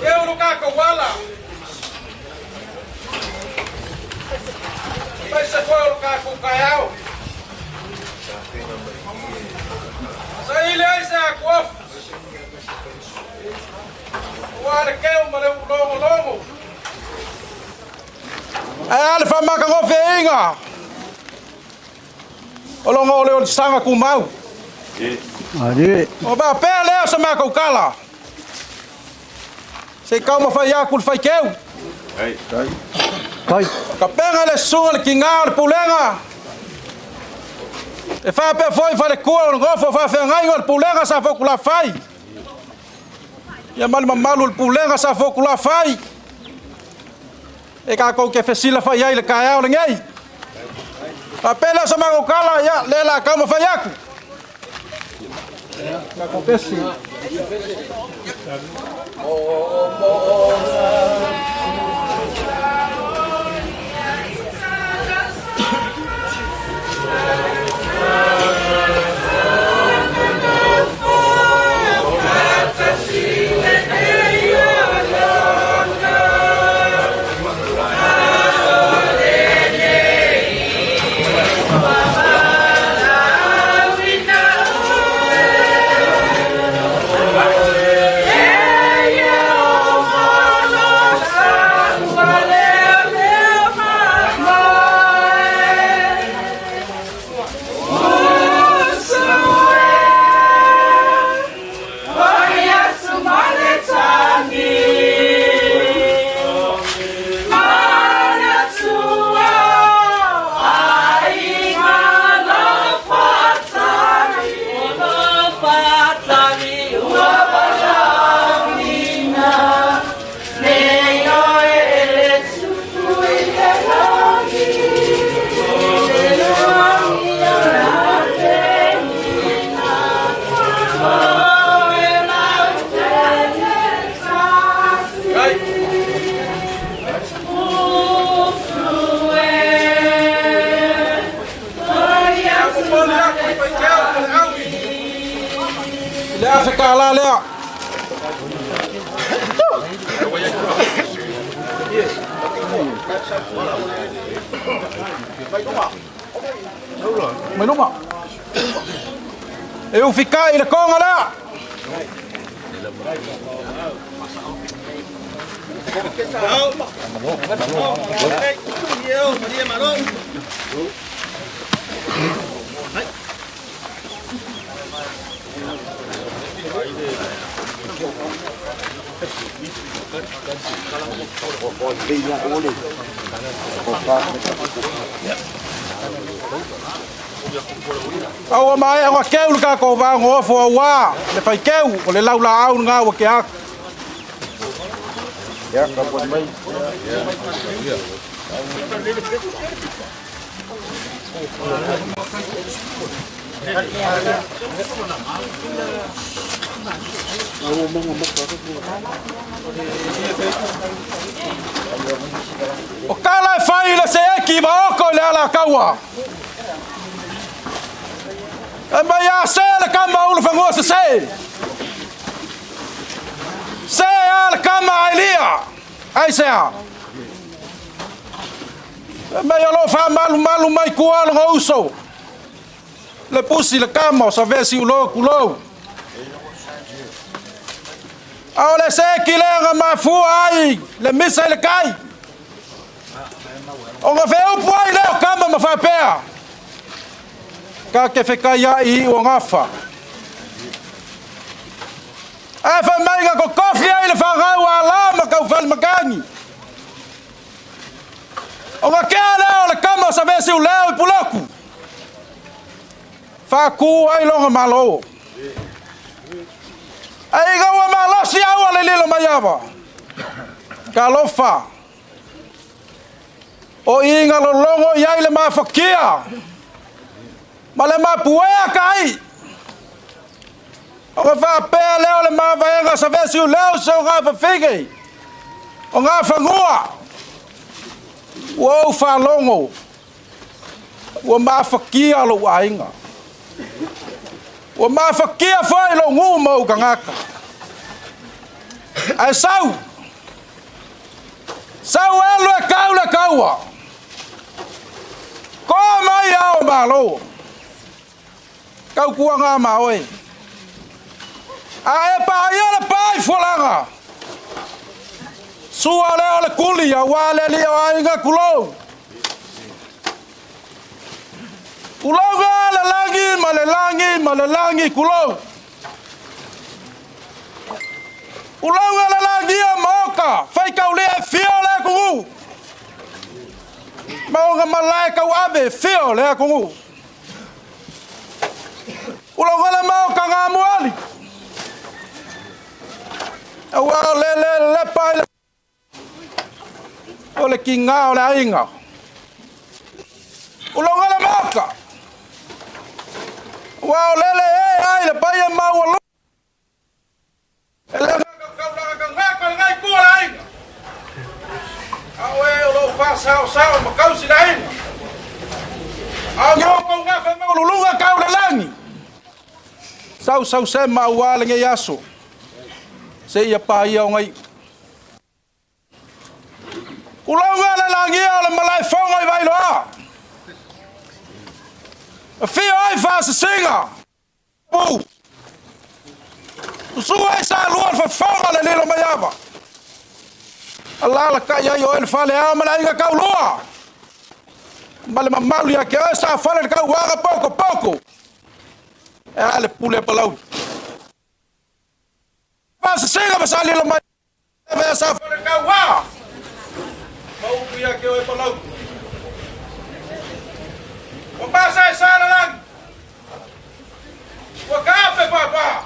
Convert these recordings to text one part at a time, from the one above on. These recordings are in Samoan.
Eu lo kākou ala. Mai se foi o lo kākou kaeao. Saili ai se akuofu. Ua le keu ma le ulogologo. Ae a le faamakagofieina o loga o le olisaga tumau. O faapea lea o se matou tala. Se i taumafai atu le faiteu. Tapena le susuga le tina o le pulega. E faapea foi faletua o le nofo faafeagaiga o le pulega sa Fotulafai. Ia ma le mamalu o le pulega sa Fotulafai. E tatou te fesilafai ai i le taeao lenei. Faapea lea o se matou tala, ia, lea la taumafai atu. Tatou pesi. Le $1,000 lea. Mai luma. E ufikai i le koga lea. A ua maea ona keu le tatou vaogo ofo auā le faikeu o le laulaau lena ua tea atu. O tala e fai i le seeki ma oko i le alataua. E mai a se le kama o Ulufanua sese. Se a le kama a Elia. Aisea? E mai o lo o faamalumalu mai tua lona uso. Le pusi le kama o Savesi ulo kulou. A o le seki lea na mafua ai le misa i le kai. Ona feupu ai lea o kama ma faapea. Ka te fekaia'i i uagafa. Ae fai mai na totofi ai le fanau a la ma Taufalimakani. Ona kea lea o le kama o Savesiuleo i Pulotu. Faatu ai lona Malo. Ae ina ua malosi aua le lilo mai ava. Talofa. O i na lologo i ai le mafakia ma le mapuea ka ai. Ona faapea lea o le mavaega Savesiuleo se o gafafine o gafanua. Ua ou faalogo ua mafakia lou aiga. Ua mafakia foi lou nuu ma ou tagata. Ae sau, sau e alu e tau le taua. Toa mai ao o Malo. Tautuaga ma oe. A e paia le pa i fualaga. Sua lea o le tuli aua le alii o aiga tulou. Tulou le lagi ma le lagi ma le lagi tulou. Tulou le lagi o maoka faitaulia e fia o le atunuu. Ma ona malae tauave fia o le atunuu. Tulou le maoka gamuali. Aua o le le lepa i le o le kiga o le aiga. Uloga le maoka. Ua o lele e ai le paia maualuga. E le kaulagaga lenei tua le aiga. A o e o lo o faasaosao ma tausi le aiga. A o outou gafa maualuluga tau le lagi. Sausausema aua lenei aso. Seia paia ona iu. Tulauga le lagia o le malaefono i Vailoa. Afio ai faasisiga. Pu. Susu ai Salua le fofoga le lilo mai ava. Alalatai ai oe le fale ao ma le aiga taulua. Ma le mamalu ia te oe sa fale le tauaga poko poko. E a le pule a Palauli. Faasisiga ma sa lilo mai ava sa fale le tauaga. Ma upu ia te oe Palauli. Ua pasa e sa lalagi. Ua kape papa.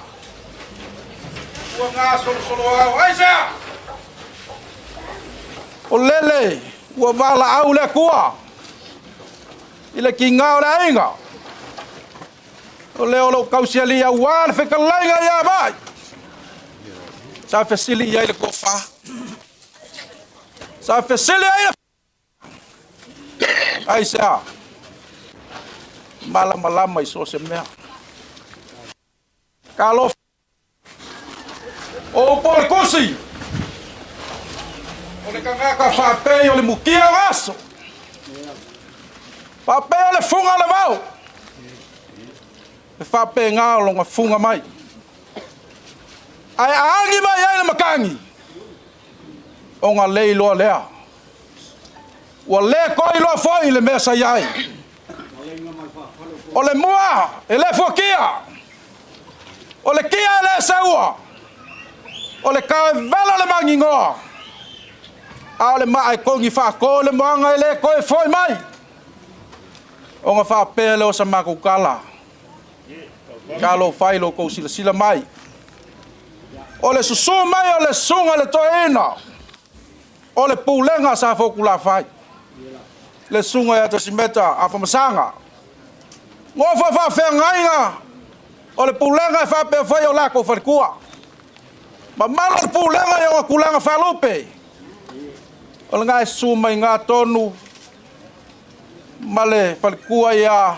Ua gasolosolo ao. Aisea? O lele ua valaau le Atua i le kiga o le aiga. O lea o lou tausialii aua le fetalaiga ia Vaai. Sa fesili i ai le tofa. Sa fesili ai le Aisea? Malamalama i so o se mea. Talofa. O upu o le Tusi, o le tagata faapei o le mutia o aso, faapei o le fuga o le vao, e faapena o lona fuga mai. Ae a agi mai ai le matagi, ona le iloa lea. Ua le toe iloa foi le mea sa i ai. O le mua e le fuatia, o le tia e le seua, o le taevela o le maninoa, a o le maa e togi faato le moana e le toe foi mai. Ona faapea lea o sa matou tala, talofa i lo outou silasila mai. O le susu mai o le susuga i le toeaina, o le pulega a Safotulafai, le susuga ia Tasimeta Afamasaga. Nofo faafeagaiga o le pulega e faapea foi o latou faletua. Mamalu o le pulega i ona tulaga faalupe, o lena e susu mai i ina tonu ma le faletua ia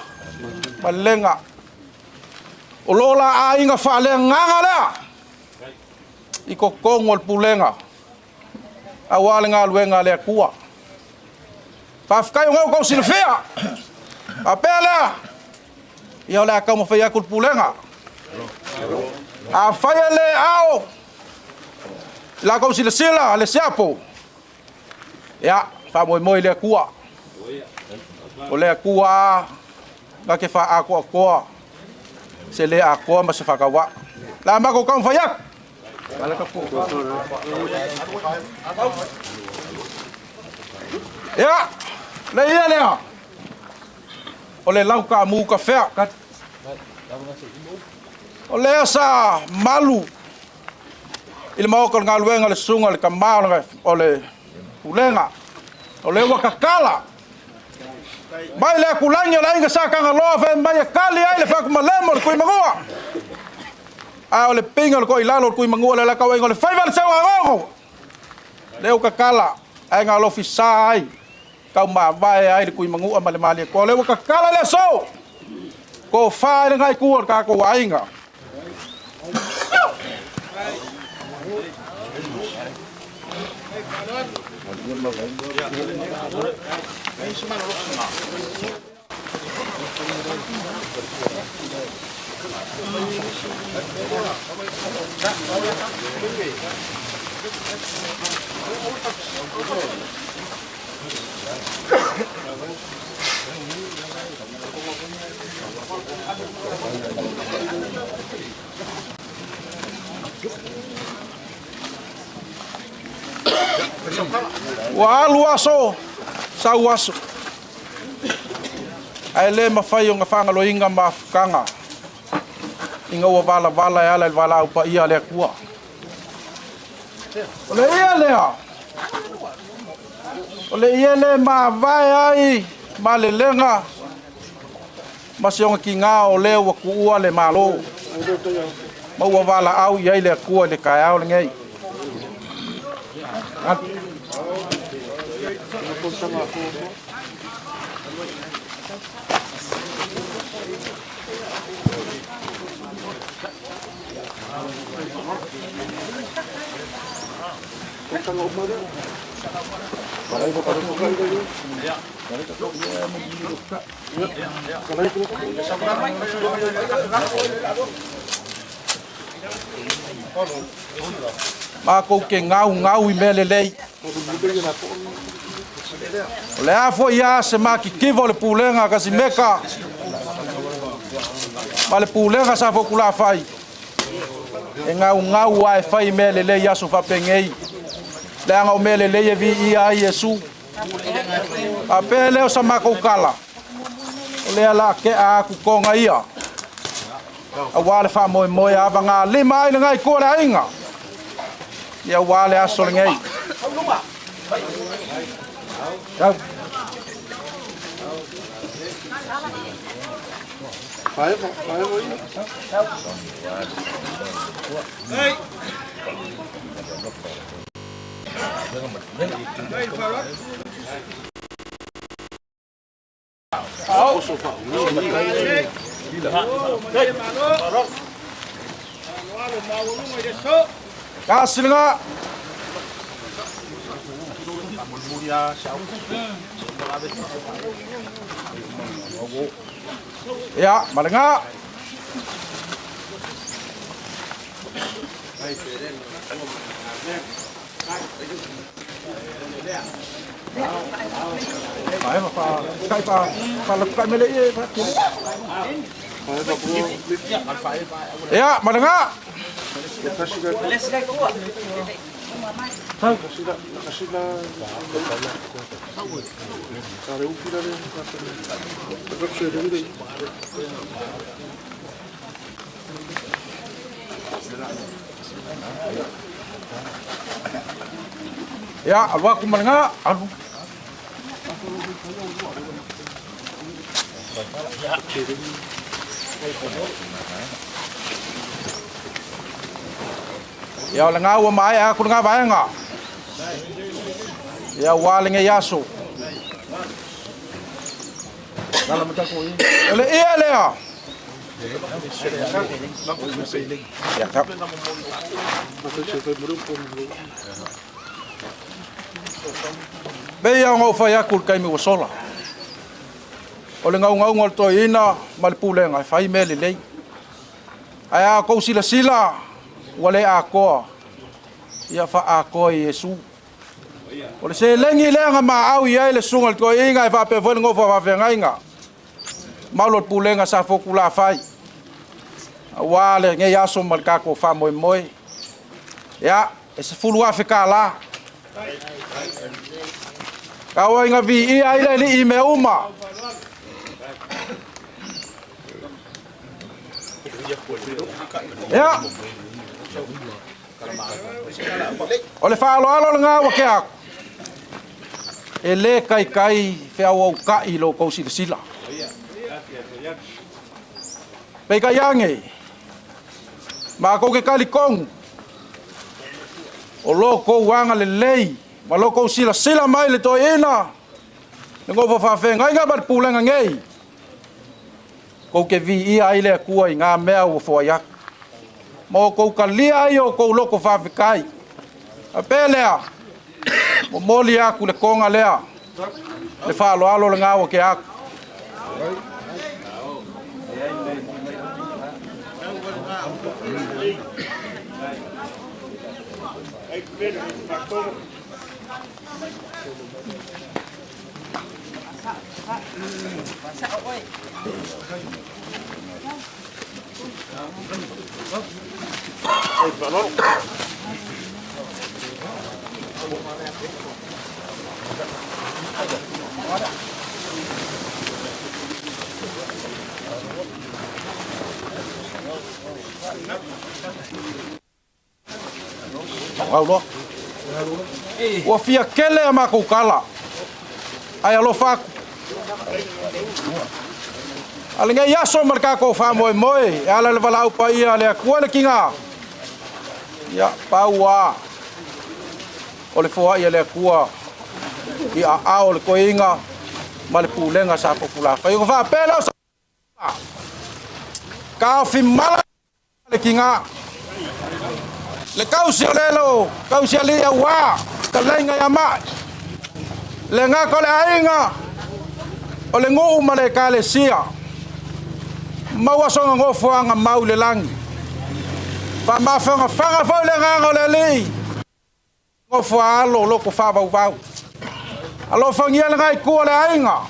Malelega. O lo la aiga faaleagaga lea i totonu o le pulega aua le galuega a le Atua. Faafetai o lena ua outou silafia. Faapea lea, ia o le a taumafai atu le pulega. Afai e le ao i la outou silasila le siapo, ia, faamoemoe i le Atua. O le Atua lava na te faaatoatoa se le atoa ma se faatauvaa. O le a matou taumafai atu. Ia, le ia lea, o le lautaamu tafea. O lea sa malu i le maota o le galuega le susuga i le tama o le pulega. O lea ua tatala mai le atulagi o le aiga Sa Tagaloa fai mai e tali ai le fatumalemo o le Tuimanua. A o le pine o le toilalo o le Tuimanua le alataua o le faiva o le seuagogo. Lea ua tatala ae galofi sa ai taumavae ai le Tuimanua ma le Malietoa. O lea ua tatala le aso, tofa ai lena itu o le tatou aiga. Ua alu aso, sau aso, ae le mafai ona faagaloina mafutaga ina ua valavala e ala i le valaau paia a le Atua. O le ia lea, o le ia le mavae ai malelega ma si ona tiga o lea ua tuua le Malo ma ua valaau i ai le Atua i le taeao lenei. Matou te gaugau i mea lelei. O le a foi a se matitiva o le pulega a Kasimeka ma le pulega sa Fotulafai, e gaugau lava e fai mea lelei i aso faapenei, leaga o mea lelei e viia ai Iesu. Faapea lea o sa matou tala, o lea o le a tea atu toga ia, aua le faamoemoe a avagalima ai lena itu o le aiga, ia aua le aso lenei. Tau. Tasi lena. Ia, ma lena. Ia, ma lena. Ia, alu atu ma lena, alu. Ia, o lena ua maea atu lena vaega. Ia, ua lenei aso. O le ia lea. Ia, tau. Pei lava ona ou fai atu i le taimi ua sola, o le naunauga o le toeaina ma le pulega e fai mea lelei. Ae a outou silasila ua le atoa, ia faaatoa e Iesu. O le seleni lea na maau i ai le susuga i le toeaina e faapea foi le nofo a faafeagaiga malu o le pulega sa Fotulafai aua lenei aso ma le tatou faamoemoe. Ia, e $10,000. Tau ina viia ai le Alii i mea uma. Ia, o le faaaloalo lena ua tea atu, e le taitai feauautai lo outou silasila. Peitai ane, matou te talitonu, o lo outou agalelei ma lo outou silasila mai i le toeaina, le nofo faafeagaiga ma le pulega nei, tou te viia ai le Atua i na mea ua foai atu, ma outou talia ai outou loto faafetai. A pe lea, momoli atu le toga lea, le faaaloalo lena ua tea atu. Ua fia tele a matou tala, ae alofa atu. A lenei aso ma le tatou faamoemoe e ala i le valaau paia a le Atua le tiga, ia, pau lava o le foai a le Atua i aao o le toeaina ma le pulega sa Fotulafai. Ona faapea lea o sa taofi mala le tiga. Le tausi o lelo, tausi alii aua, fetalaiga ia mai. Le gata o le aiga, o le nuu ma le ekalesia. Maua sona nofoaga mau i le lagi. Faamafanafana foi le agaga o le Alii, nofoa alo loto faavauvau. Alofagia lena itu o le aiga,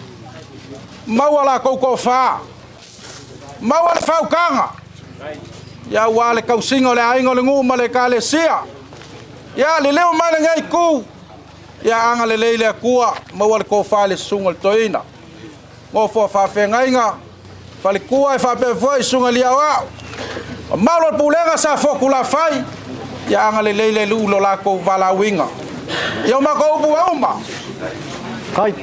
maua latou tofa, maua le faautaga, ia aua le tausiga o le aiga o le nuu ma le ekalesia. Ia liliu mai lenei itu, ia agalelei le Atua, maua le tofa i le susuga i le toeaina, nofoa faafeagaiga, faletua e faapea foi susuga i le aoao. O malu o le pulega sa Fotulafai, ia agalelei le Alii i lo latou valaauina. Ia o matou upu ua uma. Kai.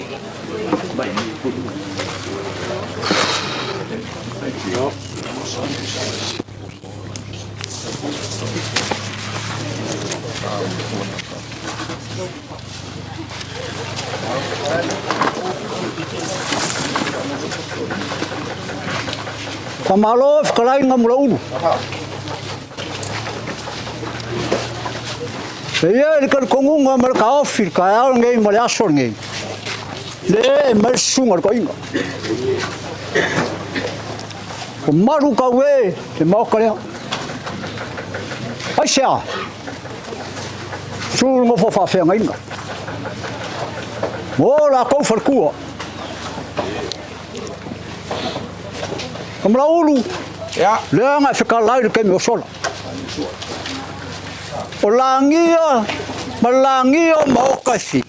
Faamalo fetalaiga Mulaulu. E i ai le talitonuga ma le taofi i le taeao lenei ma le aso lenei, le ee mai le susuga i le toeaina. Ua malu taue le maota lea. Aisea? Su le nofo faafeagaiga. Mo latou faletua. Kamalaulu, lea na e fetalai i le taimi o sola. O lagia ma lagia o maota e fia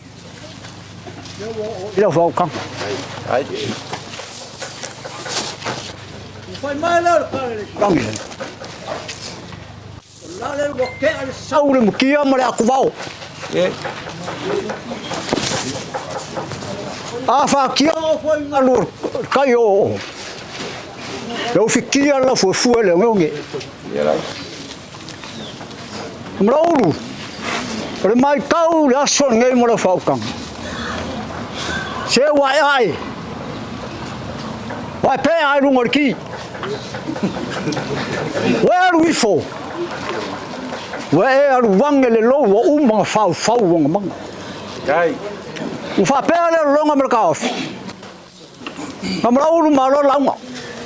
i lau faautaga. Fai mai lea o le lagi. O lale ua tea le sau le mutia ma le atuvao. A fatia o foi galu o le tai o oo. Le ufitia la fuefue le ogeoge. Malaulu, o le maitau le aso lenei mo lau faautaga. Se ua ae ae, ua ae pea ai luga o le ki. Ua e alu ifo, ua e alu ane le lou ua uma ona faufau ona maga. Ua faapea lea o le loga ma le taofi. Na Malaulu malo lauga.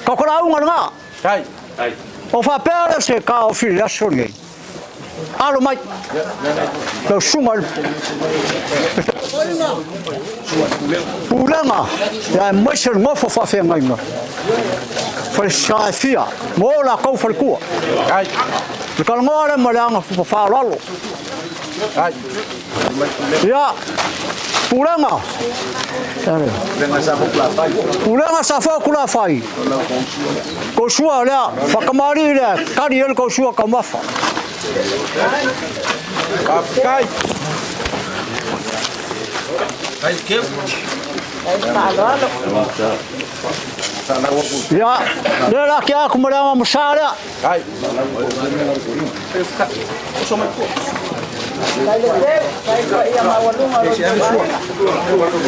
Ka ko lauga lena. O faapea lea se taofi i le aso lenei. Alo mai. Lau susuga i le Pulega aemaise le nofo faafeagaiga falesa e fia mo latou faletua. Le talanoa lea ma le aga faaaloalo. Ia, Pulega. Pulega Safua Tulafai. Kou sua lea, faatamalii lea, tali ai le kou sua taumafa. Faafetai. Ia, lea la tea atu ma le aga masa lea.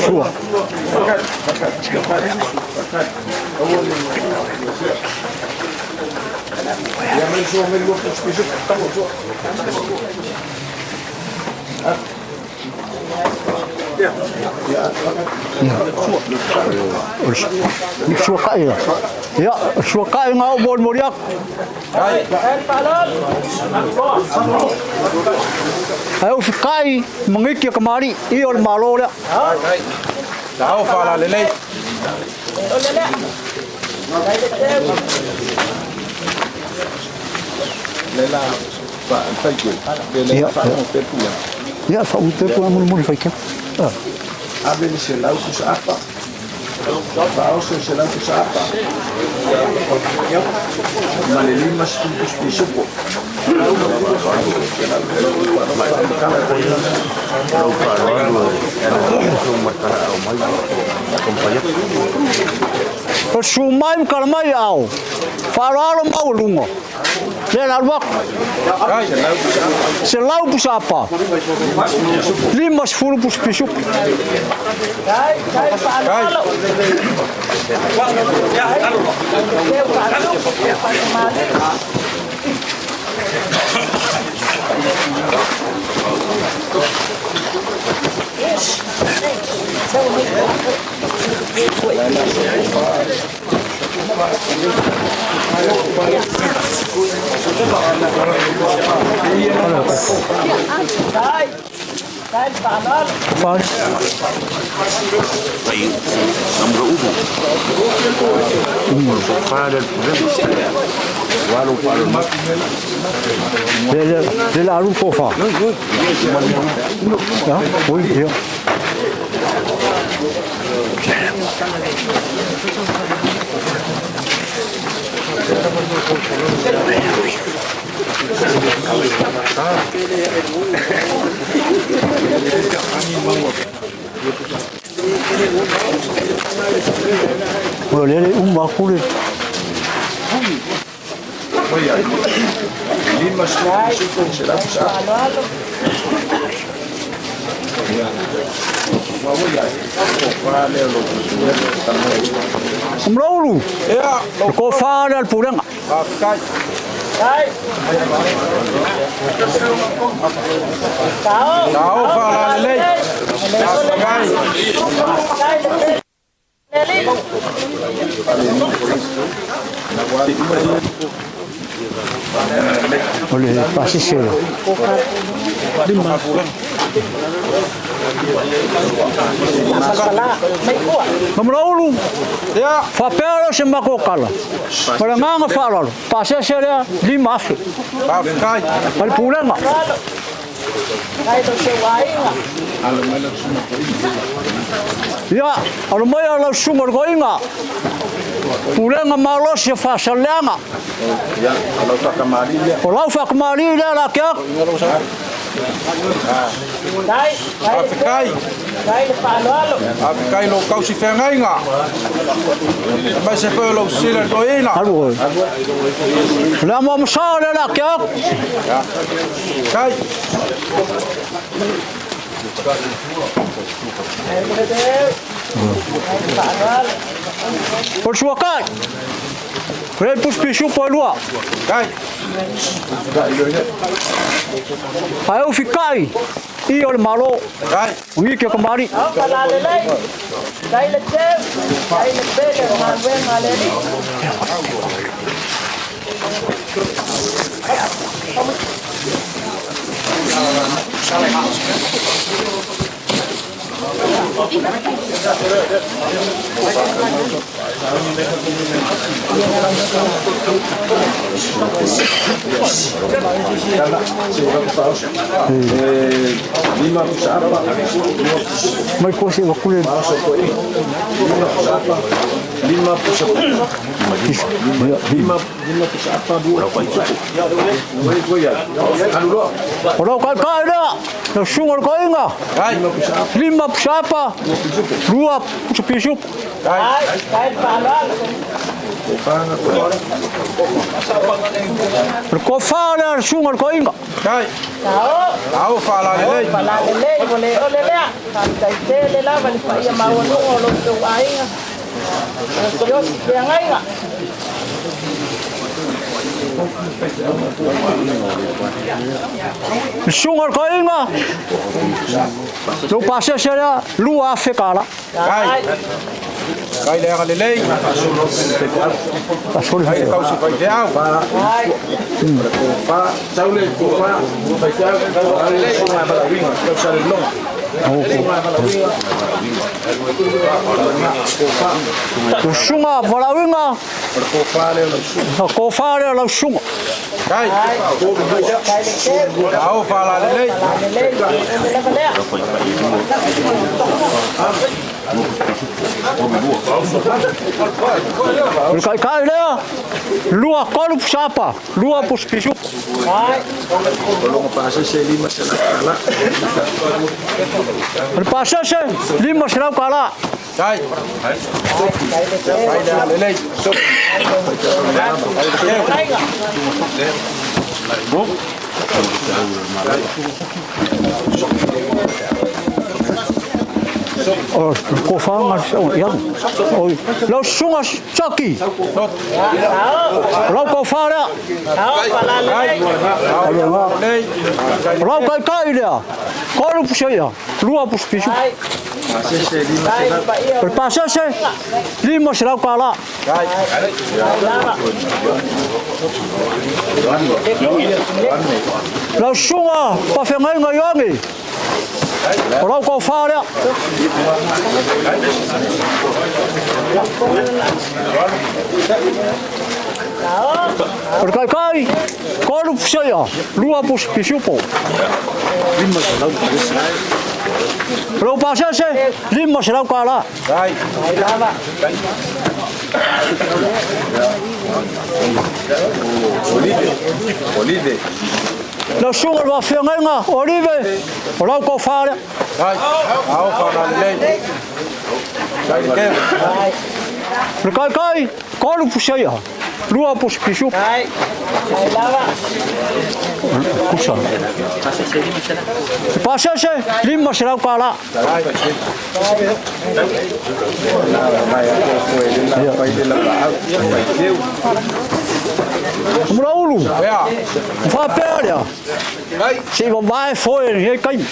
Sua. O le suakai ia. Ia, o le suakai ngā o molimoli atu. Ae ufikai mangiti a kamali'i i o le Malo lea. Tao faalalelei. Ia, ia, faaute atu mulimuli faitau. Ave le 100 pusaapa, faaoso le 100 pusaapa, ma le 50 pusa pisupo. O susu mai ma tala mai ao, faaaloalo maualuga, lea la alu atu. 100 pusaapa, 50 pusa pisupo. Le la alu tofa. Oi, ia. O lele uma aku le. Umlaulu. Ia, Le tofa lea a le pulega. Faafetai. Tao faalalelei. Faafetai. O le pasese Mamalaulu, Ia. faapea lea o se matou tala. Ma le agaga faaaloalo, pasese lea 5,000. Faafetai. Ma le pulega. Ia, alo mai lau susuga o le toeaina. Pulega malosi o Faasaleleaga. O lau faatamalii lea la te atu. Faafetai. Faafetai i lou tausi feagaiga. Aemaise foi o lou sila le toeaina. Alu oi. O le amoamosa lea la te atu. Kai. O le suakai. O le pusi pisupo e lua. Kai. Ae ufikai i o le malo. Kai. O niki o kamari. Mai kosi wa kule. O lau kaikai lea, lau susuga o le toeaina. Kai. 5 pusapa, 2 pusa pisupo. O le kofa lea le susuga o le toeaina. Kai. Tao faalalelei. Le susuga o le toeaina, lou pasese lea, 2,000 tala. Kai. Kai le agalelei. Pasoli Kai le faifeau. tausi faifeau. Le susuga valaauina, o kofa lea lau susuga. Kai. Tao faalalelei. O le kaikai lea, 2 3 pusapa, 2 pusa pisupo. O le pasese, 500 tala. Kai. Kai le agalelei. O le kofa ma ia. O lau susuga Chucky. O lau kofa lea. Kai. Tao faalalelei. O lau kaikai lea. 3 pusa ia, 2 pusa pisupo. O le pasese, 500 tala. Kai. Lau susuga pafeagaiga Ioane. O lau kofa lea. O le kaikai, 3 pusa ia, 2 pusa pisupo. O lau pasese, 500 tala. Kai. Lau susuga o le faafeagaiga Olive, o lau kofa lea. Kai. Tao faalalelei. Kai le keu. O le kaikai, 3 pusa ia, 2 pusa pisupo. Pusa. Le pasese, 500 tala. Mulaulu. Faapea lea. Se i vavae foe i lenei taimi.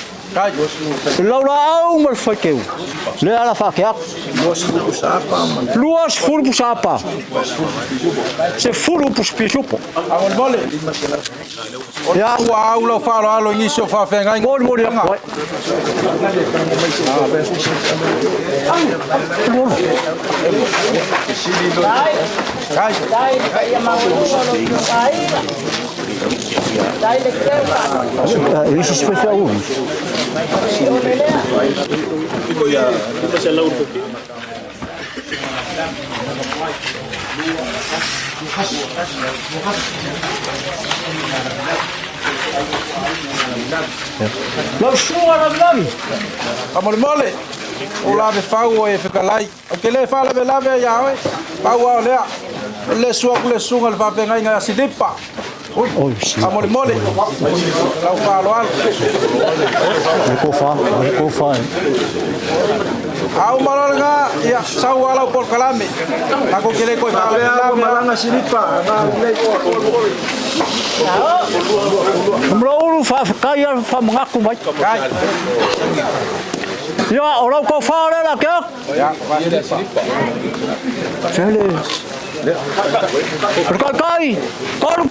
Le laulaau ma le faiteu. Lea la faakeaku. 20 pusa apa. 10 pusa pisupo. Faamolemole. Ia. Ua au lau faaaloalo i nisi o faafeagaiga. Molimoli atu ai. Kai. E isi se faifeau. Lau susuga lavilavi. Faamolemole. O lave fau o e fetalai. Ou te le faalavelave ia oe. Pau lava o lea. O le susu atu le susuga i le faafeagaiga ia Silipa. Oi, si. Faamolemole. Lau faaaloalo. Le kofa, le kofa. A uma loa lena, ia, sau lava lau polokalame. Tatou te le toe Faapea ua faalavelave. malaga Silipa agalelei. Mulaulu faafetai a faamanatu mai. Kai. Ia, o lau tofa lea la kea. Ia, Silipa. Sele. O le taitai, tolu,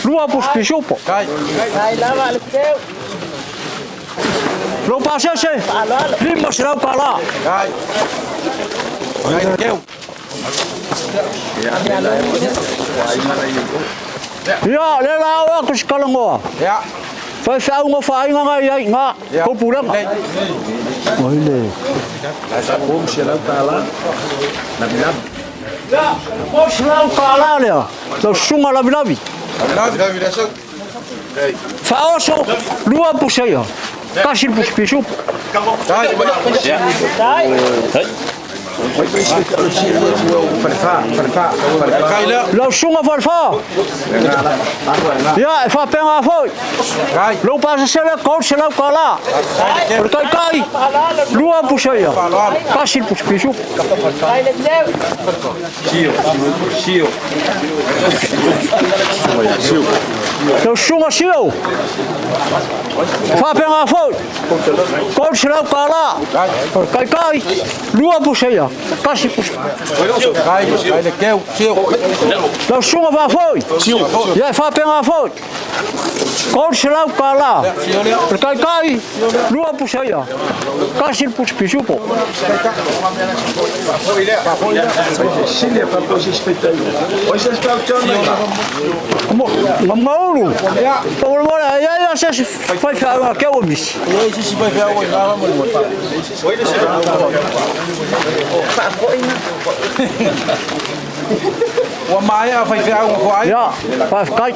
lua pusi pisupo. Kai. Lou pasese, $500. Kai. Kai le keu. Ia, le la o aku si kalangoa. Ia. Faifeau faaiga na iai ngā, Ia. kou pulega. Lelei. Oi le. $300. Lavilavi. Ia, $300 lea, lau susuga lavilavi. Faaoso, lua puseia. Tasi le pusi pisupo. Kai. Falefa, falefa, falefa. Kai lea. Lau susuga falefa. Ia, e faapega foi. Kai. Lou pasese $300. O le taitai, lua puseia. Tasi le pusi pisupo. Sio. Lau susuga sio. Faapega foi. $300. O le taitai, lua puseia. Tasi pusi. Kai. Kai le keu. Sio. Lau susuga faafoi. Ia e faapega foi. $300. Sio lea. O le taitai, lua puseia. Tasi le pusi pisupo. Fesili e faapea se isi faitauina. O se isi fautauina. Maulu. Ia. Faamolemole, e i ai lava se isi faifeauga keu o misi. E i ai se isi faifeau i ina faamolemole. Ua maea faifeau ma foai. Ia, faafetai.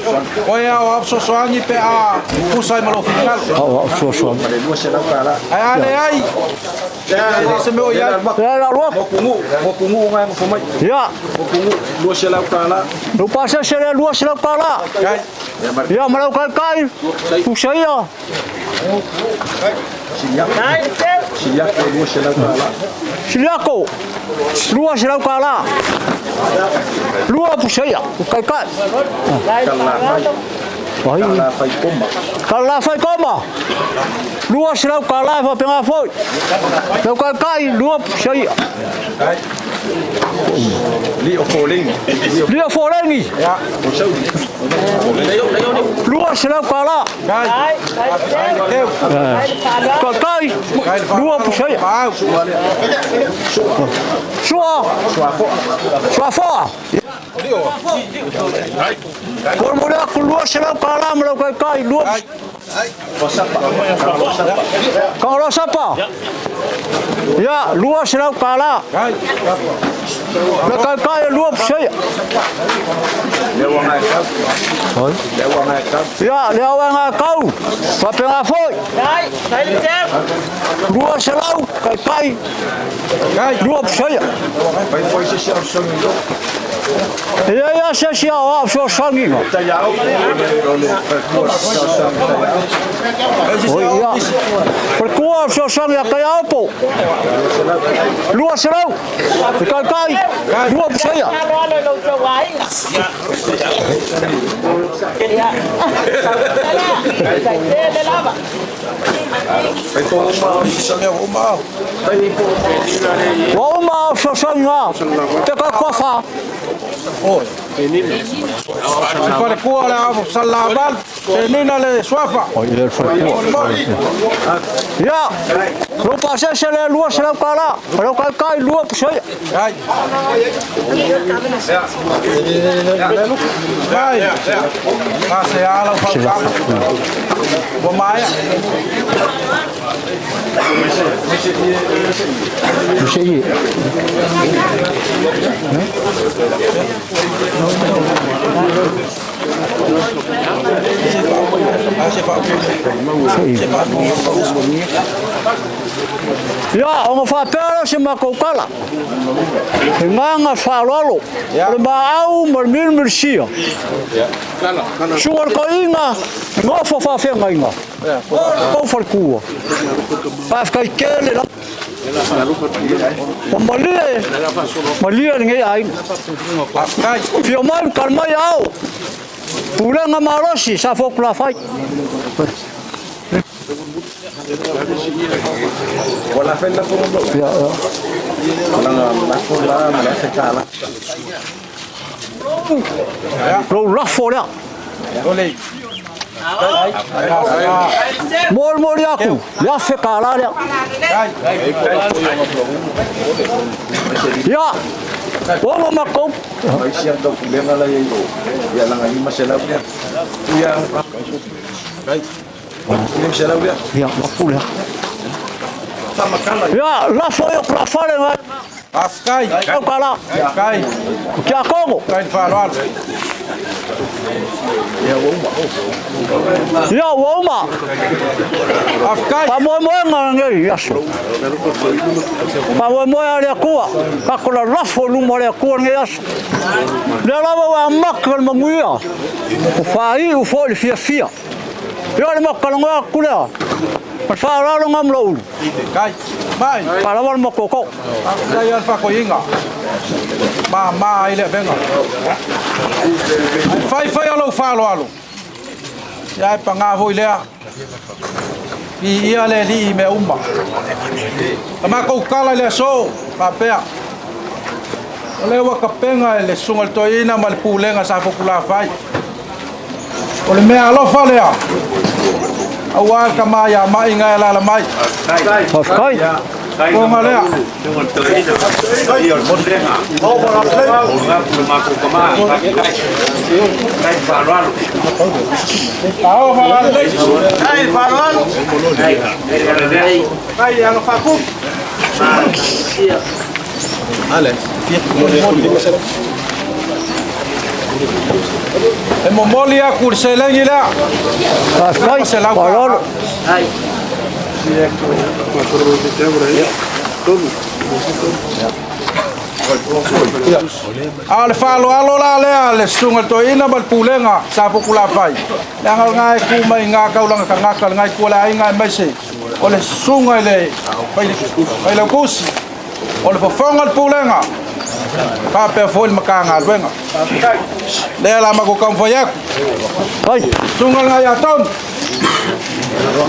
Oe ao ao fesoasoani pe a tusa ai ma lou finagalo. Au au fesoasoani. Ma le $200. Ae a leai, e le se mea o i ai. Ia la lua. Mokunuu, mokunuu ngai ngofo mai. Ia, Mokunuu, $200. lou pasese lea $200. Kai. Ia, ma lau kaikai, pusaia. Siliako. Siliako $200. Siliako, $200. Lua pusaia, o kaikai. Kalafai. Ai. Kalafai koma. Kalafai koma. $200 e faapega foi. Lau kaikai, lua pusaia. Lio Foleni. Lia foleni, Ia. $200. Kai. Kai le keu. Kaikai, Kai le lua pusaia. Maau. Sua, suafoa. Molemole atu $200 ma lau kaikai, lua Kagaloa sapa. Ia, $200. Kai. Le kaikai e lua pusaia. Leo ngai kau. Leo ngai kau. Ia, le au e ngā kau. Faapega foi. 200, kaikai, Kai. lua pusaia. Fai foi se se au songi lo. E ai a se isi ao au fesoasoani. Tai au. O le falekua fesoasoani tai au. Oi, ia. Falekua fesoasoani a tai aopo. 200. Le kaikai, Lua pusaia. Ua uma au fesoasoani na peka kuafa. Se falekua le a Salelavalu, Penina le suafa. Oi le falekua. Ia, lou pasese le 200 tala, o lau kaikai lua pusaia. Ai. Vai. Pase ala o fautaga. Ua maea. Ia, ona faapea lea o se matou tala, he agaga faaaloalo, o le maau ma le milumilusia. Susuga i le toeaina, nofo faafeagaiga, o le tou faletua. Faafetai tele lava. Ua malie, malie lenei aiga. Afio mai ma tali mai ao, pulega malosi sa Fotulavai. Lou lafo lea. Molimoli atu le $1000 lea. Ia, ua uma matou. Ia, mapu lea. Ia, lafo i o tulafale ngai. Faafetai. Tau Faafetai. O Tiakono. Faafetai le faaaloalo. Ia, ua uma. Faafetai. Faamoemoega lenei aso. Faamoemoe a le Atua. Tatou lalafo i luma o le Atua lenei aso. Lea lava ua amata le manuia. Ua faaiu foi le fiafia. Ia, o le matou talanoa atu lea. Ma le faaaloalo Gamuloulu. Kai. Mai. Faalava le matou tootoo. Faafetai lava le faakoiina. Mama ai le avega. Ae fai fai lou faaaloalo. Ia ae paga foi lea. Viia le Alii i mea uma. La matou tala i le aso faapea. O lea ua tapena e le Susuga i le Toeaina ma le Pulega sa Fotulafai. O le mea alofa lea, aua le tama ia mai na e alaala mai. Faafetai. Toga lea. E momoli aku le seleni lea. Faafetai. Faaaloalo. A o le faaaloalo la lea a le susuga i le toeaina ma le pulega sa Fokulafai, leaga o lena e tu mai i na taulaga tagata, lena itu o le aiga aemaise o le susuga i le Failautusi, o le fofoga o le pulega, faapea foi le Matagaluega. Lea la matou taumafai atu. Susuga i le Gaiatonu,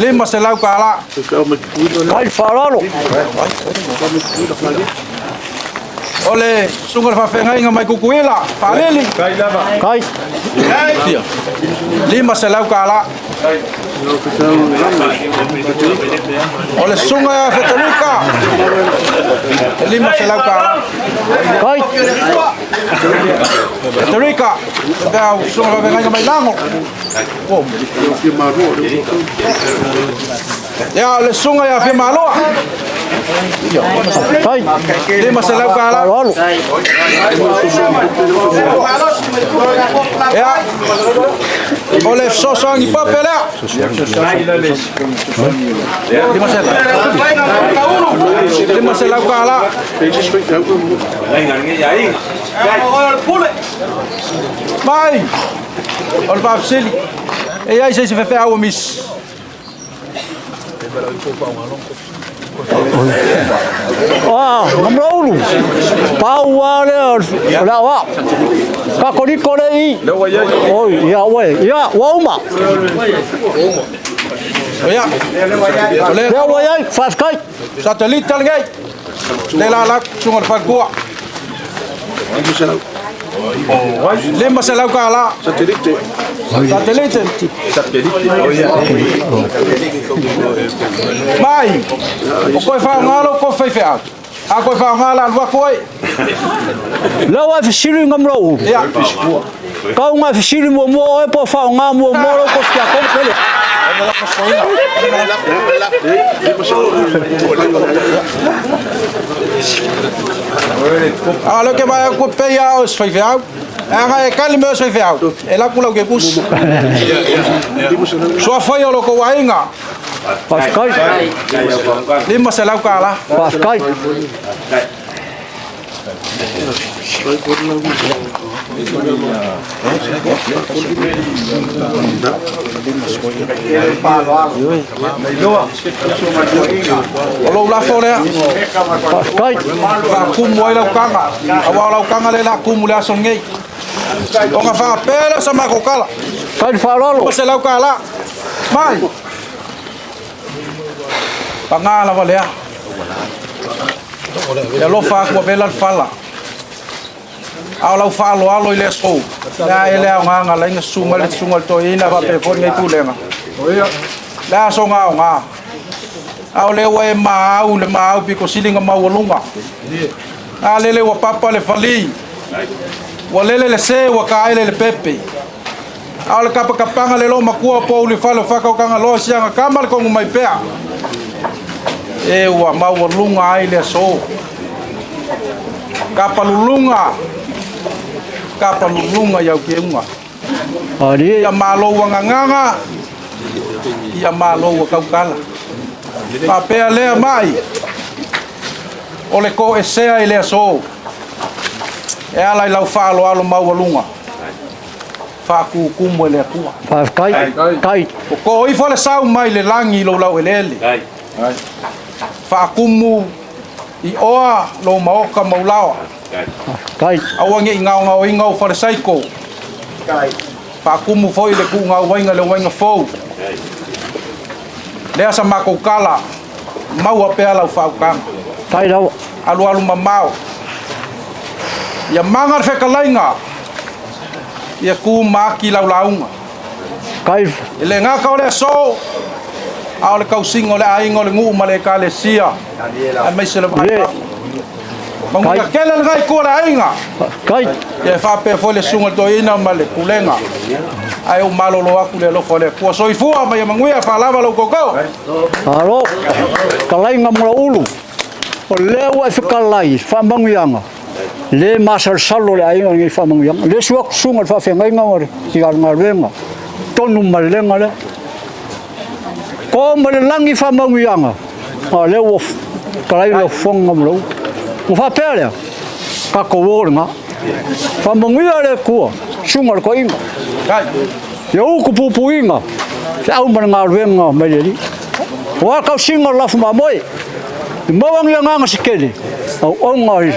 $500. Mai faaaloalo. O le susuga i le faafeagaiga mai Tutuila, Faalili. Kai. $500. O le susuga ia Fetelika, $500. Kai. Fetelika, le susuga faafeagaiga mai Lago. Ia, o le susuga ia Fiamaloa. Kai. $500. Faaaloalo. Ia, o le fesoasoani pape lea. $500. Mai, o le faafesili, e i ai se isi faifeau o misi? Ah, Gamalaulu, pau lava lea o le aoao. Katoliko lea i i. Oi, ia oe. Ia, ua uma. Ia, o lea Lea ua i ai, faafetai. Satelita lenei. Le la la susuga le faletua. 500 tala. Satelite. Satelite. Mai. O koe whaonga lo ko whaiwheau. A koe whaonga la lua koe. Lea ua e fesili i Gamalaulu. Ia. Kau nga e fesili muamua oe po o faaaoga muamua lou kosi tiakono pele. A leo ke vai aku pei a o se faifeau. A e kali me o se faifeau. E laku lau ke pusi. Sua fai o loko aiga. Faafetai. 500 kala. Faafetai. O lou lafo lea. Faafetai. Faakumu ai lau kaga. Aua o lau kaga lea la kumu le aso lenei. Ona faapea lea o sa matou tala. Faafetai le faaaloalo. 500 tala. Mai. Paga lava lea. E alofa atu avela le fala. A o lau faaaloalo i le aso, le a e le aoga na ala ai ona susu mai le susuga i le toeaina faapea foi lenei pulega. Le a soga aoga. A o lea ua e maau le maau pito sili ona maualuga. A lele ua papa le fali, ua lele le se ua taele le pepe. A o le kapakapaga le loomatua o pouli fale o fakautagaloa siaga tama le tonu mai pea. E ua maualuga ai le aso. Kapaluluga, kapaluluga i au keuga. Ia malo ua gagaga, ia malo ua tautala. Faapea lea mai, o le toesea i le aso, e ala i lau faaaloalo maualuga, faatutumu e le Atua. Faafetai. Tai. O to ifo le sau mai le lagi i lou laueleele. Faatumu i oa lou maota maulaoa. Tai. Aua ne i gaogaoina ou falesaiko. Faatumu foi le tuugauaiga le uaiga fou. Lea sa matou tala, maua pea lau faautaga. Tai lava. Alualu mamao. Ia maga le fetalaiga, ia tu ma aki lau lauga. Tai. E le gata o le aso, a o le tausiga o le aiga o le nuu ma le ekalesia, aemaise le vaai fafo. Manuia tele lena itu o le aiga. Tai. Ia e faapea foi le susuga i le toeaina ma le pulega. Ae ou malolo atu le alofa o le Atua. Soifua ma ia manuia, faalava lou tootoo. Malo. Fetalaiga mo lau ulu. O lea ua e fetalai i faamanuiaga, le masalosalo le aiga i lenei faamanuiaga. Le sua atu susuga i le faafeagaiga ma le galuega, tonu ma le lega lea. To ma le lagi faamanuiaga, a o lea ua fetalai lau fofoga ma lau ulu. Ona faapea lea, tatou o lena. Faamanuia le Atua, susuga i le toeaina. Ia utu puipuiga, feau ma le galuega mai le Alii. O a tausiga o le lafu mamoe, i maua ni agaga se tele, auauna i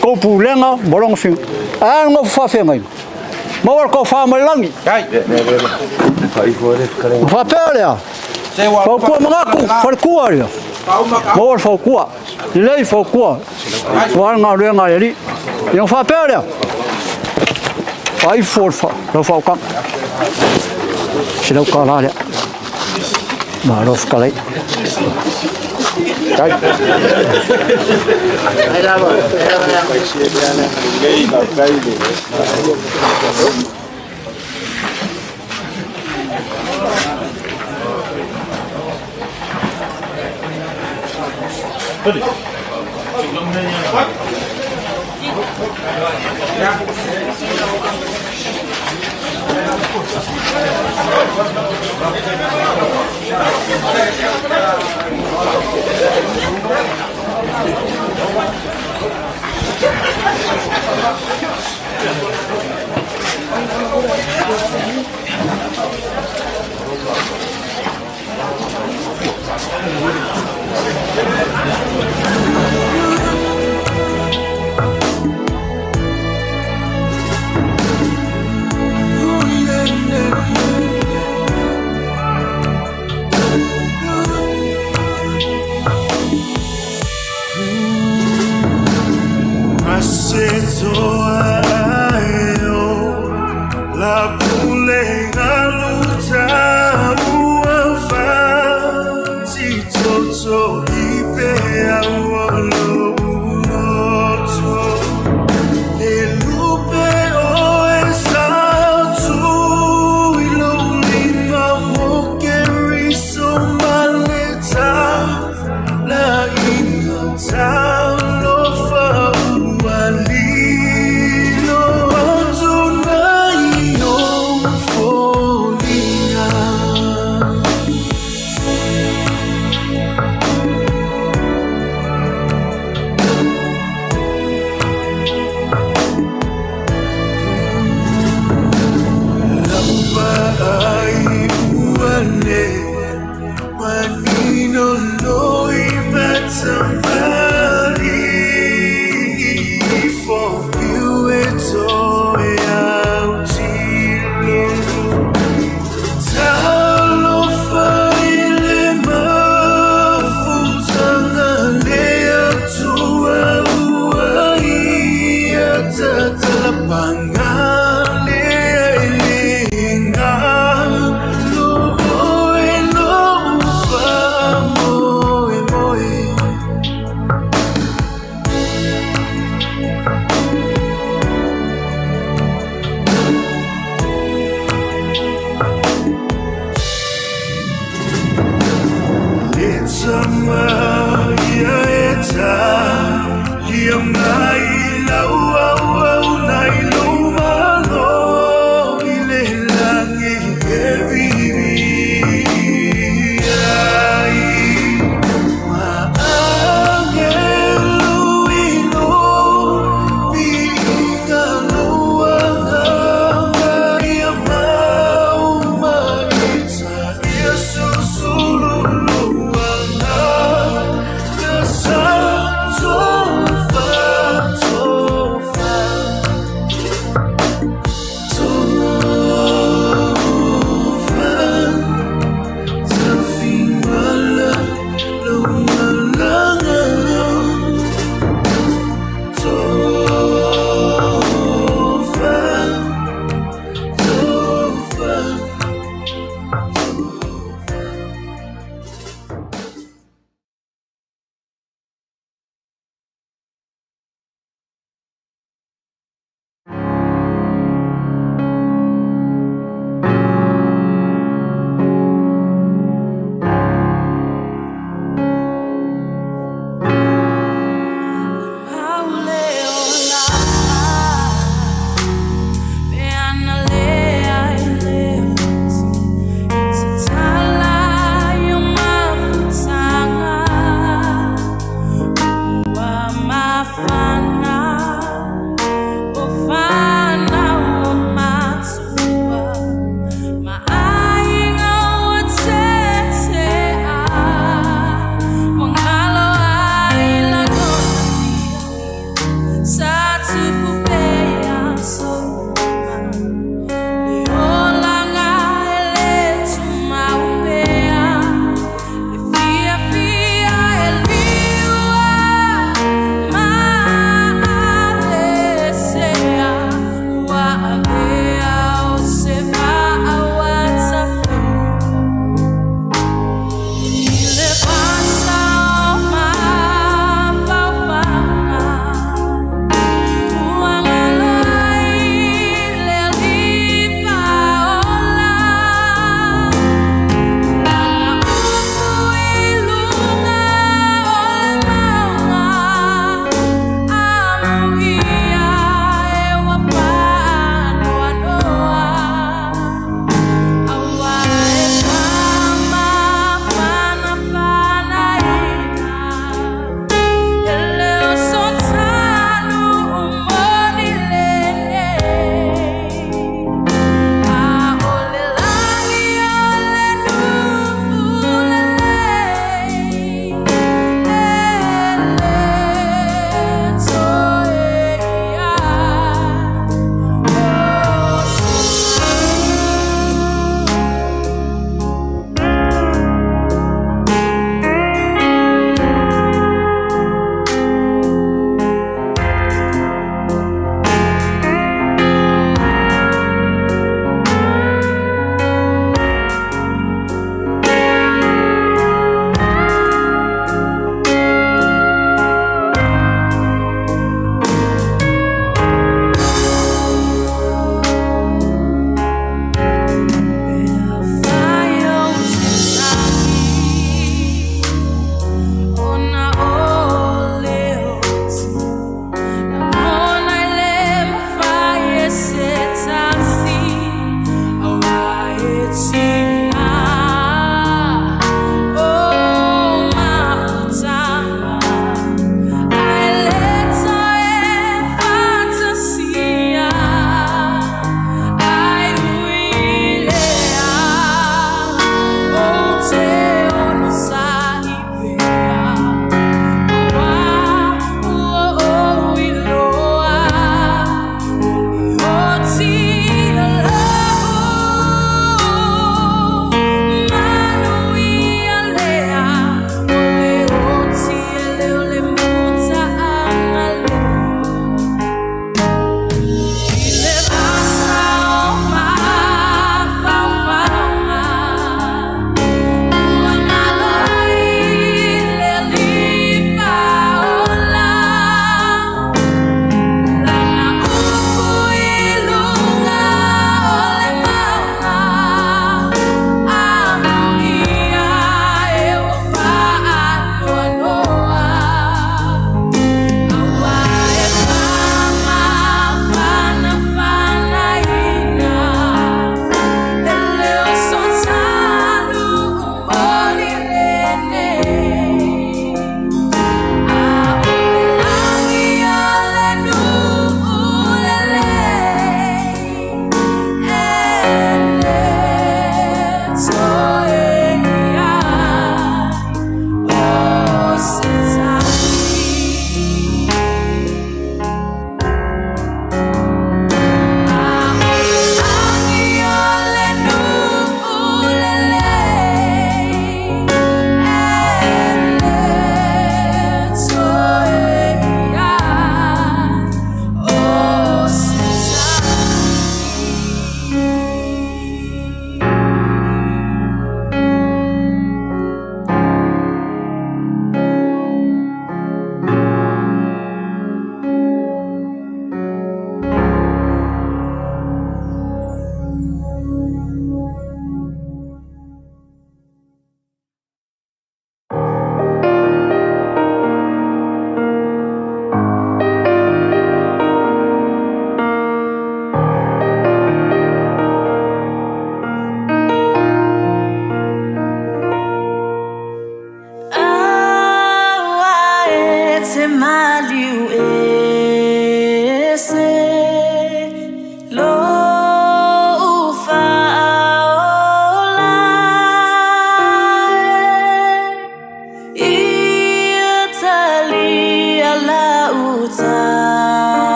tou pulega ma lona finagalo. Ae a le nofo faafeagaiga? Maua le tofa mai le lagi. Ona faapea lea, fautua manatu, faletua ia, maua le fautua, lelei fautua, aua le galuega a le Alii. Ia ona faapea lea, faaifo lau faautaga, $100 lea. Malo fetalai.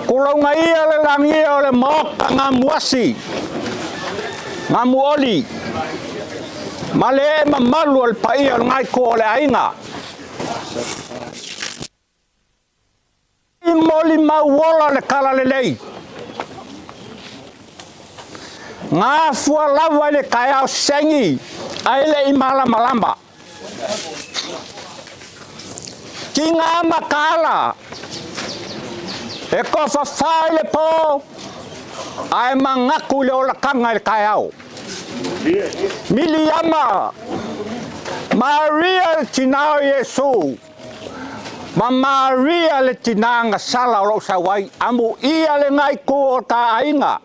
Kulauga ia le lagia o le maota gamuasi, gamuoli, ma le ee mamalu o le paia o lena itu o le aiga. I molimau ola le talalelei. Gafua lava i le taeao segi ae le i malamalama. Tiga mataala e tofafa i le po ae manatu i le olataga i le taeao. Miliama, Maria le tina o Iesu, ma Maria le tina gasala o lo o sau ai, amuia lena itu o ta aiga.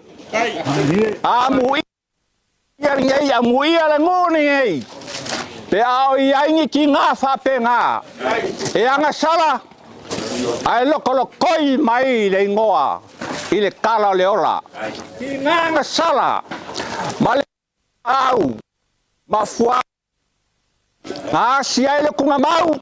Amuia lenei, amuia le nuu lenei, pe a o i ai ni tina faapena, e agasala, ae lokolokoi mai le igoa i le tala o le ola. Tina agasala, ma le au, ma fua na asi ai le tugamau.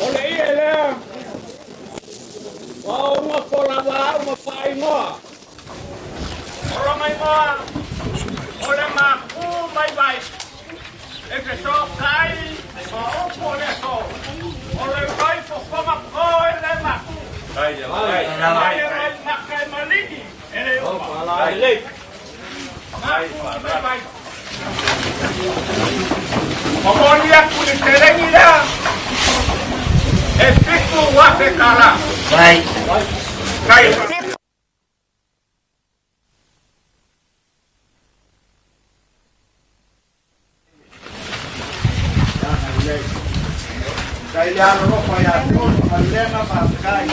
O le ie lea, ua ouga folavaau ma faaigoa. O lona igoa, o le Makū mai vai, e fesootai ma upu o le aso, o le vai fofoga po e le Makū. Aia mai maka e maligi e le uma. Makū mai vai. Momoli atu le seleni lea e $7,000. Kai. Kai le alolofa ia te oe, faamanuiaga faafetai.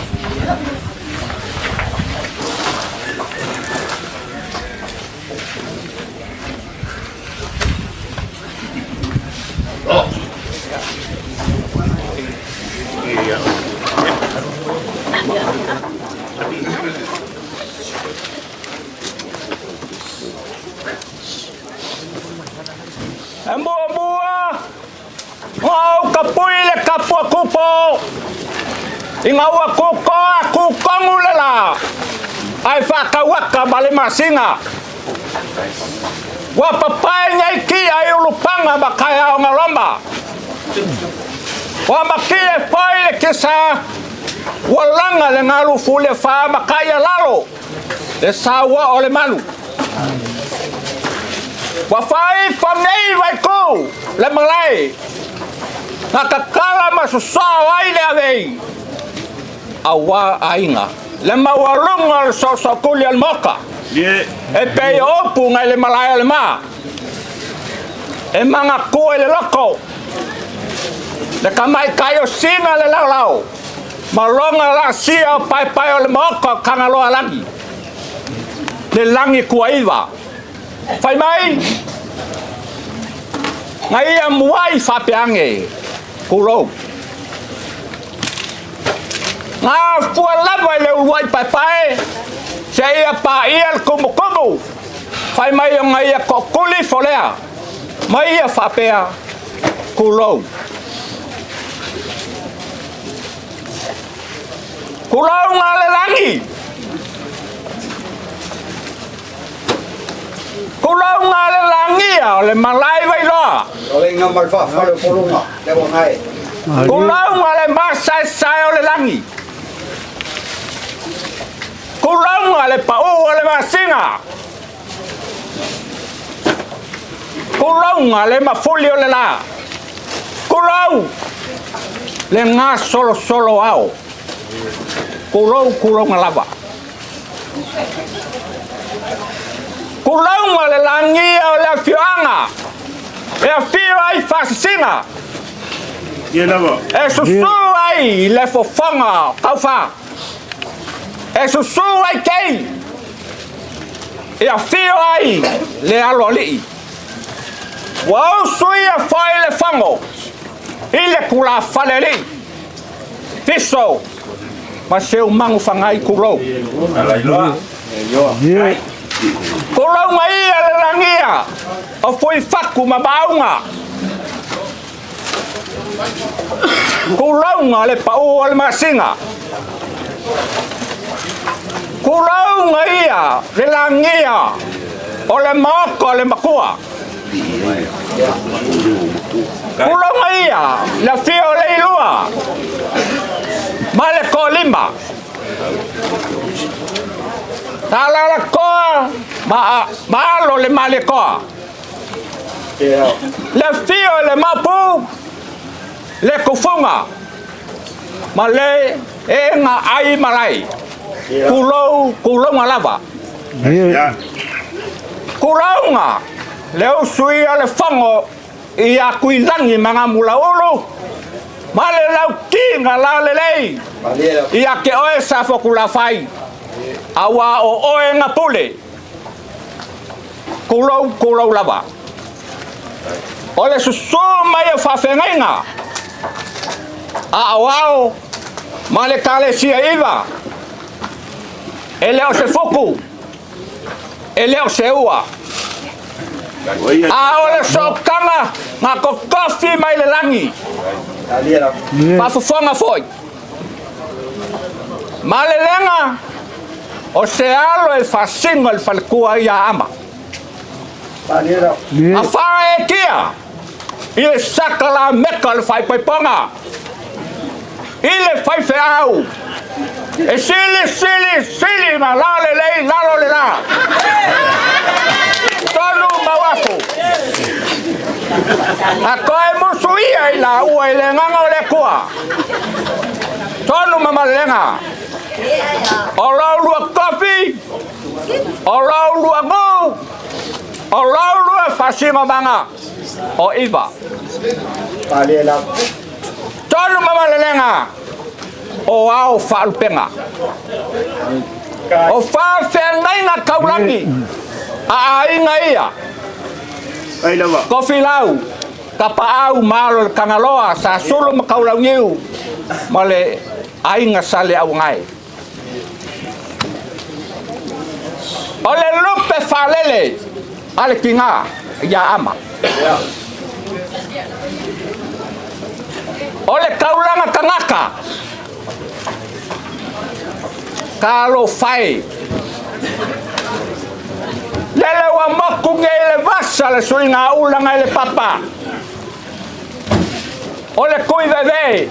E muamua, ua ou tapui le tapu a Kupo ina ua kukoa kukonu le lā, ae faatauata ma le masina. Ua papae nei kia i Ulupaga ma taeao na loma. Ua matie foi le kisa, ua laga le galu fulefa ma taialalo le saua o le malu. Ua faaifo nei Vaiku le malae na tatala ma sosoo ai le avei auā aiga le maualuga o le soosootuli o le Maota e pei o upu nai le malae o le ma e manatua i le loto le tamaitai o Sina le laolao ma lona laasia o paepae o le Maota o Tagaloa Lagi le lagi tuaiva. Fai mai, na ia muai faapea ane, tulou. Na afua lava i le uluai paepae, seia paia le tumutumu, fai mai ona ia tootuli folea, ma ia faapea, tulou. Tulou na le lagi. Tulou na le lagia o le malae Vailoa. O le iga ma le faafale o pologa, le uagae. Tulou na le masaesae o le lagi. Tulou na le paū o le masina. Tulou na le mafuli o le lā. Tulou le gasolosolo ao. Tulou tulouna lava. Tulou le lagia o le afioaga e afio ai faasisiga. E susū ai le fofoga taufa. E susū ai kei. E afio ai le aloalii. Ua usu ia foi le fago i le tulafale alii. Fiso ma seumagu fagai tulou. Tulou na ia le lagia o Fuifatu ma Maauga. Tulou na le paū o le masina. Tulauga ia le lagia o le maota o le Matua. Tulauga ia le afio o Leilua ma le Toalima. Sa alalatoa ma, ma alo le Malietoa. Le afio o le Maopu, le Tufuga ma le eega ai malae. Tulou, tulauga lava. Tulauga le usu ia le fono ia Tuilagi ma Gamulaulu ma le Lauti na lalelei ia te oe Safotulafai, auā o oe na pule. Tulou, tulou lava. O le susū mai o faafeagaiga aoao ma le Ekalesia iva, e le o se fuku, e le o se ua, a o le sootaga na totofi mai le lagi. Faafofoga foi ma lelega o se alo e faasino i le faletua ia ama. A faaetia i le sakalameta o le faaipoipoga i le faifeau e sili sili sili ma lalelei lalo le la tonu mau afu a toe musu ia i la ua i le agaga o le Atua tonu ma malelega o lou tofi o lou luagu o lou lua faasinomaga o iva tonu ma malelega o ao faalupega o faafeagaiga taulagi a aiga ia Tofilau, Tapaau ma alo le Tagaloa, Sasulu ma Kaulauniu ma le aiga Saleaugae. O le lupe faalele a le tiga ia ama. O le taulaga tagata talofa e. Lele ua motu nei le vasa le suiga ulaga i le papa. O le Tuiveve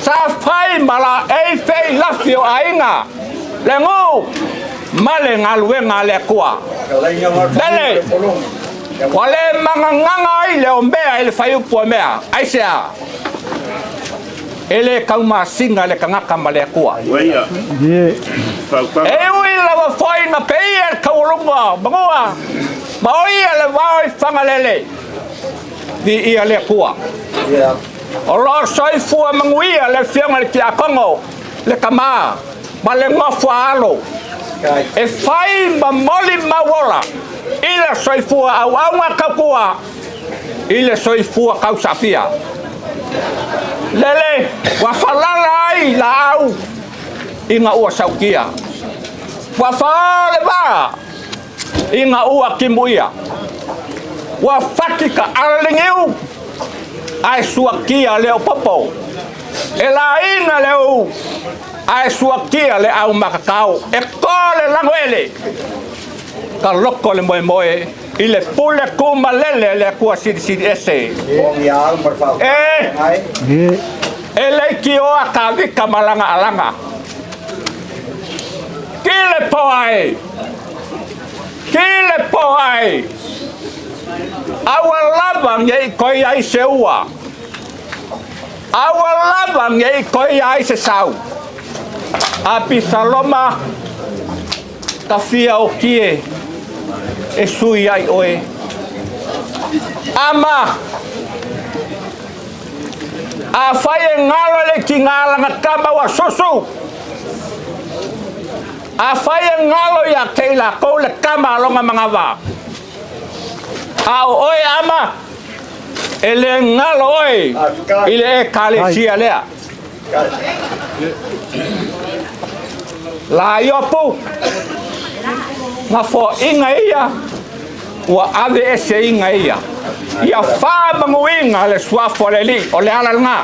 sa fai ma la ei fei lafi o aiga le gū ma le galuega a le Atua. Lele ua le magagaga ai le omea i le faiupu o mea. Aisea? E le taumasina le tagata ma le Atua. E ui lava foi na peia le taualuga manua ma o ia le vao i Fagalele, viia le Atua. O lo o soifua manuia le afioga i le Tiakono, le tama ma le nofo a alo e fai ma molimau ola i le soifua auauna tautua i le soifua tausaafia. Lele ua falala ai laau ina ua sautia. Ua fao le vaa ina ua timuia. Ua fati ka alaliniu ae suakia le opopo. E laina le ou ae suakia le au makakao. E to le lagoele ka loko le moemoe i le pule tumalele le Atua silisili ese. E e leitioa Tavita ma lana alaga. Ki le poa e, ki le poa e, aua lava ne i toe i ai se ua, aua lava ne i toe i ai se sau. Apisaloma ta fia okie e sui ai oe. Ama, afai e galo le tiga laga tama ua susu, afai e galo ia te i lakou le tama a lona manava, a o oe ama, e le galo oe i le Ekalesia lea. La Iopu, na foaiga ia ua ave eseiga ia. Ia faamanuiga le suafa o le Alii, o le ala lena.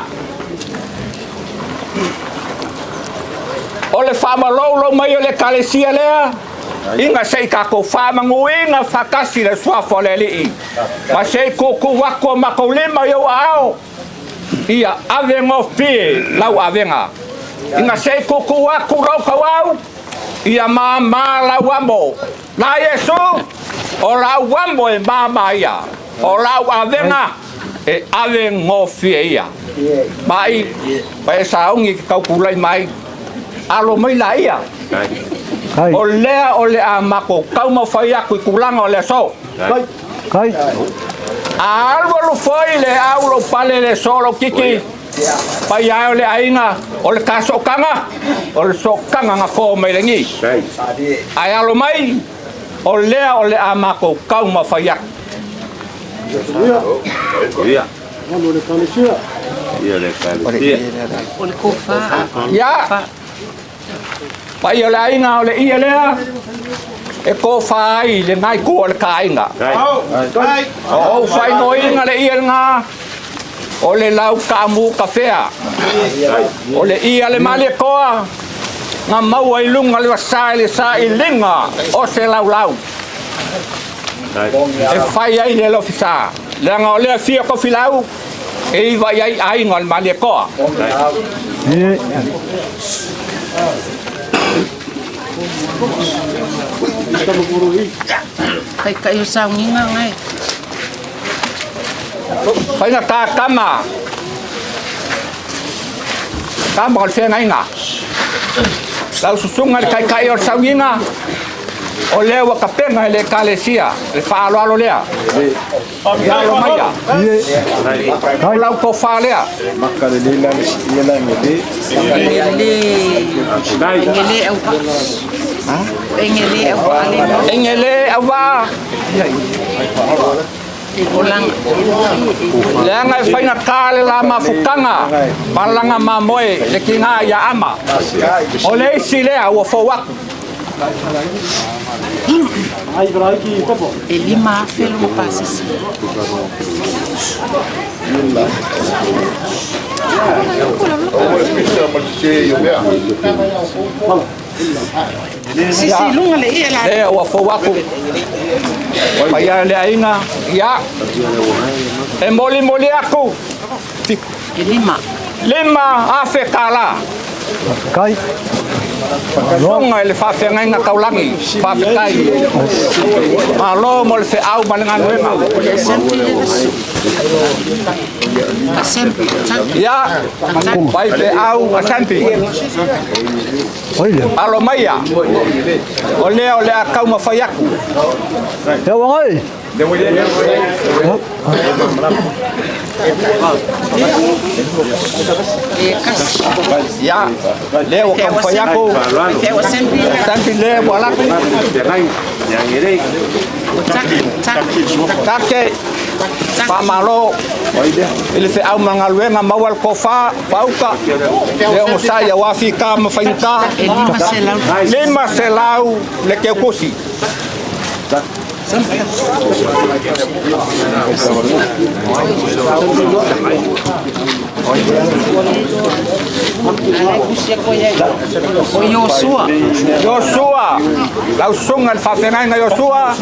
le faamaloulou mai o le Ekalesia lea, ina se i tatou faamanuina faatasi le Suafa o le Alii, ma se i tuutuu atu o matou lima i ou aao, ia ave gofie lau avega. Ina se i tuutuu atu lou tauau, ia māmā lau amo. Na Iesu, o lau amo e māmā ia, o lau avega e ave gofie ia. Mai, pa e sauni ke tautulai mai, alo mai laia. O lea o le a matou taumafai atu i tulaga o le aso. A alualu foi le au lou pale le aso lou titi, paia e o le aiga, o le ta sootaga, o le sootaga na to mai lagi. Ae alo mai, o lea o le a matou taumafai atu. Ia, paia o le aiga o le ie lea, e tofa ai le nai itu o le ta aiga. O ou faaigoaina le ie lena, o le lau taamu kafea. O le ie a le Malietoa, na maua i luga o le vasa i le sailiga o se laulau. E fai ai le lofisa, leaga o lea fia tofilau, e iva i ai aiga o le Malietoa. Taitai o sauniga ngai. Faiga ta tama. Tama o le feagaiga. Lau susuga i le taitai o le sauniga, o lea ua tapena e le Ekalesia le faaaloalo lea. Ia alo maia. O lau tofa lea. Egele auvaa. Leaga e faigata le la mafutaga ma laga mamoe le tiga ia ama. O le isi lea ua fou atu. E 5,000 luga pasese. Sisi luga le ia la. Lea ua fou atu. Paia le aiga, ia. E molimoli atu. E lima. 5,000 tala. Kai. Susuga i le faafeagaiga taulagi, faafetai. Malo mo le feau ma le galuega. Asempi. Ia, faifeau Asempi. Oi le. Alo maia. O lea o le a taumafai atu. Ia ua ngai. E kasi. Ia, lea ua taumafai atu. Faifeau Asempi. Asempi lea ua alu atu. O taki, taki. Take, faamalo i le feau ma galuega maua le tofa, pauta, le onosai aua fita ma faigata. E 500. 500 le keukusi. Alai kusi ko ia. O Iosua. Iosua, lau susuga i le faafeagaiga Iosua,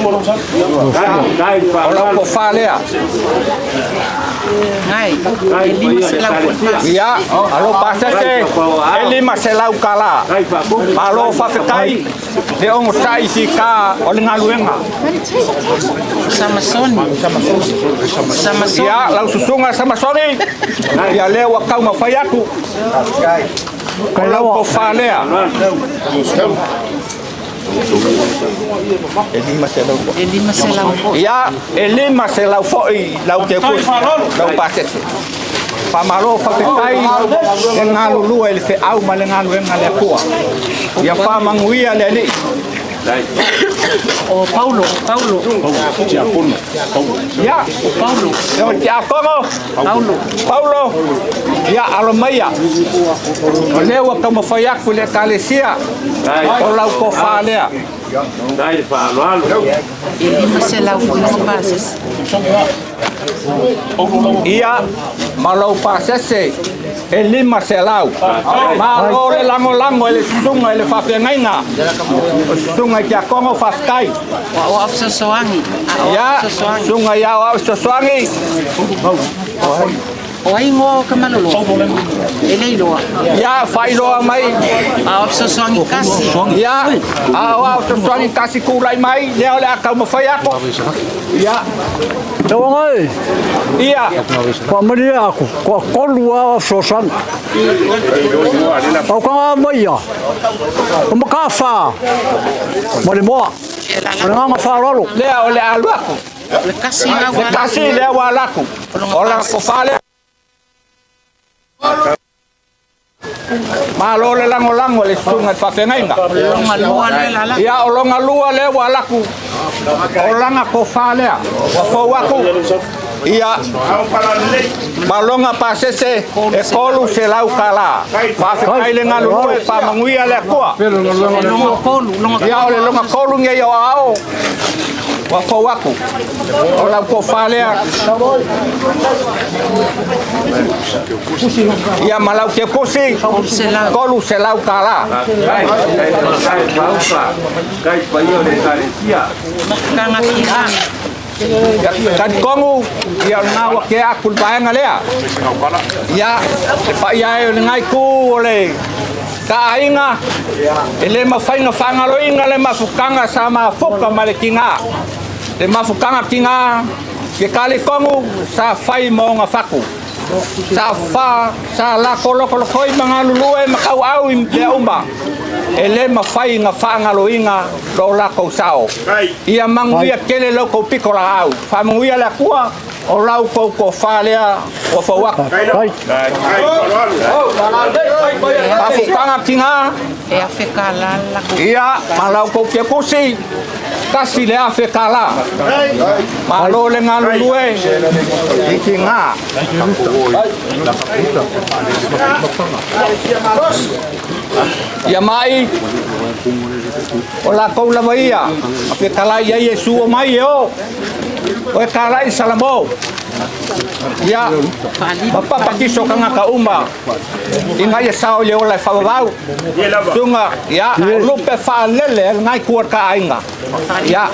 o lau tofa lea. Ngai. E 500 foi pasese. Ia, alo pasese, e 500 tala. Malo faafetai, le onosai i fita o le galuega. Samasoni. Samasoni. Ia, lau susuga Samasoni, ia lea ua taumafai atu. O lau tofa lea. E 500 foi. Ia, e 500 foi lau keukusi, lau pasese. Faamalo faafetai le galulue i le feau ma le galuega a le Atua. Ia faamanuia le Alii. O Paulo, Paulo. Ia, Paulo. e o tiakono, Paulo. Paulo, ia alo maia. O lea ua taumafai atu i le Ekalesia, o lau tofa lea. E 500 foi luga pasese. Ia, ma lou pasese, e 500. Malo le lagolago. lagolago e le susuga i le faafeagaiga o susuga i Tiakono, faafetai. O Aoao Fesoasoani. Ia, susuga i Aoao Fesoasoani. O ai igoa o Kamalolo? E le iloa. Ia, faailoa mai. Aoao Fesoasoani kasi. Ia, Aoao Fesoasoani kasi tulai mai, lea o le a taumafai atu. Ia. Tauaga e. Ia. Faamalie aku, toatolu lava fesoasoani. Taukaga mai ia, o Matafa ma le Moa. Ma le agaga faaaloalo. Lea o le a alu atu. Le kasi lea ua Le kasi lea ua alu atu. O lana tofa lea. Malo le lagolago i le susuga i le faafeagaiga. Longa lua lea la latu. Ia, o lona lua lea ua alu atu. O lana tofa lea ua fou atu. Ia, ma lona pasese e $300. Faafetai le galulue, faamanuia le Atua. Longa tolu, longa Ia, o le lona tolu nei o Aao ua fou atu. O lau tofa lea. Ia, ma lau teukusi, $300. Mafutaga tiga. Talitonu, ia o lena ua tea atu le vaega lea. Ia, le paia e o lena itu o le taaiga, e le mafai ona faagaloina le mafutaga sa mafuta ma le tiga. Le mafutaga tiga, ke talitonu sa fai ma ona fatu. Sa fa, sa lako lokolokoi ma galulue ma tauau i mea uma. E le mafai ona faagaloina lo lakou sao. Ia manuia tele lo kou pito laau. Faamanuia le Atua o lau kou tofa lea ua fou atu. Mafutaga tiga. E $1,000 la lakou. Ia, ma lau kou tiakusi, $1,000. Malo le galulue i tiga. Ia mai, o lakou lava ia, a fetalai i ai Iesu o mai e o, o e talai Salamo. Ia, ma papatiso tagata uma, ina ia sao i le ola e faavavau. Susuga, ia, o lupe faalele e lena itu o le taaiga. Ia.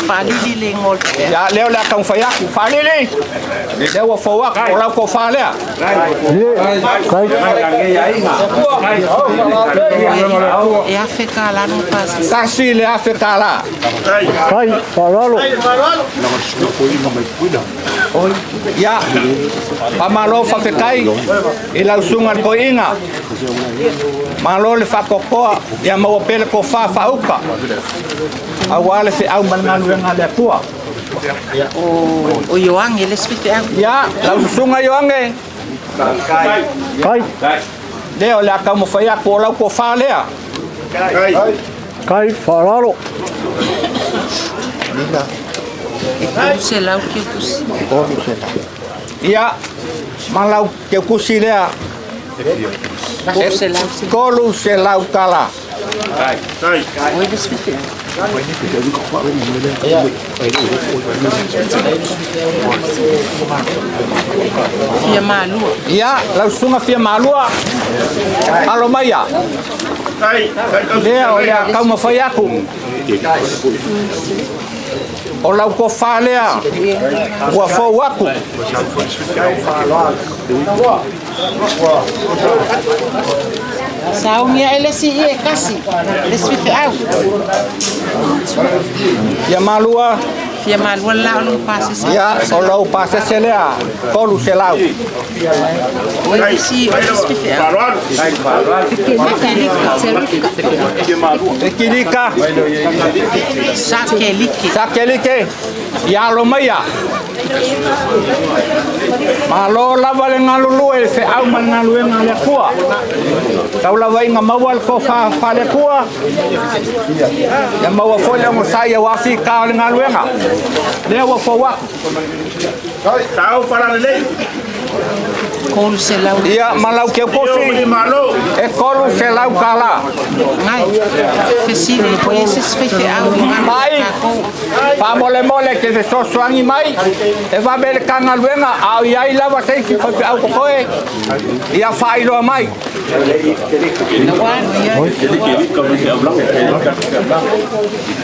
Faalili le igoa o le pea. Ia, lea o le a taumafai atu. Faalili, lea ua fou atu, o lau tofa lea. E $1,000 lona pasese. $1,000. Ia, faamalo faafetai i lau susuga i le toeaina. Malo le faatoatoa, ia maua pea le tofa faauta aua le feau ma le galuega a le Atua. O Ioange le isi feau. Ia, lau susuga Ioange. Lea o le a taumafai atu o lau tofa lea. E 300 keukusi. Ia, ma lau keukusi lea. E $300. O le isi feau. Fia Malua. Ia, lau susuga Fia Malua, alo maia. Lea o le a taumafai atu. O lau tofa lea ua fou atu. Saunia e le isi i e kasi, le isi feau. Fia Malua. Fia Malua la o lou pasese. Ia, o lou pasese lea, 300. O le isi, o le isi feau. Ekilika. Sakelike. Sakelike. Ia alo maia. Malo lava le galulue i le feau ma le galuega a le Atua. Tau lava ina maua le tofa faale-Atua, ia maua foi le onosai aua fita o le galuega. Lea ua fou atu. 300. Ia, ma lau keukusi, e $300. Ngai. Fesili po i se isi faifeau i galu Mai, tatou. faamolemole e te fesoasoani mai, e vave le ta galuega, a o i ai lava se isi faifeau totoe, ia faailoa mai.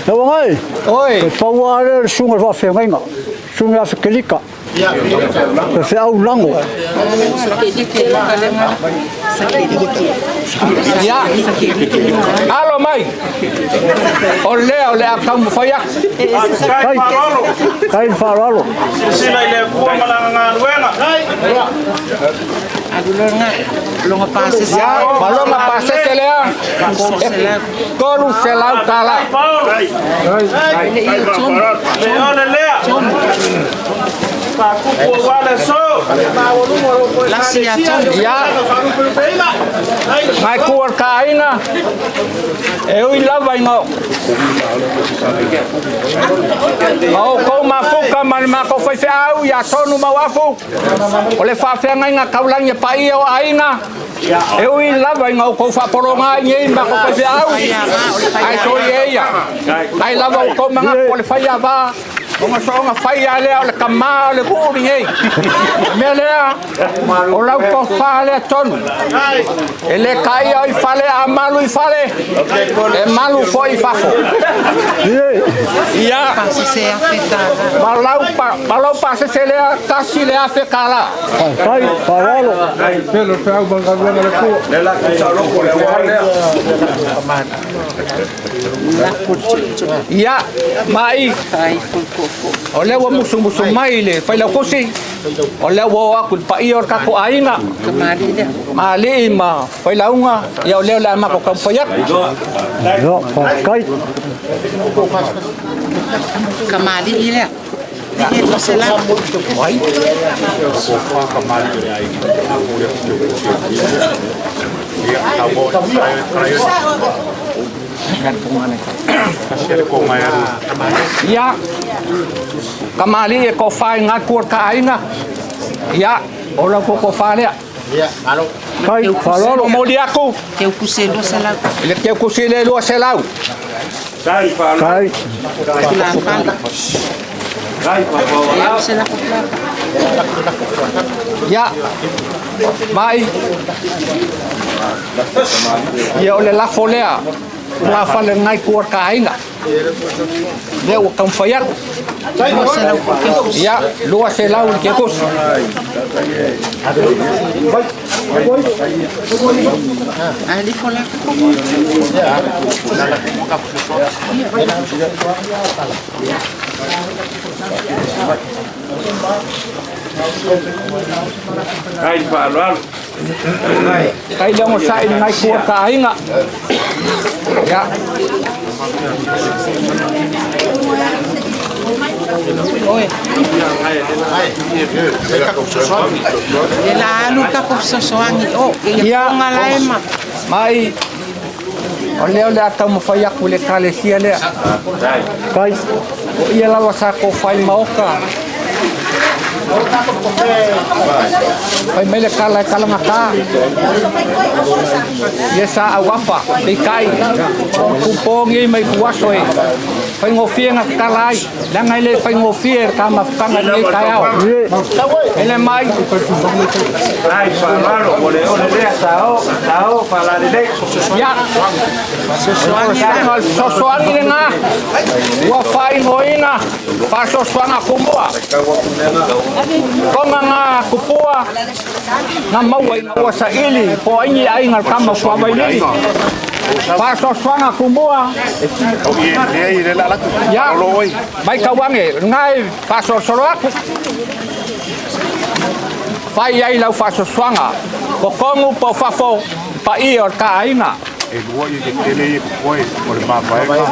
Lau Afioga e, Oi. e pau lava lea o le susuga i le faafeagaiga, susuga ia Fekelika, faifeau lago. Ia, alo mai, o lea o le a taumafai atu. Kai, kai le faaaloalo. Silasila i le Atua ma lana galuega. Alu loa longa pasese. Ia, ma lona pasese lea, e $300. Le ole lea. Faatupu aua le aso. Lasi ia tonu. Ia, ngai kua le taaiga, e ui lava ina ma outou mafuta ma le matou faifeau ia tonu ma uafu, o le faafeagaiga taulagi e paia o aiga, e ui lava ina outou faapologa ai nei matou faifeau, ae soia ia. Ai lava outou manatu o le faiava, ona soona faia lea o le kamā o le nuu lenei. O le mea lea, o lau tofa lea tonu. E le taia o i fale, a malu i fale, e malu foi i fafo. Ia, Pasese $1,000. ma lau, pa, ma lau pasese lea, $1,000. Kai, faaaloalo. Ia, mai, o lea ua musumusu mai le failaukusi, o lea ua oo atu i le paia o le tatou aiga, Kamali lea. ma alii ma failauga, ia o lea o le a matou taumafai atu. Ia, faafetai. Kamali lea. E 200. Ia, kamali'i e tofa i gaku o le taaiga, ia, o lau tou tofa lea. Kai, faaaloalo. Momoli atu Keukusi e 200. i le keukusi le 200. Kai, Tulafale. E 200 tulafale. Ia, mai, ia o le lafo lea, tulafale ngai kua o le taaiga. Lea ua taumafai atu. 200 keukusi. Ia, 200 le keukusi. Ali fo la. Kai le ogosa'i lenai kua o le taaiga. Ia. Oi. E la alu takou fesoasoani o. Ia Ia. konga lae ma. Mai, o lea o le a taumafai atu i le ekalesia lea. kai. O ia lava sa tofai maota. Fai mai le tala e talagata. Ia sa auafa, peitai, o tupogi mai tuaso e faigofie na tatala ai. Leaga e le faigofie le ta mafutaga i lenei taeao. E le mai. Ia, o le fesoasoani lena ua faaigoina faasoasoaga tumua. Toga na tupua na maua ina ua saili po o ai ni aiga o le tama o Suavailili. Faasoasoaga tumua. Ia, matau ane, lena e faasolosolo atu. Fai ai lau faasoasoaga, totonu po o fafo, paia o le taaiga. E lua ia tetele ia totoe o le mavaega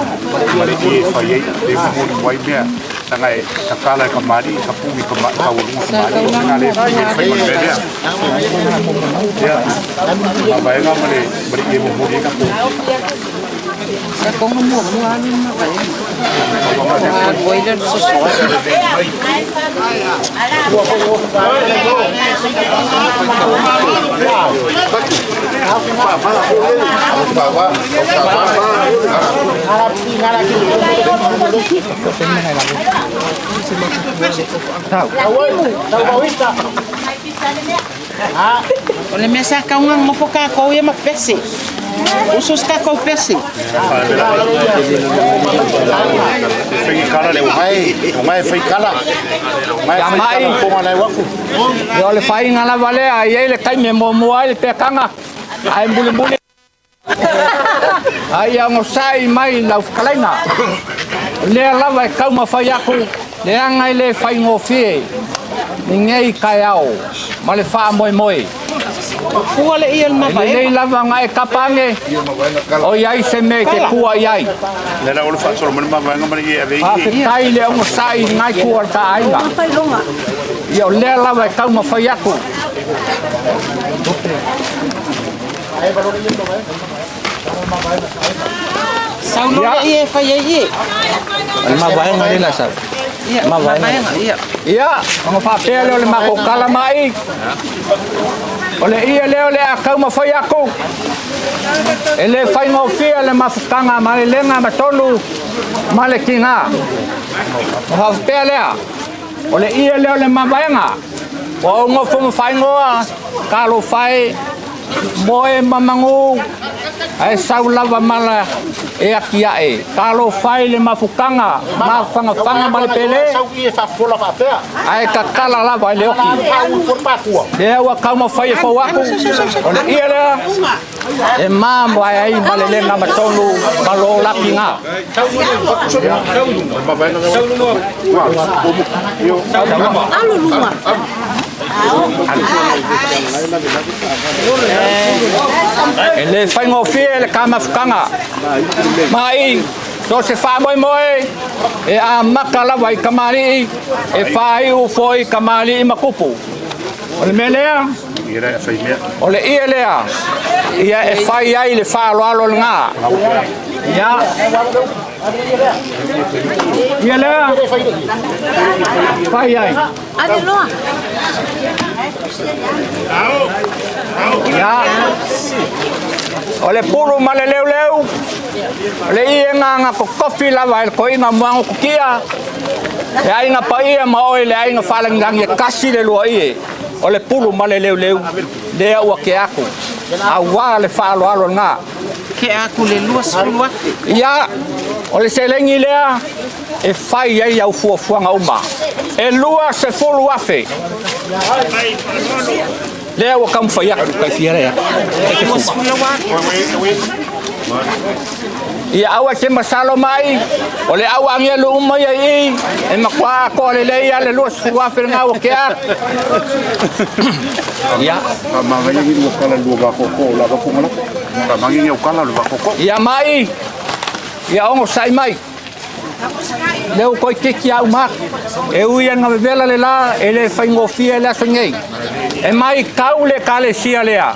ma le ie e fai ai le momoli ai mea leaga e tatala e kamali'i tapui i taualuga kamali'i o lena le e fai ma le mea lea ia mavaega ma le ma le ie momoli ai tatou. Tatou na muamua alu le mavaega. Ona alu ai lea o le fesoasoani. O le mea sa tau ona nonofo tatou ia ma pese. Usu se tatou pese. Ia mai, ia o le faiga lava lea, e i ai le taimi e muamua ai le pekaga, ae mulimuli. A ia onosai mai lau fetalaiga, o lea lava e taumafai atu, leaga e le faigofie lenei taeao ma le faamoemoe. Fua le ia le E mavaega. lelei lava ona e tapa ane, o i ai se mea e te tua i ai. Faafetai le onosai i lena itu o le ta aiga. Ia o lea lava e taumafai atu. Sau loa le ie e fai ai ie. O le mavaega lea la sau. Ia, mavaega, ia. Ia, ona faapea lea o le matou tala mai. O le ie lea o le a taumafai atu. E le faigofie le mafutaga ma le lega ma tonu ma le tiga. Ona faapea lea, o le ie lea o le mavaega. Ua ou nofo ma faaigoa, talofa e, moe ma manu, ae sau lava mala e atiae. Talofa e i le mafutaga, mafagafaga ma le pele, ae tatala lava i le oti. Lea ua taumafai e fou atu, o le ie lea e mamae ai ma le lega ma tonu ma lo lakiga. E le faigofie le kamafutaga. Mai, so o se faamoemoe e amata lava i kamali'i, e faaiu foi i kamali'i ma tupu. O le mea lea, o le ie lea, ia e fai ai le faaaloalo lena. Ia, ia lea, fai ai. Ia, o le pulu ma le leuleu, o le ie na totofi lava e le toeaina Muagututia, le aiga paia ma oe le aiga faalagilagi e tasi le lua ie, o le pulu ma le leuleu, lea ua tea atu, aua le faaaloalo lena. Tea atu le 20,000. Ia, o le seleni lea e fai ai au fuafuaga uma. E 20,000. Lea ua taumafai atu tai fia lea. Ia aua e te masalo mai, o le au agelu uma ia i i, e matua atoa lelei lava le 20,000 lena ua tea atu. Ia. Ia mai, ia onosai mai. Lea ua toeitiiti lava uma atu. E ui lava ina vevela le la, e le faigofie le aso nei. E mai tau le ekalesia lea,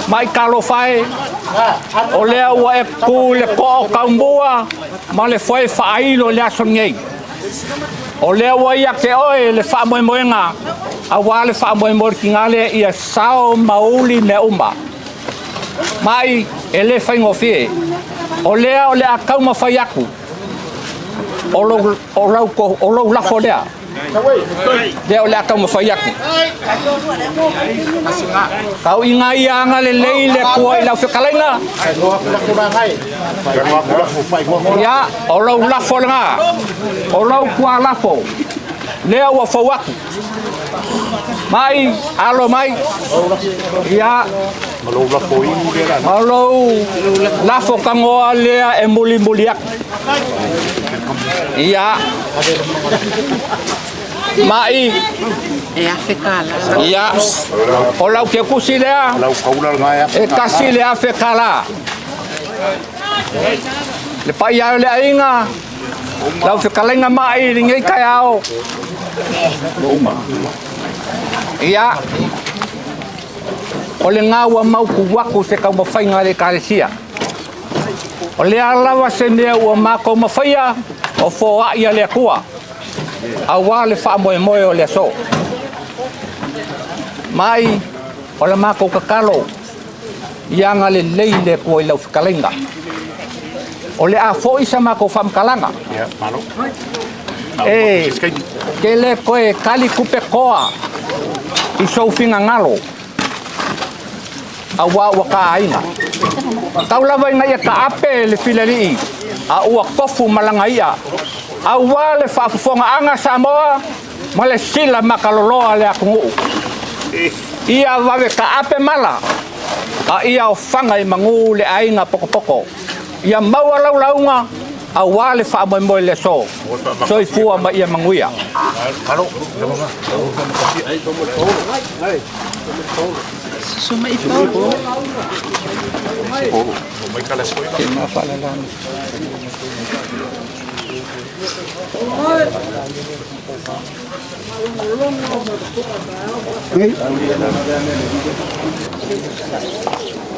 mai talofa e, o lea ua e tu i le toa o Taumua ma le foe faailo i le aso nei. O lea ua ia te oe le faamoemoega, aua le faamoemoe o le tiga lea ia sao ma uli mea uma. Mai, e le faigofie. O lea o le a taumafai atu, o lou, o lau, o lou lafo lea. Lea o le a taumafai atu. Tau ina ia agalelei le Atua i lau fetalaiga. Ia, o lou lafo lena, o lou tualafo, lea ua fou atu. Mai, alo mai. Ia, ma lou lafo tagoa lea e mulimuli atu. Ia, mai. E $1,000. Ia, o lau kekusi lea, e tasi le $1,000. Le paia o le aiga, lau fetalaiga mai i lenei taeao. Ia, o lena ua mautu atu se taumafaiga a le Ekalesia. O le a lava se mea ua matou mafaia, o foai a le Atua, aua le faamoemoe o le aso. Mai o le matou tatalo, ia agalelei le Atua i lau fetalaiga. O le a foi sa matou faamatalaga. E te le toe tali tupe toa i sou finagalo, aua ua ta aiga. Tau lava ina ia taape le filialii a ua tofu ma lana ia, aua le faafofogaaga a Samoa ma le sila mataloloa a le atunuu. Ia vave taape mala, a ia ofaga i manu le aiga potopoto. Ia maua lau lauga aua le faamoemoe i le aso. Soifua ma ia manuia.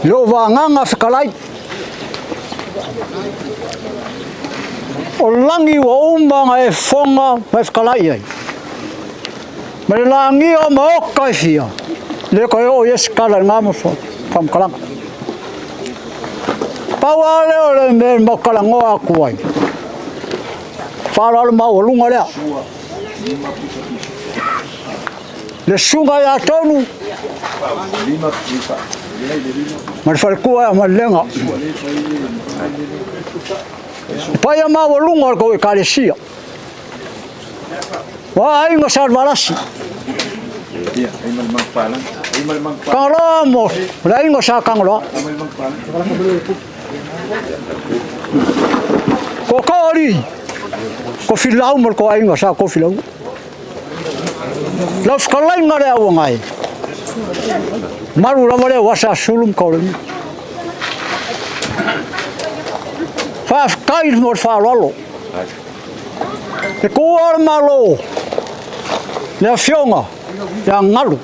Lou vagaga fetalai. O lagi ua uma ona e fofoga ma e fetalai ai. Ma le lagia o maota e fia, le toe oo i ai se tala i lena faamatalaga. Pau lava lea o le mea e matou talanoa atu ai, faaaloalo maualuga lea. Le susuga ia Tonu ma le faletua ia Malilega. Le paia maualuga o le tou ekalesia. Ua aiga sa Valasi. Tagaloa mo le aiga sa Tagaloa. Ko Kaoli, ko Filau ma le tou aiga sa Kofilau. Lau fetalaiga le auagai. Malu lava lea ua sa sulu ma kaoleni. Faafetai mo le faaaloalo. Le tuua o le Malo, le afioga ia Galu.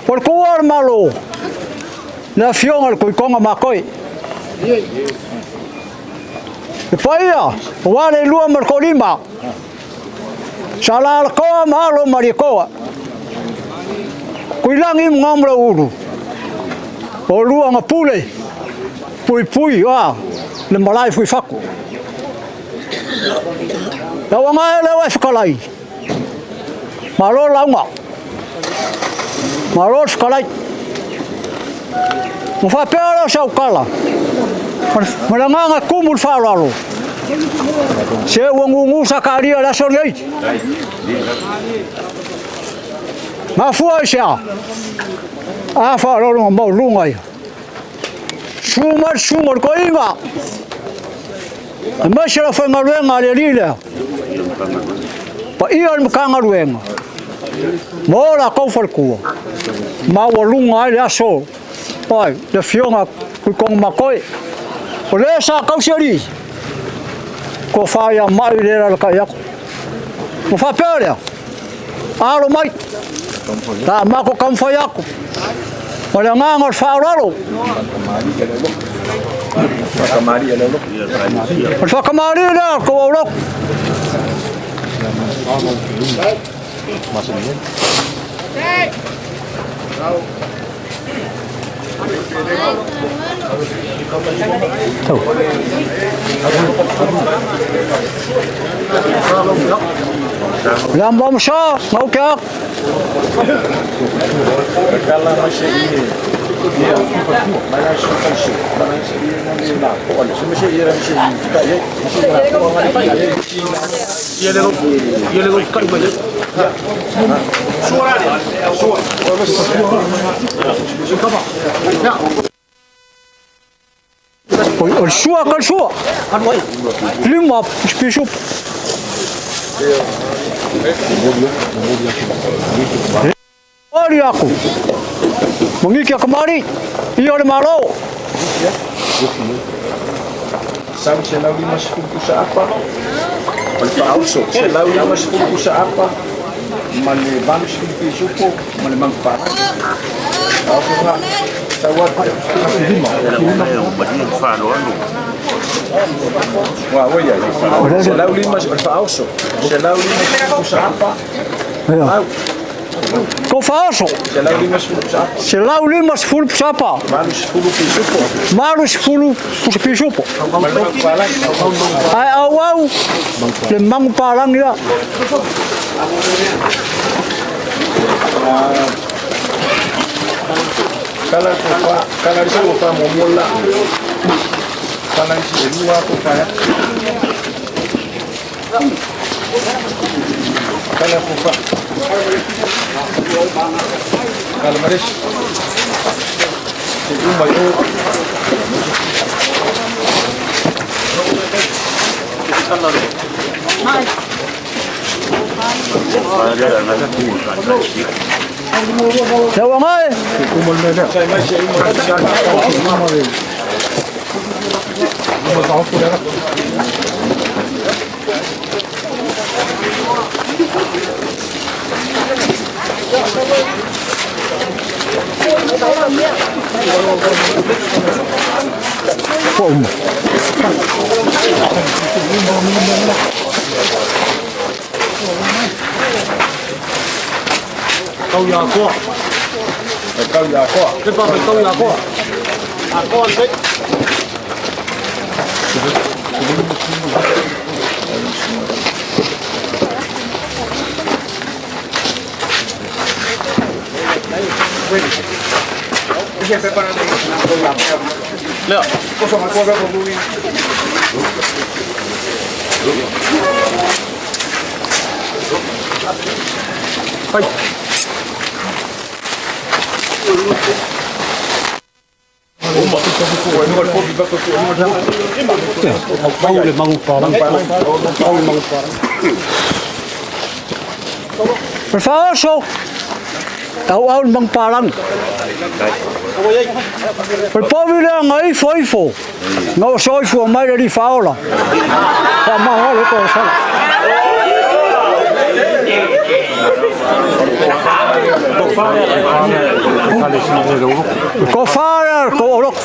O le tuua o le Malo, le afioga i le Tuitoga Matoe. Le paia, aua le lua ma le toalima, Sa Lalatoa ma Alo Malietoa, Tuilagi ma Gamalauulu, o lua na pule, puipui a le malae fuifatu. Lau aga e lea ua e fetalai, malo lauga, malo le fetalai. Ua faapea lea o sau tala, ma le agaga tumu i le faaaloalo, se ua gugu Sakaria i le aso lenei. Mafua i se a? A faaaloalo maualuga ia. Susu mai le susuga o le toeaina, aemaise le aufaigaluega a le alii lea, paia o le Matagaluega, ma o latou faletua, maualuga ai le aso, ai, le afioga Tuitoga Matoe. O le sa tausi alii, tofa ia mai le alalatai atu. Ua faapea lea, alo mai, la matou taumafai atu, ma le agaga o le faaaloalo. O le faatamalii lea o le tou aulotu. Lamba masa, ngau ke ak. O le sua ka le sua. Lima pisupu. Ali aku. Mangiki a kamari. Ia o le malo. Sau 150 pusa apa, o le faauso 150 pusa apa ma le 80 pisupo ma le manupalagi. Aofoga sau atu. Ua ua ia. 150 o le faaoso. 150 pusa apa. Au. Ko faaoso. 150 pusa apa. 150 pusa apa. 80 pisupo. 80 pusa pisupo. Ma le magu palagi. Ae auau le magu palagi la. Kala ko fa, kala isi ko fa mo mo la. Kala isi e lua ko fa ya. Kala ko fa. Kala maris. Se uma yo. Le uaga e. Ua uma. Kau ia koa. Kau ia koa. Te pa kau ia koa. A koa te. Leo, cosa ma koa ko bui. Vai. Pau le magu palagi. Pau le magu palagi. O le faaoso, auau le magu palagi. O le povi lea na ifo ifo, na ua soifua mai le alii faaola. Faamalo le tolosaga. Tofa lea le tooloko.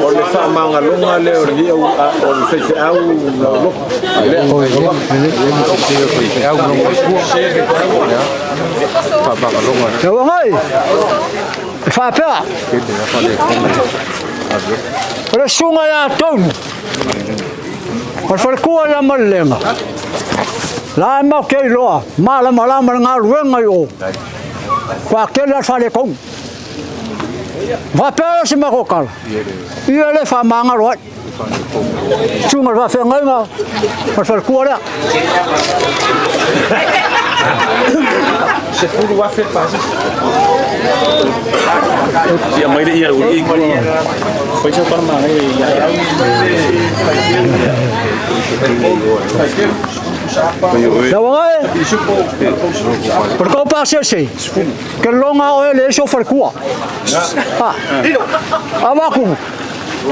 O le faamagaloga lea o le o le faifeau lauloko. Le uaga e, e faapea. O le susuga ia Tonu, o le falekua ia Malilega, la e matou te iloa, malamalama le galuega i o, ua tele lava le faaletonu. Faapea lea o si matou tala, ia le faamagalo ai. Susuga i le faafeagaiga ma le falekua lea. 10,000 pasese. Ia mai le ia i fai sa para mai ia. Lau aga e, o le kou pasese, ke loga oe le isi o falekua. Ha, avatu,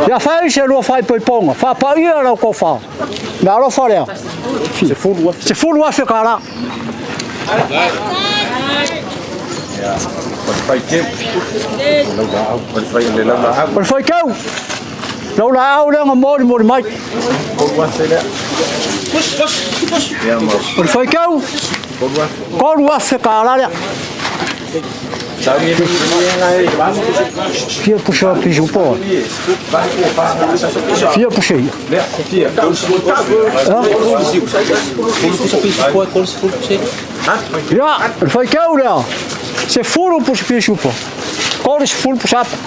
ia fai se lua faaipoipoga, faapaia lau tofa, mea alofa lea. 10,000 tala. O le faitau, lau laau lea na molimoli mai. O le faitau, 3,000 tala lea. Fia pusa pisu po. Fia pusa ia. Ia, o le faitau lea, 10 pusa pisu po. 30 pusa apa.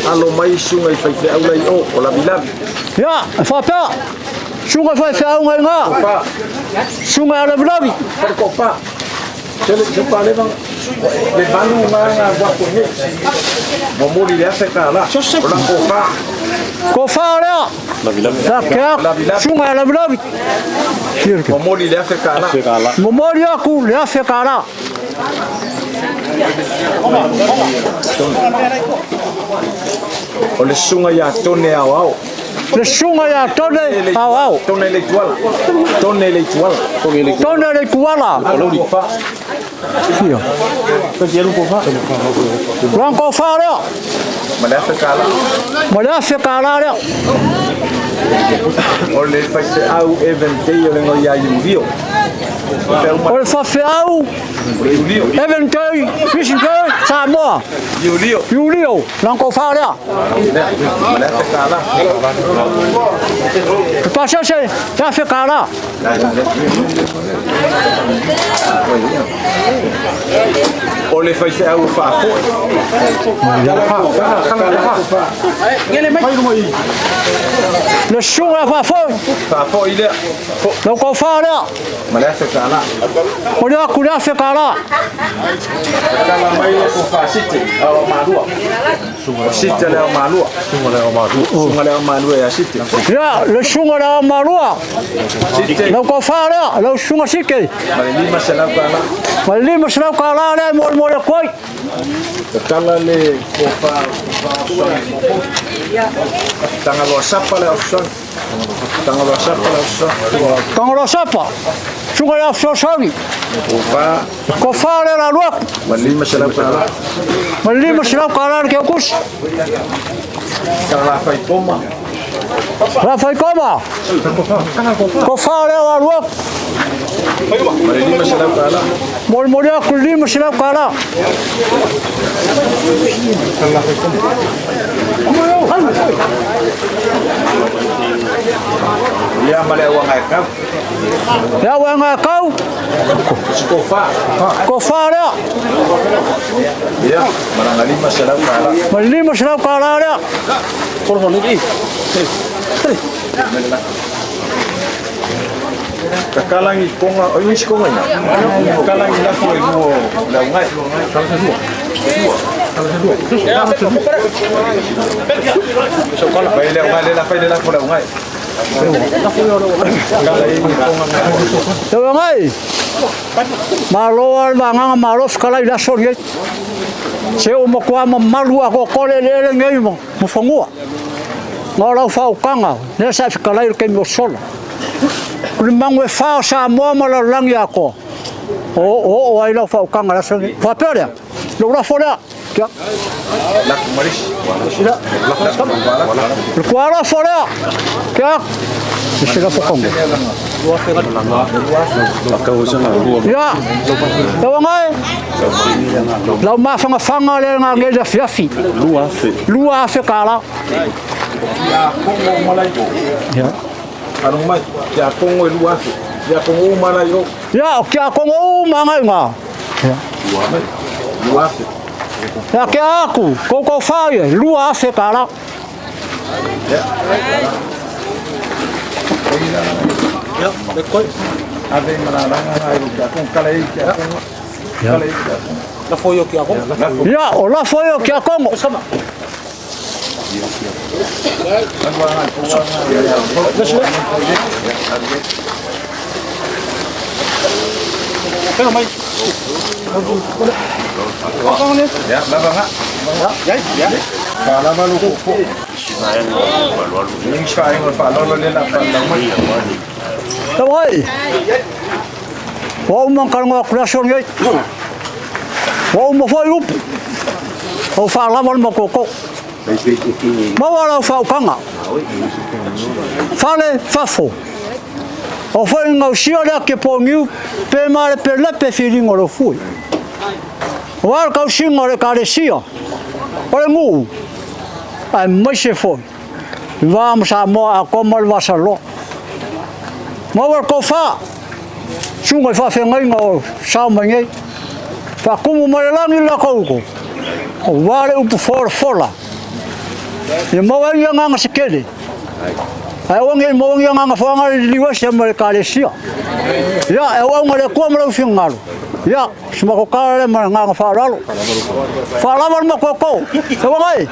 Alo mai suga i faifeau lai o, o lavilavi. Ia, e faapea, suga i faifeau ngai ngā, suga i alavilavi. Falekopa, tele se paleva, le valu ngā ngā wako nei. Momoli le afe ka la, o la kofa. Kofa lea. Ia Keaku, susuga ia Lavilavi. Momoli le $1,000. Momoli atu le $1,000. O le susuga ia Tone Aoao. Le susuga ia Tone Aoao. Tone Leituala. Tone Leituala. Tone Leituala. Luang fa lea. Ma le $1,000. Ma le $1,000 lea. O le faifeau Evan Day o le igoa ia Iulio. O le faifeau Evan Day, Mission Day, Samoa. Iulio. Iulio, luang fa lea. Ma le $1,000. Le pasese, le $1,000. O le faifeau faafoi. Le susuga faafoi. Faafoi lea. Lau kofa lea. Ma le $1,000. O le aku le $1,000. Tala mai le kofa site ao malua. O site le ao malua. Sunga le ao malua. Sunga le ao malua ia site. Ia, le susuga le ao malua. Site. Lau kofa lea, lau susuga sike. Ma le $500. Ma le $500 lea mo le mo le koi. Tala le kofa Tangaloa sapa le au soni. Tangaloa sapa le au soni. Tangaloa sapa. Susuga le au fesoasoani. Kofa. Kofa le la lua. Ma le $500. Ma le $500 le keukusi. Tangala fai koma. La fai koma. Kofa le la lua. Ma le $500. Mo le mo le aku le $500. Ia ma le auanga e kau. Le auanga e kau. Kofa. Kofa lea. Ia, ma lana $500. Ma le $500 lea. Takalangi konga, o nisi konga ina. Takalangi lafo e mua o le aungai. Fai le aungai, le la fai le lafo le aungai. Kala i konga ngai. Le aungai. Malo a le vagaga malo fetalai i le aso lenei. Se ua matua mamalu atoatoa le eleele lenei ma fanua. Na o lau faautaga lea sa e fetalai i le taimi o sola. O le manu e fa o Samoa ma lalolagi atoa, o oo ai lau faautaga i le aso lenei. Faapea lea, lou lafo lea. Kia. Le tua lafo lea. Kia. Se lafo kongo. Ia, lau agai, lau mafangafaga lea ngā le afiafi. $2,000. Ia kongo malai o. Ia. Anong mai, kia kongo e 2,000. Kia kongo u malai o. Ia, o kia kongo u mangai ngā. Ia. 2,000. Ia, kia aku, koukou whai e, $2,000. Ia. Ia, le koi. Ave malalanga ngai o kia kongo, kala e kia kongo. Kala e kia kongo. Lafo i o kia kongo. Ia, o lafo i o kia kongo. Ia, lava nga. Ia, whaalava lo koko. Ngi whaenga o whaalolo le la whalau mai. Lau ai, ua uma ona talanoa atu i le aso lenei. Ua uma foi upu. Ua faalava le matou Maua lau faautaga. Fale fafo. O foi gausia lea ke poniu pe malepelepe filiga o lou fui. Aua le tausiga o le Ekalesia, o le nuu, aemaise foi le va ma Samoa atoa ma le Vasaloa. Maua le tofa, susuga i faafeagaiga o sao mai nei, faatumu mai le lagi le latou utu, aua le upu folafola, ia maua ai ni agaga se tele, ae aua ne i maua ni agaga foaga le liliu ese ma le Ekalesia. Ia, e auauna i le Atua ma lou finagalo. Ia, si matou tala lea ma le agaga faaaloalo. Faalava le matou to. Tauaga e!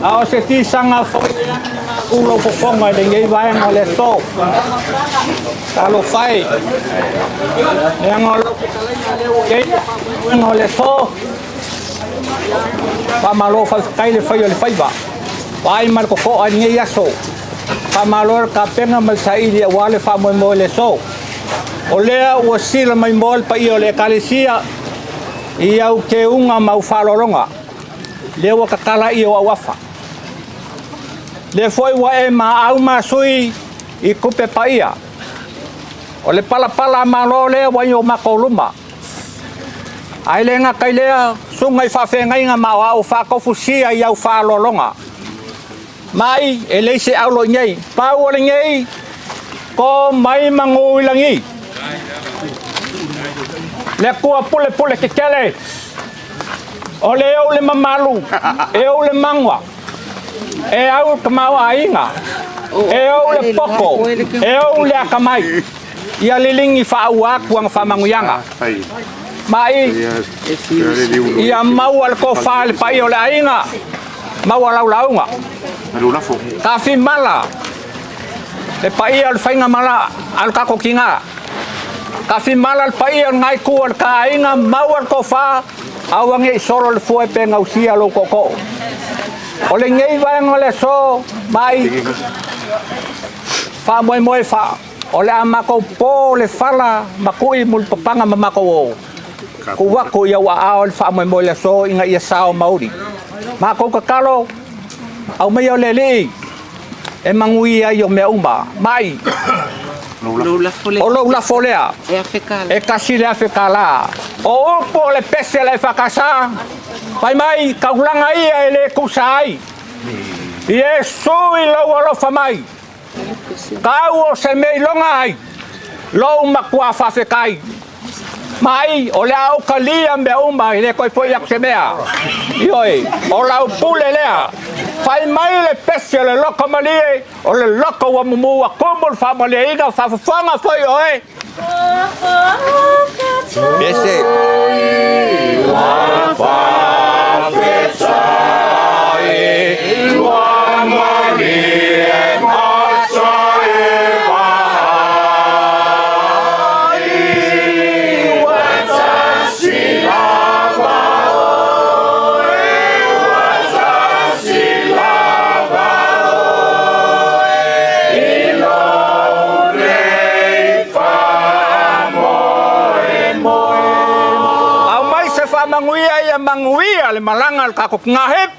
A o se fisaga foi u lou fofoga i lenei vaega o le aso. Talofa e, leaga o lau fetalaiga lea ua i ai le faamoemoega o le aso. Faamalo faafetai le fai o le faiva, vaai ma le totoa i lenei aso. Faamalo le tapena ma le saili aua le faamoemoe o le aso. O lea ua sila mai moa le paia o le Ekalesia i au teuga ma au faaaloaloga, lea ua tatala i ou auafa. Lea foi ua e maau masui i tupe paia. O le palapala a Malo lea ua i o matou luma. Ae le gata i lea, susuga i faafeagaiga ma aoao faatofusia i au faaaloaloga. Mai e leai se aulo i nei. Pau o lenei, to mai manu i lagi. Le Atua pulepule tetele, o le ou le mamalu, e ou le manua, e au le tamaoaiga, e ou le poto, e ou le atamai. Ia liligi faaua atu ana faamanuiaga. Mai, ia maua le tofa i le paia o le aiga, maua lau lauga. Tafimala le paia o le faigamala a le tatou tina. Tafimala le paia o lena itu o le ta aiga, maua le tofa, aua ne i solo le fue pe gausia lou tootoo. O lenei vaega o le aso, mai, faamoemoe faa O le a matou po le fala ma tui mulipapaga ma matou o tuu atu i ou aao le faamoemoe le aso ina ia sao ma uli. Matou tatalo, aumaia o le Alii e manuia ai o mea uma. Mai, o lou lafo lea, e $1,000. O upu o le pese a le EFKS, fai mai, taulaga ia e le tusa ai. Iesu i lou alofa mai. Tau o se mea iloga ai lou matua faafetai mai o le a ou talia mea uma e le toe foi atu se mea. Ioe, o lau pule lea. Fai mai le pese o le loto malie, o le loto ua mumu ua tumu le faamalieina, faafofoga foi oe. Pese. Aumai se faamanuia ia manuia le malaga a le tatou tina hip.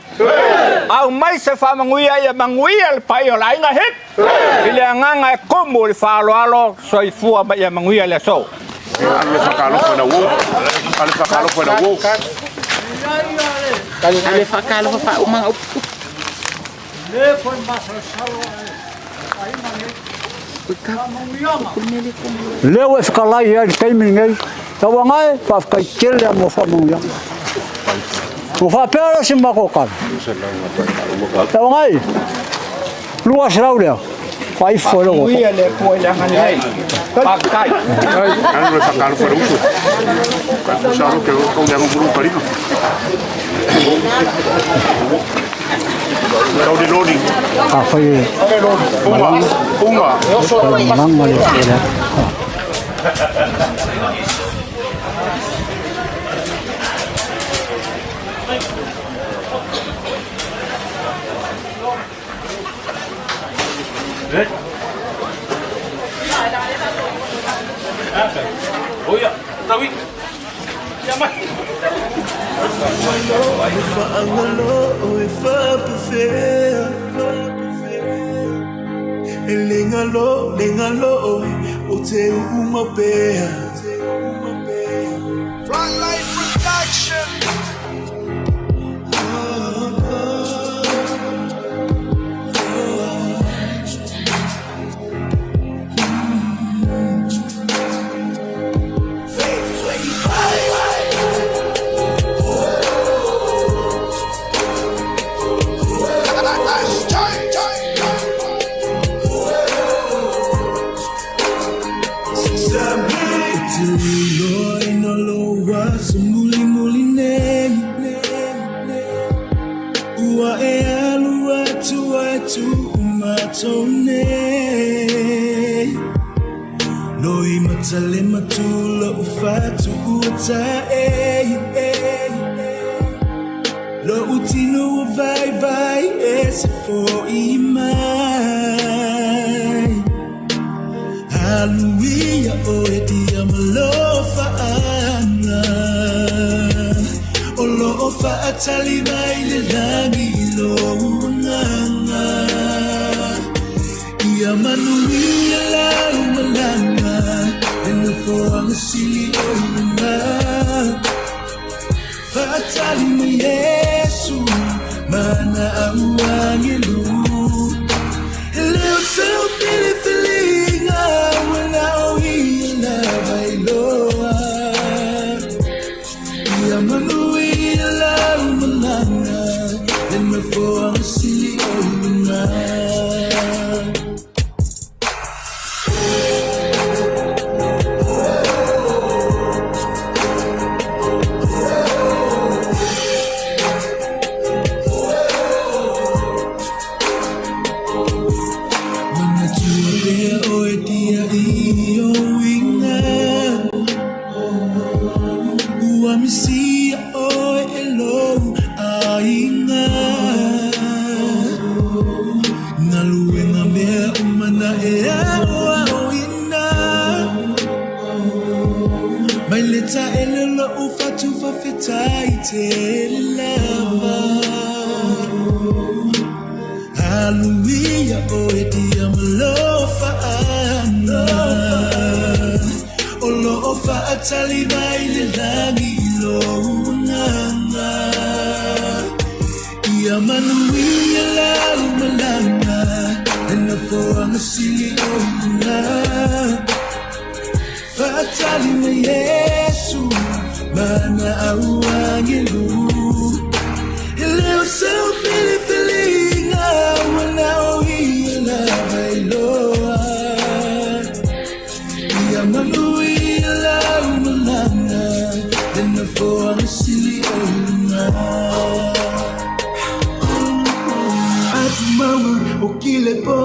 Aumai se faamanuia ia manuia le paia o le aiga hip. I le agaga e tumu i le faaaloalo, soifua ma ia manuia le aso. Alu le whakalofa na wo. Alu le whakalofa na wo. Alu e whakalofa whaumanga upu. Lea ua e fetalai ai i le taimi lenei, tauaga e, faafetai tele lava mo faamanuiaga. Ua faapea lea si matou tala, tauaga e, 200 lea, faaifo e lou Manuia le Atua i le agalelei. Faafetai. Alu le whakalofa na usu. Ka kusaro ke o kau le angumuru karima. Kau le loni. Afai e Unga, unga. malaga le Atua i le tatou nei. Loi matale matula o fatu ua tae. Lo utino o vai vai e se foi mai. Hallelujah o e dia malofa ana. O lo o faatali mai le langi i lo unanga. Ia manuia lau malanga. Le nofoanga sili o i luga. Faatali mai Yesu mana au angelu. E le o seu filifiliga ua lao ia lava iloa. Ia manuia lau malaga le nofoaga sili o i luga. Manatua pea oe dia i o uiga. Ua misia oe e lou aiga. Galuega mea uma na e aoaoina. Mai le taele lou fatu faafetai tele lava. Hallelujah oe dia malofa ana. O lo o faatali mai le langi i lou agaga. Ia manuia lau malaga le nofoaga sili o i luga. Faatali mai Yesu mana au angelu. E le o seu filifiliga ua lao ia lava iloa. Ia manuia lau malaga le nofoaga sili o i luga. Atumaua o kile po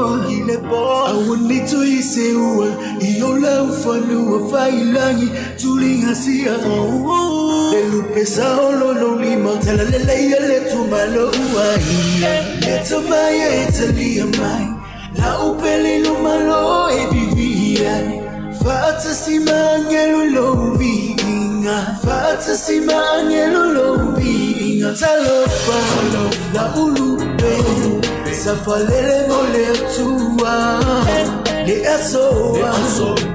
Aua nei toe seua i o lau fanua failangi tuliga sia. Le lupe sa o lolo lima tala leleia le tumalo uaia. Le tamaia e talia mai la upele lumalo e vivia. Faatasi maangelo lou viiga. Faatasi maangelo lou viiga. Talofa la ulupe safalele mo le atua. Le asoa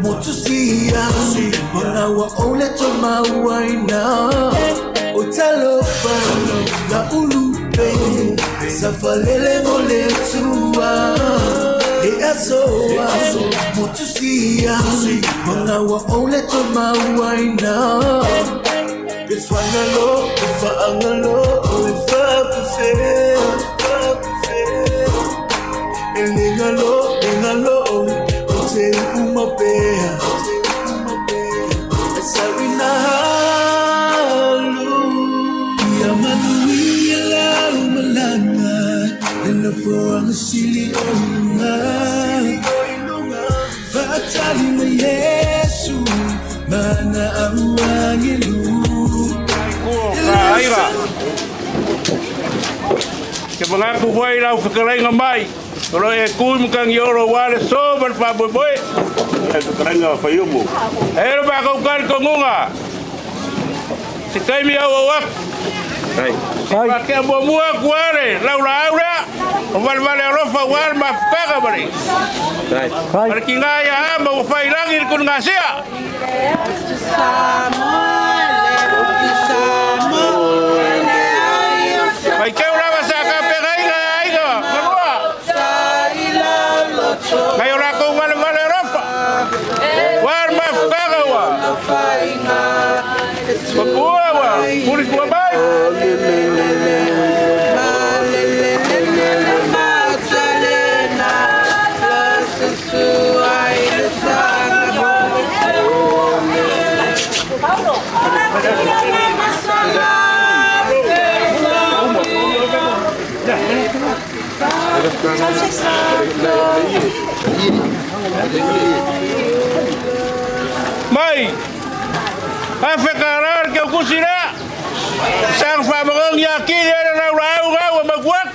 motusia magaua o le tomauaina. O talofa la ulupe safalele mo le atua. Le asoa motusia magaua o le tomauaina. E fagalo, e faagalo, e faapefea, faapefea. E legalo, legalo, o te umapea, o te umapea. E sauina halu. Ia manuia lau malaga le nofoaga sili o i luga. Faatali mai Yesu mana au angelu. Ka aiga. Ke mangaku foi lau fetalaiga mai. O lo e kui matangi olo ua le so ma le faamoemoe. E fetalaiga Faiumu. E le makou talitonuga. Se taimi auau atu. Faatea muamua atu ale lau laau lea. O valevale alofa ua le mafutaga ma le. Ma le tiga ia ama ua failagi le kunigasia. Faitau lava sa tapegaina e aiga malua. Nai o latou valevale alofa. Ua le mafutaga ua. Papua ua puli tua mai. Mai, $1,000 le tautusi lea. Saga faamagogi atili ai le laulaau gau e mautu atu.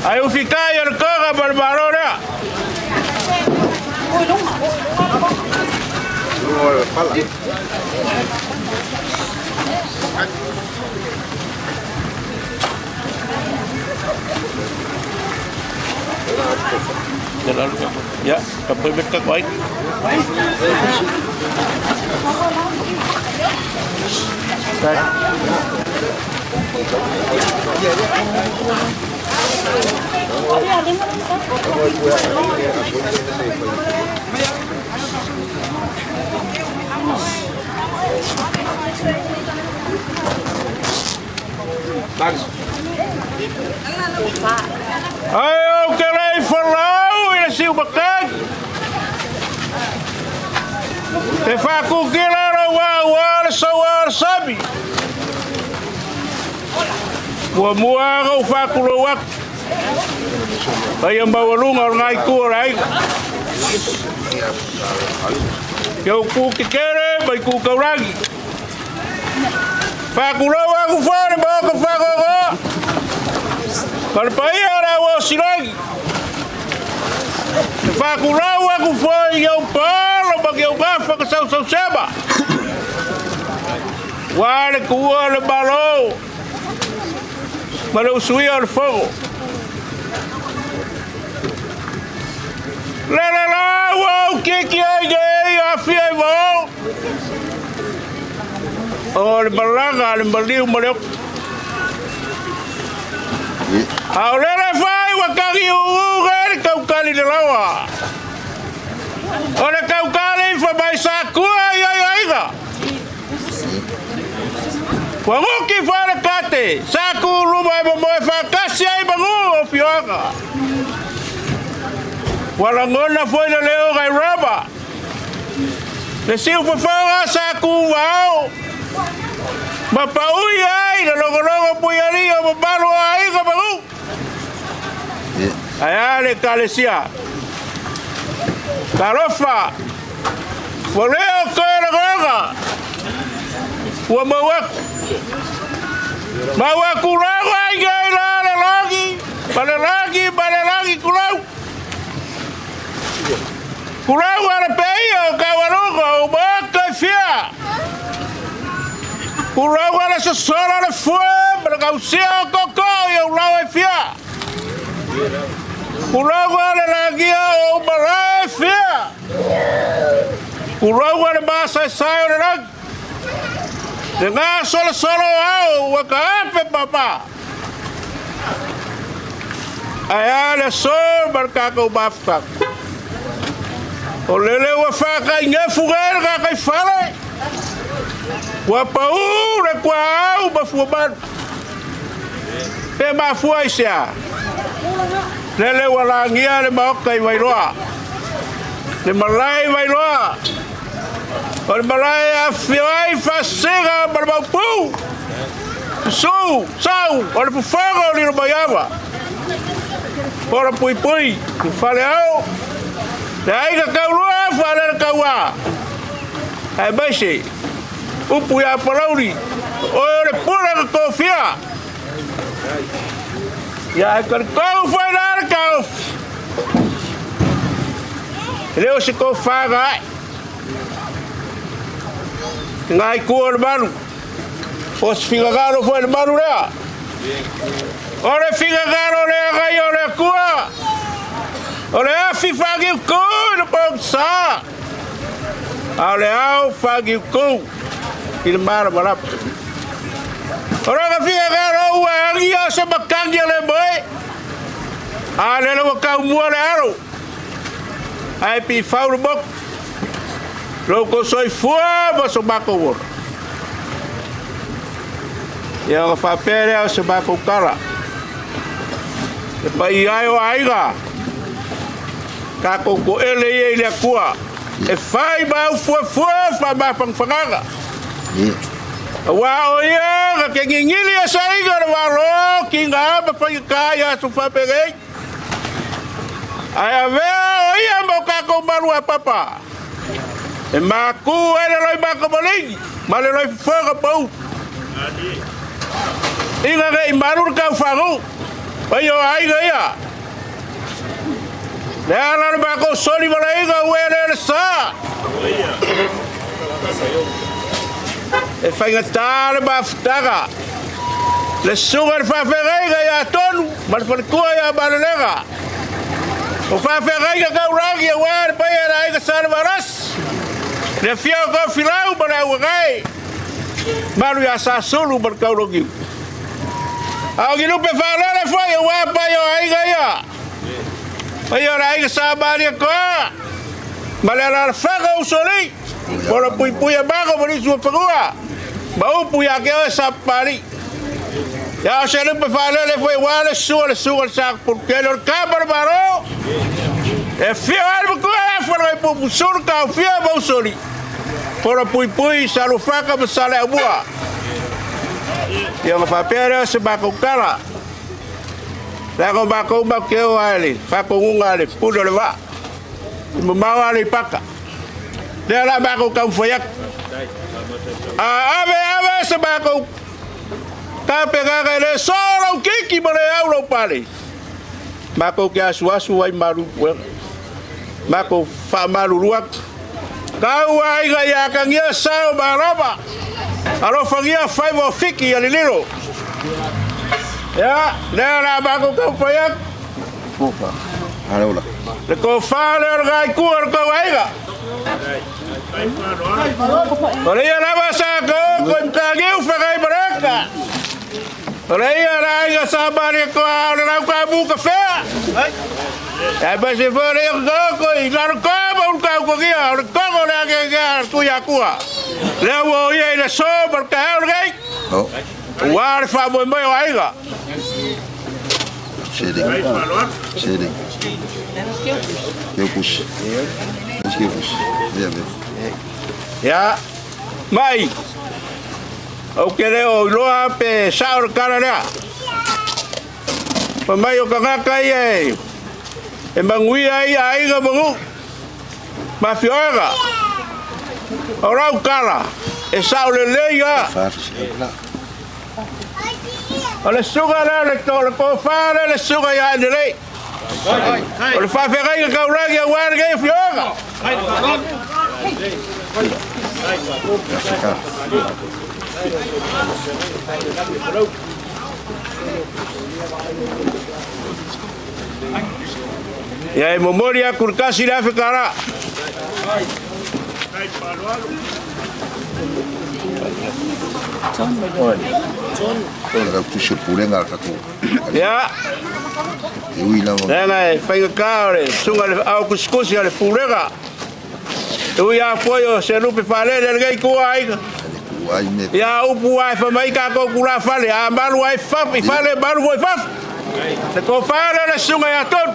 Ai ufikai o le toga ma le malo lea. Ia, ka pui ka koai. Ai ou te le folau i le siu makai. Te whakukila ua ua le saua o le sami. Ua mua au whakulou atu. Ai maualuga o le ngai tu o le aiga. Ke au ku kekere mai ku kaurangi. Whakulou aku whare ma o ka whakogoa. Ma le paia o le au o silangi. Te whakulou aku whare i au palo ma ke au gafa ka sau sau sema. Wa le kuua le malo. Ma le usuia o le fogo. Le le la ua au kiki ai ke ei afia i vao. O le malaga le maliu ma le oko. A o lele fai ua kagi uu ga le kaukali le lawa. O le kaukali fa mai sa kua i ai aiga. Ua nguki fa le kate, sa ku luma e momoe whakasi ai mangu o fioanga. Ua langona foi le leo gai rama. Le siu fafaga sa ku wao. Ma paui ai le logologo pui ali o mamalu o aiga mangu. Ai a le kalesia. Talofa. Ua leo koe lagoga. Ua mau aku. Mau aku lago ai ngai la le lagi. Ma le lagi, ma le lagi kulau. Kulau a le peia o kawaruga o maka i fia. Kulau a le sosora le fue, ma le kausia o koko i au lau e fia. Kulau a le lagia o malae e fia. Kulau a le masa e sai o le lagi. Le ngā solo solo au ua ka ape papa. Ai a le so ma le kākou mafutaga. O lele ua whākai ngefu ngai le kākai fale. Ua pau le kua au ma fua manu. Pe mafua i sea. Lele ua langia le maoka i Wairoa. Le malae i Wairoa. O le malae a whio ai whasega ma le maupu. Su, sau, o le puwhaga o lilo mai awa. Ora pui pui, i whale au. Le aiga kaulua, whale le kaua. Ai maise, upu ia palauri. O le pura ka kōwhia. Ia e kari kau whai rā le kau. Leo se kau whaga ai. Ngai kua le malu. O se fingagaro foi le malu lea. O le fingagaro lea ngai o le kua. O le afi whangi ku i le pong sa. A o le au whangi ku i le mara marapa. O le ka fingagaro ua angi o se makangi o le moe. A le ua kau mua le aro. Ai pi whau le moku. Lo ko soifua ma so makou ola. Ia o whapea lea o se makou kala. E pai ai o aiga. Kākou ko ele ia i le akua. E whai mau fua fua wha mawhangwhanganga. Auā o ia na te gigili e saina le Malo, kigā ma faigata i aso faapenei, ae avea o ia ma o tatou malu a papa e maku ai le loimata maligi ma le loifofoga pau. Ina ne i malu le taufagu, paia o aiga ia. Le ala o le matou soli valaina ua ele le sa. E faigata le mafutaga. Le susuga i le faafeagaiga ia Tonu ma le faletua ia Malelega. O faafeagaiga taulagi aua le paia o le aiga Salevalasi. Le afio o Tofilau ma le Auagae. Malu ia Sasulu ma le Taulagiu. A o ni lupe faalele foi aua paia o aiga ia. Paia o le aiga Sa Malietoa ma le alaalafaga o Usoalii. Pola puipui a mago ma nisi o fanua. Ma upu ia te oe Sapapalii. Ia o se lupe faalele foi aua le susu o le susuga i le Sa Tapulutele o le tama o le Malo. E afio ai le matua ia Faleaipupu Sulu Taofia ma Usoalii. Pola puipui Salufaka ma Saleaaumua. Ia ona faapea lea o se matou tala. Leaga o matou matou te o lava i le faatonuga a le pule o le vaa. I mamao Aleipata. Lea o le a matou taumafai atu. A ave ave se matou tapenaga e le soo lou titi ma le au lou pale. Matou te asuasu ai malu i puega. Matou faamalulu atu. Tau aiga ia atagia sa o malama. Alofagia faiva o Fiti ia lililo. Ia, lea o le a matou taumafai atu. Le tofa lea o le gaikua o le tou aiga. O le ia lava sa taoto i Mataniu Fegai Maleka. O le ia le aiga sa Malietoa o le Lautaamu Kafea. Aemaise foi o le ia taoto i Lalotoa ma Ulutautogia o le togo o le ageagea a le Tuiatua. Lea ua o ia i le aso ma le taeao lenei. Aua le faamoemoe o aiga. Ia, mai, ou te le o iloa pe sao le tala lea. Fai mai o tagata ia e manuia ai aiga ma nuu ma afioaga. O lau tala, e sao lelei lava. O le susuga lea o le to, le tofa lea le susuga ia Enelei. O le faafeagaiga taulagi aua lenei afioaga. Ia e momoli atu le $1,000 tala. Ia, leaga e faigata o le susuga i le ao kusikusi o le pulega. E ui lava foi o se lupe faalele a lenei ituaiga. Ia upu lava e fai mai tatou tulafale, a malu ai i fale, malu foi i fafo. Le tofa lea o le susuga ia Tonu.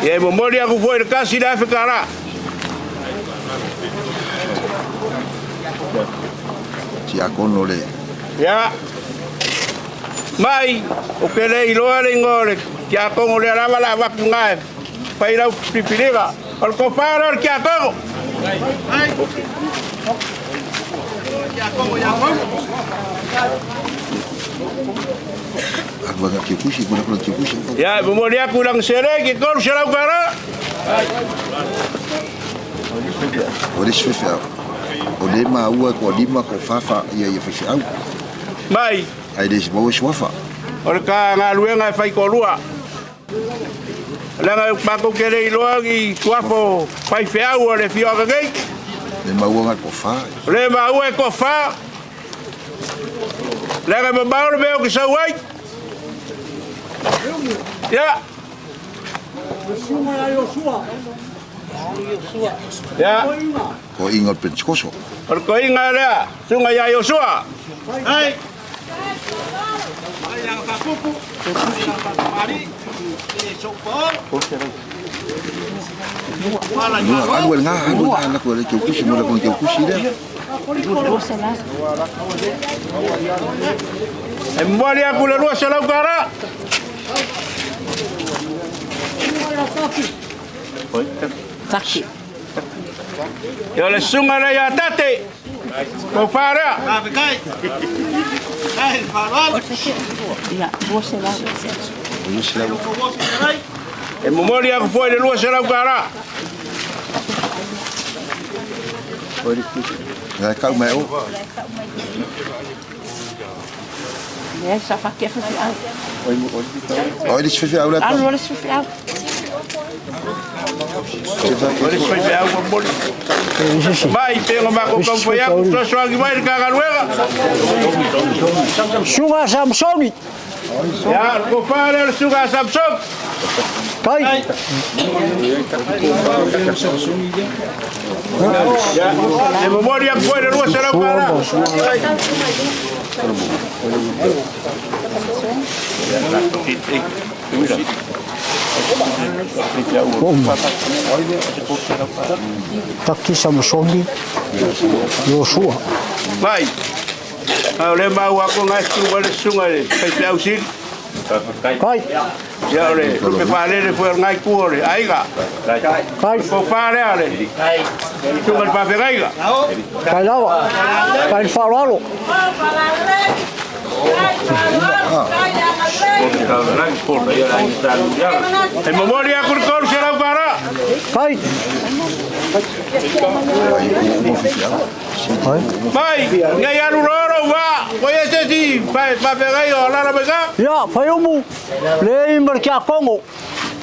Ia e momoli atu foi le $1,000 tala. Tiakono le. Ia, mai, ou te le iloa le igoa o le tiakono lea lava la avatu na e fai lau filifiliga. O le tofa lea o le tiakono. Ia, e momoli atu i lana seleni e $300 tala. O le isi faifeau, o lea e maua e toalima toafa ia ia faifeau. Mai. Ae le maua suafa. O le ta galuega e fai toalua. Leaga matou te le iloa ni suafa o faifeau o le afioaga nei. Le maua na toafa. O le maua e toafa. Leaga e mamao le mea ou te sau ai. Ia. Ia. Toeaiga o le Pentekoso. O le toeaiga lea, susuga ia Iosua. Lua, alu e lena, alu e lena, lako e le keukusi, mo lako e keukusi lea. E momoli aku le 200 tala. Taki. Ia o le susuga lea ia Tate. Tofa lea. Ia, 200. E momoli aku foi le 200 tala. Ia kau mai o. Ia, sa fakia faifeau. O le faifeau le Alu o le faifeau. O le faifeau momoli. Mai pe nga mako kau foi aku sosoagi mai le kagaluega. Suga Samsoni. Ia, le tofa lea le susuga a Samson. Kai. Ia, e momoli aku foi le 200 tala. Taki Samsoni. Iosua. Mai. A o le mau aku ngai tu le susuga le faifeau sili. Kai. Ia o le lupe faalele foi o le ngai ku o le aiga. Kai. Tofa lea le susuga le faafegaiga. Kai lava. Kai le faaaloalo. E momoli aku le 300 tala. Kai. Mai, ngai alu loro va, ko ye se si faafegaiga o lala mai ka. Ia, Faiumu. Le i ma le Kiakogo.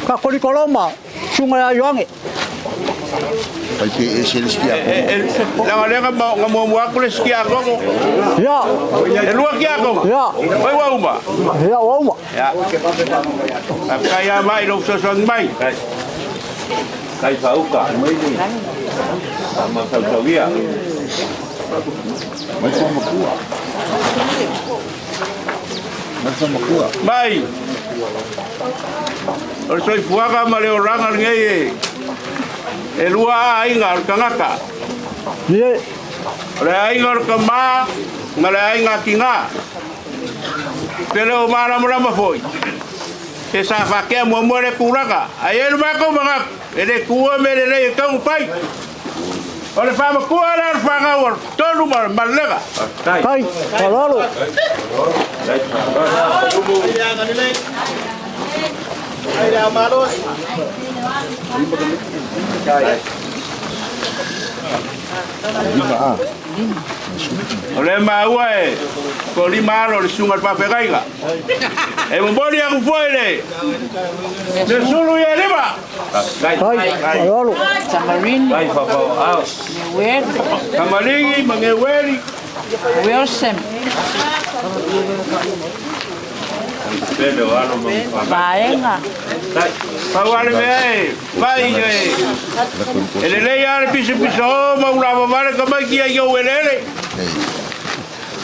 Kakolikoloma. Suga ia Ioange. Fai pe e se le skia E langa lenga ma nga mo mo aku le skia kongo. Ia. E lua kia kongo. Ia. Oi wa uma. Ia, ua uma. Ya. Kai a mai lo sosoagi mai. Kai whauka. Ma tautauia. Mai whamakua. Mai whamakua. Mai. O le soifuaga ma le olaga lenei e e lua aiga o le tagata. Ie. O le aiga o le tamā ma le aiga tinā. Pe le o malamalama foi. Se sa faakea muamua le tulaga. Ae i ai lo matou manatu, e le tuua mea lelei e tatau ona fai. O le faamatua lea o le fanau o le tonu ma le malega. Kai. Faaaloalo. O le maua e ko lima alo le susuga i le faafeagaiga. E momoli aku foi le le sulu ia lima. Kai. Faaaloalo. Samarini. Ngeueli. Tamaligi ma Ngeueli. Wilson. Vaega. Pau ale mea e fai e e lelei lava le pisopiso ma ua lavavale tamaiti ai i ou eleele.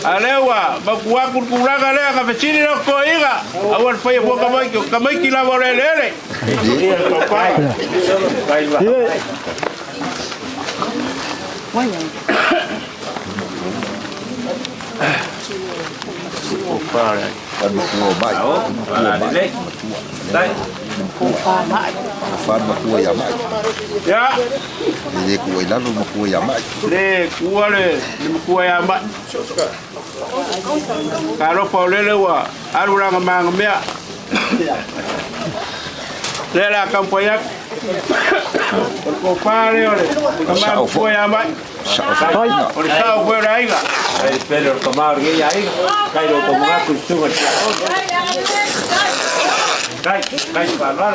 A lea ua mautu atu le tulaga lea na fesili lea o toeaiina, aua le faia fua tamaiti, o tamaiti lava o le eleele. Ia. Le kua le matua ia mai. Talofa o lele ua alu lana magamea. Lea o le a taumafai atu. O le tofa lea o le tama matua ia mai. O le sao foi o le aiga.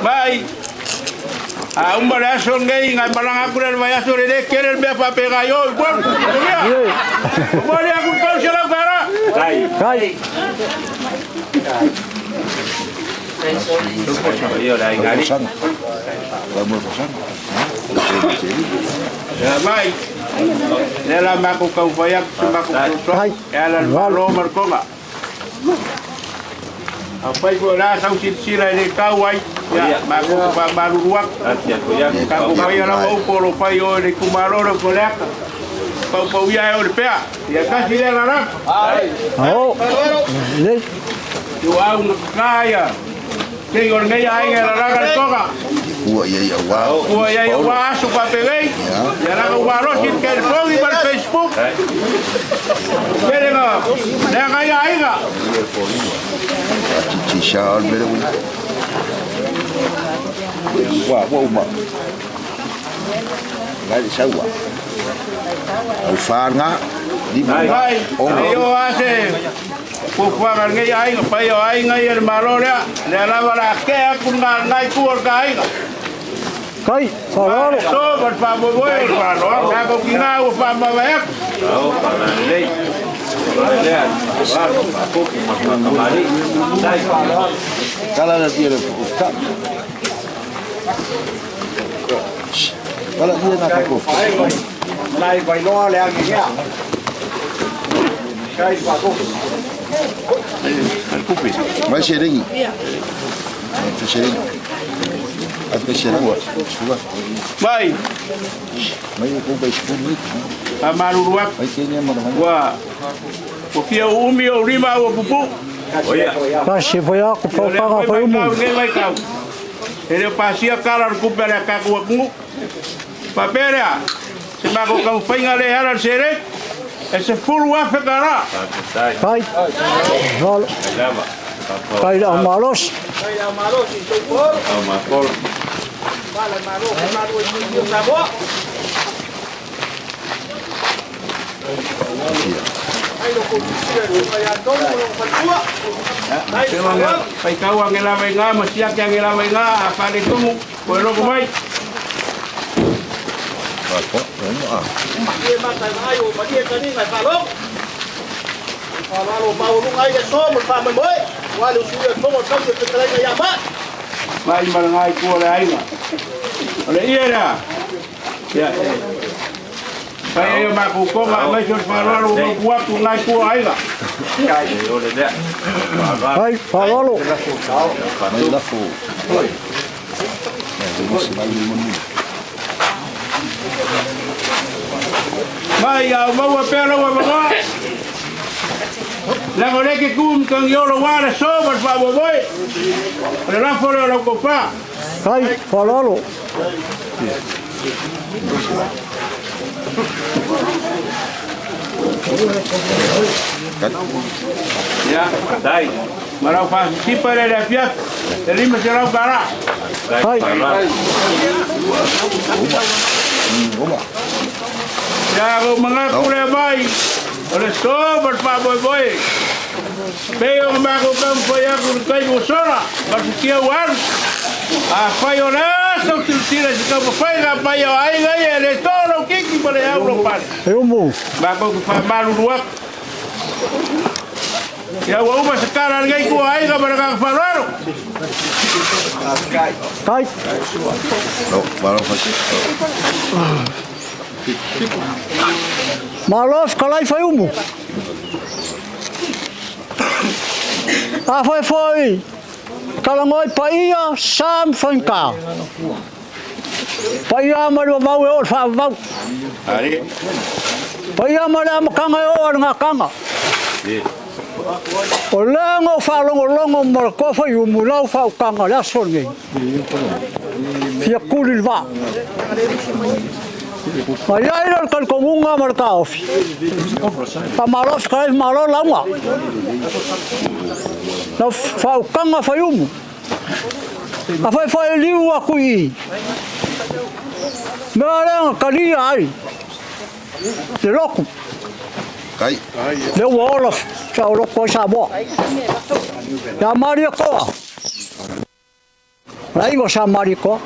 Mai. A uma le aso lenei, nai malaga atu lea i le vaiaso le le tele le mea faapena i o i Guam. Manuia. Momoli atu le $300. Kai. Ia mai. Lea la matou taumafai atu si matou fesoasoani e ala i le Malo ma le Toga. Afai foi o le a sau silasila e le tau ai, ia, matou te faamalulu atu. Tatou faia lava upu o lo o fai i o i le itumalo lea o Faleata. Paupauia ae o le pea. Ia tasi lea lalaga. Ao. Lelei. Ituau na tata ia. Tei o lenei aiga e lalaga le toga. Ua i ai auā. Ua i ai auā aso faapenei. Ia laga ua malosi le telefoni ma le Facebook. Tele na leaga ai aiga. Titi sa o le mele ua. Ua ua uma. Ngai le saua. Au whānga. Lima. Ai, Ono. e o a se fuafuaga a lenei aiga, paia o aiga ia le Malo lea, lea lava o le a tea atu le nai tua o le ta aiga. Kai, faaaloalo. So ma le faamoemoe o le tatou tina ua faamavae atu. Tala la tia le ufta. Tala tia na kako. Lai vailoa le agi ia. Kai pa Mai se rengi. Mai se rengi. Ai se rengi. Suga. Mai. Mai ko bai sifuni. Faamalulu atu. Mai kenya mana mai. Ua ua fia uumi ou lima ua pupuu. Kasi foi aku O lea faupaga foi foi umu. vaitau i lenei vaitau. E le o pasia tala o le tupe a le tatou atunuu. Faapea lea, se matou taumafaiga lea e ala i le seleni, e $10,000. Kai. Faaaloalo. Kai le au malosi. Faitau age lava i ina ma siaki age lava i ina, a faaletonu, toe logo mai. Mai ma le itu o le aiga. O le ie lea, ia, e fai ai o matou toga aemaise o le faaaloalo ua mautu atu i lena itu o aiga. Kai, faaaloalo. Mai lafo. Mai a o maua pea lou avanoa. Leaga o lea e te tu i Matagiolo aua le aso ma le faamoemoe. O le lafo lea o lau tofa. Kai, faaaloalo. Ia, dai. Ma lau faasisipa lea i le afiafi, e $500. Kai. Ia, ua ou manatu lea mai, o le aso ma le faamoemoe. Pei ona matou taumafai atu i le taimi ua sola ma le futia ua alu. Afai o le a sau tilotilo i se taumafaiga a paia o aiga ia e le to lou titi ma le au lou pale. E umu. Matou te faamalulu atu. Ia ua uma se tala a lenei itu o aiga ma le agaga faaaloalo. Kai. Malo fetalai fai umu. Afai foi talanoa i paia sa ma faigata. Paia ma le vavau e oo i le faavavau. Paia ma le amataga e oo i le gataga. O lea na ou faalogologo ma le toa faiumu i lau faautaga i le aso lenei, fia tuli le vaa. Na i ai lea o le talitonuga ma le taofi, faamalo fetalai faamalo lauga. Lau faautaga faiumu, afai foi e liu atu i i, mea lea na talia ai le lotu. Kai. Lea ua ola saoloto ai Samoa. Ia Maria Toa. Le aiga o Sa Maria Toa.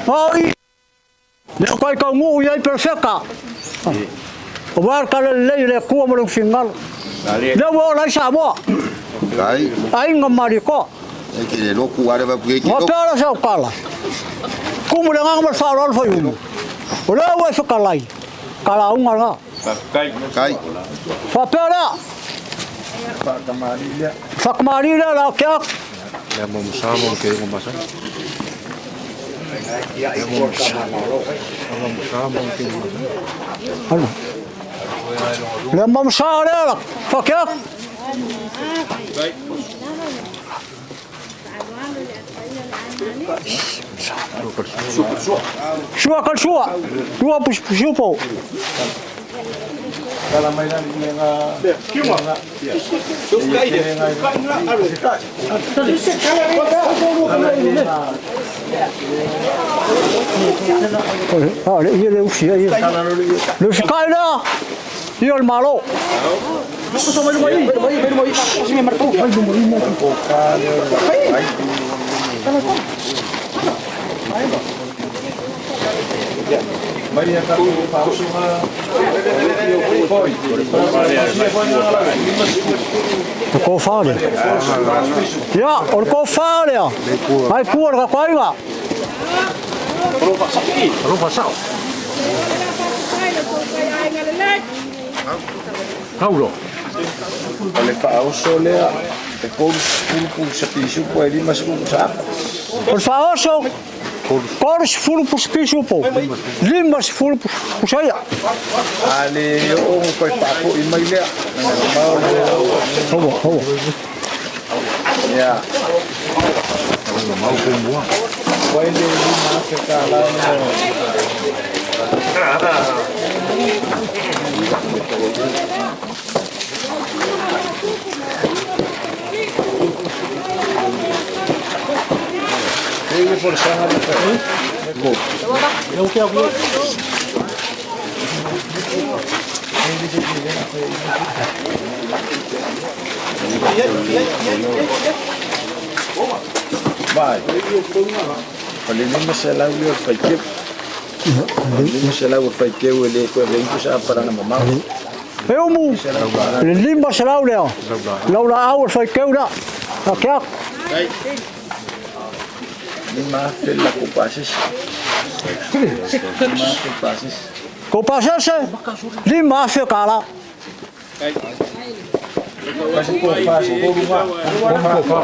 O i lea kai taunuu i ai perofeta. Aua le tala lelei a le Atua ma lona finagalo. Lea ua ola ai Samoa. Kai. Aiga Maria Toa. E ke le loku are va ke Ngā pea la sau kala. Kumu le nganga ma le faaaloalo fai umu. O lea ua e fetalai, ka lauga lena. Faafetai. Kai. Faapea lea, Faatamalii lea. Faatamalii lea la Keaku. Le mo msa mo ke ngo masa. Le mo msa mo ke ngo masa. Alo. Le mo msa lea la Fakeaku. Sua kal sua. Lua pusipusiupo. Tala mai la le nga. Ah, le ia le ufi ia. Le ufi kai lea. Ia o le Malo. Mai a tatou faaosoga foi. O kofa lea. Ia, o le kofa lea. Mai pua le tatou aiga. Taulo. O le faaoso lea e 30 pusa pisupo e 50 pusa apa. O le faaoso, 30 pusa pisupo. 50 pusa ia. A le oo koe faafo'i mai lea. Mao le Haua, haua. Ia. Wai le 5,000 tālā mo. E le folasaga le fai. Vai. O le 500 lea o le faiteu. O le 500 o le faiteu e le koe veingu sa parana mamao. E umu, le 500 lea. Lau la au o le faiteu lea. A Keaku. 5,000 la ko pasese. 5,000 pasese. Ko pasese, 5,000 kālā. Kasi ko fasi ko lunga. Ko fa.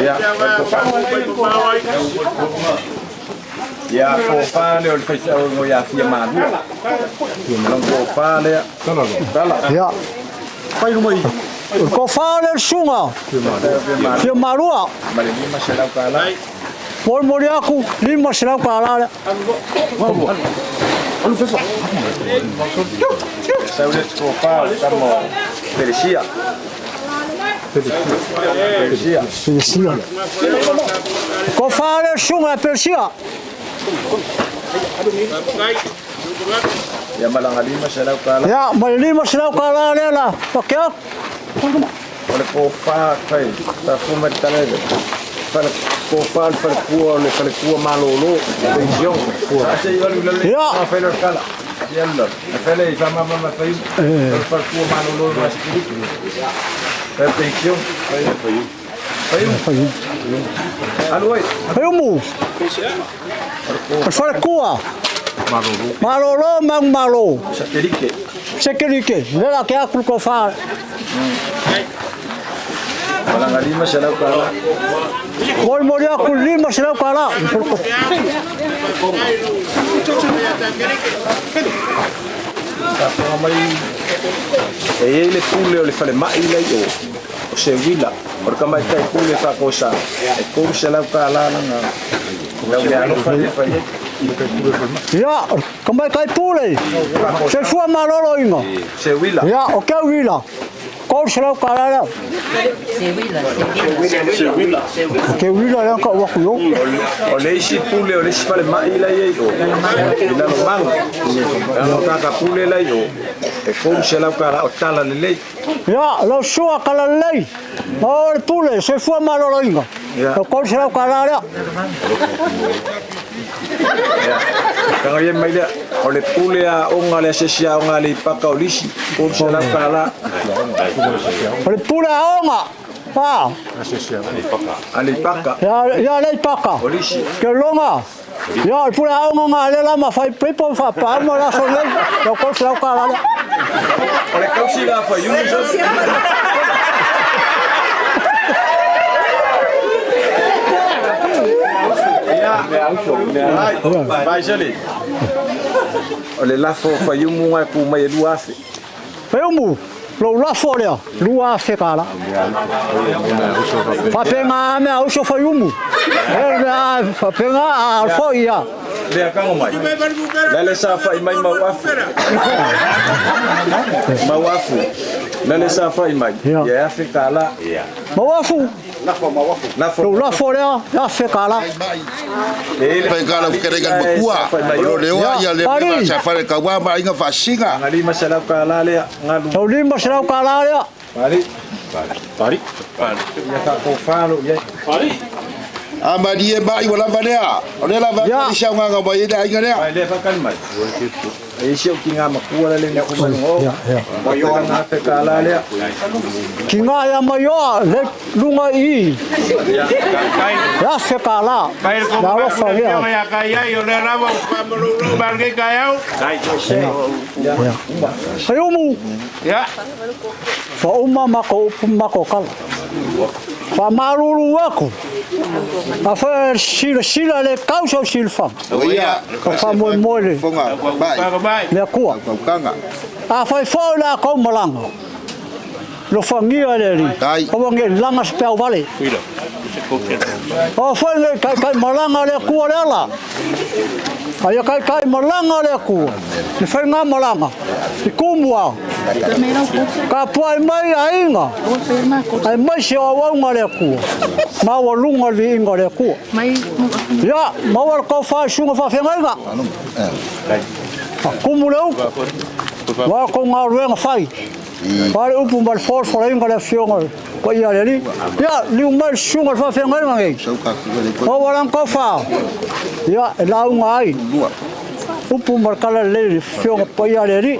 Ia, ko fa. Ia, ko fa le o le faitau ngo ia fia malua. Long ko fa le. Tala. Ia. O le kofa lea le suga. Fia malua. Ma le 500 kālā. Molimoli aku, 500 kālā lea. Sau le ko fa tamo Peresia. Peresia. Persia. Kofa lea le suga e Persia. Ia malanga 500 kālā. Ia, ma le 500 kālā lea la Fakeaku. O le kofa fai, ta fuma tala le. Fale kofa le fale kua o le fale kua malolo, pension. Sa se i alu lale. Ia. Ma fai le kala. Ia lo. A fele i fa mama ma fai. O le fale kua malolo ma sikiri. Fai pension, fai fai. Fai. Alu ai. E umu. O le fale kua. Malolo ma malo. Satelike. Sekelike. Le la Keaku le kofa. Malanga 500 kālā. Molimoli aku 500 kālā. Ta whanga mai e i le pule o le whale mai lei o o se wila. O le kamai tai pule whakosa. E 300 kālā langa. Lau le alofa le whai. Ia, ka mai kai pule. Soifua maloloina. Se wila. Ia, o ke wila. 300 kālā lea. O ke wila lea ka uaku yo. O le isi pule o le isi whale mai lei ei o. I lalo manga. Lalo kaka pule lei o. E 300 kālā o tala le lei. Ia, lau sua kala lelei. Ma o le pule, soifua maloloina. Ia. O 300 kālā lea. Kanga ia mai lea. O le pule a onga le asesi a onga le ipaka o lisi. 300 kālā. O le pule a onga. Ah, A le ipaka. ia, ia le ipaka. O lisi. Ke longa. Ia, o le pule aoga na lea la ma fai paipa ma faapaa uma le aso nei, lau $300 lea. O le tausi la Faiumu. Vaisele. O le lafo o Faiumu na e ku mai e 2,000. Faiumu, lou lafo lea, $2,000. Faapena mea uso Faiumu. E mea faapena a foi ia. Lea kango mai. Lale sa fai mai mau afu. Mau afu. Lale sa fai mai. Ia $1,000. Mau afu. Lafo. Lou lafo lea, $1,000. Fai kala fukere ka makua. O lo leoa ia le mea sa fale ka wa ma inga fasiga. Nga $500 lea. Ngalu. Lau $500 lea. Pari. Pari. Ia ka ko falo ia. A ma di e mai wala va lea. O le la va Ia. ni sa nganga mai ida inga lea. Ai le fa kali mai. E isi o ki ngā makua la le ngā kumango. Ia, ia. O yo ngā $1,000 lea. Ki ngā ia mai oa, le lunga i. $1,000. Kai le Na alofa lea. ia kai ai o le lava o whamaruru marge kai au. Faiumu. Ia. Fa uma mako upu mako kala. Fa malulu aku. A fa sila sila le kausa o silfa. O ia. Ka fa moe moe le. Fonga mai. Whaka mai. Le akua. Kaukanga. A fai fo la kau malanga. Lo fangia le ri. Kai. O wange langa speu vale. O fai le kai kai malanga le akua le ala. Ai kai kai malanga le akua. Le fai ngā malanga. I kumua. Ka puai mai a inga. Ai mai se o au le akua. Maua lunga le inga le akua. Ia, maua le kau whai sunga whawhengainga. A kumu le upu. Wa ko ngā ruenga whai. Whare upu ma le fōrfora inga le fionga ko ia le ri. Ia, liu mai le sunga le whawhengainga ngei. Sau ka ku le ko O walang kau whao. Ia, e launga ai. lua. Upu ma le kala le le fionga pa ia le ri.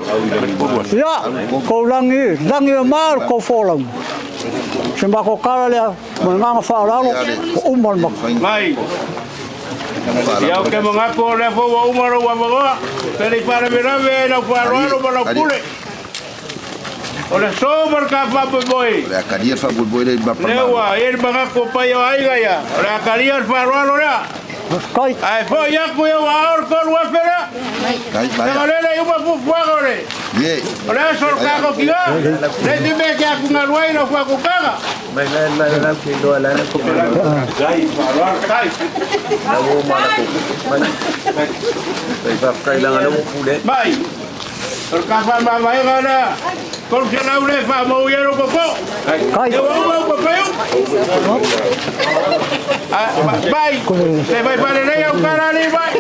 Ia, kou langi, langi e maa le kou fōlau. Se mako kala lea, ma le nganga whaolalo, o uma le mako. Mai. Ia o ke mangako o le fo wa umaro wa magoa. Pele i me rave lau wharoaro ma lau pule. O le so mar ka whapoe. Le akaria fa boi le ba pa. Lewa, e le mangako pai o aiga ia. O le akaria o le wharoaro lea. Kai, Ai fo ia ku ia wa aor kolu wa fera. Kai Te mai. lele i uma fufuaga o le. Ye. O le aso o kako ki ga. Le te mea ki aku ngaruai lau whakukaga. Mai la la la ki lo la la ko. Kai, wharoaro, kai. La wo ma la ko. Mai. Pai fa kai la la wo pule. Mai. O le ka wha maiga lea. Kolu se lau le wha mau ia ro koko. kai. Ia wa uma upa peu. Mai. Te vai pare nei au kara ni mai.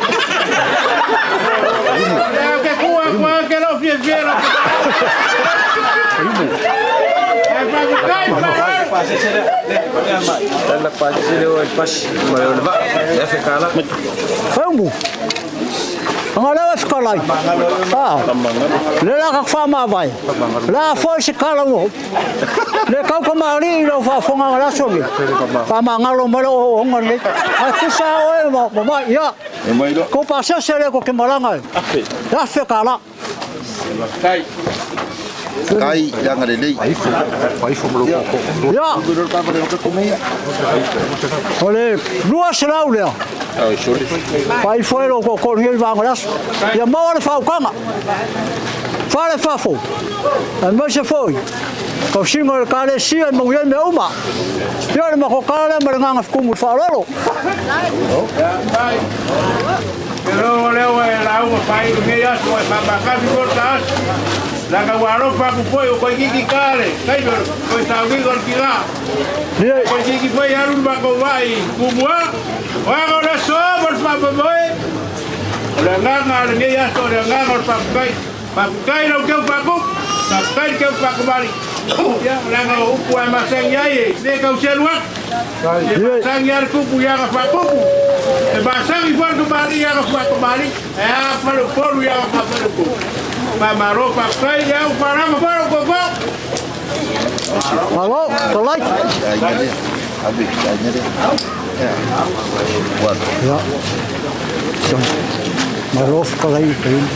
Le au ke kua kua ke lau fie fie lau. E pa ku kai wharoaro. La la pa se le o pas ma le va. Le $1,000. Whaumu. Anga leo e whakalai. Ah. Le la ka wha vai. La foi se kala mo. Le kau ka maari i lau whaafonga nga laso ni. Wha ngalo mai o honga ni. Ai kusa o e ma ma ia. E mai lo. Ko pa se se le ko ke malanga. Afe. $1,000. Kai. Kai ya ngare lei. Ia. O le 200 lea. Pai foi lo ko ko ni vanga laso. Ia maua le whaukanga. Whare whafo. Ai mai se foi. Kau singa le kare sia mau ia me uma. Ia le mako kala le ma le nganga fukumu whaololo. Mai. Ke ro leo e lau ma pai ngi aso e pa ma ka ko ta. La ka waro pa ku foi o ko kiki kare. Kai no ko sa wi ko ki ga. Ia, Ko kiki foi aru ma ko vai ku mua. Wa ko le so por pa pa boy. O le nganga le ngi aso le nganga pa kai. Pa kai lo ke pa ku. Pa kai ke pa ku mari. Ya, la nga upu e masang yai, ne ka uselua. E masang yai kupu ya ka fa kupu. E masang i fa ku mari ya ka fa ku mari. E a fa lu polu ya ka fa lu kupu. Pa maro pa kai ya u para ma pa ko ko. Alo, kalai. Ai ngare. Abi ai ngare. Ya. Wa. Ia. totonu. Malo fetalai Faiumu.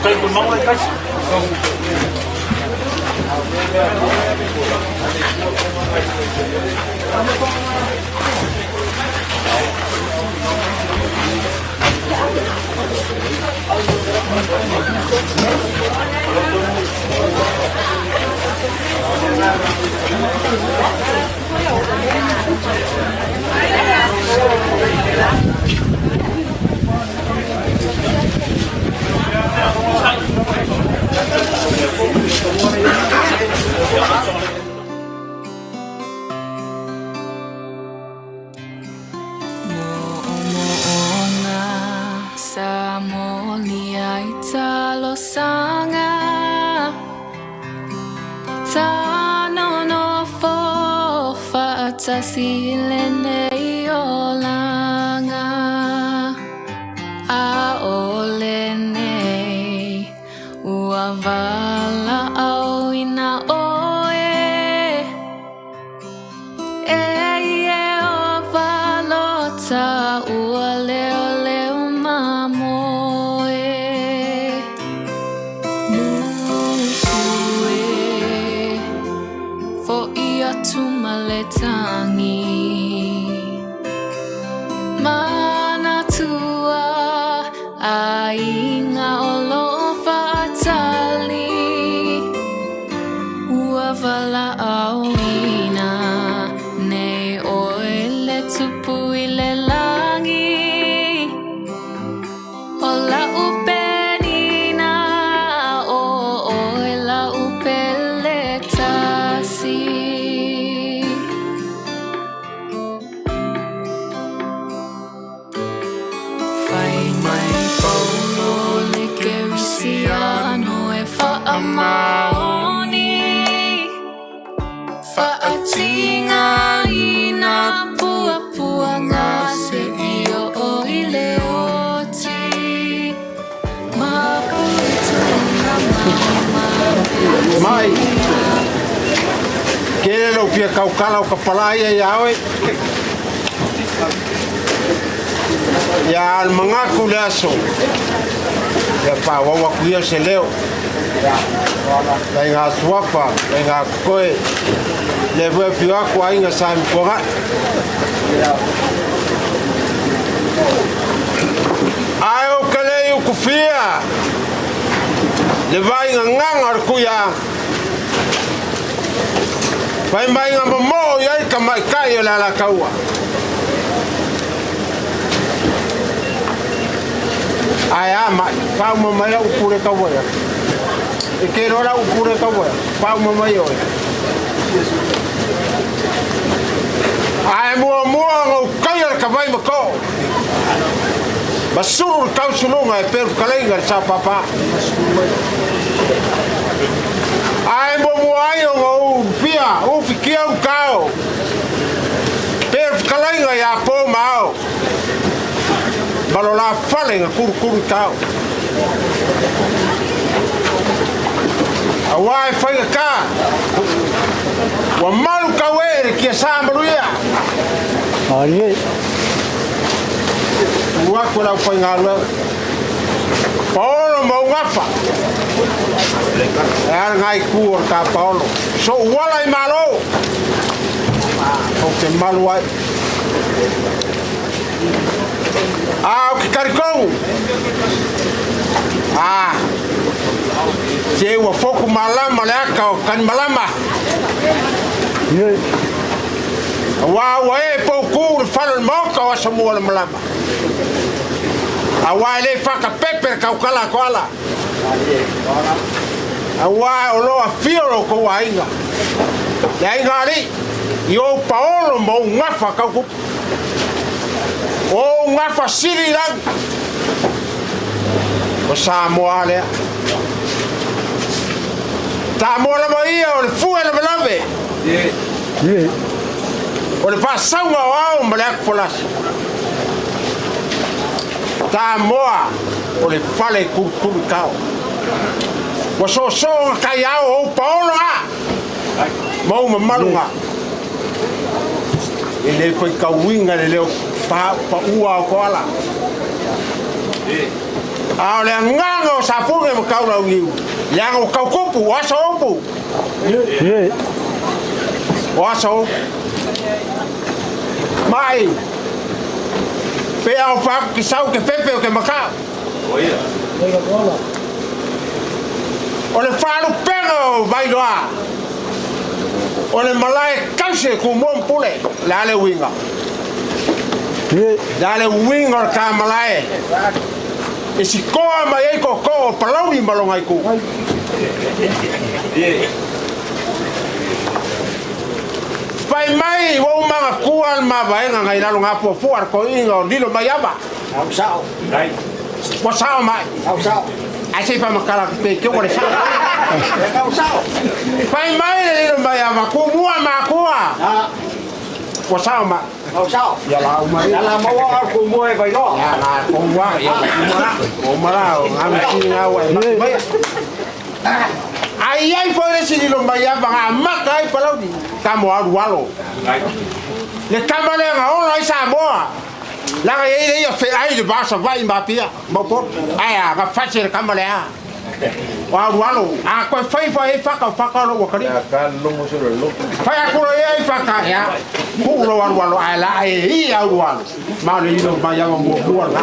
Mo'omo'oga sa molia i talosaga Tanonofo fa'atasi i lenei olaga A'ole lenei ua valaauina oe E Ieova lo taua leoleo mamoe Musu e Fo'i atu ma le tagi Manatua aiga o lo'o fa'atali Ua valaauina nei oe le Tupu i le lagi O la'u penina o oe la'u pele tasi. Fai mai Paulo le Kerisiano e faamaoni Fa'atigaina puapuaga seia oo i le oti Mai, tele lou fia tautala o ka palā ia iā oe. Ia a o le manatu le aso, ia faaauau atu ia se leo. Le aiga Suafa, le aiga Koe, lea foi e afio atu aiga Sa e Matuanai. Ae ou te le i utufia le vai gagaga o le Tuia, fai mai na momoo i ai tamaitai o le Alataua. Ae a mai, faauma mai lau pule taua ia. E te iloa lau pule taua ia, faauma mai oe. Ae muamua ona ou taia le tavai ma too. Ma sulu le tausuluga e peu fetalaiga le Sa Papa. Ae muamua ai ona ou ulufia, ufikia ulutao. Peu fetalaiga ia po ma ao. Ma lo la fale na tulutulu i tao. Aua e faigata, ua malu tau ee le tiasa maluia. Malie. Tuu atu e le aufaigaluega. Paolo ma ou gafa. E a lena itu o le ta Paolo. Sou ala i Malo. Ou te malu ai. A ou te talitonu, a se ua foku malama le ata o Tanimalama, auā ua ee poutū le fale o le Maota o Asomua o le Malama, auā e le faatapepe le tautala a Toala, auā o lo o afio lo outou aiga, le aiga alii, i ou paolo ma ou gafa tau tupu, o ou gafa sili i lagi, o Samoa a lea. Samoa lava ia o le fue lavelave, o le faasauga o ao ma le atufolasi. Samoa o le fale tulutulutao. Ua soosoo na taiao o ou paolo a ma ou mamalu ga. E le faitauina le leo paua o Koala. A o le agaga o Safune ma Taulauniu, leaga ua tau tupu, o aso upu. O aso upu. Mai, pe au whaku ki sau ke fefe o ke makau. O le faalupega o Vailoa, o le malae tausi e Tumua ma Pule, le a le uiga? Le a le uiga o le ta malae e sikoa mai ai tootoo o Palauli ma lona itu? Fai mai ua ou manatua le mavaega nai lalo gafuafua le toeaina o Lilo Maiava. Ua sao mai. Ae se i faamatala atu pe te ua le sao. Fai mai le Lilo Maiava, Tumua matua. Ua sao mai. Ia la uma ia. La maua au tumua e Vailoa. Ia la tumua, ia tumua la. Uma la, o ngā miti ngā ua e maki mai. Ai ai foi le isi lilo mai ava na amata ai Palauli, tama o Alualo. Le tama lea na ola ai Samoa. Leaga e i ai le ia feai le va Savaii ma Apia ma Upolu. Ae a, na fasi e le tama lea o Alualo. A toe fai foi ai faka o faka o lou atalii. Fai atu loa ia i faka, ia, tuu lou Alualo ae la e i Alualo. Ma o le lilo mai ava muamua lena.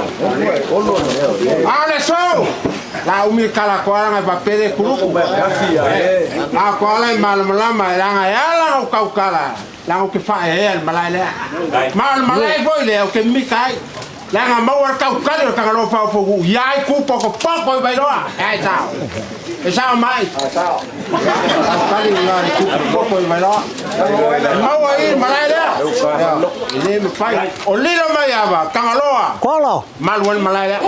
A o le aso, La umi kala koala ngai papele kuluku. La koala i malamalama e langa e ala ngau kau kala. Langa ke whae e le malae lea. Ma o le malae foi lea o ke mika ai. Langa maua le kau kali o tangaloa whao fogu. Ia ai ku poko poko i Vailoa. E ai sao. E sao mai. Kau kali i ngā le ku poko i Vailoa. E maua i le malae lea. E le mawhai. O lilo mai ava, Tangaloa. Koala. Malu ai le malae lea.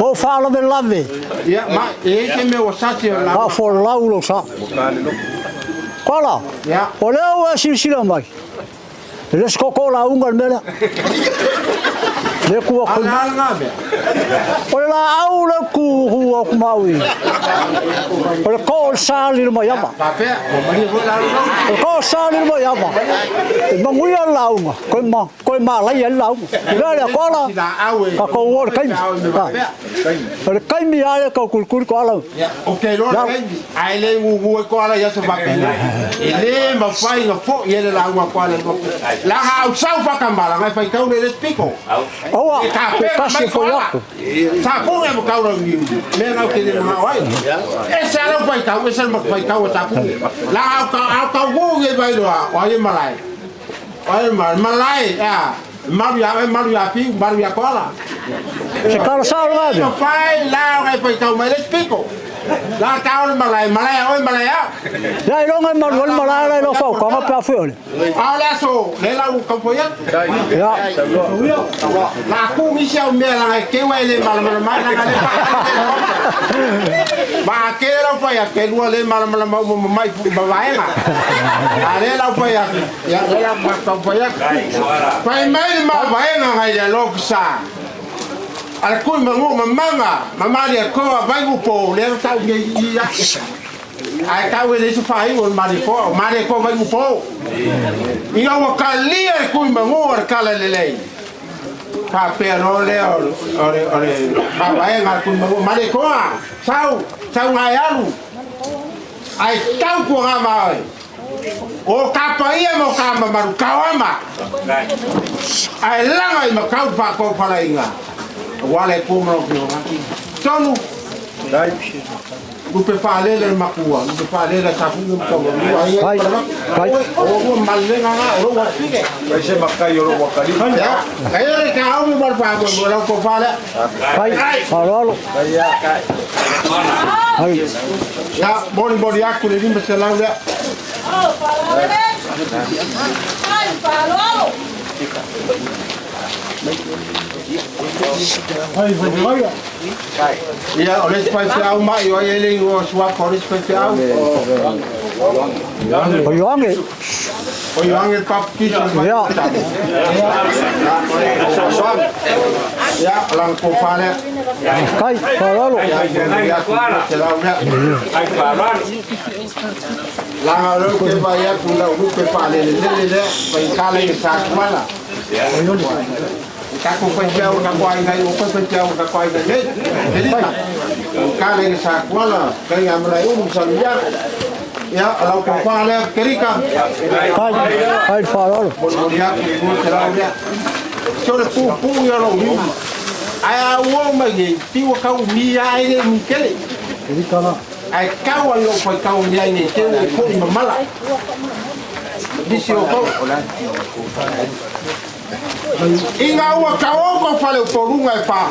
O faalavelave. Ia, ma, e i ai se mea ua sasi o le lauga. Faafolau lou sa. Koala. Ia. O lea ua e silasila mai. E le se koko lauga le mea lea. Le ku A aku. le a lena mea? O le laau le ku hu aku maui. O le ko o le sa lilo mai ama. Faapea, ua malie foi la lona. O le ko o le sa lilo mai ama. E manuia le lauga. Koe ma koe malaia ai le lauga. I lea lea koala. Tatou o le taimi. O le taimi lava lea tau kulikuli koala. Ou te iloa le taimi, ae le gugu ai koala i aso faapena. E le mafai ona foi ai le lauga a koala i le motu. Leaga au sau faatamala, na e faitau le isi pito. Aua, E pe tapena tasi mai e foi koala. atu. Sa pune ma Kauraniu, mea na ou te le manao ai. Ese lava lau faitau, ese le matou faitau a Sapune. Leaga au au taugu nei Vailoa, o ai e malae? O ai e malae? Malae, ea, malu ia oe, malu ia Fiu, malu ia Koala. Se tala sao le vave. Mafai la ona e faitau mai le isi pito. La tao le malae, malae a oe, malae a. Ia iloga e malu ai le malae la i lau fautuaga pe afui ole. A o le aso, lea la ua taumafai atu. Ia. La ku nisi au mea leaga e teu ai le malamalama ai leaga le faatali le maota. Ma a tele lau fai atu, e lua le malamalama uma ma mai ma vaega. A lea lau fai atu, ia lea la ma taumafai atu. Fai mai le mavaega ngai le alofa a le kui manu mamaga mamaliakoa Vaigupo lea na tau nei i i ake. Ae tau e leai se faaiu o le Malietoa, o Malietoa Vaigupo. Ina ua talia le kui manu a le Talalelei, faapea loa lea o le, o le, o le mavaega a le kui manu, Malietoa, sau, sau ngai alu, ae tau tuaga ma oe. O ka paia ma o ka mamalu kauama. Ae laga i makau le faatofalaiga aua le Atua ma Lona finagalo. Tonu, lupe faalele le matua, lupe faalele a Safuga ma Taumalua, ai ai Palalata. Oi, o oulua malelega na, o lou afafine. Fai se makai o lou atalii. Ia, kai le taofi ma le faamoemoe lau tofa lea. Fai, faaaloalo. Fai. Ia, molimoli atu le 500 lea. Ia, o le isi faifeau mai o ai e le igoa o Suafa o le isi faifeau. O Ioane. O Ioane le Baptist o le Ia. Ia, o lana tofa lea. Kai, faaaloalo. Ia, Laga o lea ou te vaai atu i lau lupe faalelelele lea, faigata i le Satuala. O tatou faifeau o tatou aiga i o foi faifeau o tatou aiga nei. Helina, faigata i le Satuala, Kaiga Malaeulu, Saluiaga. Ia, o lau tofa lea, Kerika. Kai, kai le faaaloalo. Molimoli atu i 200 lea. Se o le puupuu ia o lou lima. Ae a ou oo mai nei, pei ua tau umi lava ae le umi tele. Kerika la. Ae tau ai lou faitau i ai nei te ua foi mamala. Nisi o tou. Ina ua taoto faleupoluga e fa,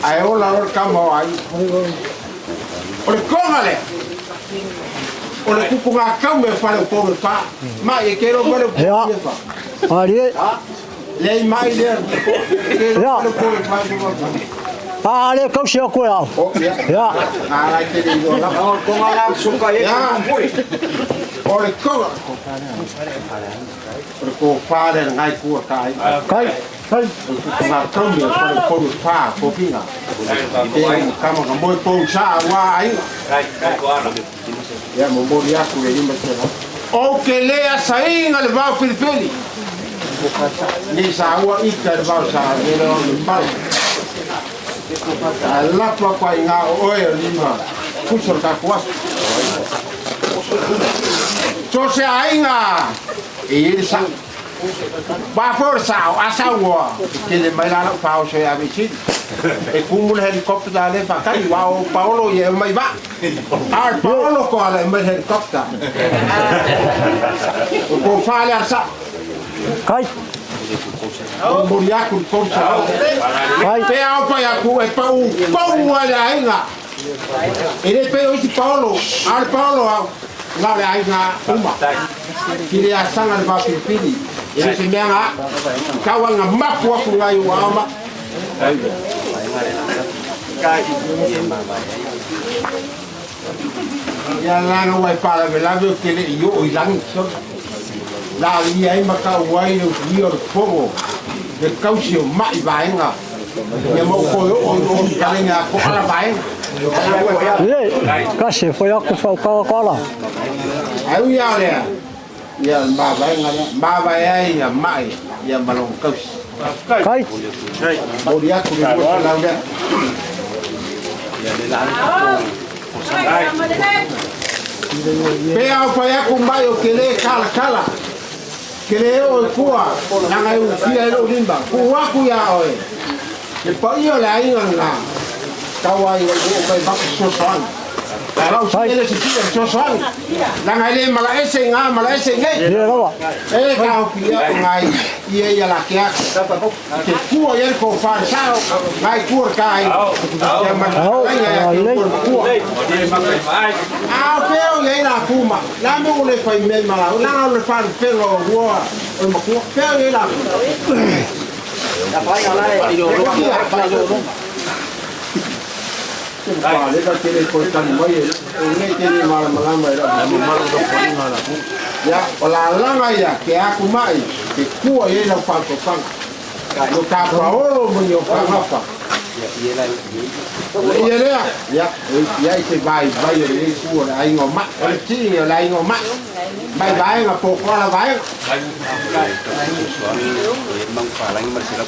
ae ola loa le tama o Aiga. O le toga lea, o le tupugataume o faleupolu e fa. Mai e te iloa faleupolu e fa. Malie. Leai mai lea. E te iloa faleupolu e fa. A le tausi atu e au. Ia. O le toga. O le tofa lea na i tua ta ai. Kai, kai. O le tupugataume o faleupolu e fa, tofiga. Te kama ka moe pou sa ua aiga. Ia momoli atu le 500. Ou te le asaina le vao filifili. Ni sa ua ika le vao sa le o le mau. Ae lafo atu ai ngā o oe o lima puso le tatou aso. So se aiga e i ai le sao. Ba foi o le sao, a saunoa, e tele mai la lau faaoso e ave i Sini. E kumu le helicopter a le faatali, aua o Paolo ia e omai vaa. A o le Paolo koala e omai le helicopter. O tofa lea a le sao. Kai. Momoli atu le 300. Kai. Pe a o fai atu e pau pau a le aiga. E le pei o isi Paolo, a o le Paolo au, na o le aiga uma. Ki le asaga le vafilifili, e le se mea na tau ai na mapu atu ngai ua ao ma. Ia lana ua e faalavelave ou te le i oo i lagi. Na alia ai ma tau ai le usuia o le fono le tausi o mai vaega ia ma ou toe oo i o i talega a Koala vaega. Ie, kasi foi aku whaukawa koala. Ae ui a lea, ia le mavaega lea, mavae ai ia mai ia ma lona tausi. Kai. Moli atu le 200 lea. Pe a fai atu mai o te le kalatala, te le oo i tua, leaga e usia ai lou lima. Tuu atu ia oe, le paia o le aiga lena, tau ai ua oo mai maku fesoasoani. Ae lau sii ele se sii o le fesoasoani, leaga e le malaese i ga malaese i nei. Ia lava. E taofi ia o ngai ia ia la ke atu. Te kua ia le tofa le sao, ngai kua le kai. Ia ma le fetalaiga ia te ua le matua. A o fea o i ai la kuma, la mo o le fai mea i malau, langa o le falufega o ua o le matua, fea o i ai la kuma. Paleka tele koe tali mai e nei tele malamalama e lau Ia, o lalaga ia ke aku mai, ke kua i ai lau faatofaga. No tā paolo mo ni o whangapa. O le ia lea, ia, o i ai te vai vai o le kua o le aiga o mai, o le tii o le aiga o mai. Mai vaega, po koala vaega.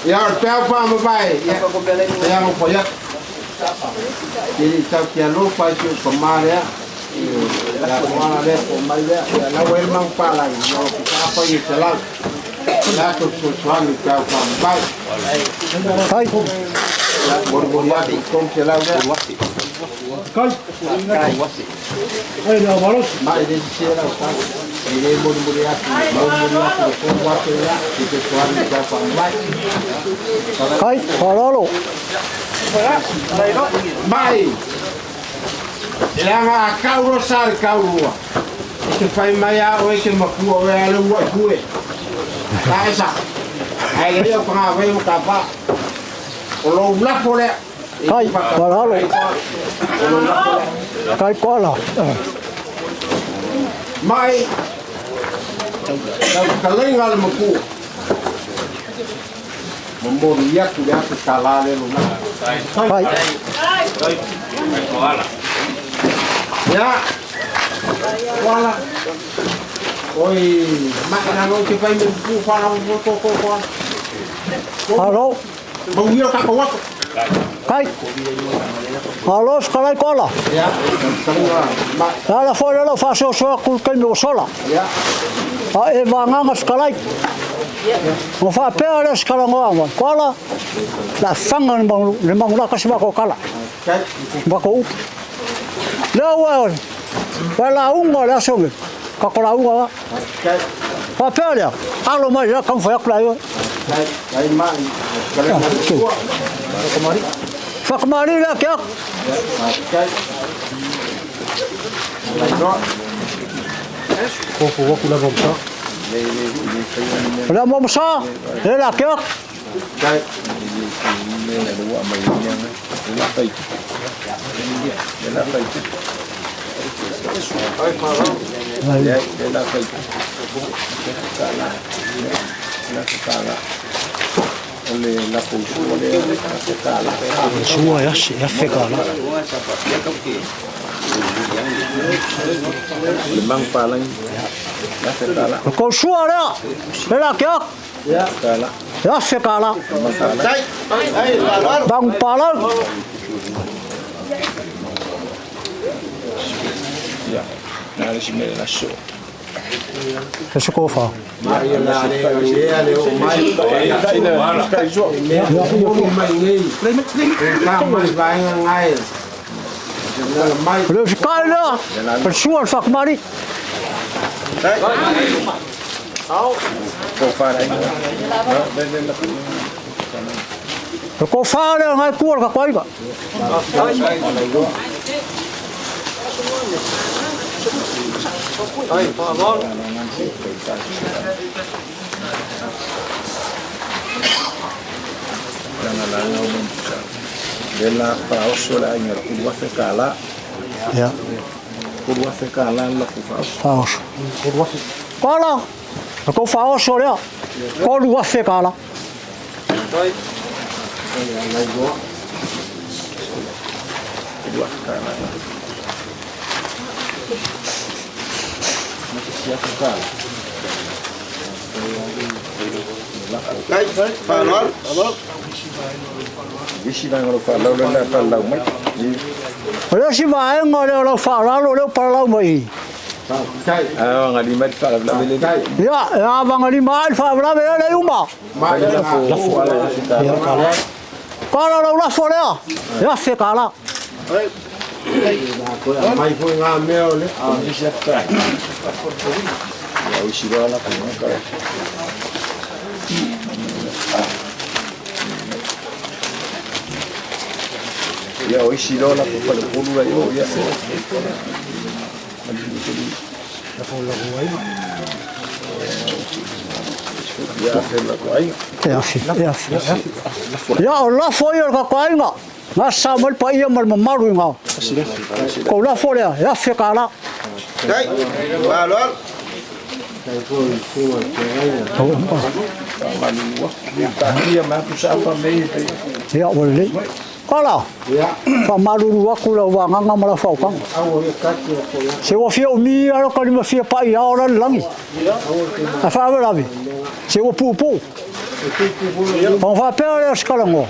Ia, o le peau wha mavae, ia, te anga po ia. Te li tau ki alofa i te upa mā lea. La koala lea po mai lea. Ia la ua i le manupapalagi ma o pitaafa i selau. La to fesoasoani i te au faamamai. Kai. Ia molimoli atu i 300 lea. Kai. Ai le malosi. Ma e le sese lau tala. E le molimoli atu, molimoli atu le 3,000 lea i fesoasoani i te au faamamai. Kai, faaaloalo. Mai! Leaga a kau loa sa le kaulua, e te fai mai a oe ke makua oe a le ua i fue. Ta esa. Ae lelei au pagavai ma tapa. O lou lafo lea. Kai, faaaloalo. O lou lafo lea. Kai koala. Mai! Lau fetalaiga a le makua. Momoli atu le aso tala le lona. Kai. Ia. Koala. Oi, mai na no te fai me pu whana mo to ko ko. Alo. Mau ia ka ko wako. Kai. Alo, fetalai koala. Ia. Ma. Ala foi le lau faasoasoa atu i le taimi ua sola. Ia. A e vagaga fetalai. Ona faapea lea o se talanoaga, Koala, o le a faga le manu la tasi matou tala, matou upu. Lea ua ua lauga le aso nei, tatou lauga la. Faapea lea, alo mai lea taumafai atu la i oe. Whakamari lea ke aku. O lea mo masa, le la ke aku. Sua e ase, e afe ka la. O kou sua lea, le la ke aku. E afe ka la. Bangu palau. E se kofa. O le fekai lea, o le sua o le whakamari. O kofa lea ngai kua le kakoaiga. Ia. Faaoso. Koala, o tou faaoso lea, 3,000 tala. O le isi vaega lea o lau faaaloalo lea ua palalau mai i. Ia, e avagalima ai le faalavelave lea le uma. Kala lau lafo lea, e $1,000. E afi, e afi. Ia, o lafo ia o le tatou aiga, na sa mai le paia ma le mamalu i ngā. Kou lafo lea, e $1,000. Ia, ua lelei. Kala, faamalulu atu lau vagaga ma lau faautaga. Se ua fia umi lava lou lima fia pai ao la le lagi. Ae faalavelave, se ua puupuu. Ona faapea lea o se talanoa.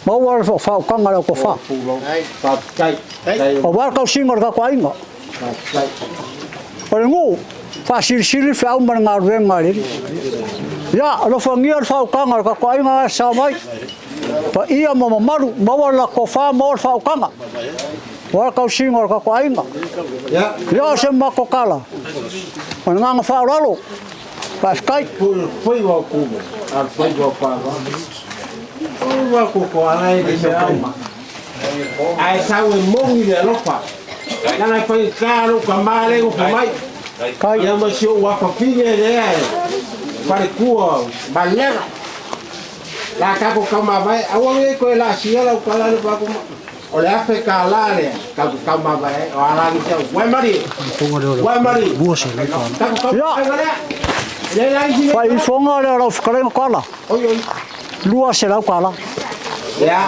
Maua le faautaga a le Autofa. Aua le tausiga o le tatou aiga. O le nuu, faasilisili le feau ma le galuega a le Alii. Ia, alofagia le faautaga a le tatou aiga e sao mai. Paia ma mamalu, maua le latou tofa, maua le faautaga. Aua le tausiga o le tatou aiga. Ia, o se matou tala, ma le agaga faaaloalo. Faafetai. Ae sau e moni le alofa. Leaga e faigata lou tama lea e nofo mai. Ia ma si ou afafine lea e faletua Malela. La tatou taumavae, aua nei toe laasia lau tala le paku o le $1000 lea tatou taumavae ai. O alagi sau, waimarie, waimarie. Tatou taumavae lea. Le lagi si Fai ifoga lea o lau fetalaiga Tala. Oi oi. $200. Lea.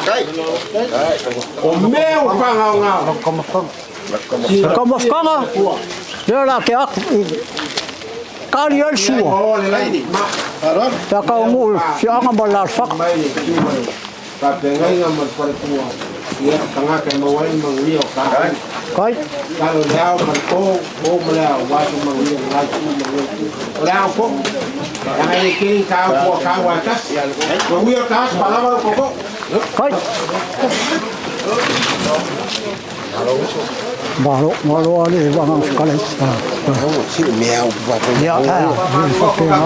O mea ua faagaogao. Taumafataga, lea o le a tea atu i tali ai le sua pe a taunuu i le afioaga ma le alaalafaga. Faafeagaiga ma le faletua, ia tagata e maua ai le manuia o tatou. Kai. Talo le ao ma le po, po ma le ao, aua se manuia o la itu ma lenei itu. O le ao foi, leaga e le tele ni taao pua taua e tasi. Manuia o taasi, faalava lou tootoo. Kai. Malo, malo a le agaga fetalai. Ia, ae, faapena.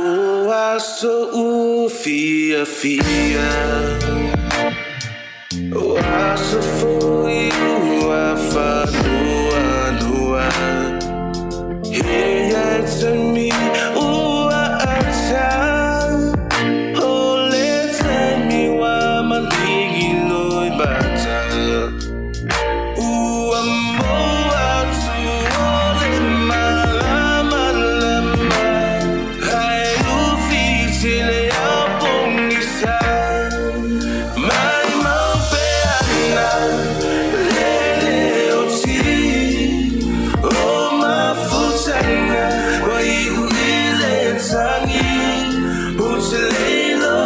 O aso ua fiafia O aso foi ua faanoanoa He ia taimi ua ata O le taimi ua maligi loi mata Ua moa atu o le malamalama Hai ufi tele au pogisa Mai mau pea na lele o ti O mafutaga ua iu i le tagi U te leilo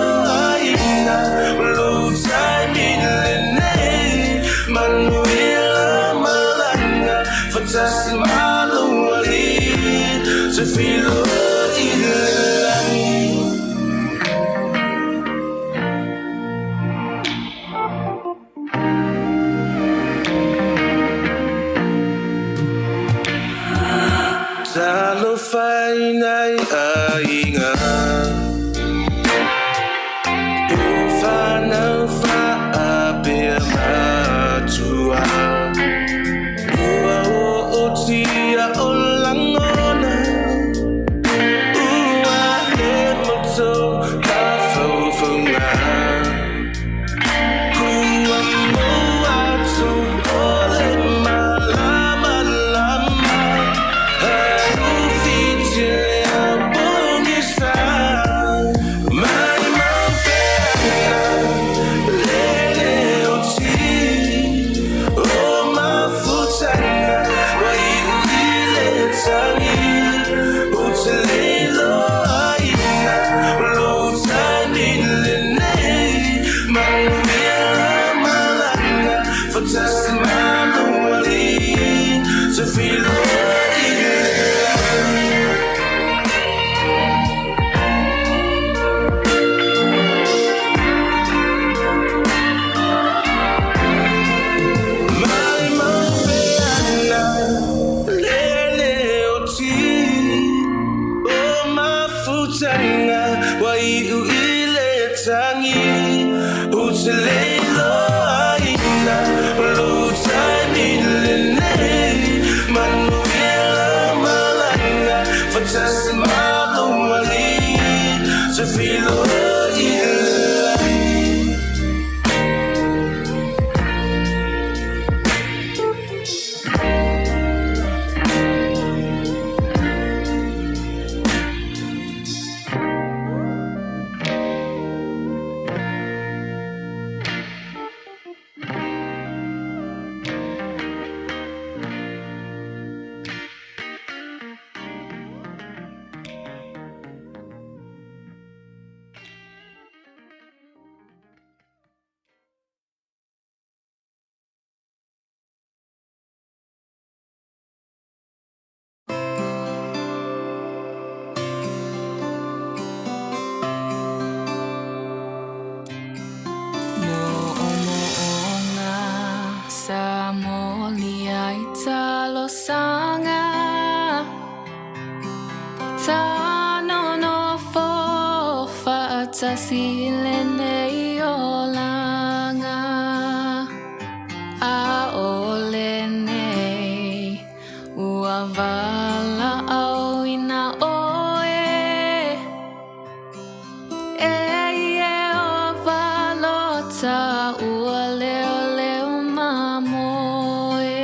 aina lou taimi lenei Manuia la malaga fatasi ma lou alii Te feiloai i le lagi. Talofa i nai aiga O whanau whaapea matua Ua ootia o lagona Ua hemo tou mafaufauga Ua mau atu o le malamalama Hai ufiti lea pogisa Mai mau pea lele o ti O mafutaga ua iu i le tagi Ou te leiloaina lou taimi lenei Manuia la malaga fatasi ma lou alii Te feiloai i le lagi. Mai mau pea na lele o ti O mafutaga ua iu i le tagi Ou te leiloaina lou taimi lenei Manuia la malaga fatasi ma lou alii Te feiloai i le lagi. Ta nonofo fa'atasi i lenei olaga, ʻAʻole nei ua valaʻauina ʻoe. E Iēhova lo ta ua leoleo mamoe.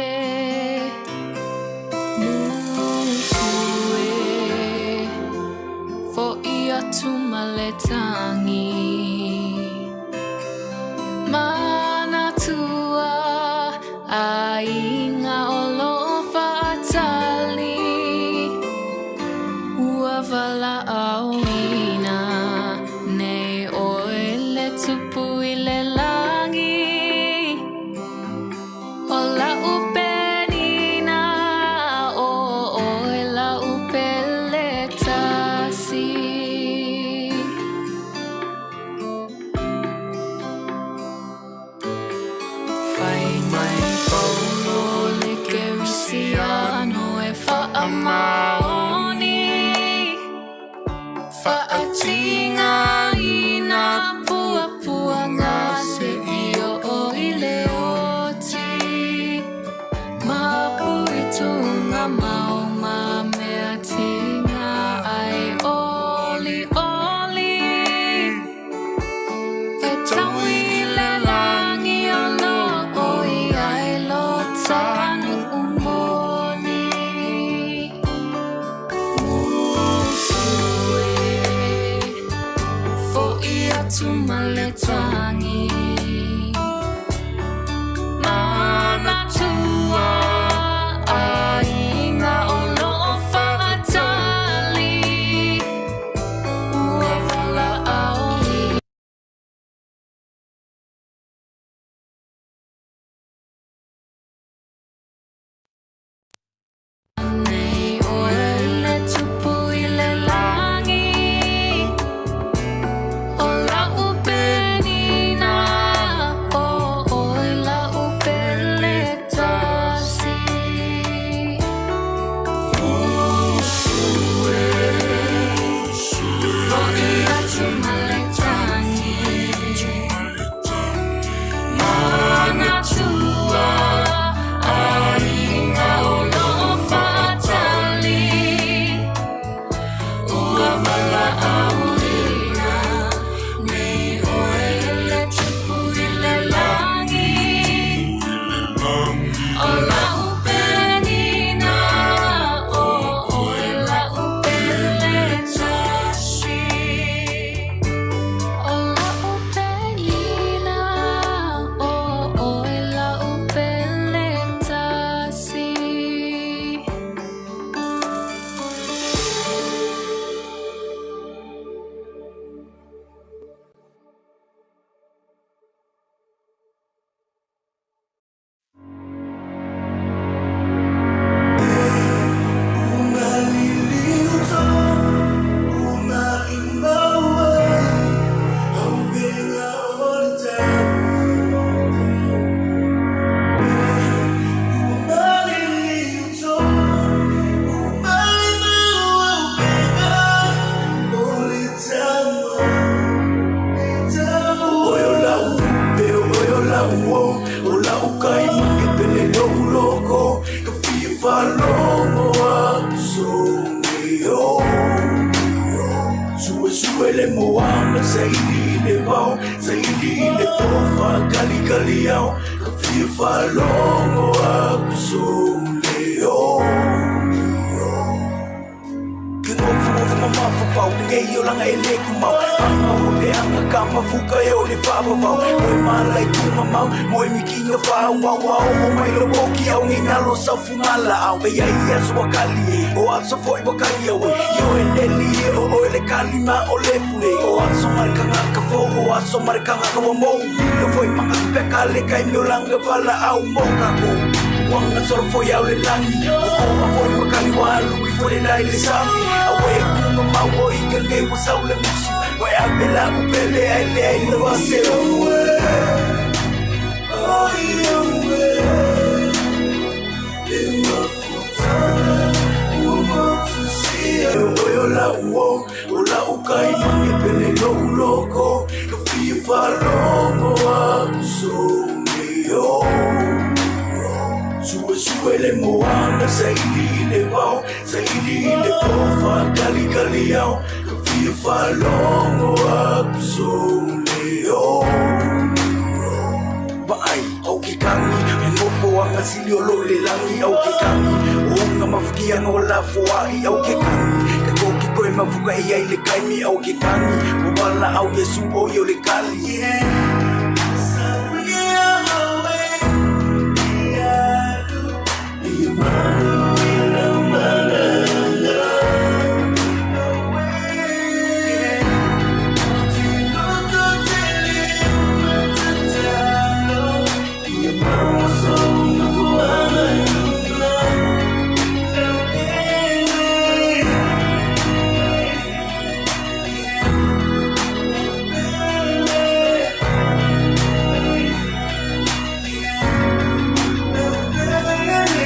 Musu e, foʻi atu ma le tagi. Manatua ʻaiga o loʻo fa'atali. Ua valaʻauina nei ʻoe le Tupu i le lagi. ʻO laʻu penina, ʻo ʻoe laʻu pele tasi. Fai mai Paulo le Kerisiano e faamaoni, Fa'atigaina puapuaga seʻia oo i le oti. Mapu i tugamau ma mea tiga ai ʻoliʻoli. E taui i le lagi o loʻo i ai lo ta nuʻu moni. Musu e, foʻi atu ma le tagi. Manatua ʻaiga o loʻo fa'atali. Ua valaʻauina. Nei ʻoe le Tupu i le lagi. ʻO laʻu penina, ʻo ʻoe laʻu pele tasi. Musu e, foʻi atu ma le tagi. Manatua ʻaiga o loʻo fa'atali. Ua valaʻauina nei ʻoe le Tupu i le lagi. ʻO laʻu penina, ʻo ʻoe laʻu pele tasi. ʻO laʻu penina, ʻo ʻoe laʻu pele tasi. I le po faakalikali ao ka fia faalogo atu sou leo. Vaai au ke kagi e nofo agasili o loo i le lagi au ke kagi o uga mafukiaga o lafoaʻi au ke kagi takou ke toe mafukaʻi ai le kaimi au ke kagi ua valaau Iesu o ia o le kali yeah.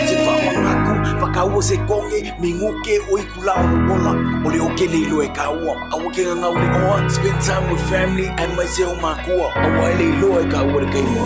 Se faamanatu fakaua se koge miguke o i kula o le ola o le oke le iloa e kaua aua ke gagau le oa spend time with family and mai se o makua aua e le iloa e kaua le kaimi.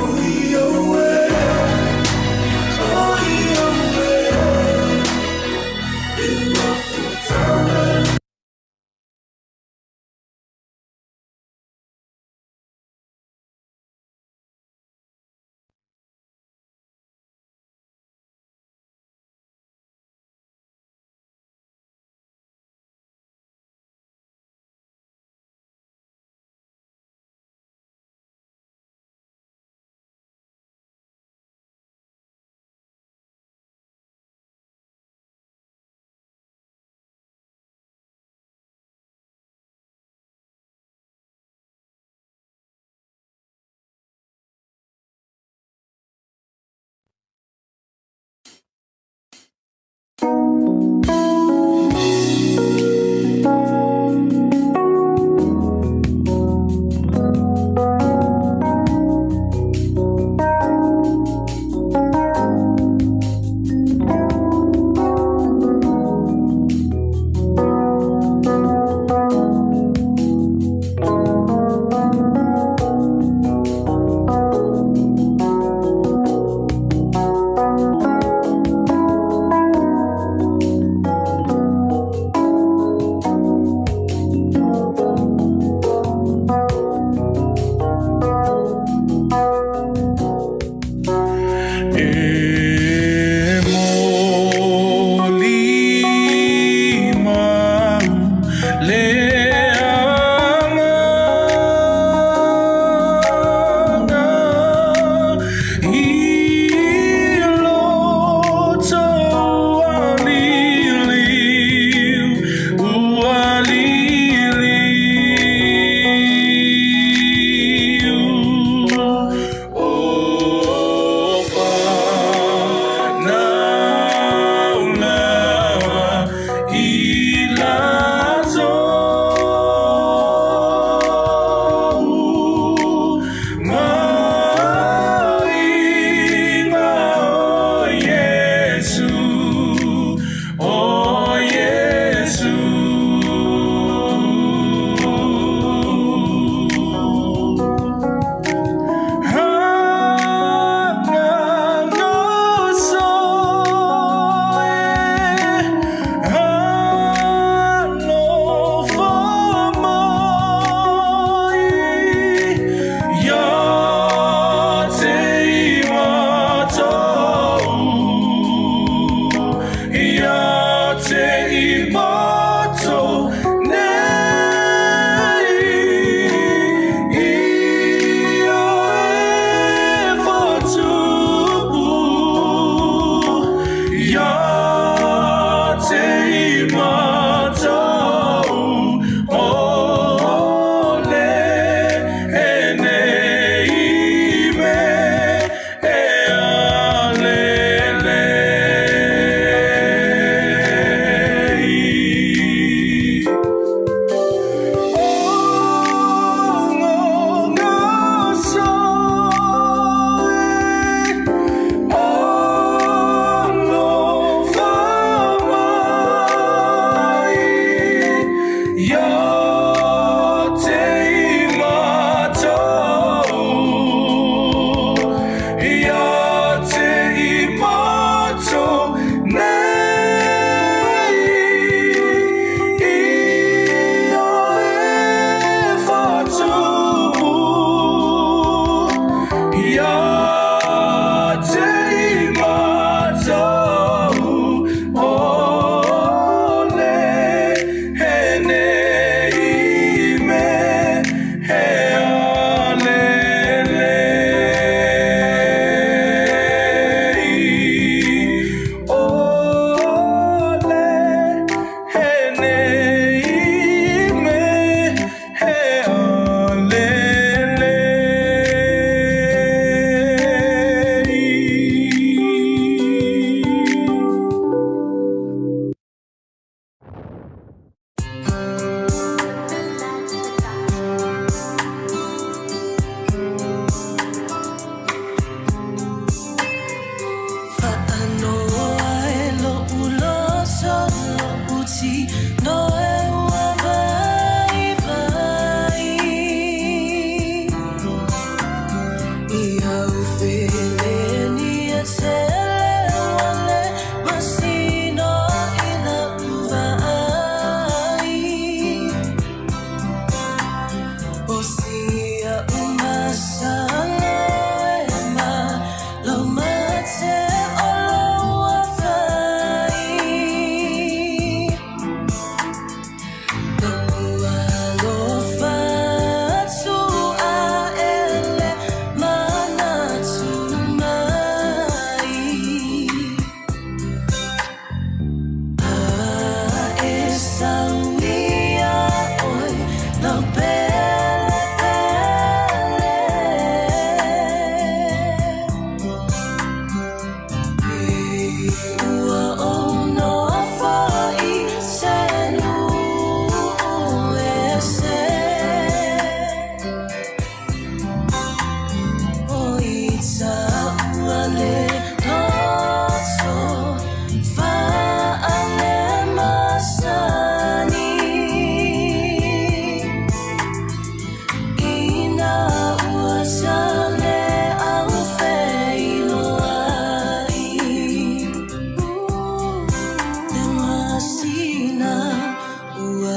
E moli mau le agaga i loto ualiliu, ualiliu. O fanau lava i latou maiga o Iesu, o Iesu. Agagoso e,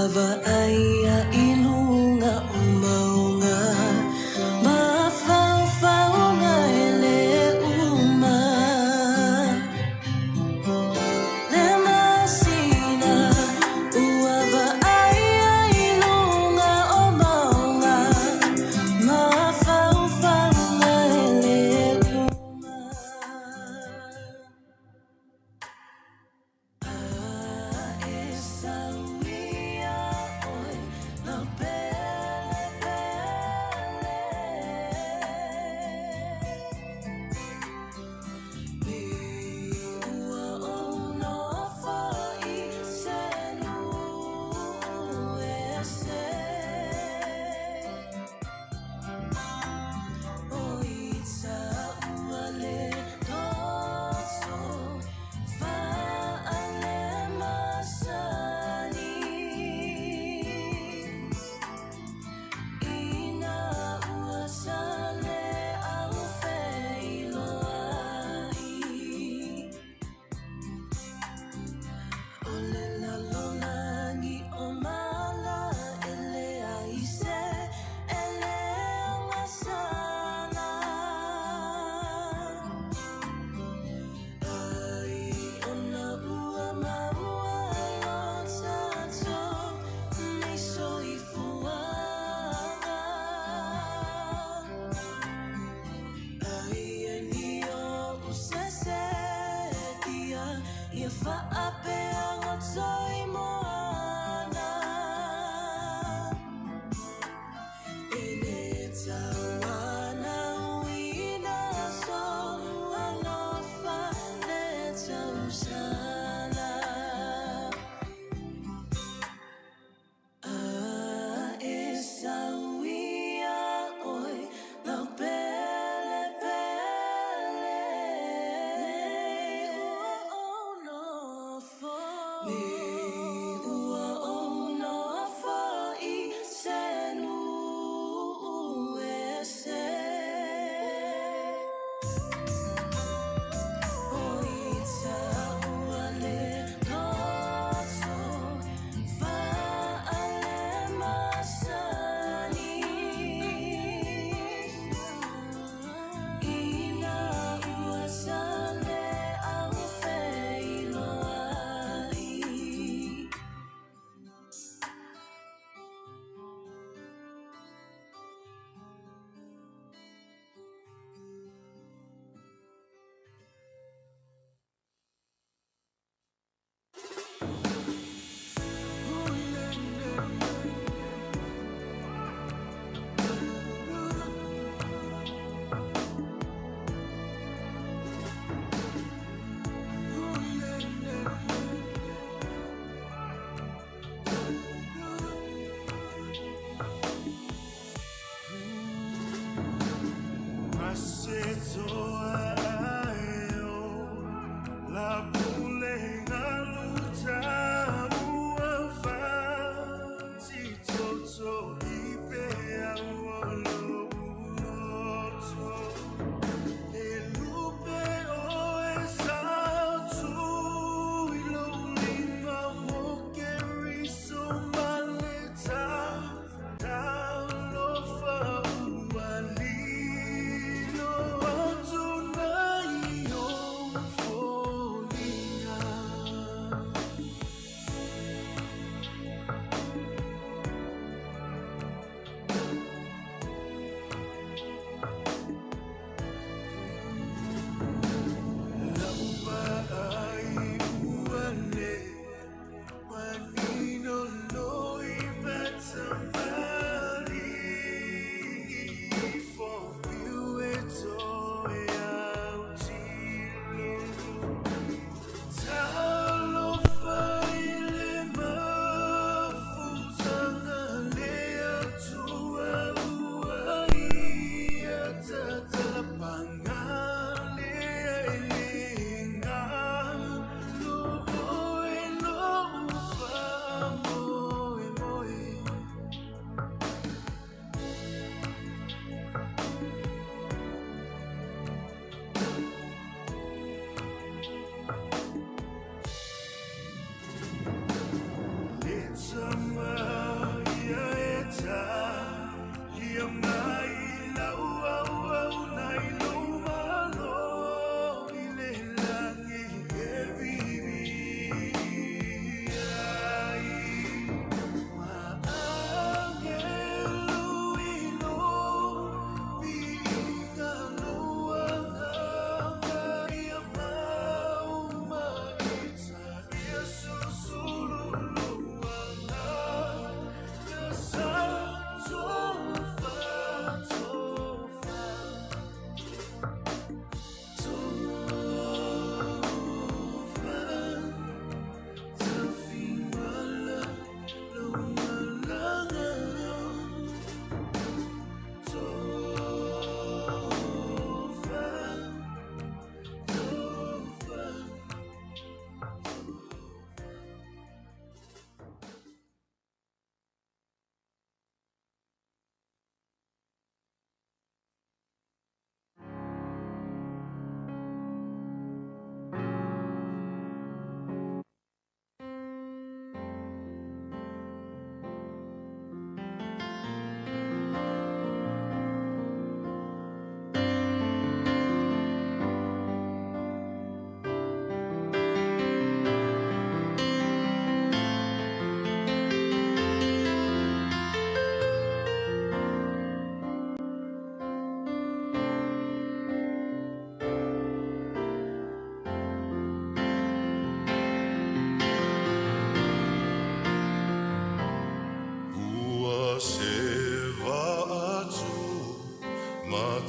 vaaia i luga o mauga, mafaufauga e lē uma. Le masina ua vaaia i luga o mauga, mafaufauga e lē uma.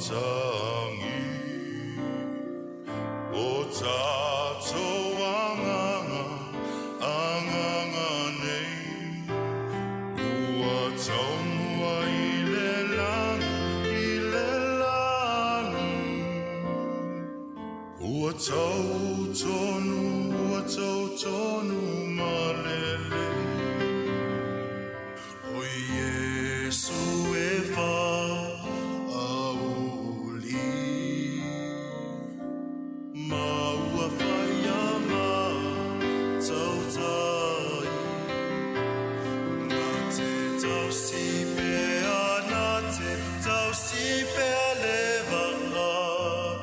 Matagi O tātou anganga, anganga nei Ua taumua i le lagi, i le lagi Ua tau tonu, ua tau tonu malele O Iesu e whaauli Ma ua whaia ngā tautai Nā te tausi pea, nā te tausi pea le vaa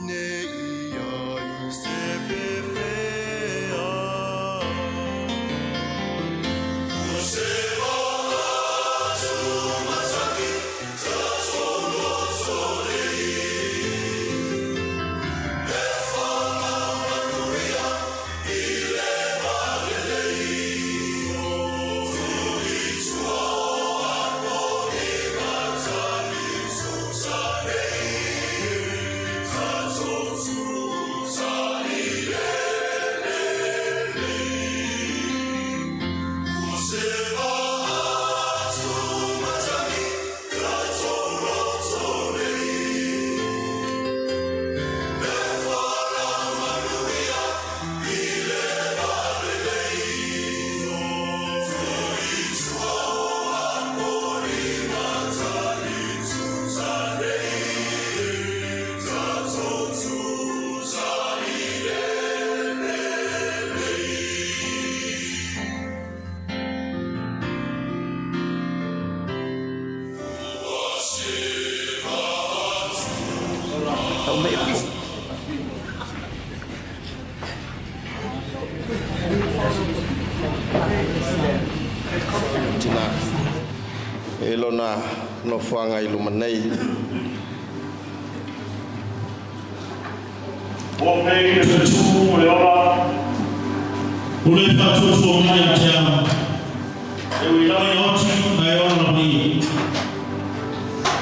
Ne i ai se pewhea Ua se atu matagi tātou loto nei E whakamanuia i le malelei Tui tua o ako i matagi tusa nei Tātou tusa i le lelei Ua se atu matagi tātou loto nei E whakamanuia i le malelei Tui tua o ako i matagi tusa nei Tātou tusa i le lelei Ua se atu Tina e lona nofoaga i luma nei. O nei le fetu o le ola, o le faatuatua mai ia te au. E ui lava ina oti ae ola lava ia.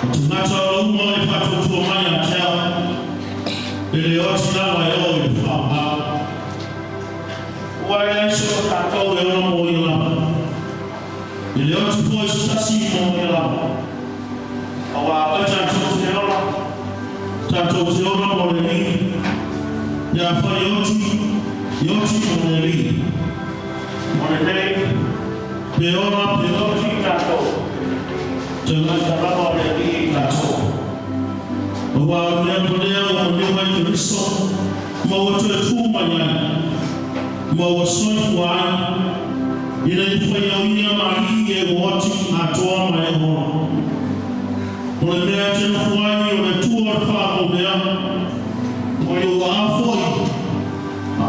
O tagata o lo uma e faatuatua mai ia te au, e le oti lava e oo i le faamama. Ua e leai se o tatou e ola mo ia lava. E le oti foi se tasi mo ia lava. Auā afai tatou te ola, tatou te ola mo le Alii. Pe afai e oti, e oti mo le Alii. O lenei, pe ola pe oti tatou, tagata lava o le Alii tatou. Auā o le mea lea ua maliu ai Keriso ma ua toe tu mai ai, ma ua soifua ai, ina ia fai au ia ma alii e ua oti atoa ma e ola. O le mea e te nofo ai o le tua o le faamaumea, o i ou aao foi,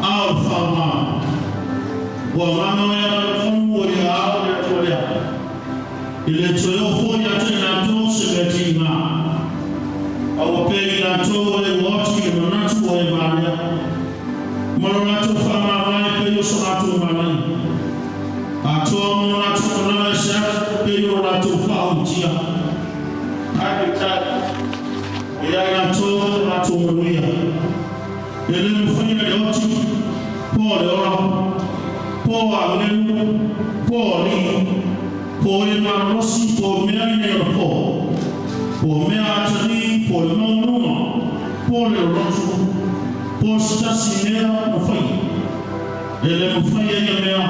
aao o le faaaoga. Ua agaga e ala le tonu o i aao le Atua lea. E le toe oo foi ia te i latou se mea tiga. A ua pea i latou e ua oti i le manatu ua e valea, ma lo latou faamavae pei o so latou manaia. Atoa ma lo latou manava e se atu pei o lo latou faaulutia. Ae peitai, o ia i latou lo latou manuia. E le mafai ona le oti, po o le ola, po o agelu, po o alii, po o e malolosi, po o mea ina i ona po, po o mea atalii, po o le maualuga, po o le loloto, po o se tasi mea na faia. E le mafai e ia mea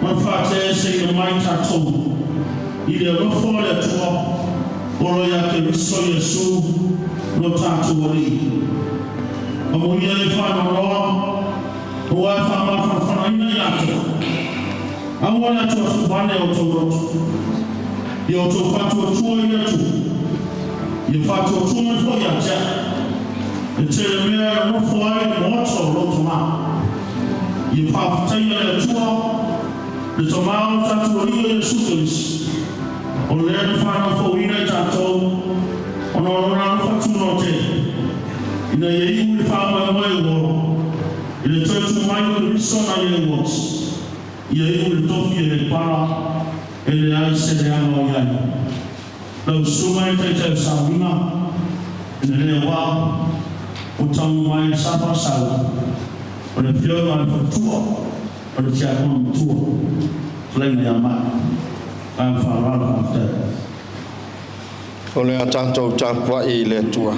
ona faateeseina mai tatou i le alofa o le Atua o lo ia Keriso Iesu lo tatou Alii. Amuia e faanoanoa, aua e faamafanafanaina i latou. Aua le atuatu vane o outou loto. Ia outou faatuatua i le Atua, ia faatuatua mai foi ia te au. E tele mea e nonofo ai le maota o lou Tama. Ia faafetaia le Atua, le Tama o lo tatou Alii o Iesu Kerisi, o lea na fanau fouina i tatou ona o Lona alofa tunoa tele, ina ia iu i le faamoemoe ua ola, i le toe tu mai o Keriso nai e ua oti, ia iu i le tofi e le pala, e leai se leaga o i ai. Lau Susuga i le Taitai o Sauniga. Ina lea wā, ua taunuu mai le sa faasau o le Afioga i le Faletua o le Tiakono Matua, Fetalaiga ia Ma'a. Ma le faaaloalo, faafetai. O le a tatou tapuai i le Atua.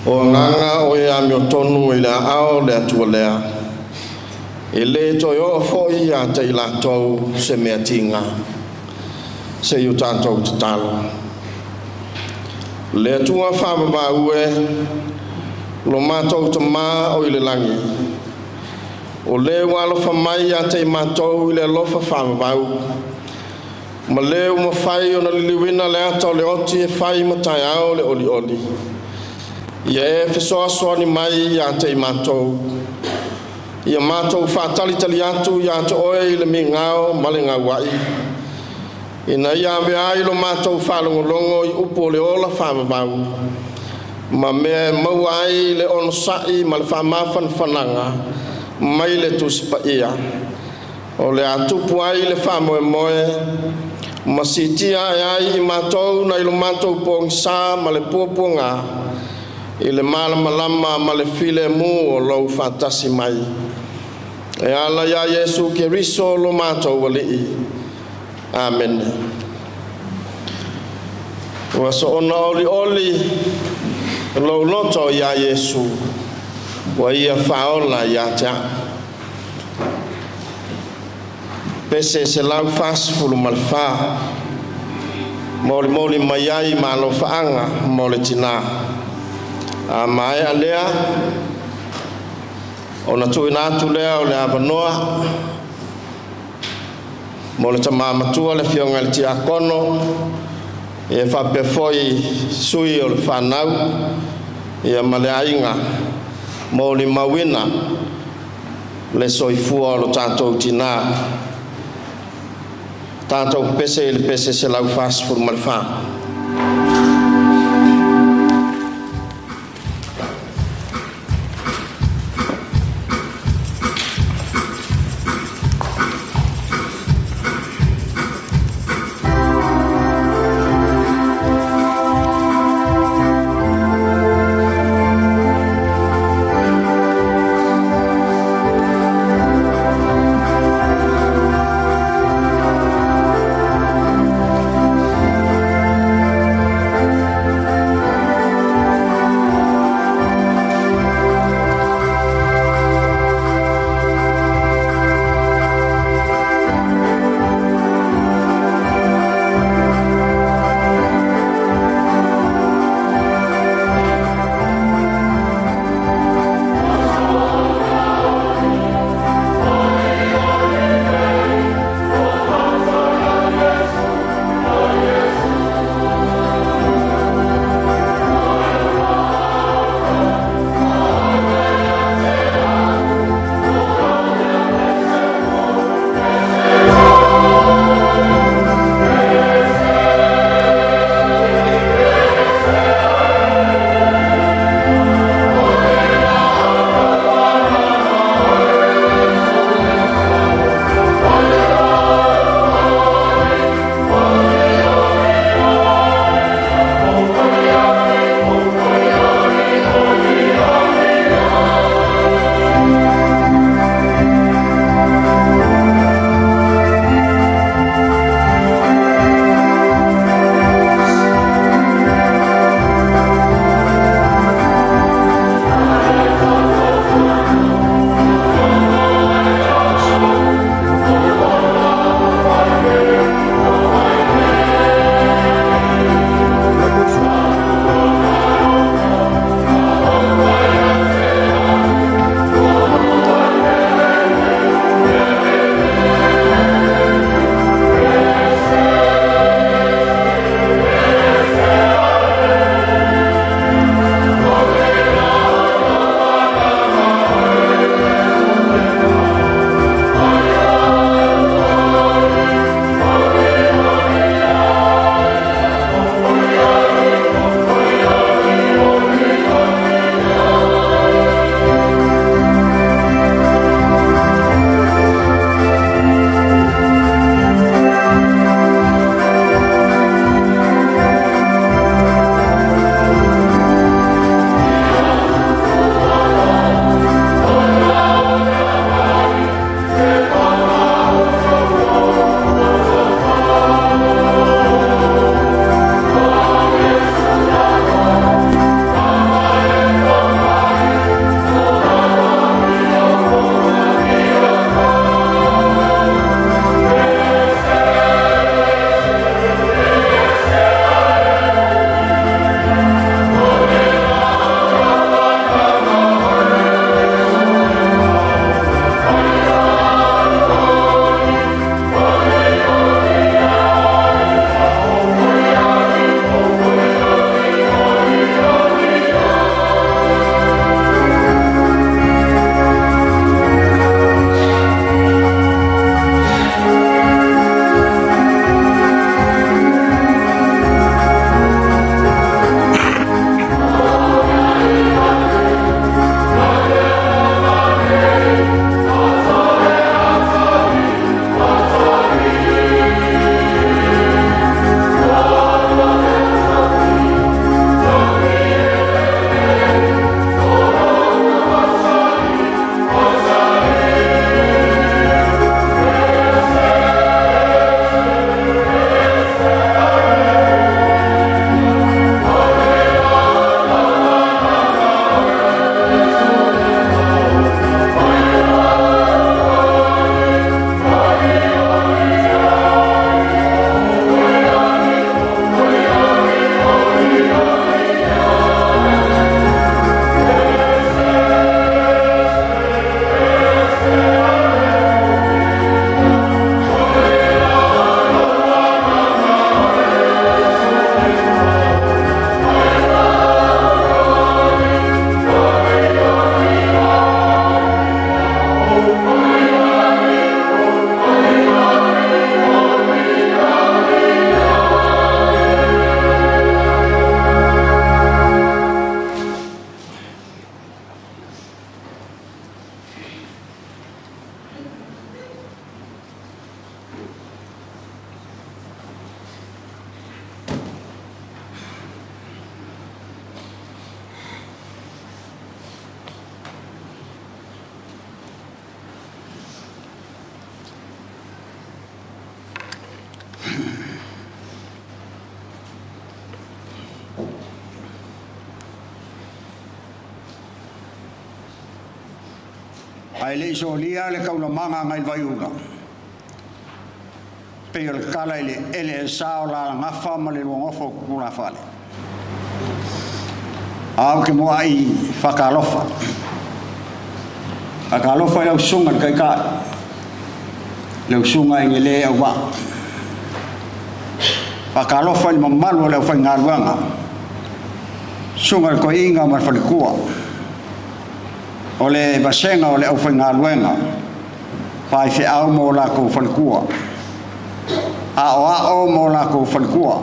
O agaga o e amiotonu i le aao o le Atua lea, e lē toe oo foi ia te i latou se mea tiga. Se i o tatou tatalo. Le Atua faavavau e, lo matou Tamā o i le lagi, o le ua alofa mai ia te i matou i le alofa faavavau, ma le ua mafai ona liliuina le ata o le oti e fai ma taeao le olioli. Ia e fesoasoani mai ia te i matou, ia matou faatalitali atu ia te oe i le migao ma le gauai, ina ia avea ai lo matou faalogologo i upu o le ola faavavau, ma mea e maua ai le onosai ma le faamafanafanaga mai le Tusi Paia, o le a tupu ai le faamoemoe ma siitia ae ai i matou nai lo matou pogisa ma le puapuaga i le malamalama ma le filemu o lou faatasi mai. E ala ia Iesu Keriso lo matou Alii. Amene. Ua soona olioli lou loto iā Iesu, ua ia faaola ia te a'u. Pese 144, molimoli mai ai ma alofaaga mo le tinā. A maea lea, ona tuuina atu lea o le avanoa mo le tamā matua le afioga i le Tiakono, e faapea foi sui o le fanau ia ma le aiga molimauina le soifua o lo tatou tinā. Tatou pese i le pese 144. Ae le i solia le kaulamaga agai le vaiula, pei o le tala i le eleelesa o Lalagafa ma le Luagofo o Tupulafale. A ou te muai faatalofa. Faatalofa i lau susuga i le Taitai, lau susuga i le le auvaa. Faatalofa i le mamalu o le aufaigaluega, susuga i le Toeaina ma le Faletua, o le vasega o le aufaigaluega faifeau ma o latou faletua, aoao ma o latou faletua.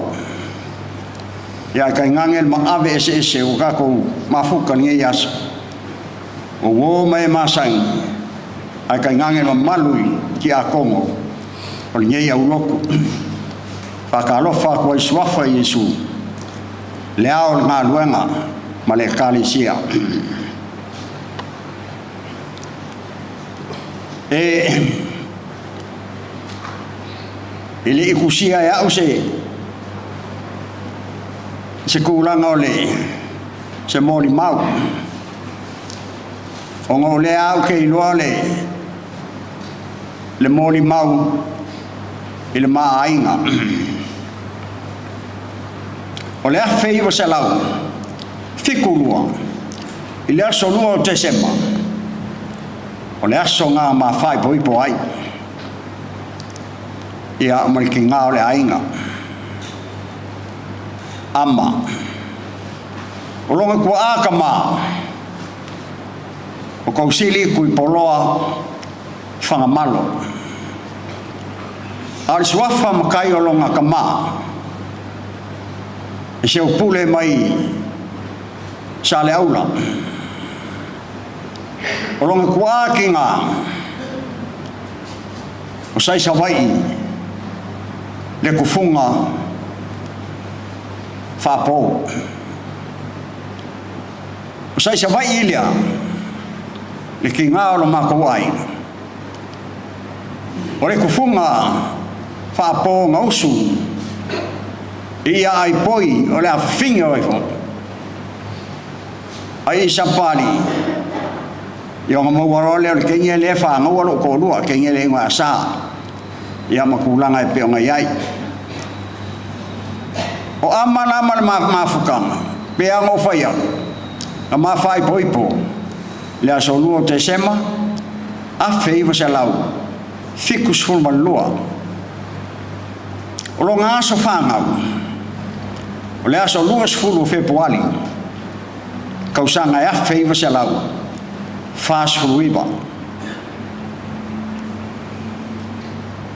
Ia ae tainane le maave eseese ua tatou mafuta i lenei aso, o uo ma e masani, ae tainane le mamalu i tiakono o lenei aulotu. Faatalofa atu ai i suafa o Iesu, le ao o le galuega ma le Ekalesia. E le i tusia e au se se tulaga o le se molimau, ona o lea au ke iloa le molimau i le maaiga. O le 1972, i le aso 2 o Tesema, o le aso na mafaaipoipo ai, ia ma le tiga o le aiga. Ama, o lona tuaa tama, o Tausili Tuipoloa Fagamalo. A o le suafa matai o lona tama, e seupule mai Saleaula. O lona tuaa tiga, o sai Savaii, le tufuga faapo. O sai Savaii lea, le tiga o lo matou aiga. O le tufuga faapo gausu i ia ai poi o le afafine o ai foi. Ai i Sapali, ia ona maua loa lea o le teine lea e fangaua lou toalua, teine le igoa sa, ia ma tulaga e pei ona i ai. O ama la ma le mafutaga, pe a ona ou fai atu, na mafaaipoipo le aso 2 o Tesema 1972. O lona aso fanau, o le aso 20 o Fepuari, tausaga e 1949.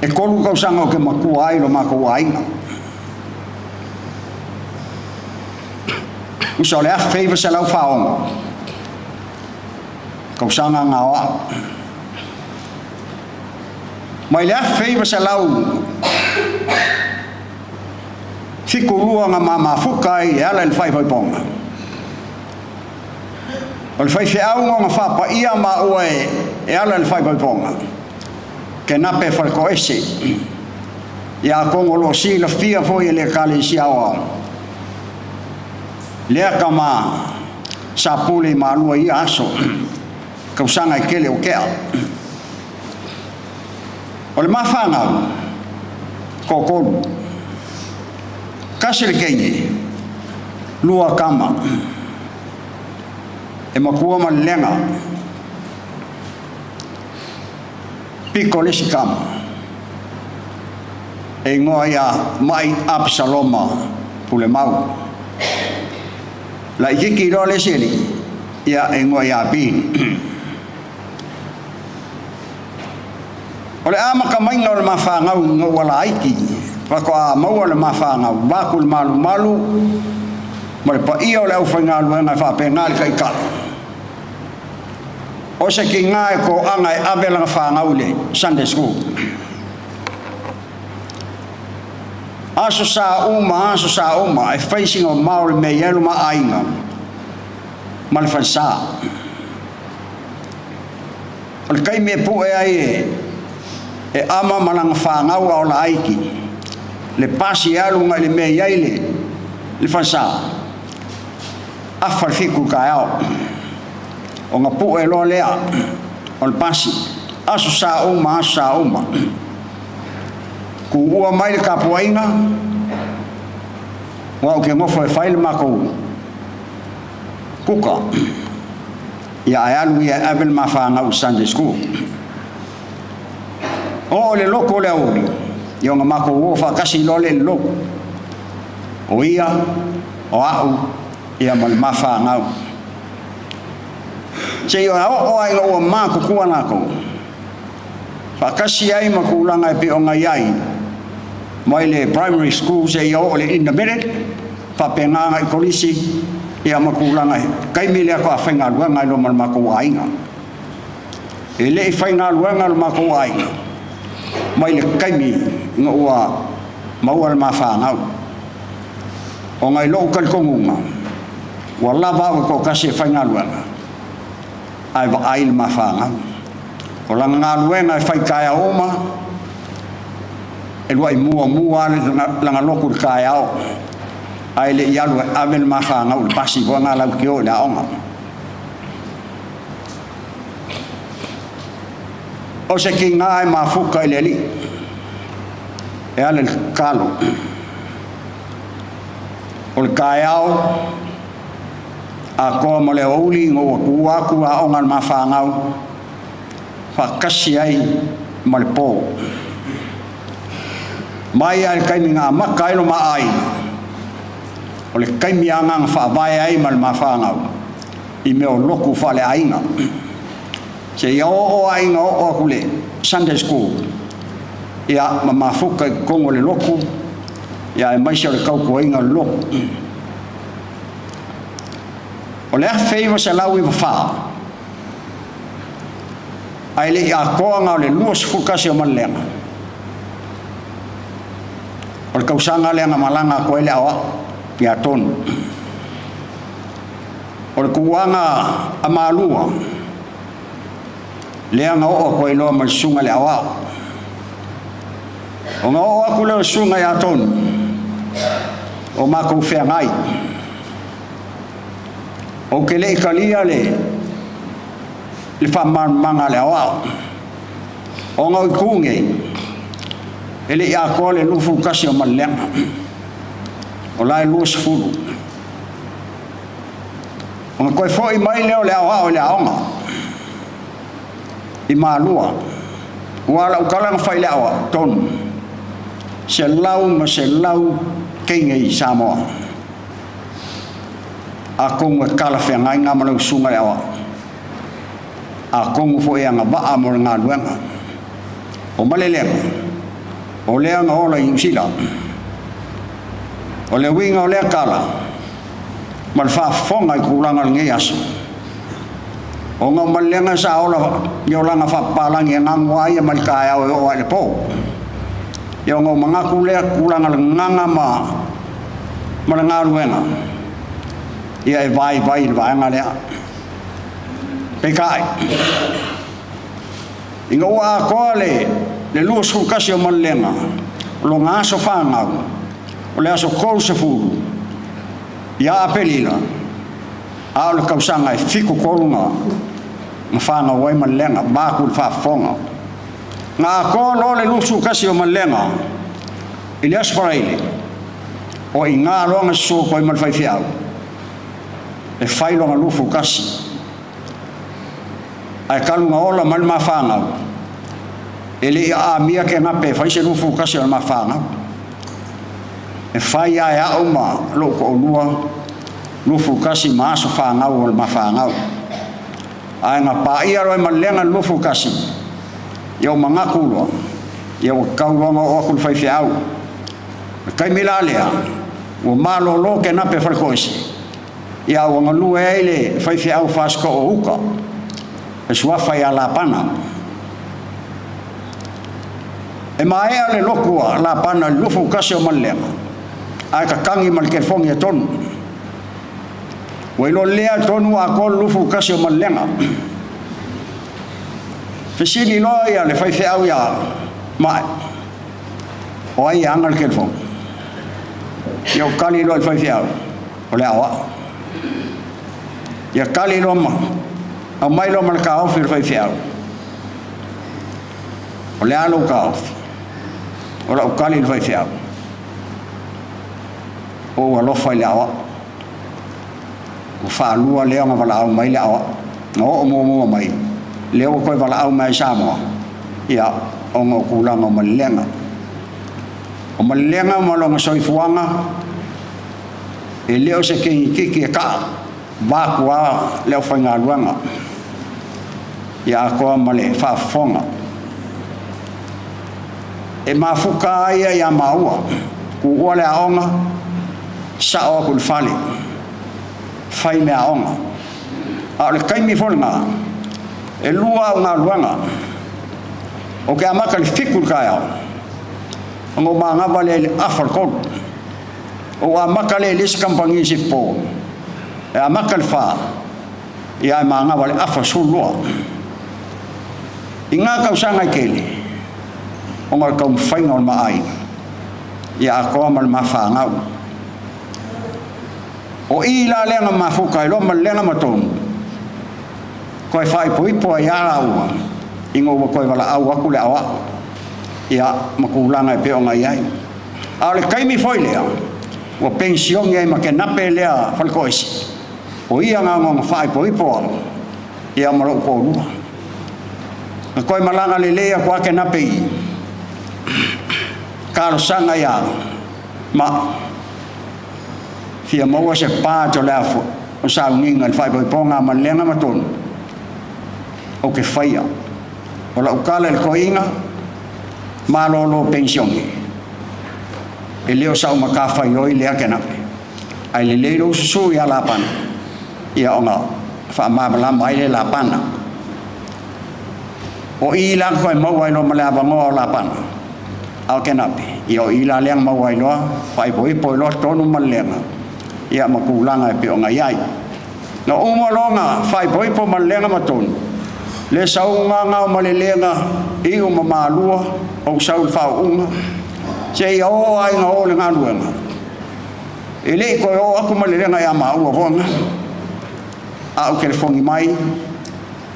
E 3 tausaga o ke matua ai lo matou aiga. Usa o le 1946, tausaga ngā oa. Mai le 1972 ngā mamafuka ai e ala i le faaipoipoga. O le faifeau ngā whapaia ma ua e ala i le faaipoipoga. Ke nape whaleko ese. Ia kongo lo si la fia foi e le ekalesia o ao. Lea ka ma sa pule i malua ia aso. Kausanga i kele o kea. O le mawhangau, kōkolu. Kasi le keine, lua kama. E makua ma le lenga. Piko le si kama. E ingoa ia mai Absaloma pule mau. La i kiki roa le seli, ia e ingoa ia Bini. O le amaka mainga o le mawhangau ngau wala aiki. Wako a maua le mawhangau, waku le malu malu, ma le paia o le au whaingaluenga e whaapenga le kaikala. O se ki ngā e ko anga e awelanga whangau le Sunday school. Aso sa uma, e whaisinga o Māori me ielu ma ainga, ma le whalsa. O le kai me pu e ai e ama malanga whangau a o la aiki. Le pasi e alu agai i le mea e i ai le le falesa, afa le 7 i le taeao. Ona pue loa lea o le pasi, Aso Sa uma, Aso Sa uma. Tuua mai le tapuaiga, aua ou te nofo e fai le matou kuka, ia ae alu ia e ave le ma fanau i Sunday School. Oo i le lotu o le aoauli, ia ona matou o faatasi loa lea i le lotu. O ia, o au, ia ma le ma fanau. Seia oo lava ina ua matutua latou, faatasi ai ma tulaga e pei ona i ai mai le primary school seia oo i le intermediate, faapena agai i kolisi, ia ma tulaga e taimi lea faatoa faigaluega ai loa ma le matou aiga. E le i faigaluega le matou aiga mai le taimi ina ua maua le ma fanau. Ona i lou talitonuga, ua lava au e toatasi e faigaluega, ae vaai le ma fanau. O lana galuega e fai taeao uma, e luai muamua lava lana lotu i le taeao, ae le i alu e ave le ma fanau i le pasi foi lena latou te o i le aoga. O se tiga e mafuta i le Alii e ala i le tatalo. O le taeao atoa ma le aoauli ina ua tuua atu aoga a le mafanau faatasi ai ma le po. Mai lava i le taimi na amata ai lo ma aiga, o le taimi lava lena na faavae ai ma le mafanau i mea o lotu faaleaiga. Seia oo lava ina oo atu le Sunday School, ia ma mafuta i totonu o le lotu, ia aemaise o le tautuaina o le lotu. O le 1994, ae le i atoa na o le 21 o Malilega, o le tausaga lea na malaga atu ai le aoao ia Tonu. O le tulaga a Malua, lea na oo atu ai loa ma le susuga i le aoao. Ona oo atu lea o le susuga ia Tonu, o matou feagai. Ou te le i talia le, le faamalamalamaga a le aoao. Ona o itu nei, e le i atoa le 21 o Malilega. O la e 20. Ona toe foi mai lea o le aoao i le aoga i Malua. Ua lau tala na fai i le aoao, tonu, 100 ma 100 teine i Samoa. Atonu e talafeagai na ma lau susuga i le aoao. Atonu foi e agavaa mo le galuega. O Malelega, o lea na ola i Niu Sila. O le uiga o lea tala, ma le faafofoga i tulaga o lenei aso, ona o Malilega sa ola i olaga faapapalagi e gagua ai ia mai le taeao e oo lava i le po. Ia ona ou manatu lea, tulaga o le gagana ma ma le galuega, ia e vaivai i le vaega lea. Peitai, ina ua atoa le le 21 o Malilega, o lona aso fanau, o le aso 30 ia Aperila, a o le tausaga e 73 na na fanau ai Malilega, vaeatu le faafofoga. Na atoa loa le 21 o Malilega i le Aso Faraile, o i ina loa na susu atu ai ma le faifeau e fai lona 21. Ae talu na ola mai le ma fanau, e le i aamia kegape e fai se 21 o le ma fanau. E fai lava e au ma lou toalua 21 ma aso fanau o le ma fanau. Ae na paia loa e Malilega le 21, ia ua manatu loa, ia ua tatau loa ona oo atu le faifeau. O le taimi la lea, ua malolo kenape Faletoese, ia ua galue ai le faifeau Fasito'o o uta, e suafa ia Lapana. E maea le lotu a Lapana i le 21 o Malilega, ae tatagi ma le telefoni e Tonu. Ua iloa lea Tonu ua atoa le 21 o Malilega. Fesili loa ia le faifeau ia Ma'e. O ai e aga le telefoni? Ia ou tali loa i le faifeau, o le aoao. Ia tali loa ma aumai loa ma le taofi o le faifeau. O le a lou taofi? O lau tali i le faifeau, ua ou alofa i le aoao. Ua faalua lea ona valaau mai le aoao. Na oo muamua mai, lea ua toe valaau mai ai Samoa, ia, ona o tulaga o malilega. O malilega ma lona soifuaga, e le o se kegikiki e kaa vaeatu lava le aufaigaluega, ia atoa ma le faafofoga. E mafuta lava ia ia maua, tuua le aoga, sao atu i le fale, fai meaaoga. A o le taimi foi lena, e lua au galuega. Ou te amata i le 7 i le taeao, ona ou manava lea i le afa o le 3. Ou amata lea i le isi kamupani i Sifpo, e amata i le 4, ia ae manava i le afa 12. I ngā tausaga e tele, ona o le taumafaiga o le ma aiga, ia atoa ma le ma fanau. O i la lea na mafuta ai loa ma le lega ma tonu, toe faaipoipo ai lava lāua, ina ua toe valaau atu le aoao, ia, ma tulaga e pei ona i ai. A o le taimi foi lea, ua penisione ai ma Kenape lea Faletoese, o ia na ona faaipoipo au, ia ma lou toalua. Na toe malaga lelei atu lava Kenape i talosaga ia ma fia maua se part o le afua o sauniga i le faaipoipoga a Malilega ma Tonu, ou te faia. O lau tala i le toeaina, malolo penisione, e le o sau matafaioi lea Kenape, ae lelei lou susu ia Lapana, ia ona faamalamalama ai lea e Lapana. O i la na toe maua ai loa ma le avanoa o Lapana, a o Kenape, ia o i la lea na maua ai loa, faaipoipo ai loa tonu ma Lelega, ia ma tulaga e pei ona i ai. Na uma loa ona faaipoipo ma Lelega ma Tonu, le sauga gao ma Lelega, iu ma malua, ou sau i le faauuga, seia oo lava ina oo le galuega. E le i toe oo atu ma Lelega ia maua foi lena. A ou telefoni mai,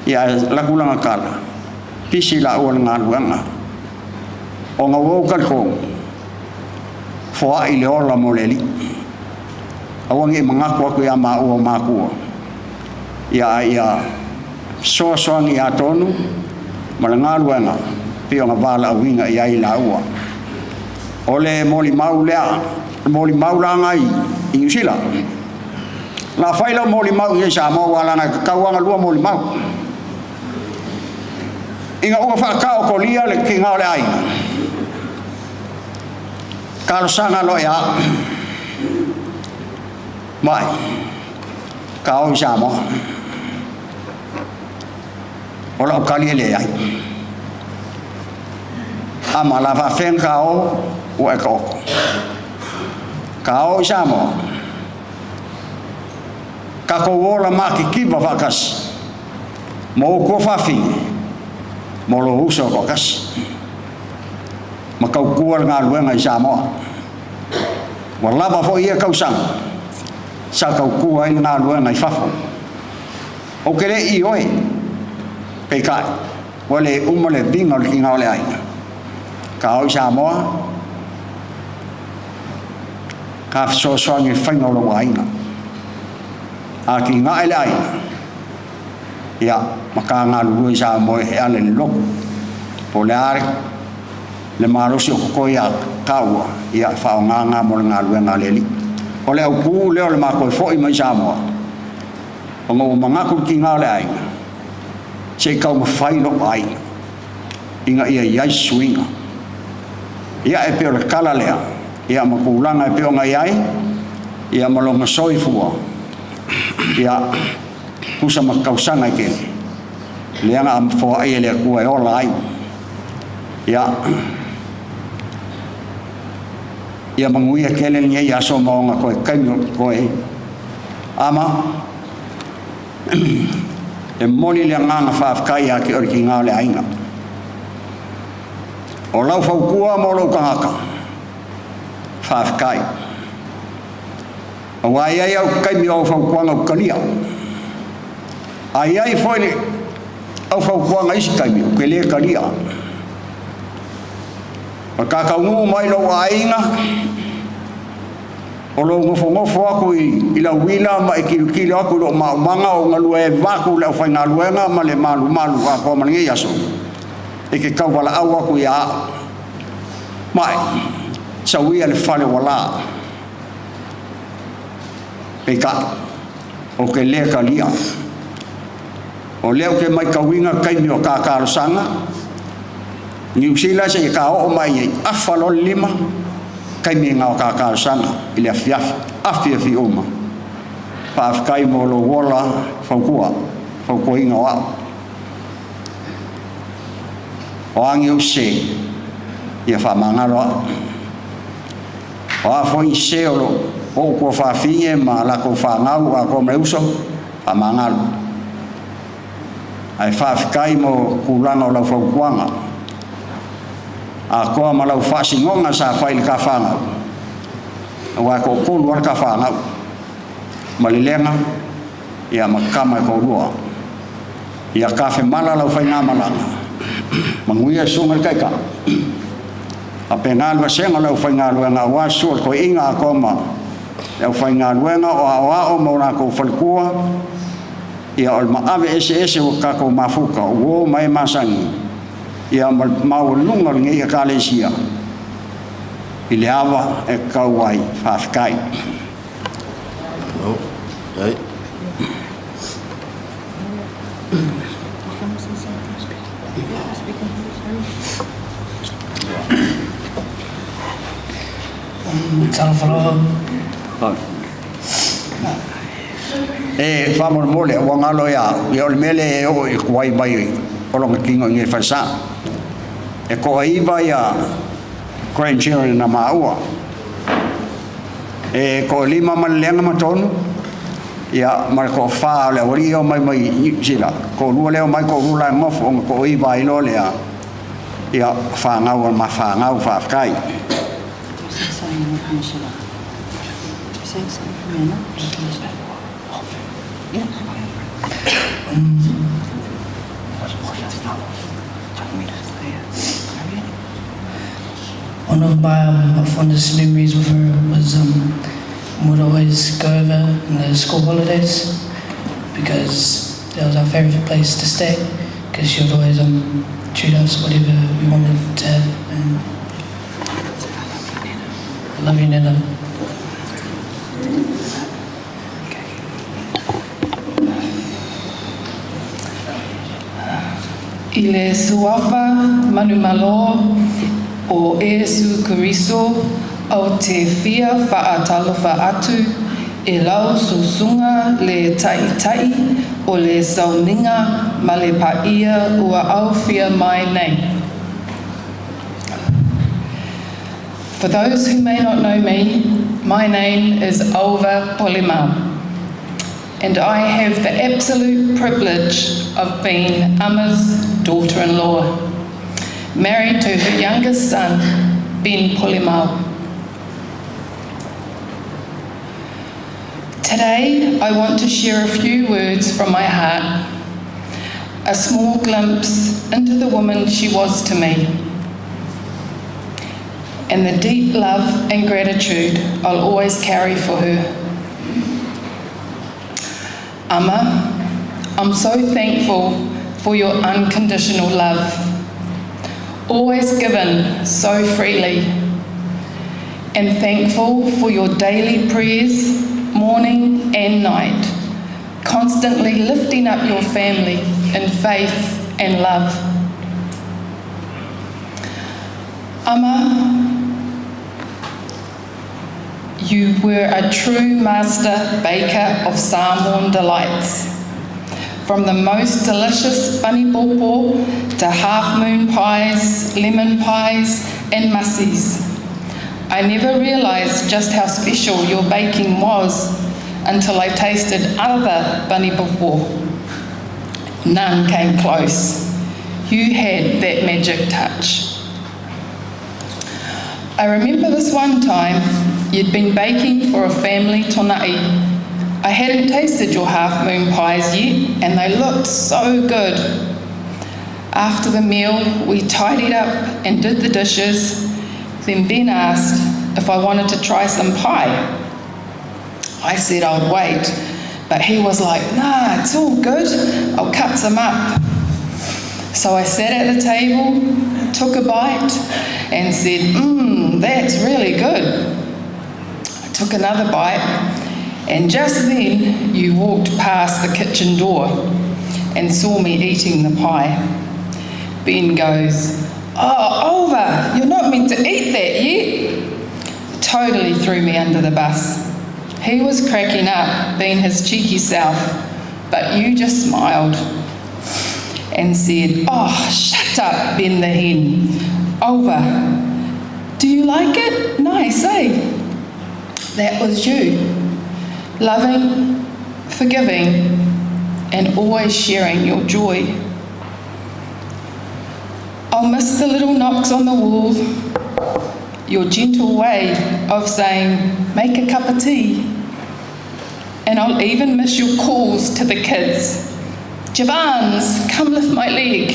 ia ae alu atu lana tala, pisi laua i le galuega. Ona ua ou talitonu, foai le ola mo le Alii. Aua ne i manatu atu ia maua o matua, ia ae ia fesoasoani ia Tonu ma le galuega pei ona valaauina i ai laua. O le molimau lea, le molimau la na i Niu Sila. Na fai lau molimau i Samoa aua leaga e tatau lava ona lua molimau. Ina ua faataotolia le tiga o le aiga, talosaga loa ia au, mai, ka o i Samoa. O lau tali e leai. Ama la faafefea ona ka o, ua e taoto. Ka o i Samoa, tatou ola matitiva faatasi ma ou tuafafine ma lou uso toatasi ma tautua le galuega i Samoa. Ua lava foi ia tausaga sa tautua ai le galuega i fafo. Ou te le ioe, peitai, ua le uma le viga o le tiga o le aiga. Ka o i Samoa, ka fesoasoani i le faiga o lou aiga. A tigae le aiga, ia, ma ka galulue i Samoa e ala i le lotu. Po o le a le malosi o totoe ia taua, ia, faaaoga na mo le galuega a le Alii. O le autu lea o le matou foi mai Samoa, ona ua manatu le tiga o le aiga, se i taumafai lou aiga ina ia i ai se suiga. Ia, e pei o le tala lea, ia ma tulaga e pei ona i ai, ia ma lona soifua, ia, tusa ma tausaga e tele, lea na foai e le Atua e ola ai. Ia, ia manuia tele lenei aso ma ona toe taimi o totoe. Ama, e momoli le agaga faafetai ia te oe le tiga o le aiga. O lau fautua mo lou tagata, Faafetai. Aua e i ai au taimi o au fautuaga ou te talia. Ae i ai foi le au fautuaga isi taimi ou te le talia. O le ta taunuu mai lou aiga, o lou nofonofo atu i lau uila ma e tilotilo atu i lou maumaga o galue ai vaeatu le aufaigaluega ma le malumalu atoa ma lenei aso, e te tauvalaau atu ia au, Mai, sau ia le fale ua la. Peitai, ou te le talia. O lea ou te matauina taimi o ta talosaga, Niu Sila seia ta oo mai ai afa loa le lima, taimi na o ta talosaga i le afiafi, afiafi uma. Faafetai mo lou ola fautua, fautuaina o au. O a ni ou sese, ia faamagalo au. O a foi ni sese o lo ou tuafafine ma latou fanau atoa ma le uso, faamagalo. Ae faafetai mo tulaga o lau fautuaga atoa ma lau faasinoga sa fai i le ta fanau, aua e toatolu lava le ta fanau, ma Lelega ia ma tama e toalua. Ia tafemala lau faigamalaga, manuia le susuga i le Taitai. Faapena le vasega o le aufaigaluega aua susu o le toeaina atoa ma le aufaigaluega o aoao ma o latou faletua, ia o le maave eseese ua tatou mafuta, o uo ma e masani, ia ma le maualuga o lenei Ekalesia i le ava e tatau ai. Faafetai. Talofa lava. E faamolemole, ua galo ia au, ia o le mea lea e oo i tuai mai o lona tino i nei falesa. E toaiva ia grandchildren na maua. E toalima ma le leaga ma tonu, ia ma le toafa o le aualii e omai mai Niu Sila. Toalua lea e omai toalua la e nofo ona toaiva ai loa lea, ia fanau a ma fanau faafetai. One of my um, fondest memories with her was um, we'd always go over in the school holidays because that was our favourite place to stay because she would always um, treat us whatever we wanted to have. And I love you, Nana. I le Suafa Manumalo o Iesu Keriso ou te fia faatalofa atu i lau susuga le Taitai o le Sauniga ma le paia ua aofia mai nei. For those who may not know me, my name is Alva Polimau, and I have the absolute privilege of being Ama's daughter-in-law, married to her youngest son, Ben Polimau. Today, I want to share a few words from my heart, a small glimpse into the woman she was to me, and the deep love and gratitude I'll always carry for her. Amma, I'm so thankful for your unconditional love, always given so freely, and thankful for your daily prayers, morning and night, constantly lifting up your family in faith and love. Amma, you were a true master baker of Samoan delights. From the most delicious bunny popo to half moon pies, lemon pies, and mussies. I never realised just how special your baking was until I tasted other bunny popo. None came close. You had that magic touch. I remember this one time you'd been baking for a family tonai. I hadn't tasted your half moon pies yet, and they looked so good. After the meal, we tidied up and did the dishes. Then Ben asked if I wanted to try some pie. I said I'd wait, but he was like, nah, it's all good. I'll cut some up. So I sat at the table, took a bite, and said, mmm, that's really good. I took another bite, and just then you walked past the kitchen door and saw me eating the pie. Ben goes, Oh, Olva, you're not meant to eat that yet. Totally threw me under the bus. He was cracking up, being his cheeky self, but you just smiled and said, Oh, shut up, Ben the hen. Olva, do you like it? Nice, eh? That was you. Loving, forgiving, and always sharing your joy. I'll miss the little knocks on the wall, your gentle way of saying, make a cup of tea. And I'll even miss your calls to the kids. Javans, come lift my leg.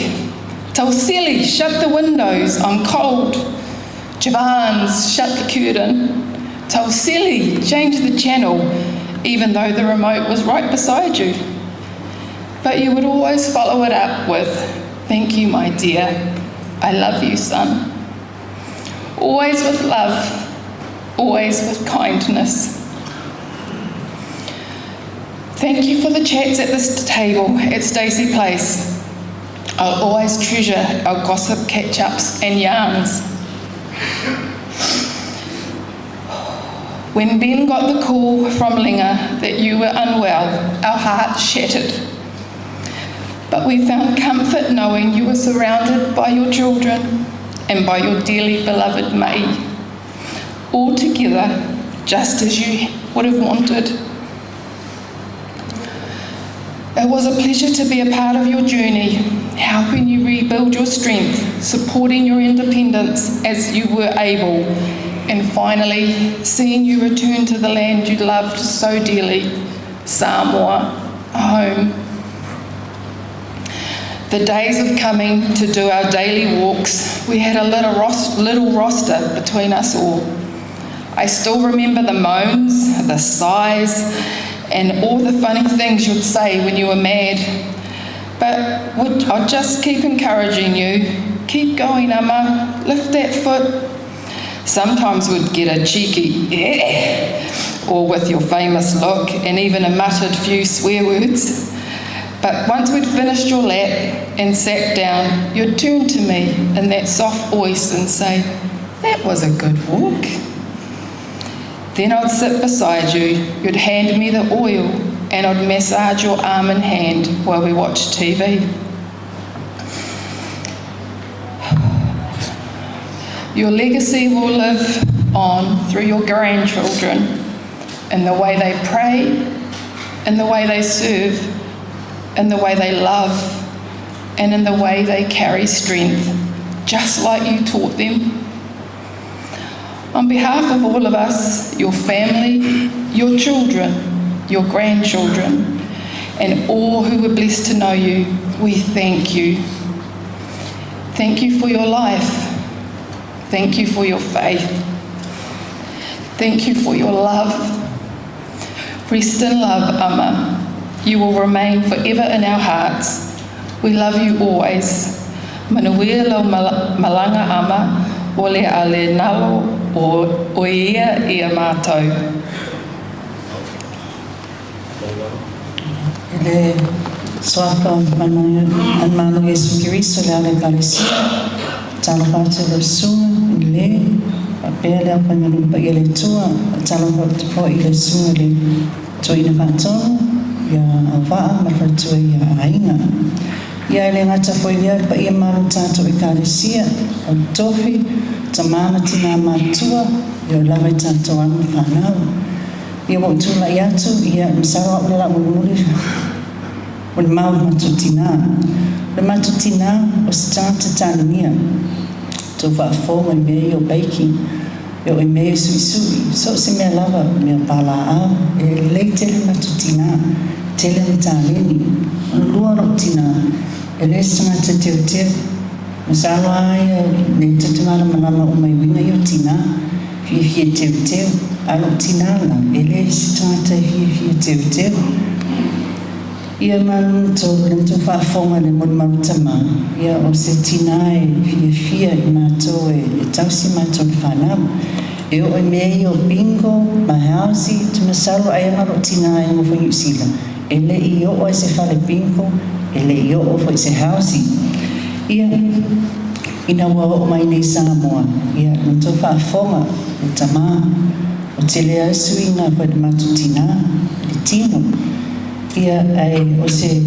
Tausili, shut the windows, I'm cold. Javans, shut the curtain. Tausili, change the channel, even though the remote was right beside you. But you would always follow it up with, Thank you, my dear. I love you, son. Always with love, always with kindness. Thank you for the chats at this table at Stacey Place. I'll always treasure our gossip catch ups and yarns. When Ben got the call from Linger that you were unwell, our hearts shattered. But we found comfort knowing you were surrounded by your children and by your dearly beloved May, all together just as you would have wanted. It was a pleasure to be a part of your journey, helping you rebuild your strength, supporting your independence as you were able, and finally seeing you return to the land you loved so dearly, Samoa, home. The days of coming to do our daily walks, we had a little, ros- little roster between us all. I still remember the moans, the sighs, and all the funny things you'd say when you were mad. But would, I'd just keep encouraging you. Keep going, Amma. Lift that foot. Sometimes we'd get a cheeky eh, or with your famous look, and even a muttered few swear words. But once we'd finished your lap and sat down, you'd turn to me in that soft voice and say, That was a good walk. Then I'd sit beside you, you'd hand me the oil, and I'd massage your arm and hand while we watched TV. Your legacy will live on through your grandchildren in the way they pray, in the way they serve, in the way they love, and in the way they carry strength, just like you taught them. On behalf of all of us, your family, your children, your grandchildren, and all who were blessed to know you, we thank you. Thank you for your life. Thank you for your faith. Thank you for your love. Rest in love, Amma. You will remain forever in our hearts. We love you always. Manuia lau malanga ama, o le a le nalo o, o ia ia mātou. I le suafa o le Malo Iesu Keriso le ala Ekalesia, talofa atu i lau susuga i le faapea le aufaigaluega paia a le Atua, faatalofa atu foi i le susuga i le Toeaina Faatonu ia Auvaa ma le faletua ia Aiga. Ia e le gata foi i lea le paia malo o tatou Ekalesia, o le tofi, tama ma tinā matutua, ia o lava i tatou alo ma fanau. Ia ua ou tulai atu, ia, masalo au le la mulimuli o le mau i le matou tinā. O le matou tinā, o se tagata tāninia. Tou faafofoga i mea ia o baking. E oo i mea ia o suʻisuʻi, so o se mea lava, mea palaau, e lelei tele le matou tinā, tele ana taleni. Ona lua o loʻu tinā, e le se tagata teuteu. Masalo a ia lea tou te malamalama uma i uiga ia o tinā, fiafia teuteu, a o loʻu tinā la, e le se tagata e fiafia teuteu. Ia ma lona tolu, le matou faafofoga i le molimau tamā, ia o se tinā e fiafia i matou e tausi matou le fanau. E oo i mea ia o bingo ma housie, ou te masalo ai ana lou tinā e nofo i Niu Sila, e le i oo i se fale bingo, e le i oo foi i se housie. Ia, ina ua oo mai nei i Samoa, ia, na matou faafofoga, le tamā, ua tele lava suiga foi i le matou tinā, i le tino. Ia, ae o se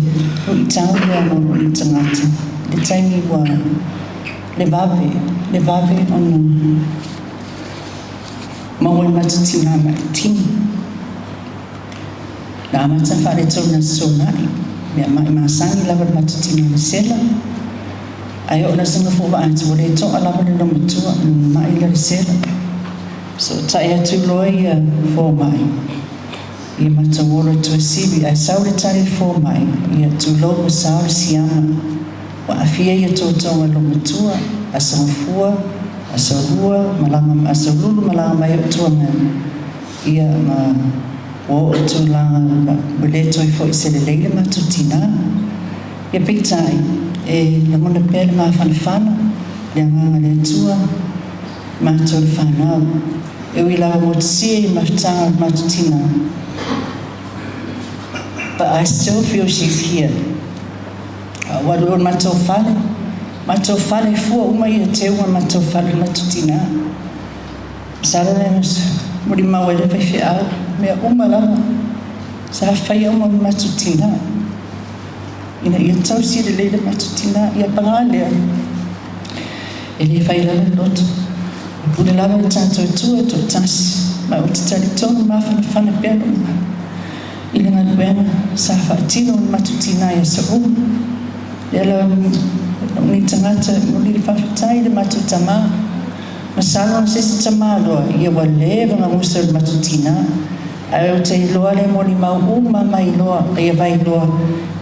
luitau lea mo lou nei tagata, i le taimi ua le vave, le vave ona maua le matou tinā maʻi tino. Na amata ona faaletonu i le Aso Toonai, mea maʻi masani lava le matou tinā le sela, ae oo i le Aso Gafua ua vaai atu ua le toa lava le loomatua, ona maʻi lea o le sela. Fesootai atu loa ia fomai. Ia matou ola i Tuasivi, ae sau le tali i le fomai, ia tulou ua sao le siama. Ua aafia ia totoga i lou matua, Aso Gafua, Aso Lua, malaga, Aso Lulu malaga mai ai o Tuagani, ia ma ua oo i tulaga ua le toe foi se lelei le matou tinā. Ia peitai, e lagona pea le mafanafana, le agaga o le Atua, matou le fanau. E ui lava motusia i mafutaga o le matou tinā, but I still feel she's here. A ua alu loa i le matou fale, matou fale e fua uma ia teuga o le matou fale i le matou tinā. Masalo le molimau ai le faifeau, mea uma lava sa faia uma e le matou tinā ina ia tausi lelei le matou tinā. Ia paga lea, e le fai lava le loto, e pule lava i tatou Atua e toatasi, ma ou te talitonu mafanafana pea lou i le galuega sa faatino e le matou tinā i aso uma. Lea la lou nei tagata e momoli le faafetai i le matou tamā. Masalo o se isi tamā loa ia ua leva ona gusa i le matou tinā, ae ou te iloa le molimau uma mai loa ia Vailoa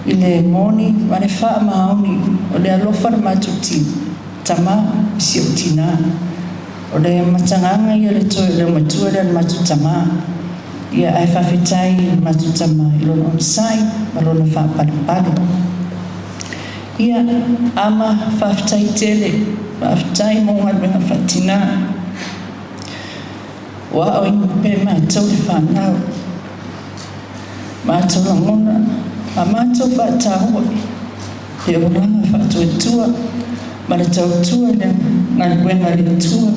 i le moni ma le faamaoni o le alofa o le matou tamā i si ou tinā. O le matagaga ia o le toe o le aumatua lea o le matou tamā. Ia ae faafetai i le matou tamā i lona onosai ma lona faapalepale. Ia, ama, faafetai tele, faafetai mo galuega faatinā. Ua aoina pea matou le fanau, matou lagona ma matou faataua le olaga faatuatua ma le tautua i le galuega a le Atua.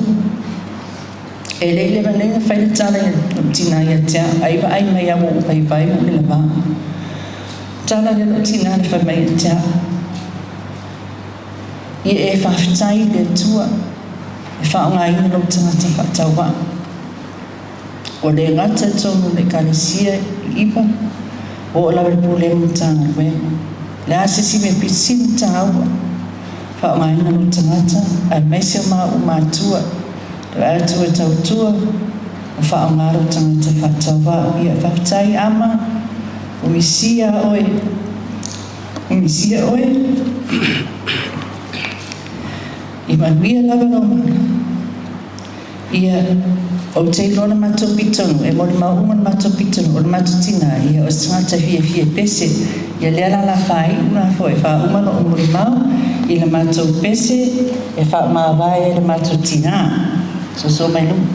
E le i leva nei ona fai le tala i lou tinā ia te au, ai vaai mai au ua ou vaivai ma ou lelava. Tala lea lou tinā na fai mai ia te au, Ia e faafetai i le Atua e faaaogaina lou tagata faatauvaa. Ua le gata i totonu o le Ekalesia i Iva, ua oo lava i le Pulega o Matagaluega. O le a se isi mea pito sili ona taua, faaaogaina lou tagata aemaise o maua matua, le vaai atu e tautua ma faaaoga lou tagata faatauvaa. Ia faafetai ama, ua misia oe, ua misia oe. Ia manuia lava lou Ia, ou te iloa le matou pitonu, e molimau uma le matou pitonu, o le matou tinā, ia, o se tagata e fiafia e pese. Ia lea la la faaiu la foi, faauma lo'u molimau i le matou pese e faamavae ai le matou tinā. Soso mai luma.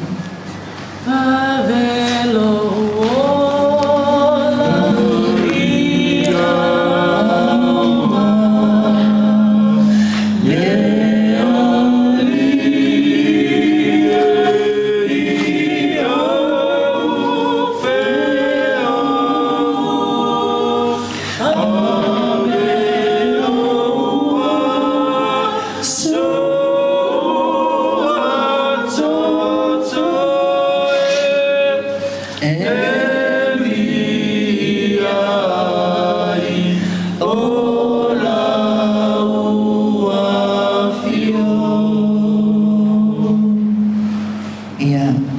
Ave lou ola i auma le alii e i au feau. Ave aua soa toto e.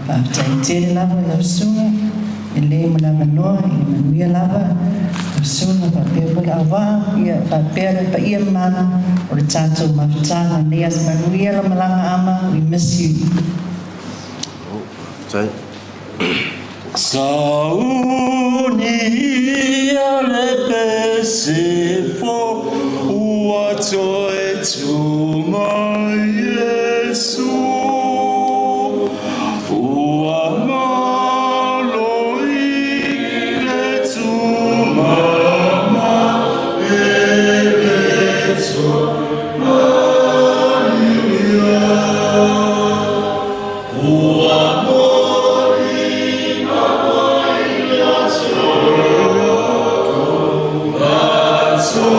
Faafetai tele lava i lau susuga e le mo le avanoa, ia manuia lava lau susuga faapea foi le auvaa, ia faapea le paia mamalu o le tatou mafutaga i lenei aso. Manuia lau malaga Ama, we miss you. Sauni ia le pese fou ua toe tu mai Iesu. Ua malo i le tumama e le toe maliulia. Ua moliga mai le aso matou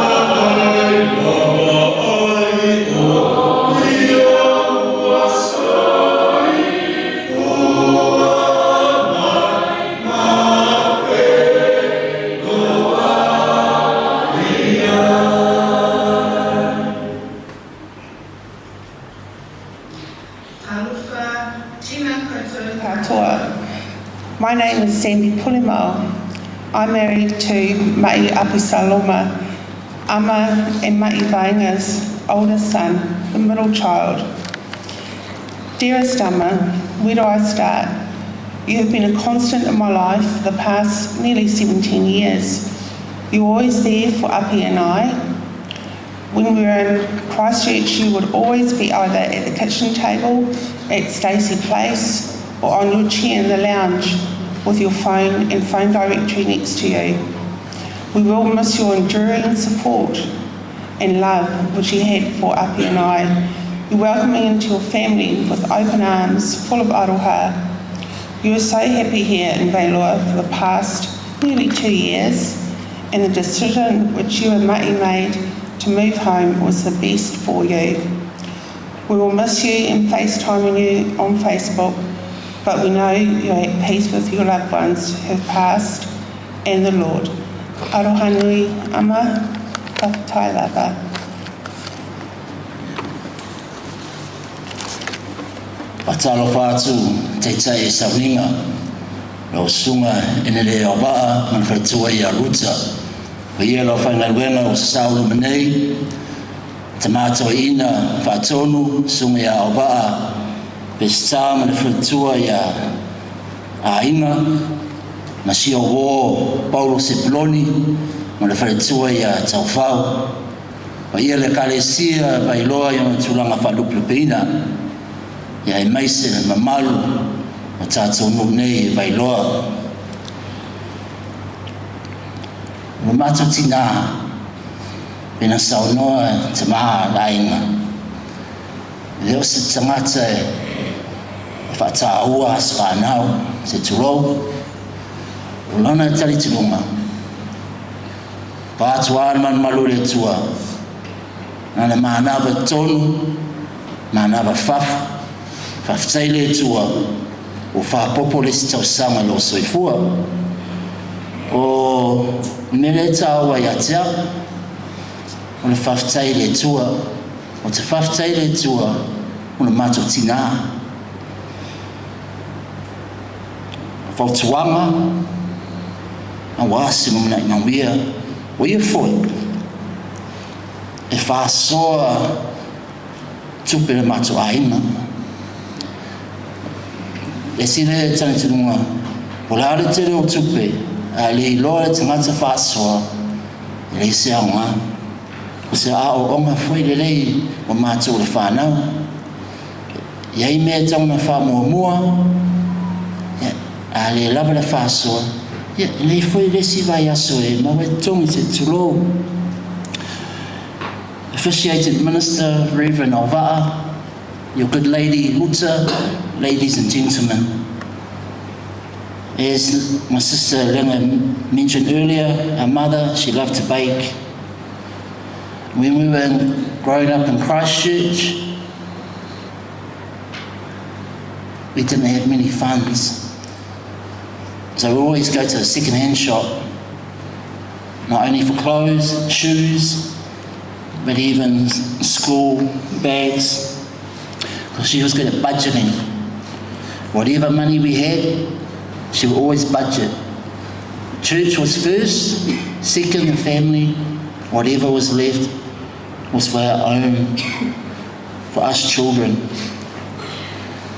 vaai vaavaai o ia ua soifua mai ma feiloai ai. Talofa, tēnā koutou katoa. My name is Sandy Pulimau. I'm married to Ma'i Apisaloma, Ama and Ma'i Vainga's oldest son, the middle child. Dearest Ama, where do I start? You have been a constant in my life for the past nearly 17 years. You were always there for Api and I. When we were in Christchurch, you would always be either at the kitchen table at Stacey Place or on your chair in the lounge with your phone and phone directory next to you. We will miss your enduring support and love which you had for Api and I. You welcomed me into your family with open arms, full of aroha. You were so happy here in Vailoa for the past nearly 2 years, and the decision which you and Ma'i made to move home was the best for you. We will miss you and FaceTiming you on Facebook, but we know you're at peace with your loved ones who have passed and the Lord. Aroha nui, ama, whakatai lava. Faatalofa atu taitai e sauniga lau susuga e le Auvaa ma le faletua ia Ruta. O ia lau faigaluega ua sasau luma nei, tama toeaina faatonu, susuga ia Auvaa Peseta ma le faletua ia Aiga, ma si ou uō Paulo Sepuloni ma le faletua ia Taufao. Paia le Ekalesia Vailoa i ona tulaga faalupelupeina, ia aemaise le mamalu o tatou nuu nei e Vailoa. O le matou tinā, pei ona saunoa tama le aiga, e le o se tagata e faataua aso fanau, se tulou, o lana talitonuga, Pātua le malumalu o le Atua, na le manava tonu, manava fafo, faafetai le Atua ua faapopo le isi tausaga i lou soifua. O le mea lea e taua ia te au, o le faafetai i le Atua, o te faafetai i le Atua o le matou tinā. Fautuaga, Aua se lumanai manuia, o ia foi e faasoa tupe le matou aiga. E ese le talitonuga, o le a le tele o tupe, a le iloa le tagata faasoa, e leai se aoga. O se aoaoga foi lelei mo matou le fanau. E i ai mea e tatau ona faamuamua, ia, a le lava le faasoa, ia, e lelei foi le isi vaiaso e maua ai totogi se tulou. Officiated Minister Reverend Auva'a, your good lady Luta, ladies and gentlemen. As my sister Lenga mentioned earlier, our mother, she loved to bake. When we were growing up in Christchurch, we didn't have many funds. So we always go to a second-hand shop, not only for clothes, shoes, but even school bags. Because she was good at budgeting. Whatever money we had, she would always budget. Church was first, second the family, whatever was left was for our own, for us children.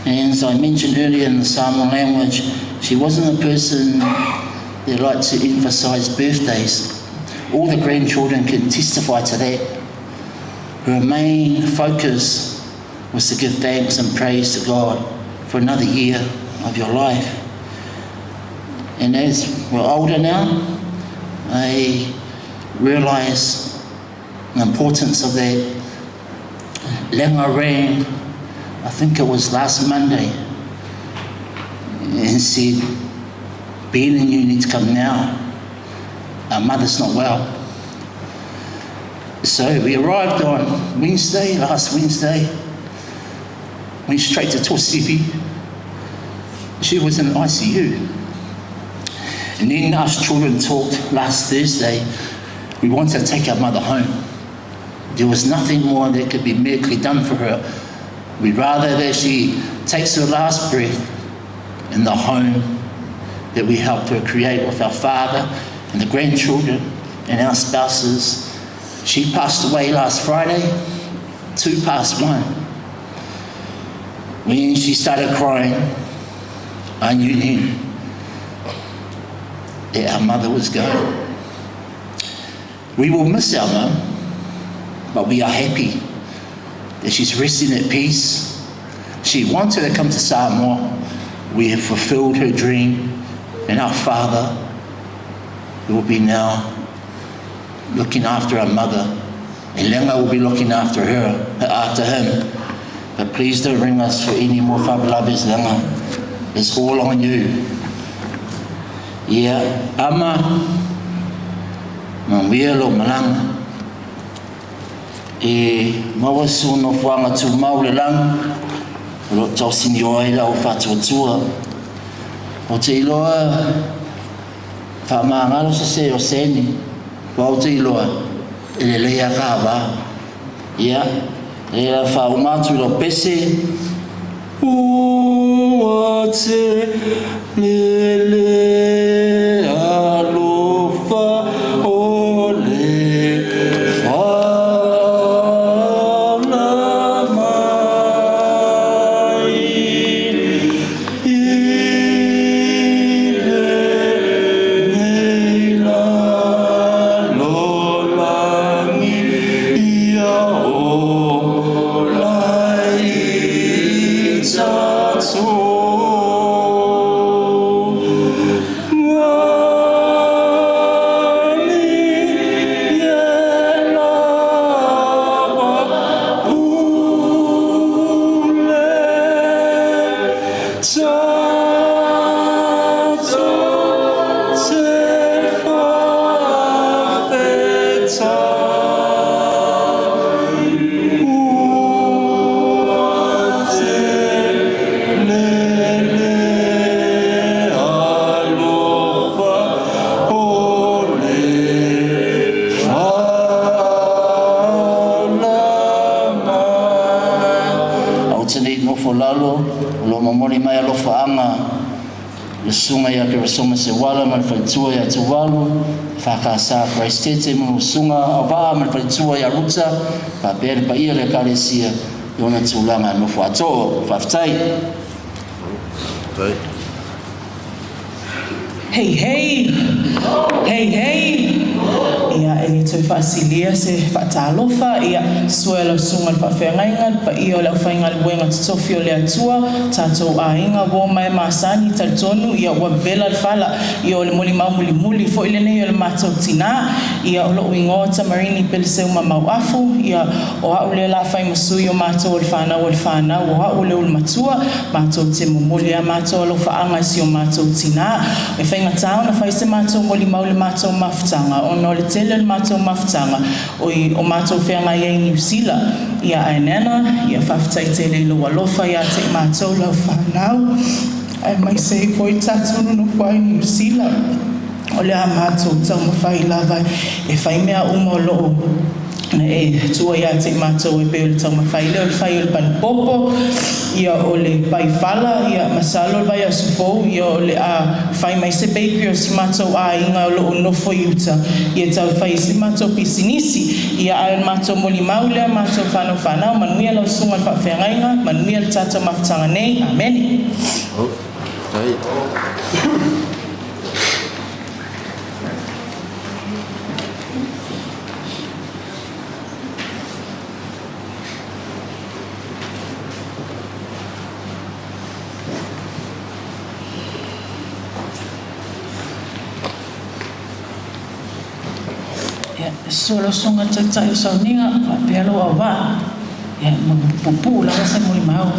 And as I mentioned earlier in the Samoan language, she wasn't a person that liked to emphasise birthdays. All the grandchildren can testify to that. Her main focus was to give thanks and praise to God for another year of your life. And as we're older now, I realise the importance of that. Lenga rang, I think it was last Monday, and said, Ben and you need to come now. Our mother's not well. So we arrived on Wednesday, last Wednesday, went straight to Tuasivi. She was in ICU. And then us children talked last Thursday. We wanted to take our mother home. There was nothing more that could be medically done for her. We'd rather that she takes her last breath in the home that we helped her create with our father and the grandchildren and our spouses. She passed away last Friday, 1:02. When she started crying, I knew then that our mother was going. We will miss our mum, but we are happy that she's resting at peace. She wanted to come to Samoa. We have fulfilled her dream, and our father will be now looking after our mother. And Lenga will be looking after her, after him. But please don't ring us for any more favelas, Lenga. It's all on you. Yeah, ama, manuia lou malaga. E maua se nofoaga tumau i le lagi, o lo o tausinio ai lau faatuatua. Ou te iloa faamagalo se se o Sandy, aua ou te iloa e lelei lava ka va. Ia, lea faauma atu i lau pese. Ua tele le alofa o le faaola mai i lenei lalolagi ia ola i tatou. Ou te nei nofo lalo, o lo o momoli mai alofaaga le Susuga ia Keresoma Seuala ma le faletua ia Tuvalu, EFKS Christ Tete ma le Susuga Auvaa ma le faletua ia Ruta, faapea le paia o le Ekalesia i ona tulaga nofo atoa. Faafetai. Hei hei! Hei hei! Ia, e le toe faasilia se faatalofa, ia, sua e lau susuga i le faafeagaiga, le paia o le aufaigaluega totofi o le Atua, tatou aiga, uo ma e masani, talitonu, ia, ua vela le fala, ia, o le molimau mulimuli foi lenei o le matou tina, ia, o lou igoa Tamarini Peleseuma Mauafu, ia, o au lea la fai ma sui o matou o le fanau o le fanau, o au o le ulu matua, matou te momoli a matou alofaaga i si o matou tinā. E faigata ona fai se matou molimau i le matou mafutaga, ona o le tele o le matou mafutaga oi o matou feagai ai i Niu Sila. Ia ae Nana, ia faafetai tele i lou alofa ia te i matou lau fanau, aemaise ai foi tatou nonofo ai i Niu Sila. O le a matou taumafai lava e fai mea uma o loo. Na e tuua ia te i matou e pei o le taumafai lea o le fai o le panipopo, ia o le paifala, ia masalo o le vaiaso fou ia o le a fai mai se bakery o si matou aiga o lo o nofo i uta ia tau fai ai si matou pisinisi. Ia ae o le matou molimau lea matou fanau fanau, manuia lau susuga i le faafeagaiga, manuia le tatou mafutaga nei. Amene. Ia, susu lau susuga i le Taitai o Sauniga, faapea lou auvaa, ia, ma puupuu lava se molimau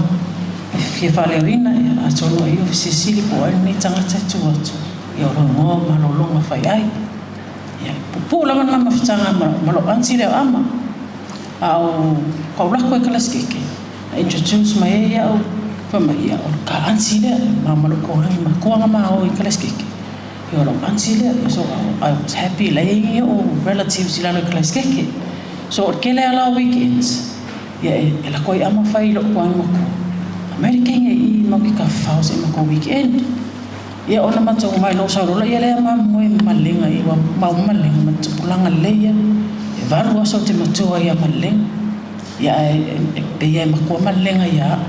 e fia faaleoina, ia, atonu ai o fesilisili po o ai lenei tagata e tu atu, ia, o lou igoa o Malologa Faiai. Ia, puupuu lava le ma mafutaga ma lou aunty lea o Ama, a o kaulako e Kalasikeke, na introduce mai ai au, fai mai, ia, o le ta aunty lea, ma ma lou toagi matua na ma o i Kalasikeke. Ia o lou aunty lea, so I was happy leai ni o'u relatives i lalo i Kalasikeke. So o le tele lava la o weekends, ia e lako ai ama fai i lou toagi matua, aumai le kege i i matou te tafafao se i matou weekend. Ia ona matou omai loa sau loa lea ma moe ma Malega i ua mau Malega ma tupulaga lelei ia. E valu aso ou te matua ia Malega. Ia ae e pei lava e matua Malega ia a'u.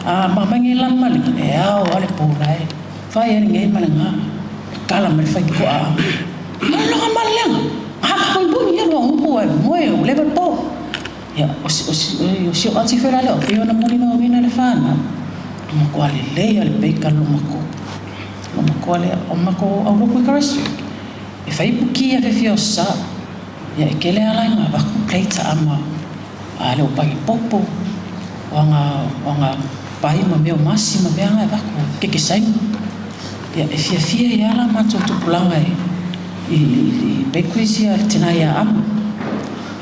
A ma mai nei la Malega, e ao lava le po la e fai ai lenei ma lena. E kala mai le faitotoa a Ama. Malologa Malega! Haka poipoi ia lua upu ae moe ua leva le po. Ia o si o si o ati foi la lea o pei ona molimauina le fanau. E matua lelei lava le peika lo matou. Lo matua lea o matou aulotu i Christchurch. E fai puki ia fefia o sa. Ia e kele ala i nga vaku plate ama a le o pangi popo o anga o anga pai ma mea o masi ma mea nga e vaku keke saina. Ia e fiafia ia ala matou tupulaga e i i bakeries ia le tina ia ama.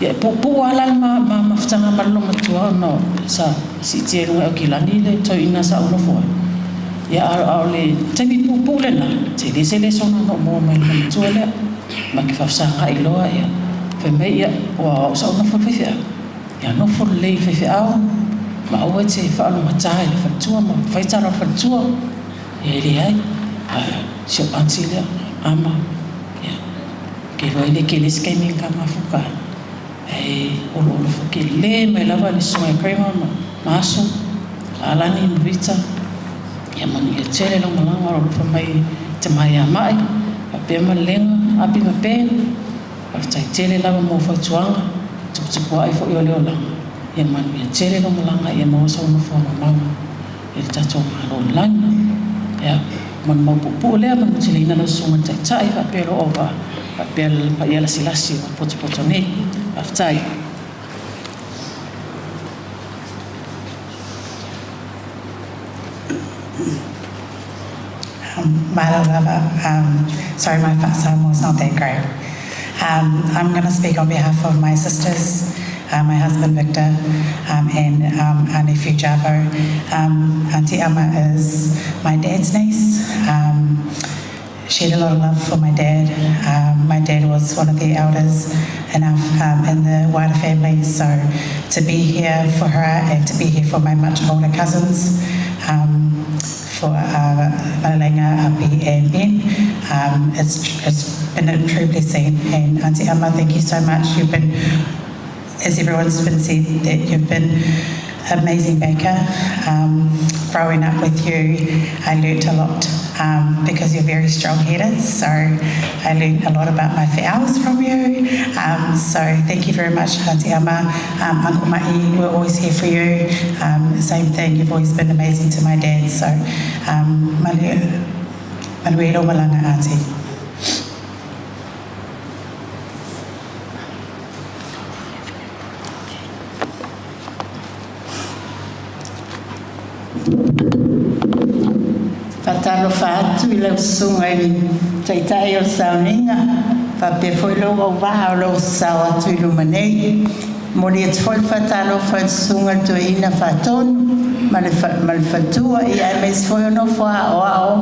Ia e puupuu lava la le ma mafutaga ma le olomatua ona sa siitia i luga i Aukilani le toeaina sa ou nofo ai. Ia a o le taimi puupuu lena, tele se lesona na ou maua mai le olomatua lea. Ma ke faafesagai loa ia fai mai ia ua au sa ou nofo i le faifeau. Ia nofo lelei i le faifeau ma aua e te faalogata i le faletua ma fai tala o le faletua. Ia e leai, a si ou aunty lea, ama, ia Ke iloa ai le kele se taimi ka mafuta ai, ae oloolo fakele mai lava le susuga ia Kramer ma ma Aso, Alani ma Rita, ia manuia tele lau malaga o lo alofa mai te mai ia Ma'i, faapea ma Lega, Api ma Ben, faafetai tele lava mo fautuaga, tuputupua'i foi o le olaga, ia manuia tele lau malaga ia maua sou nofoaga mau i le tatou Malo i le lagi. Ia, ma le mau puupuu lea, manuteleina lau susuga i le Taitai faapea lou auvaa, faapea le paia lasilasi o potopoto nei. Faafetai. Malo lava. Sorry, my Samoa is not that great. I'm going to speak on behalf of my sisters, my husband Victor, and our nephew Javo. Auntie Amma is my dad's niece. She had a lot of love for my dad. My dad was one of the elders in, our, in the wider family, so to be here for her and to be here for my much older cousins, for Malalenga, Api and Ben, it's, it's been a true blessing. And Auntie Amma, thank you so much. You've been, as everyone's been said, that you've been amazing baker. Growing up with you, I learnt a lot because you're very strong-headed. So I learned a lot about my fowls from you. So thank you very much, Auntie Amma. Uncle Ma'i, we're always here for you. Same thing, you've always been amazing to my dad. So Manuelo Malanga, Auntie. Faatalofa atu i lau susuga i le Taitai o le Sauniga, faapea foi lou auvaa o lo o sasao atu i luma nei. E momoli atu foi le faatalofa i le susuga i le Toeaina Faatonu ma le ma le faletua, ia aemaise foi o nofo aoao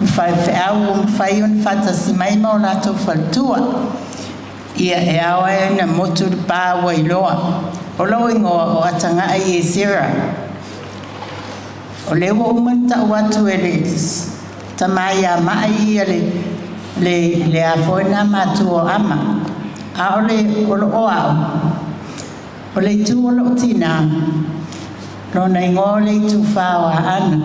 ma faifeau ua mafai ona faatasi mai ma o latou faletua. Ia e ao ai ona motu le pa ua iloa. O lou igoa o Ataga'a Esera. O lea ua uma ona ta'u atu e le tamā ia Ma'i ia le le le a foi lena matua o Ama. A o le o lo'o a'u, o le itu o lo'u tinā, lona igoa o Leitufā o Aana.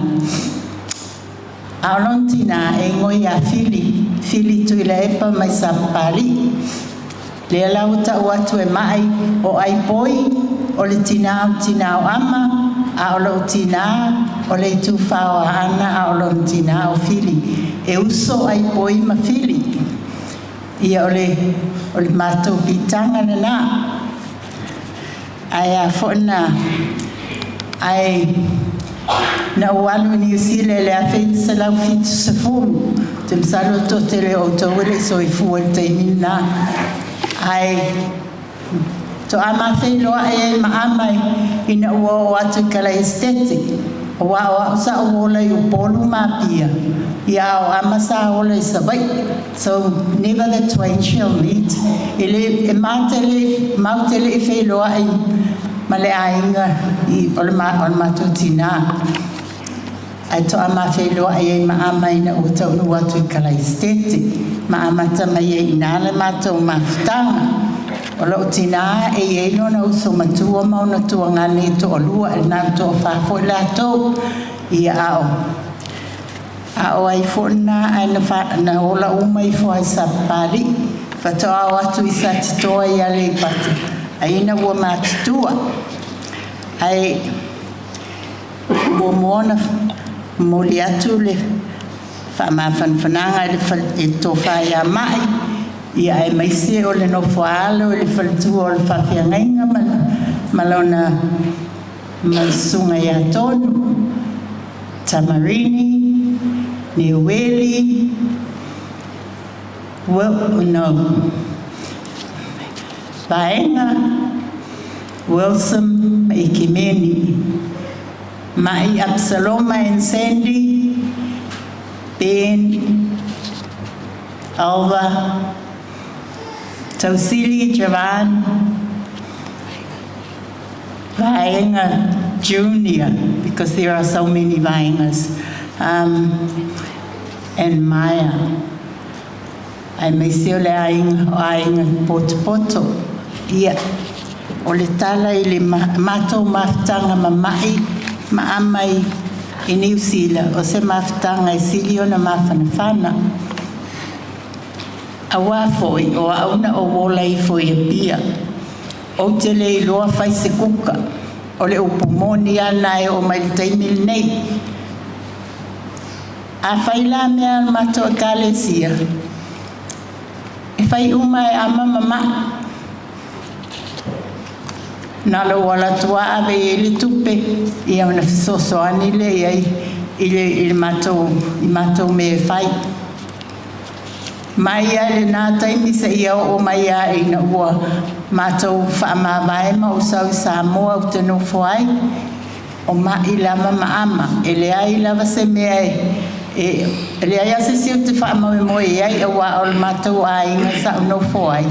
A o lona tinā e igoa ia Fili, Fili Tuilaepa mai Sapapali'i. Lea la ua ta'u atu e Ma'i o Aipoi o le tinā o le tinā o Ama, a o lo'u tinā o le Itufā o Aana, a o lona tinā o Fili. E uso Aipoi ma Fili. Ia o le o le matou pitaga lenā. Ae a foi na ae na ou alu i Niu Sila i le 1970. Ou te masalo o le toatele o outou e le'i soifua i le taimi lenā. Ae to'a mafeiloa'i ai ma Ama ina ua oo atu i Kalaesetete, auā o a'u sa ou ola i Upolu ma Apia, ia a o Ama sa ola i Savai'i. So never the twain shall meet. E le e matele matou te le'i feiloa'i ma le aiga i o le o le matou tinā. Ae to'a mafeiloa'i ai ma Ama ina ua taunuu atu i Kalaesetete ma amata mai ai i inā le matou mafutaga. O lo'u tinā e iai lona uso matua ma ona tuagane e to'alua, e na o le to'afā foi latou. Ia a o a o ai foi lenā ae na fa na ola uma ifo ai Sapapali'i faatoa o atu i Satitoa i Aleipata ai ina ua matutua. Ae muamua ona momoli atu le faamafanafanaga i le i le tofa ia Ma'i, ia aemaise o le nofo a alo i le faletua o le faafeagaiga ma ma lona ma le susuga ia Tonu, Tamarini, Neueli, Will, no, Vaega, Wilson ma Ikimeni, Ma'i Absaloma and Sandy, Ben, Alva, Tausili Javan, Vaega Junior, because there are so many Vaegas, and Maya. Aemaise o le aiga o aiga potopoto. Ia, o le tala i le matou mafutaga ma Ma'i ma Ama i Niu Sila, o se mafutaga e sili ona mafanafana. Auā foi o a'u na ou ola ifo i Apia. Ou te le iloa fai se kuka. O le upu moni lava lena e oo mai le taimi lenei. A fai la mea a le matou Ekalesia, e fai uma e Ama ma Ma'i. Na lou alu atu lava ave i ai le tupe, ia ona fesoasoani lea i ai i le i le matou i matou mea e fai. Mai lava i lenā taimi seia oo mai lava ina ua matou faamavae ma ou sau i Samoa ou te nofo ai, o Ma'i lava ma Ama. E leai lava se mea e e leai lava se isi ou te faamoemoe i ai auā o le matou aiga sa ou nofo ai.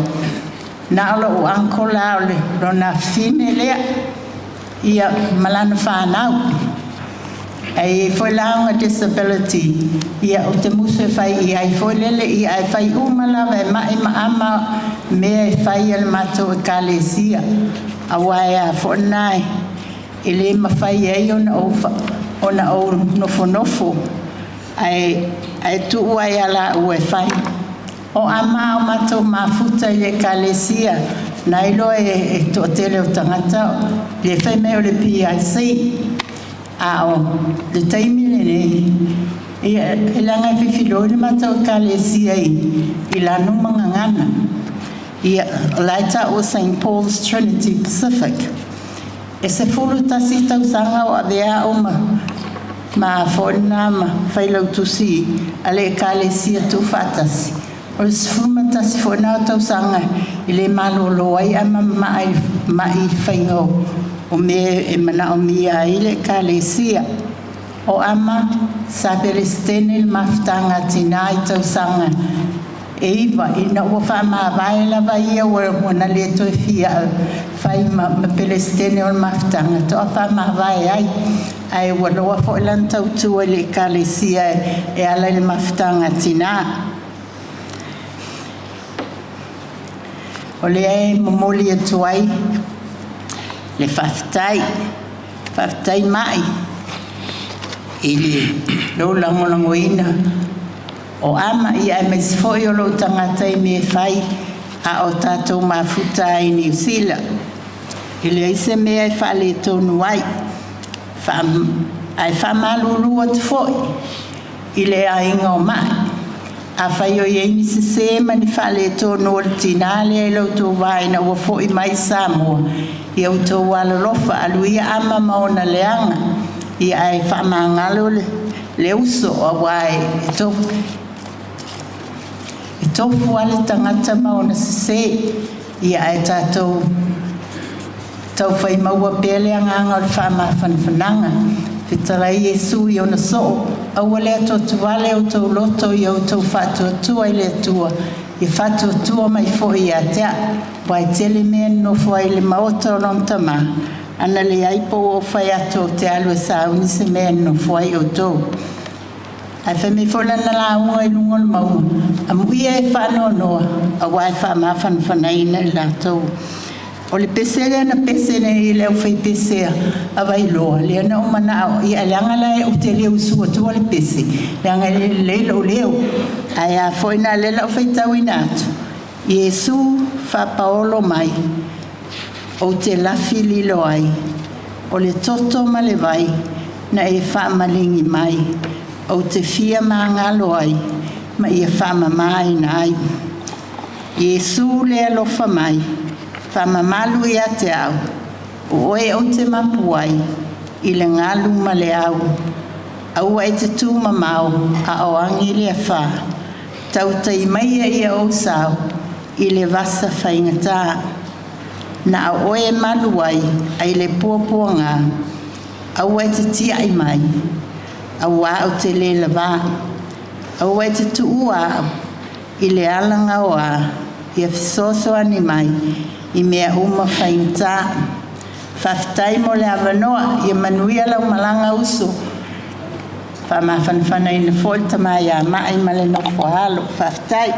Na o lo'u uncle la o le lona afafine lea, ia ma lana fanau. Ae i ai foi la ona disability, ia ou te musu e fai i ai foi lele, ia ae fai uma lava e Ma'i ma Ama mea e fai a le matou Ekalesia. Auā e a foi lenā e le mafai ai ona ou ona ou nofonofo ae ae tuu ai ia laua e fai. O Ama o matou mafuta i le Ekalesia, na iloa e toatele o tagata le fai mai o le PIC. A o le taimi lenei, ia e leaga e fefiloi le matou Ekalesia i i Lanu ma Gagana. Ia, o la e ta'u o St Paul's Trinity Pacific. E 11 tausaga o avea a'u ma ma foi lenā ma failautusi a le Ekalesia Tuufaatasi. O le 11 foi lenā o tausaga e le malōlō ai Ama ma Ma'i i le faiga o mea e manaomia ai le Ekalesia. O Ama sa Peresetene le mafutaga a tinā i tausaga e 9 ina ua faamavae lava ia ua na le toe fia fai ma Pelesitene o le Mafutaga to'a faamavae ai ae ua loa fo'i lana tautua i le Ekalesia e ala i le mafutaga a tinā. O lea e momoli atu ai le faafetai, faafetai mai i le lou lagolagoina o Ama aemaise foi o lou tagata i mea e fai a o tatou mafuta ai i Niu Sila. E leai se mea e faaletonu ai, ae faamalulu atu foi i le aiga o Mai. Afai o i ai ni sesē ma ni faaletonu o le tinā lea i lo outou va ina ua foi mai i Samoa, ia outou alolofa alu ia Ama ma ona leaga, ia ae faamagalo le uso auā e tofu lava le tagata ma ona sesē. Ia ae tatou taufai maua pea le agaga o le faamafanafanaga. Fetalai Iesu i ona soo, aua le atuatuvale outou loto ia outou faatuatua i le Atua, ia faatuatua mai foi ia te a'u. Aua e tele mea e nonofo ai i le maota o lona Tamā, ana leai po ua ou fai atu ou te alu e sauni se mea e nonofo ai outou. Ae fai mai foi lana lauga i luga o le mauga, amuia e faanoanoa, auā e faamafanafanaina i latou. O le pese lea na pese nei e le aufaipese a Vailoa, lea na ou manao, ia leaga la ou te le usu atua le pese, leaga e le lelei lou leo. Ae a foi na lea la ou faitauina atu, Iesu faapaolo mai, ou te lafi lilo ai, o le toto ma le vai na e faamaligi mai, ou te fia magalo ai, ma ia faamamāina ai. Iesu le alofa mai, faamamalu ia te au, o oe ou te mapu ai, i le galu ma le au. Aua e te tumamao a o agi le afā, tautai maia ia ou sao i le vasa faigata. Na o oe e malu ai, ai le puapuaga, aua e te tiai mai, auā ou te le lavā. Aua e te tuua au i le alagaoā, ia fesoasoani mai i mea uma faigata. Faafetai mo le avanoa, ia manuia lau malaga uso. Faamafanafanaina foi le tama ia Mai ma le nofo a alo. Faafetai.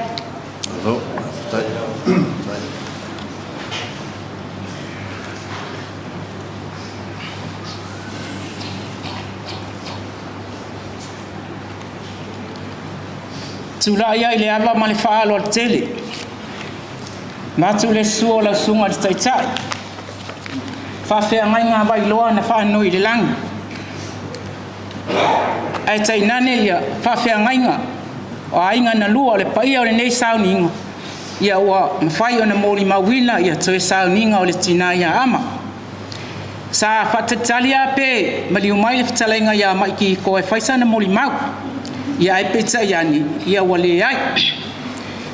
Tulai ai le ava ma le faaaloalo tele. Vaeatu le susu o lau susuga i le Taitai. Faafeagaiga a Vailoa na faanoi i le lagi. Ae tainane ia faafeagaiga o aiga na lua o le paia o lenei sauniga, ia ua mafai ona molimauina ia toe sauniga o le tina ia Ama. Sa faatalitali lava pe maliu mai le fetalaiga ia Maikiko e fai sana molimau, ia ae peitai ane, ia ua leai.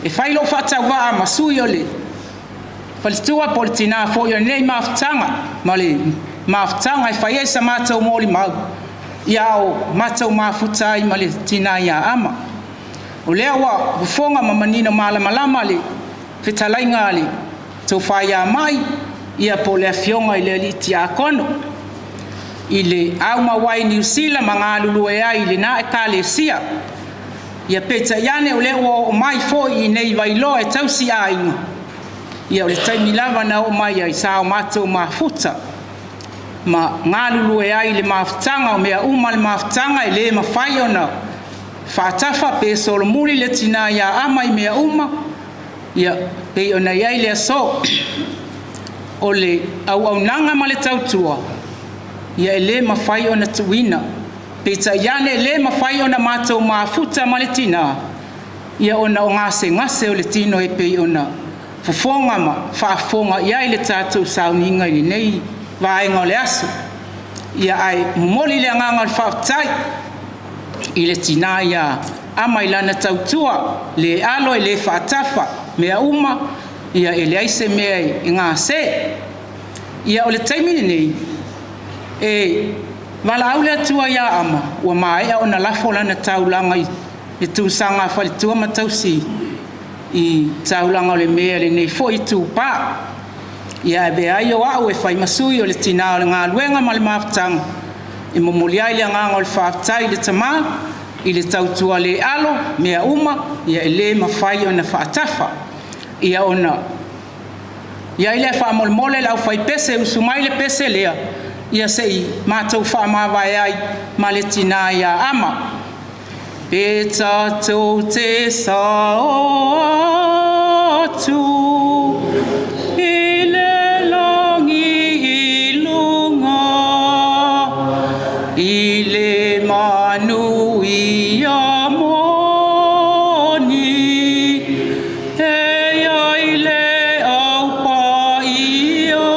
E fai lou faatauvaa ma sui o le faletua po o le tina foi o lenei mafutaga ma le mafutaga e fai ai sa matou molimau, ia o matou mafuta ai ma le tina ia Ama. O lea ua fofoga ma manino malamalama le fetalaiga a le Tofa ia Mai, ia po o le afioga i le alii tiakono i le aumau ai Niu Sila ma galulue ai i lena Ekalesia. Ia peitai ane o lea ua oo mai foi i nei Vailoa e tausi aiga, ia o le taimi lava na oo mai ai sa o matou mafuta ma galulue ai i le mafutaga o mea uma le mafutaga e le mafai ona faatafa pe solomuli le tina ia Ama i mea uma. Ia, pei ona i ai le aso, o le auaunaga ma le tautua, ia e le mafai ona tuuina. Peitai ane e le mafai ona matou mafuta ma le tina, ia ona o gasegase o le tino e pei ona fofoga ma faafofoga i ai le tatou sauniga i lenei vaega o le aso. Ia ae momoli le agaga o le faafetai i le tina ia Ama i lana tautua le alo e le faatafa mea uma, ia e leai se mea e gase. Ia o le taimi lenei e valaau le Atua ia Ama ua maea ona lafo lana taulaga i le tusaga a faletua ma tausi I taulaga o le mea lenei fo'i tupā. Ia avea ai o a'u e fai ma sui o le tinā o le galuega ma le mafutaga e momoli ai le agaga o le faafetai i le Tamā i le tautua le alo mea uma ia e lē mafai ona faatafa. Ia ona i ai lea faamolemole le aufaipese usu mai le pese lea ia se'i matou faamavae ai ma le tinā ia Ama. E tatou te sao atu i le lagi i luga i le manuia moni e ai le au paia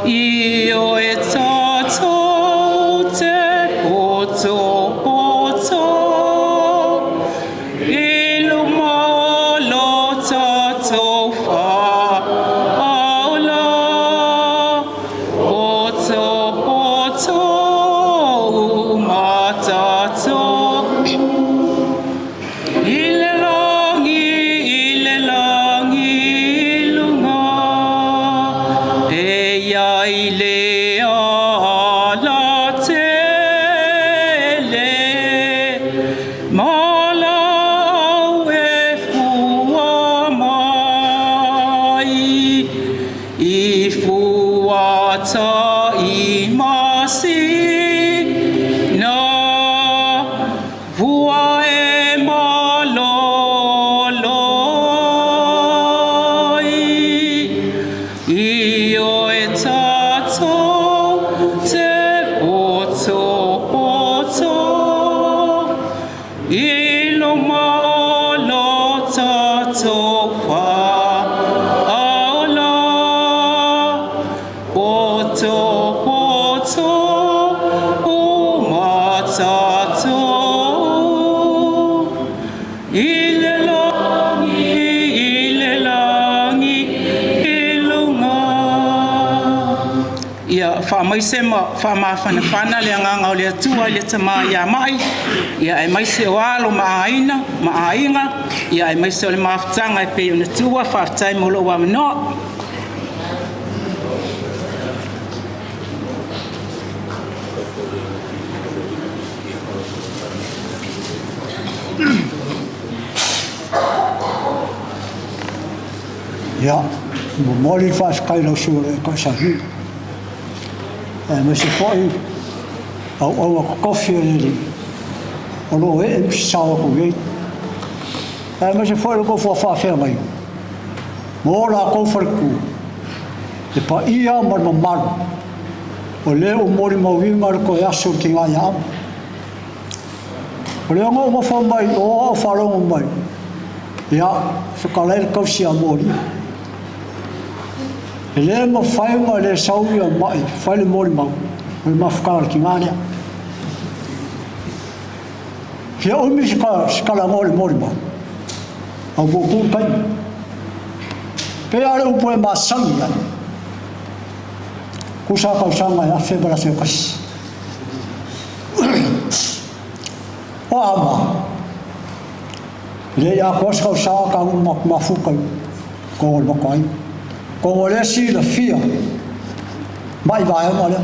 i o e tatou te poto poto i luma o lo tatou Faaola poto poto uma tatou i le lagi i le lagi i luga e i ai le alatele ma laau e fua mai i fuata i masina vua e malolo ai i o e tatou te poto poto i luma o lo tatou Faaola poto poto uma tatou i le lagi i le lagi i luga. Ia faamaise ma faamafanafana le agaga o le Atua i le tamā ia Ma'i, ia aemaise o alo ma aiga ma aiga, ia aemaise o le mafutaga e pei ona tuua. Faafetai mo lou avanoa. Ia, momoli le faafetai i lau susuga i le Kaisari. Aemaise foi auauna totofi a le Alii o lo o ee ma sasao atu nei. Aemaise foi lo outou faafeagaiga ma o latou faletua, le paia ma le mamalu o lea ua molimauina le toe aso o le tina ia Ama. O lea na ou nofo mai o au faalogo mai, ia, fetalai le tausi ia Molia. E le mafai ona le sau ia mai fai le molimau o le mafutaga o le tina lea. Fia umi se talanoa i le molimau, a ua puupuu le taimi. Pei lava o le upu e masani ai, tusa tausaga e 1801. O Ama, e le i atoa se tausaga talu mafuta i totonu o le matou aiga. Totonu o lea silafia mai vaega lea.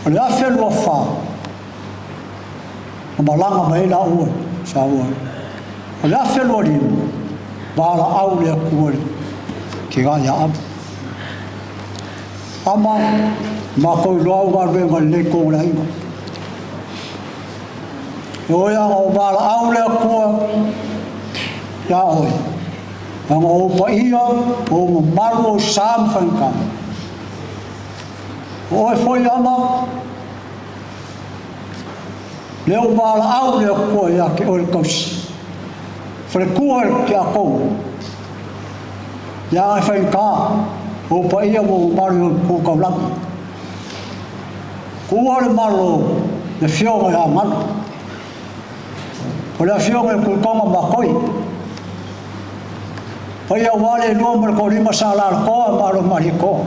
O le 2024, na malaga mai ai laua i Samoa. O le 2025, valaau le Atua i le tina ia Ama. Ama, matou iloa au galuega lelei totonu o le aiga. E oi ana o valaau le Atua ia oe, ana ou paia, ou mamalu, ou sa ma faigata. O oe foi Ama, lea ua valaau le Atua ia te oe le tausi. Faletua le tiakono, ia e faigata, ou paia ma ou mamalu i ou tu taulagi. Tuua le Malo le Afioga ia Malu. O le Afioga i Tuitoga Makoi. Paia aua le lua ma le toalima sa Lalotoa ma Alo Malietoa.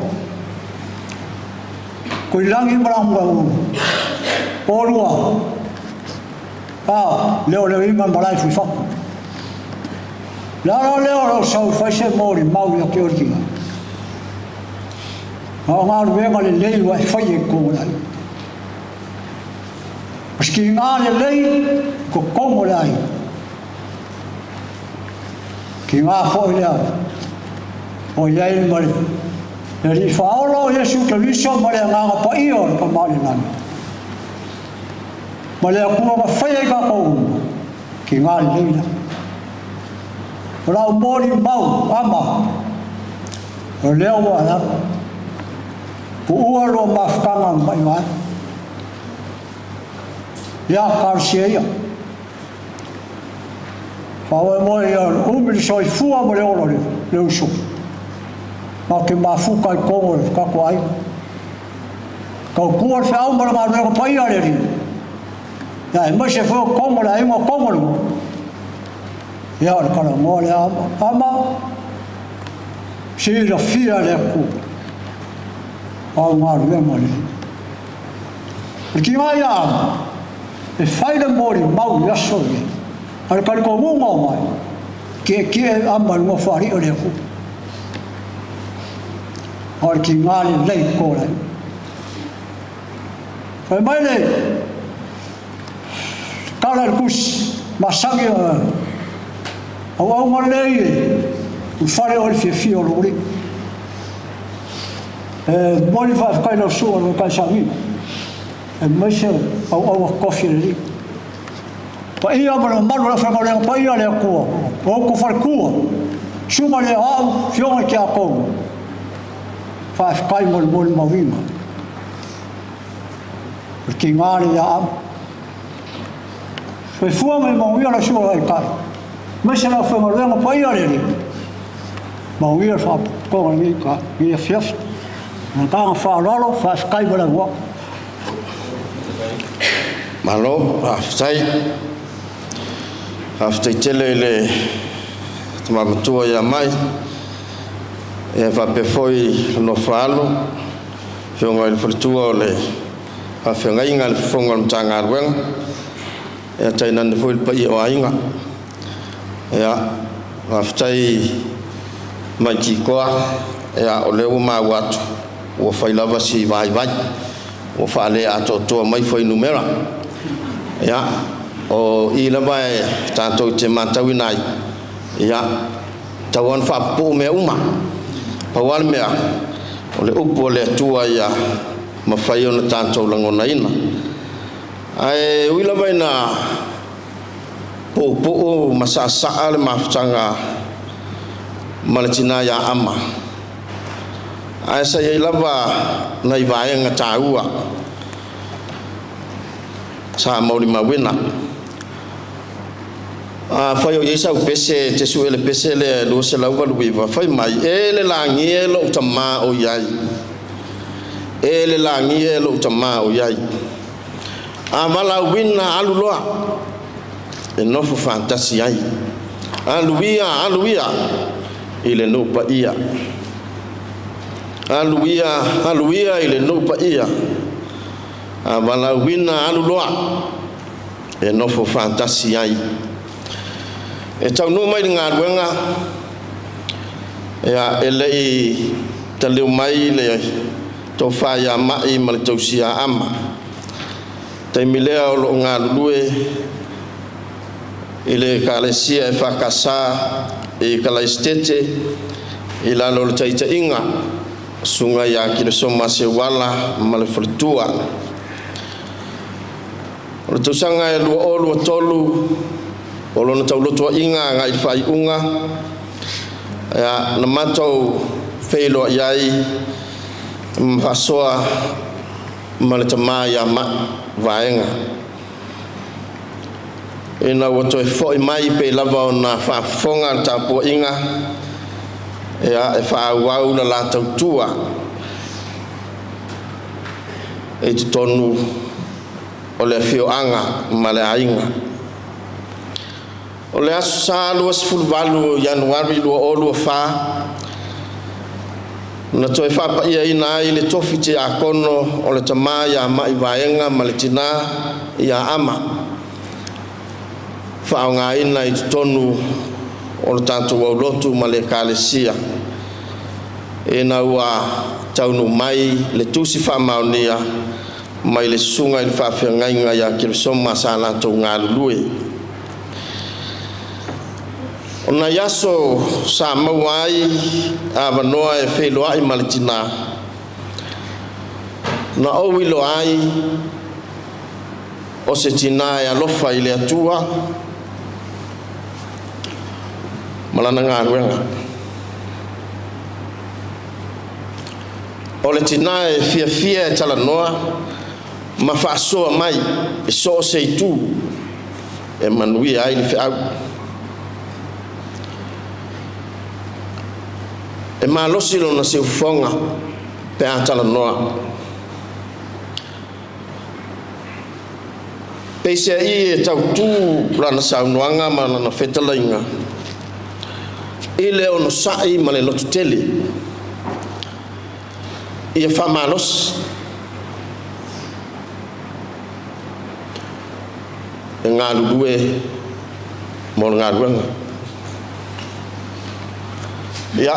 Tuilagi ma Lamuaulu. Polua. A leo leo ima malae fuifatu. Le ala lea o lou sau e fai se molimau ia te oe le tina. A o galuega lelei ua e faia i totonu o le aiga. O se tiga lelei i totonu o le aiga. Tiga foi lea o i ai ma le Alii Faaola o Iesu Keriso ma le Agaga Paia o le Tama i le Lagi. Ma le Atua na faia i tatou uma, tiga lelei lea. O lau molimau ama, o lea ua e alu. Tuua lua mafutaga ma ma'i vae. Ia, talosia ia. Faamoemoe ia umi le soifua ma le ola o le uso. Matou te mafuta i totonu o le tatou aiga. Tautua le feau ma le galuega paia a le Alii. Ia aemaise foi o totonu o le aiga o totonu o le nuu. Ia o le talanoa lea Ama. Ama, silafia e le Atua au galuega lelei. O le tiga ia Ama, e fai le molimau i aso nei, a le talitonuga o mai, tietie Ama i le nofoalii o le Atua. O le tiga lelei ko lai. Fai mai le tala i le tusi, masani o auauna lelei e ulufale oe i le fiafia o lou alii. E momoli le faafetai i lau susuga i le Taitai Sauniga, aemaise o auauna totofi a le Alii. Paia ma le mamalu o le aufaigaluega paia a le Atua, o outou faletua, susuga i le Aoao, afioga i Tiakono, faafetai mo le molimauina. O le tiga lea ia Amo. Soifua ma ia manuia lau susuga i le Taitai, aemaise le aufaigaluega paia a le Alii. Manuia le faapotopotoga i lenei afiafi. Ma le agaga faaaloalo, faafetai mo le avanoa. Malo, faafetai. Faafetai tele i le tama matua ia Mai, ia faapea foi le nofo a alo, afioga i le faletua o le faafeagaiga a le Fofoga o le Matagaluega, ia tainane foi le paia o aiga. Ia, faafetai mai Tikoa, ia o lea ua maua atu, ua fai lava si vaivai, ua faaleatoatoa mai fuainumera. Ia, o i lava e tatou te matauina ai, ia, tau lava ona faapupuu mea uma. Pau lava le mea, o le upu a le Atua ia mafai ona tatou lagonaina. Ae ui lava ina puupuu ma saasaa le mafutaga ma le tina ia Ama, ae sa i ai lava nai vaega taua sa molimauina. Afai o i ai sau pese, e te sue le pese lea e 289, fai mai, E le lagi e lou tamā o i ai. E le lagi e lou tamā o i ai. A valaauina alu loa, e nofo faatasi ai. Alu ia, alu ia, i le nuu paia. Alu ia, alu ia i le nuu paia. A valaauina alu loa, e nofo faatasi ai. E taunuu mai le galuega, ia, e le i taliu mai le tofa ia Mai ma le tausi ia Ama. Taimi lea o lo o galulue i le Ekalesia EFKS i Kalaisitete i lalo o le taitaiga Susuga ia Kilesoma Seuala ma le faletua. O le tausaga e 2023 o lona taulotoaiga agai i le faaiuga, ia, na matou feiloai ai ma faasoa ma le tama ia Mai Vaega. Ina ua toe foi mai pei lava ona faafofoga le tapuaiga, ia, e faaauau la la tautua i totonu o le afioaga ma le aiga. O le Aso Sa 28 o Ianuari 2024, na toe faapaiaina ai le tofi tiakono o le tama ia Mai Vaega ma le tina ia Ama, faaaogaina i totonu o le tatou aulotu ma le Ekalesia ina ua taunuu mai le tusi faamaonia mai le susuga i le faafeagaiga ia Kelesoma sa latou galulue. O nai aso sa maua ai avanoa e feiloai ma le tina, na ou iloa ai o se tina e alofa i le Atua ma lana galuega. O le tina e fiafia e talanoa ma faasoa mai i so o se itu e manuia ai le feau. E malosi lona siufofoga pe a talanoa. Peiseai e tautū lana saunoaga ma lana fetalaiga i le onosai ma le lototele ia faamalosi e galulue mo le galuega. Ia,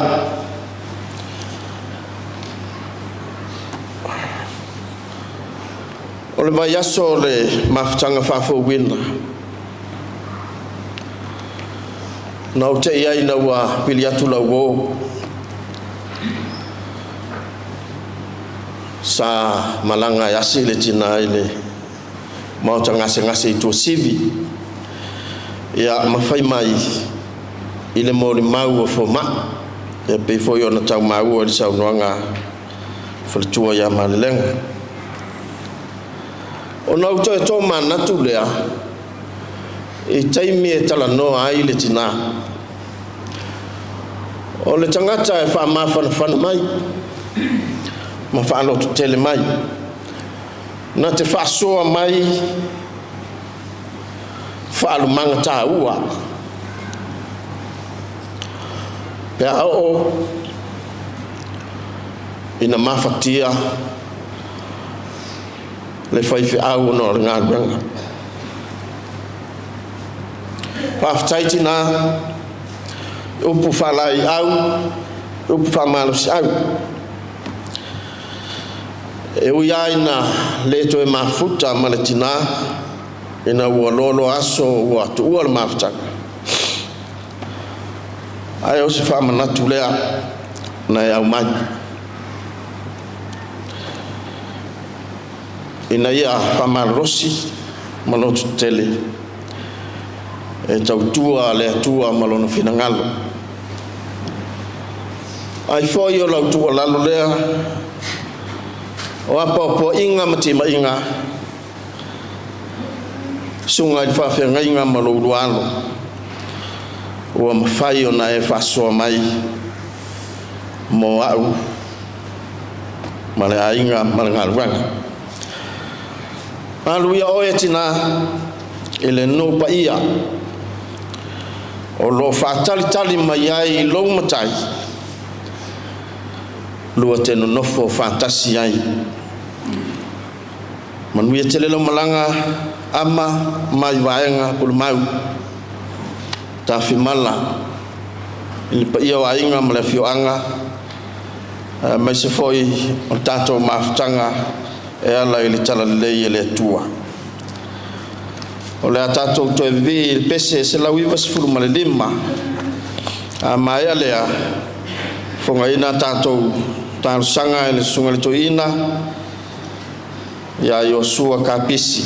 o le vaiaso o le mafutaga faafouina, na ou tei ai ina ua vili atu lau uō, sa malaga e asi le tina i le maota gasegase i Tuasivi, ia ma fai mai i le molimau a fomai, e pei foi ona tau maua i le saunoaga a faletua ia Malelega. Ona ou toe tomanatu lea i taimi e talanoa ai le tina. O le tagata e faamafanafana mai ma faalototele mai, na te faasoa mai faalumaga taua pe a oo ina mafatia le faifeau ona o le galuega. Faafetai tina, upu faalaeiau, upu faamalosiau. E ui lava ina le toe mafuta ma le tina ina ua loaloa aso ua tuua le mafutaga, ae o se faamanatu lea na e aumai ina ia faamalolosi ma lototetele e tautua le Atua ma lona finagalo. Ai foi o lau tuualalo lea o apoapoaiga ma timaiga susuga i le faafeagaiga ma lou lua alo ua mafai ona e faasoa mai mo au ma le aiga ma le galuega. Alu ia oe tina i le nuu paia o lo o faatalitali mai ai i lou matai lua te nonofo faatasi ai. Manuia tele lau malaga ama mai vaega Pulemau Tafimala i le paia o aiga ma le afioaga aemaise foi o le tatou mafutaga e ala i le talalelei e le Atua. O le a tatou toe vivii i le pese 195 a maea lea fogaina tatou talosaga i le susuga i le toeaina ia Iosua Kapisi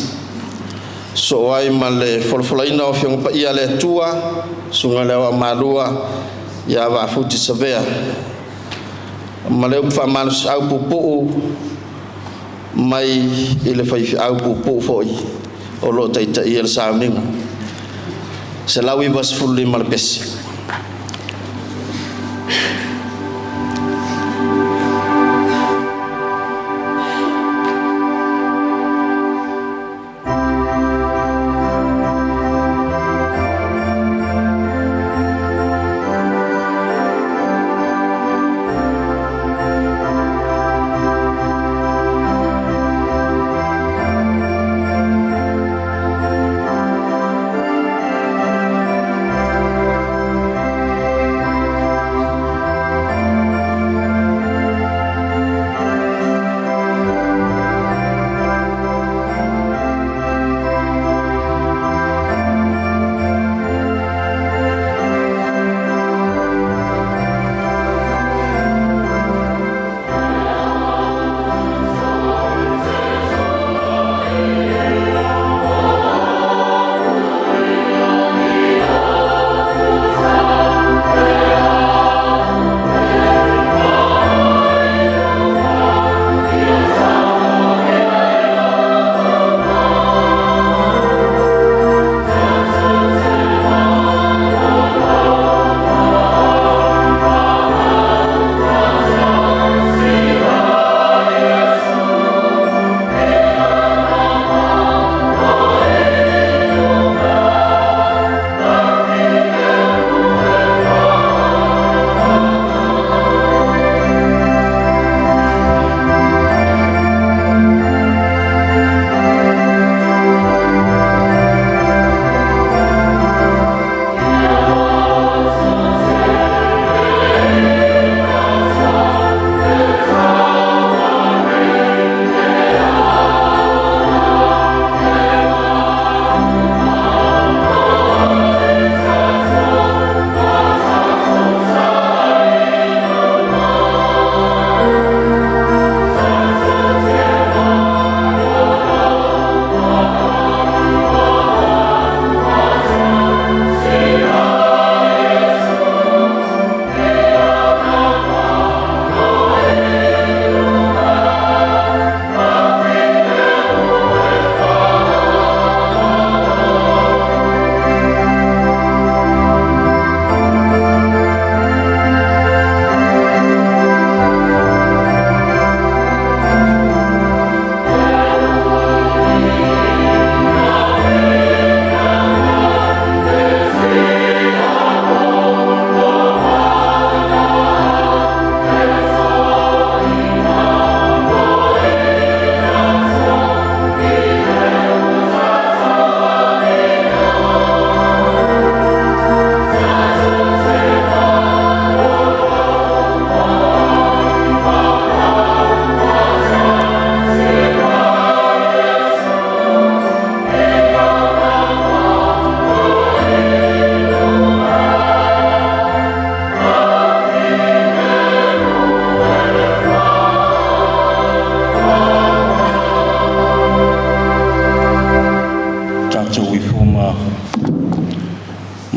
soo ai ma le folafolaina o Afioga Paia a le Atua, susuga i le Aoao Malua ia Vaafuti Savea ma le upu faamalosiau puupuu mai i le faifeau puupuu foi o lo o taitaia le sauniga. 195 le pese.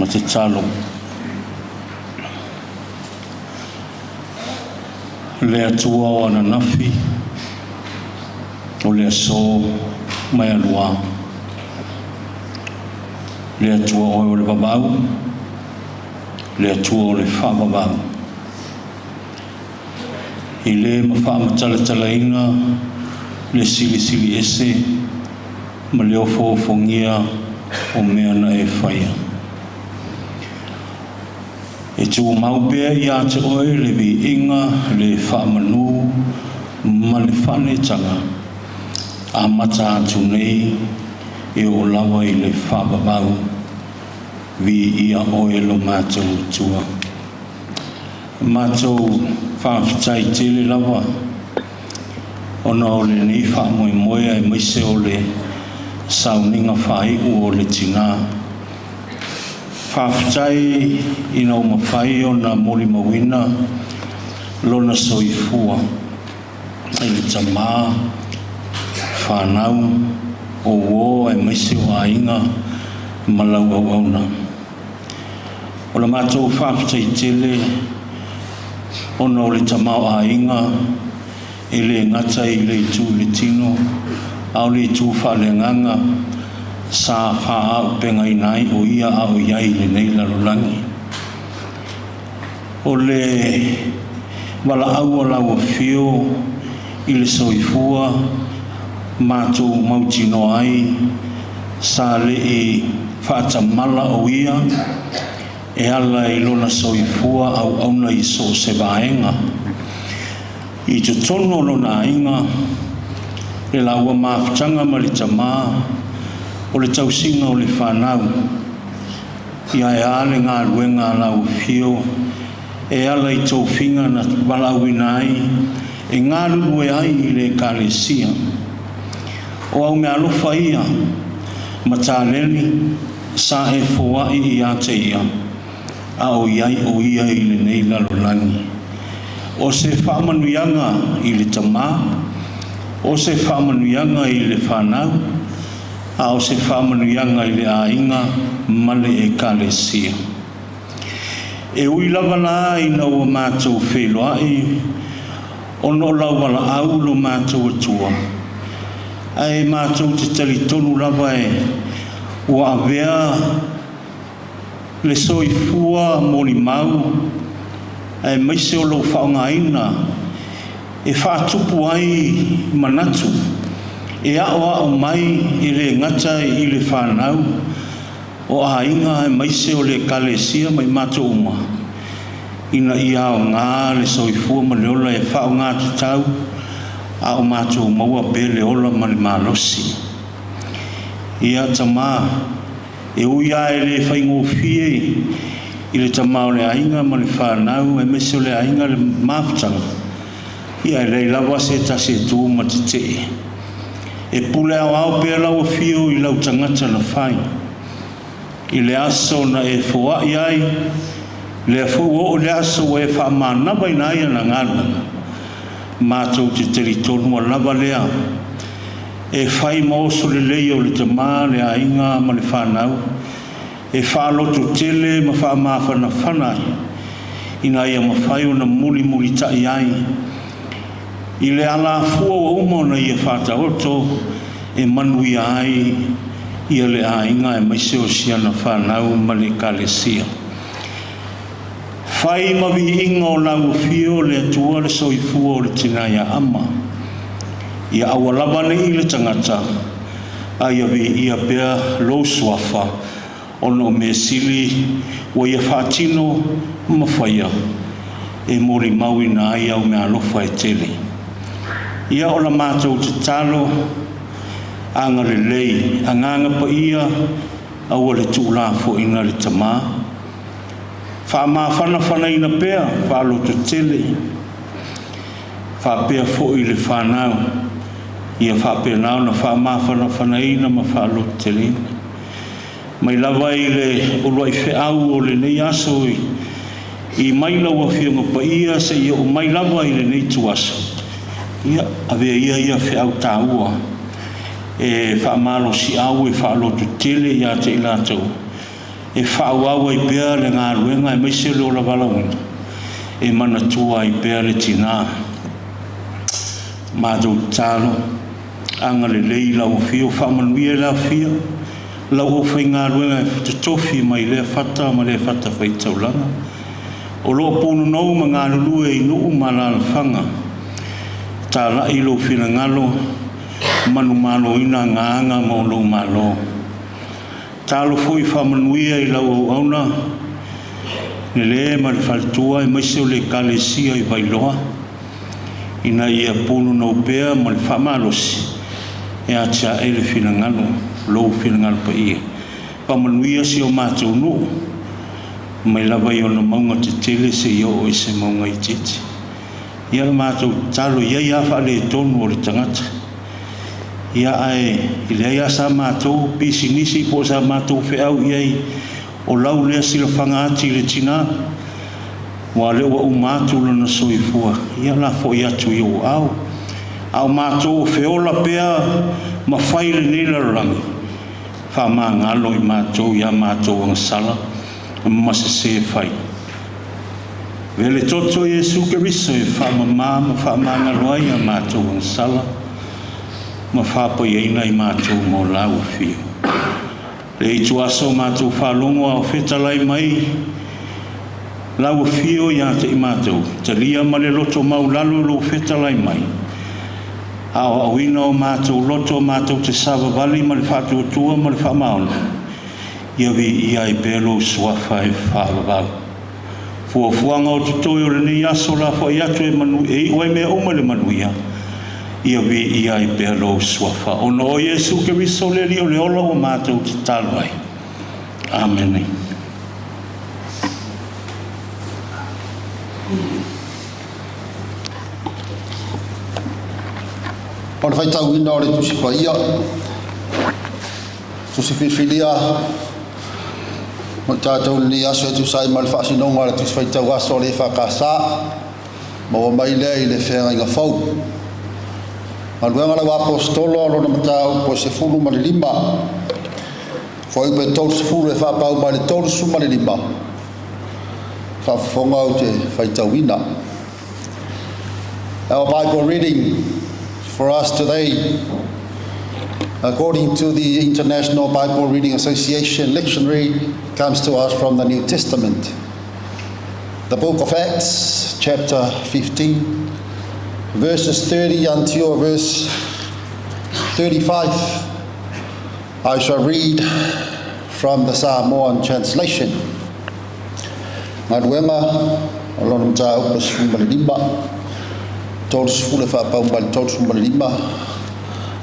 tatalo. Le Atua o ananafi, o le aso mai aluā. Le Atua oe o le vavau, le Atua o le faavavau. I le ma faamatalatalaina le silisili ese ma le ofoofogia o mea na e faia. E tumau pea ia te oe le viiga, le faamanu ma le faaneetaga, amata atu nei e oo lava i le faavavau. Viia oe lo matou Atua. Matou faafetai tele lava ona o lenei faamoemoe aemaise o le sauniga faaiu o le tinā. Faafetai ina ua mafai ona molimauina lona soifua i le tamā, fanau, o uō aemaise o aiga ma lau auauna. O la matou faafetai tele ona o le tamaoaiga e le gata i le itu i le tino, a o le itu faaleagaga sa faaaupegaina ai o ia a o i ai i lenei lalolagi. O le valaau a lau afio i le soifua matou mautinoa ai sa le i faatamala o ia e ala i lona soifua auauna i so o se vaega i totonu o lona aiga, le laua mafutaga ma le tamā, o le tausiga o le fanau. Ia e a le galuega a lau afio e ala i tofiga na valaauina ai e galulue ai i le Ekalesia. O au meaalofa ia ma taleni sa e foai ia te ia, a o i ai o ia i lenei lalolagi. O se faamanuiaga i le tamā, o se faamanuiaga i le fanau, a o se faamanuiaga i le aiga ma le Ekalesia. E ui lava la ina ua matou feiloai ona o lau valaau lo matou Atua, ae matou te talitonu lava e ua avea le soifua molimau aemaise o lou faaaogaina e faatupu ai manatu e aoao mai e le gata i le fanau o aiga aemaise o le Ekalesia ma i matou uma, ina ia aoga le soifua ma le ola e faaaoga tatau a o matou maua pea le ola ma le malosi. Ia, Tamā, e ui lava e le faigofie i le tama o le aiga ma le fanau aemaise o le aiga le mafutaga, ia e leai lava se tasi e tu ma tetee. E pule aoao pea lau afio i lau tagata na fai. I le aso na e foai ai, lea foi ua oo le aso ua e faamanavaina ai ana galuega, matou te talitonu ua lava lea e fai ma oso lelei o le tamā, le aiga ma le fanau, e faalototele ma faamafanafana ai, ina ia mafai ona mulimulitai ai i le alafua ua uma ona ia faataoto e manuia ai ia le aiga aemaise o si ana fanau ma le Ekalesia. Fai ma viiga o lau afio le Atua le soifua o le tina ia Ama. Ia aua lava nei le tagata, a ia viia pea lou suafa, ona o mea sili ua ia faatino ma faia e molimauina ai au meaalofa e tele. Ia o la matou tatalo, agalelei, Agaga Paia, aua le tuulafoaiina le Tamā. Faamafanafanaina pea, faalototele, faapea foi le fanau, ia faapena ona faamafanafanaina ma faalototeleina. Mai lava i le uluai feau o lenei aso i mai lau Afioga Paia seia oo mai lava i lenei ituaso, ia avea ia ia feau taua e faamalosiau e faalototele ia te i latou. E faaauau ai pea le galuega aemaise le ola valaauina e manatua ai pea le tinā. Matou tatalo, agalelei i lau afio, faamanuia i le afio lau aufaigaluega e totofi mai lea fata ma lea fata faitaulaga o lo o punonou ma galulue i nuu ma alaalafaga. Talai lou finagalo, manumaloina agaga ma o lou malo. Talo foi faamanuia i lau auauna le lē ma le faletua aemaise o le Ekalesia i Vailoa, ina ia punonou pea ma le faamalosi e atiae le finagalo, lou finagalo paia. Faamanuia si o matou nuu mai lava i ona mauga tetele seia oo i se mauga itiiti. Ia le matou tatalo, e i ai lava faaletonu o le tagata, ia ae e leai lava sa matou pisinisi po o sa matou feau i ai, o lau lea silafaga ati i le tinā, ua lea ua uma atu lona soifua, ia lafoai atu i ou aao. A o matou o feola pea ma fai i lenei lalolagi, faamagalo i matou i a matou agasala ma sesē fai. Avea le toto o Iesu Keriso e faamamā ma faamagalo ai a matou agasala ma faapaiaina i matou mo lau afio. Le ituaso o matou faalogo a o fetalai mai lau afio ia te i matou, talia ma le loto maulalo lou fetalai mai, a o aoina o matou loto matou te savavali ma le faatuatua ma le faamaoni, ia viia ai pea lou suafa e faavavau. Fuafuaga o totoe o lenei aso lafoai atu e manu e iu ai mea uma i le manuia, ia viia ai pea lou suafa. Ona o Iesu Keriso le Alii o le ola ua matou tatalo ai. Amene. O le faitauina o le Tusi Paia, Tusi Filifilia mo i tatou i lenei aso e tusa ai ma le faasinoga o le Tusi Faitau Aso o le EFKS, maua mai lea i le Feagaiga Fou. Galuega a lau Aposetolo lona mataupu e 15, fuaiupu e 30 e faapau mai le 35, faafofoga ou te faitauina. Our Bible reading for us today, according to the International Bible Reading Association lectionary, comes to us from the New Testament. The book of Acts, chapter 15, verses 30 until verse 35. I shall read from the Samoan translation. Galuega o lona mataupu e 15, 30 e faapau mai le 35,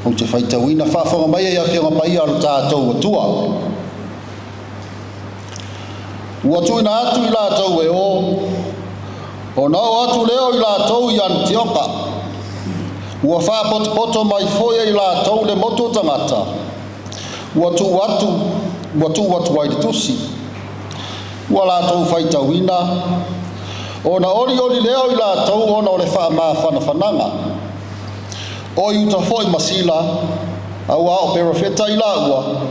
ou te faitauina faafofoga mai ai Afioga Paia o le tatou Atua. Ua tuuina atu i latou e o, ona oo atu lea o i latou i Anitioka. Ua faapotopoto mai foi e i latou le motu o tagata, ua tuu atu, ua tuu atu ai le tusi. Ua latou faitauina, ona olioli lea o i latou ona o le faamafanafanaga. O Iuta foi ma Sila, auā o perofeta i laua,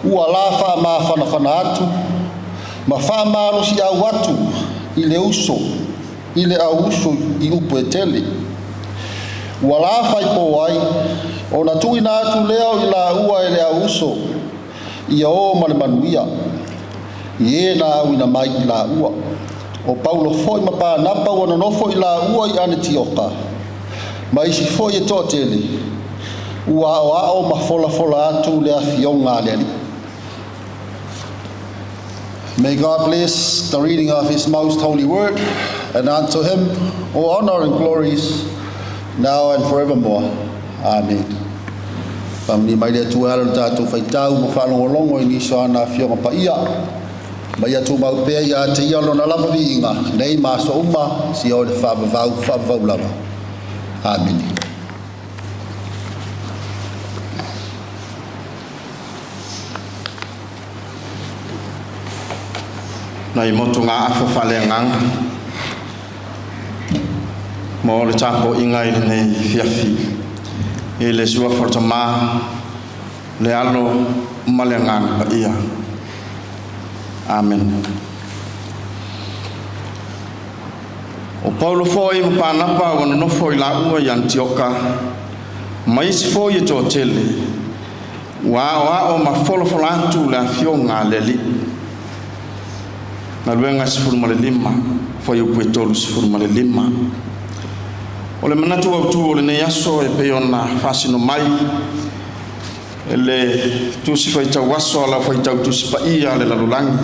ua la faamafanafana atu ma faamalosiau atu i le uso, i le au uso i upu e tele. Ua la faipō ai, ona tuuina atu lea o i laua e le au uso, ia o ma le manuia, i e na auina mai i laua. O Paulo foi ma Panapa ua nonofo i laua i Anetioka, ma isi foi e toatele, ua aoao ma folafola atu le afioga a le Alii. May God bless the reading of His most holy word, and unto Him all honor and glories, now and forevermore. Amen. Faamanuia mai le Atua e ala i le tatou faitau ma faalogologo i nisi o ana afioga paia. Ma ia tumau pea ia te ia lona lava viiga, nei ma aso uma, seia oo i le faavavau, faavavau lava. Amene. Nai motugaafa faaleagaga mo le tapuaiga i lenei afiafi i le Suafa o le Tama, le Alo ma le Agaga Paia. Amene. O Paulo foi ma Panapa ua nonofo i laua i Anitioka ma isi foi e toatele ua aoao ma folafola atu le afioga a le Alii. Galuega 15, fuaiupu e 35. O le manatu autu o lenei aso e pei ona faasino mai e le tusi faitau aso a lau faitau tusi paia a le lalolagi,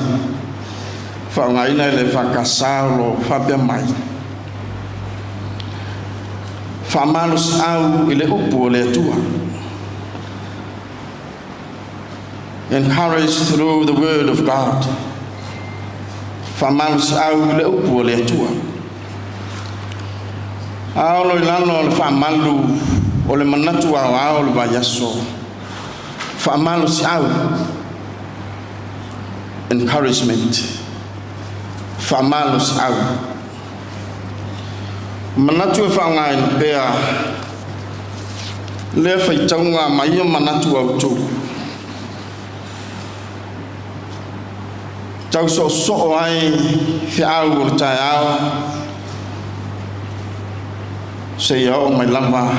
faaaogaina e le EFKS o lo o faapea mai, Faamalosiau i le upu o le Atua. Encouraged through the word of God. Faamalosiau i le upu o le Atua. Aolo i lalo o le faamalu o le manatu aoao o le vaiaso. Faamalosiau. Encouragement. Faamalosiau. Manatu e faaaogaina pea lea faitauga ma ia manatu autu. Tau soosoo ai feau o le taeao seia oo mai lava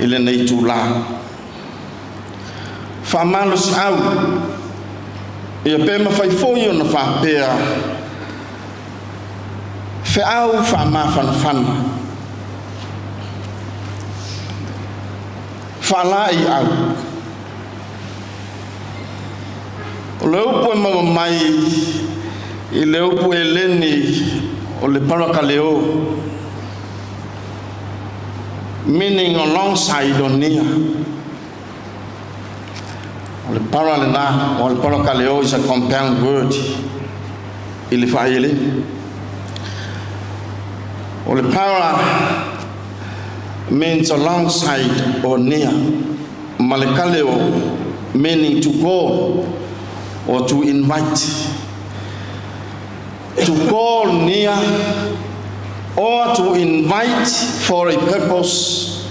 i lenei itulā. Faamalosiau, ia pe mafai foi ona faapea, feau faamafanafana, faalaeiau. O le upu e maua mai i le upu Eleni o le parakaleo, meaning alongside or near. O le para lena, o le parakaleo is a compound word i le faa-Eleni. O le para means alongside or near, ma le kaleo meaning to call or to invite. To call near or to invite for a purpose,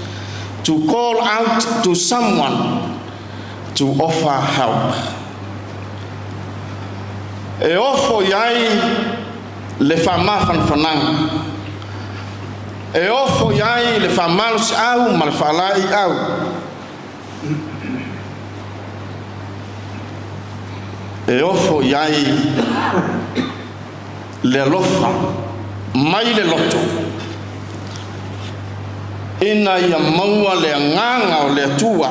to call out to someone to offer help. E ofo i ai le faamafanafanaga, e ofo i ai le faamalosiau ma le faalaeiau. E ofo i ai le alofa mai le loto ina ia maua le agaga o le Atua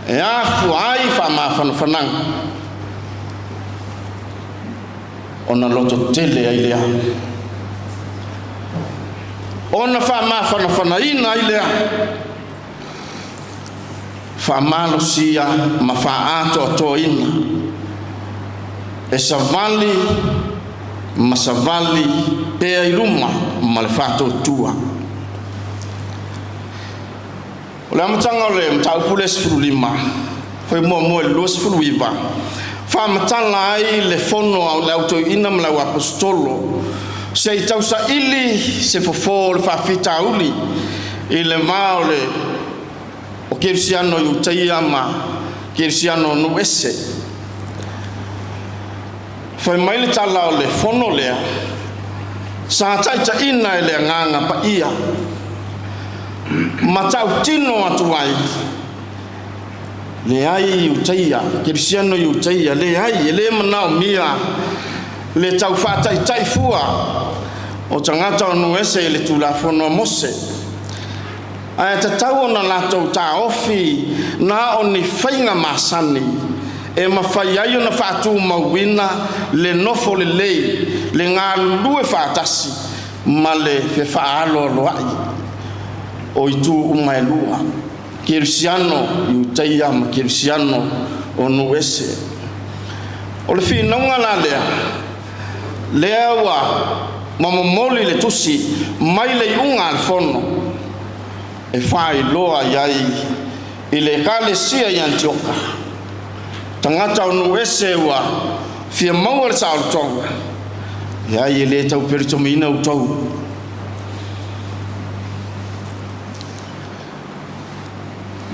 e afua ai faamafanafanaga ona loto tele ai lea, ona faamafanafanaina ai lea, faamalosia ma faaatoatoaina e savali ma savali pea i luma ma le faatuatua. O le amataga o le mataupu lea 15, fai muamua i le 29, faamatala ai le fono a le Au Toeaina ma le Au Aposetolo se i tausaili se fofo o le faafitauli i le va o le o Kerisiano Iutaia ma Kerisiano o nuu ese. Fai mai le tala o le fono lea, sa taitaiina e le Agaga Paia ma tautino atu ai, leai Iutaia, Kerisiano Iutaia, leai, e le manaomia le tau faataitai fua o tagata o nuu ese i le Tulafono a Mose, ae tatau ona latou taofi na o ni faiga masani e mafai ai ona faatumauina le nofo lelei, le galulue faatasi ma le fefaaloaloa'i o itu uma e lua, Kerisiano Iutaia ma Kerisiano o nuu ese. O le finauga la lea, lea ua ma momoli le tusi mai le iuga a le fono e faailoa i ai i le Ekalesia i Anitioka, tagata o nuu ese ua fia maua le saolotoga, leai e le tauperetomiina outou.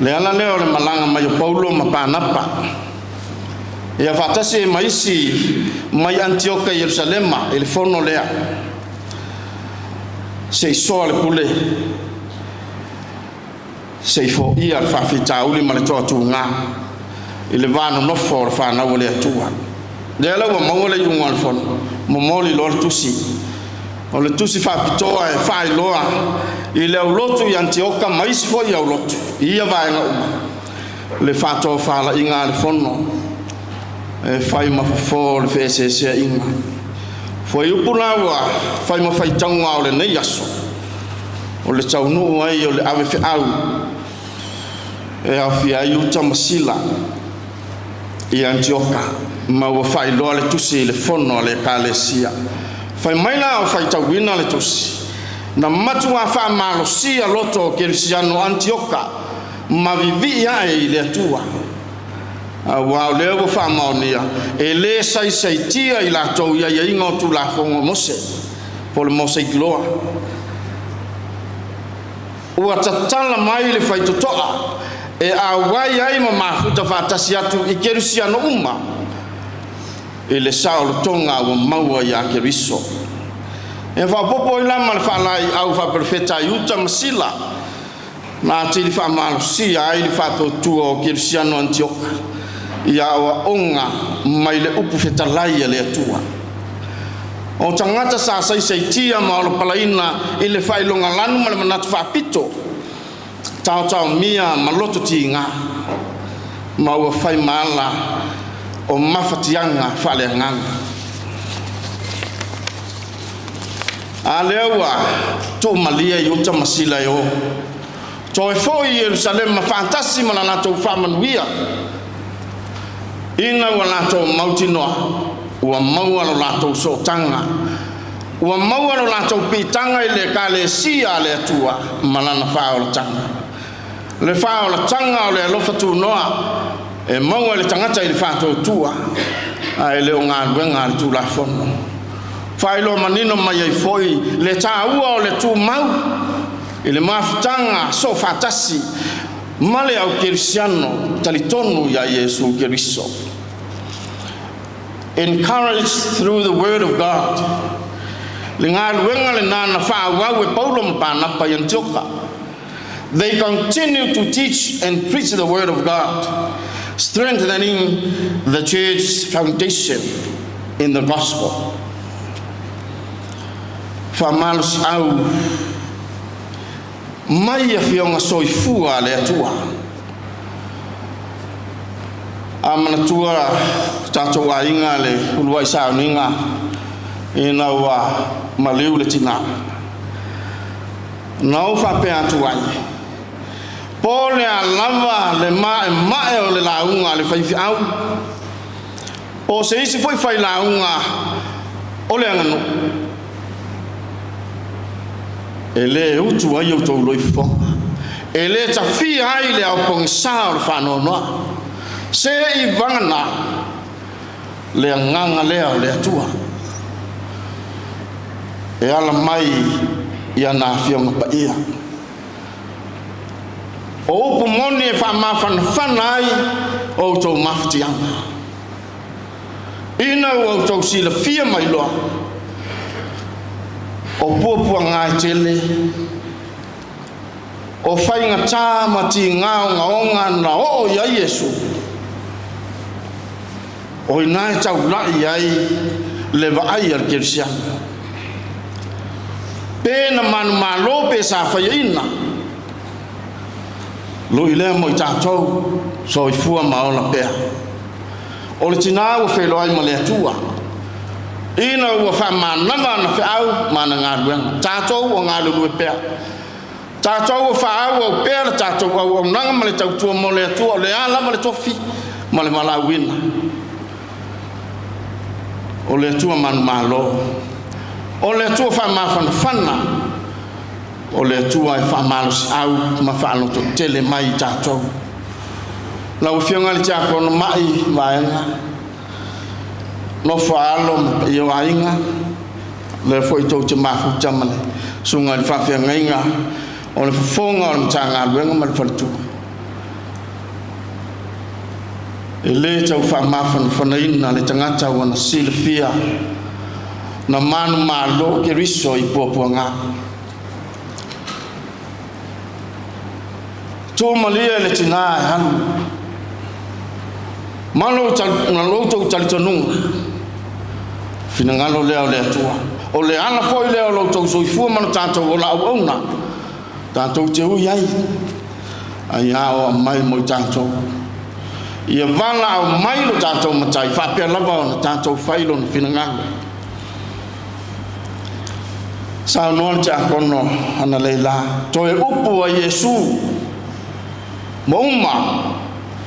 Le ala lea o le malaga mai o Paulo ma Panapa Ia faatasi ai ma isi mai Anitioka i Ierusalema i le fono lea, se i soa le pule, se i foia le faafitauli ma le toatuga i le va nonofo o le fanau a le Atua. Lea la ua maua le iuga o le fono, momoli loa le tusi. O le tusi faapitoa e faailoa i le aulotu i Anitioka ma isi foi aulotu i ia vaega uma le faatofalaiga a le fono e fai ma fofo o le feeseeseaiga. Fuaiupu la ua fai ma faitauga o lenei aso, o le taunuu ai o le ave feau e aofia ai Iuta ma Sila i Anitioka, ma ua faailoa le tusi i le fono a le Ekalesia. Fai mai la o faitauina le tusi, na matuā faamalosia loto o Kerisiano o Anitioka ma vivii ae i le Atua, auā o lea ua faamaonia e lē saisaitia i latou i aiaiga o Tulafono a Mose po o le Mosaic Law. Ua tatala mai le faitotoa e auai ai ma mafuta faatasi atu i Kerisiano uma i le saolotoga ua maua iā Keriso. E faaopoopo ai la ma le faalaeiau faaperofeta a Iuta ma Sila, na atili faamalosia ai le faatuatua o Kerisiano Anitioka i aoaoga mai le upu fetalai a le Atua. O tagata sa saisaitia ma olopalaina i le faailogalanu ma le manatu faapito, taotaomia ma loto tiga, ma ua fai ma ala o mafatiaga faaleagaga. A lea ua tuumalie Iuta ma Sila e o toe foi i Ierusalema faatasi ma la latou faamanuia, ina ua latou mautinoa ua maua lo latou sootaga, ua maua lo latou piitaga i le Ekalesia a le Atua ma lana faaolataga. Le faaolataga o le alofa tunoa e maua e le tagata i le faatuatua, ae le o galuega a le Tulafono. Faailoa manino mai ai foi le taua o le tumau i le mafutaga soofaatasi ma le au kerisiano talitonu iā Iesu Keriso. Encouraged through the word of God. Le galuega lenā na faaauau e Paulo ma Panapa i Anitioka. They continue to teach and preach the word of God, strengthening the church's foundation in the gospel. Faamalosiau mai Afioga soifua a le Atua. A manatua tatou aiga le uluai sauniga ina ua maliu le tinā. Na ou faapea atu ai, Po le a lava le maemae o le lauga a le faifeau, po o se isi foi failauga o le aganuu, e lē utu ai outou loifofoga, e lē tafia ai le ao pogisa o le faanoanoa, se i vagana le agaga lea o le Atua e ala mai i ana Afioga Paia. O upu moni e faamafanafana ai outou mafatiaga, ina ua outou silafia mai loa o puapuaga e tele, o faigatā ma tigā ogaoga na oo i ai Iesu, o inā e taula'i ai le vaai a le kerisiano. Pe na manumalo pe sa faiaina, lu'i lea mo i tatou, soifua ma ola pea. O le tinā ua feiloai ma le Atua, ina ua faamanava ana feau ma ana galuega. Tatou o galulue pea. Tatou o faaauau pea le tatou auaunaga ma le tautua mo le Atua, o le a lava le tofi ma le valaauina. O le Atua manumalo, o le Atua faamafanafana, o le Atua e faamalosiau ma faalototele mai i tatou. Lau Afioga i le Tiakono Ma'i Vaega, nofo a alo ma paia o aiga, lea foi tou te mafuta ma le susuga i le faafeagaiga o le fofoga o le Matagaluega ma le faletua. E lē tau faamafanafanaina le tagata ua na silafia na manumālō Keriso i puapuagā. Tū malie le tinā e alu ma lo outou talitonuga, finagalo lea o le Atua. O le ala foi lea o lo outou soifua ma lo tatou ola auauna, tatou te ui ai, ai a o aumai mo i tatou. Ia valaau mai lo tatou Matai, faapea lava ona tatou fai lona finagalo. Saunoa le tiakono analeila, toe upu a Iesu, ma uma,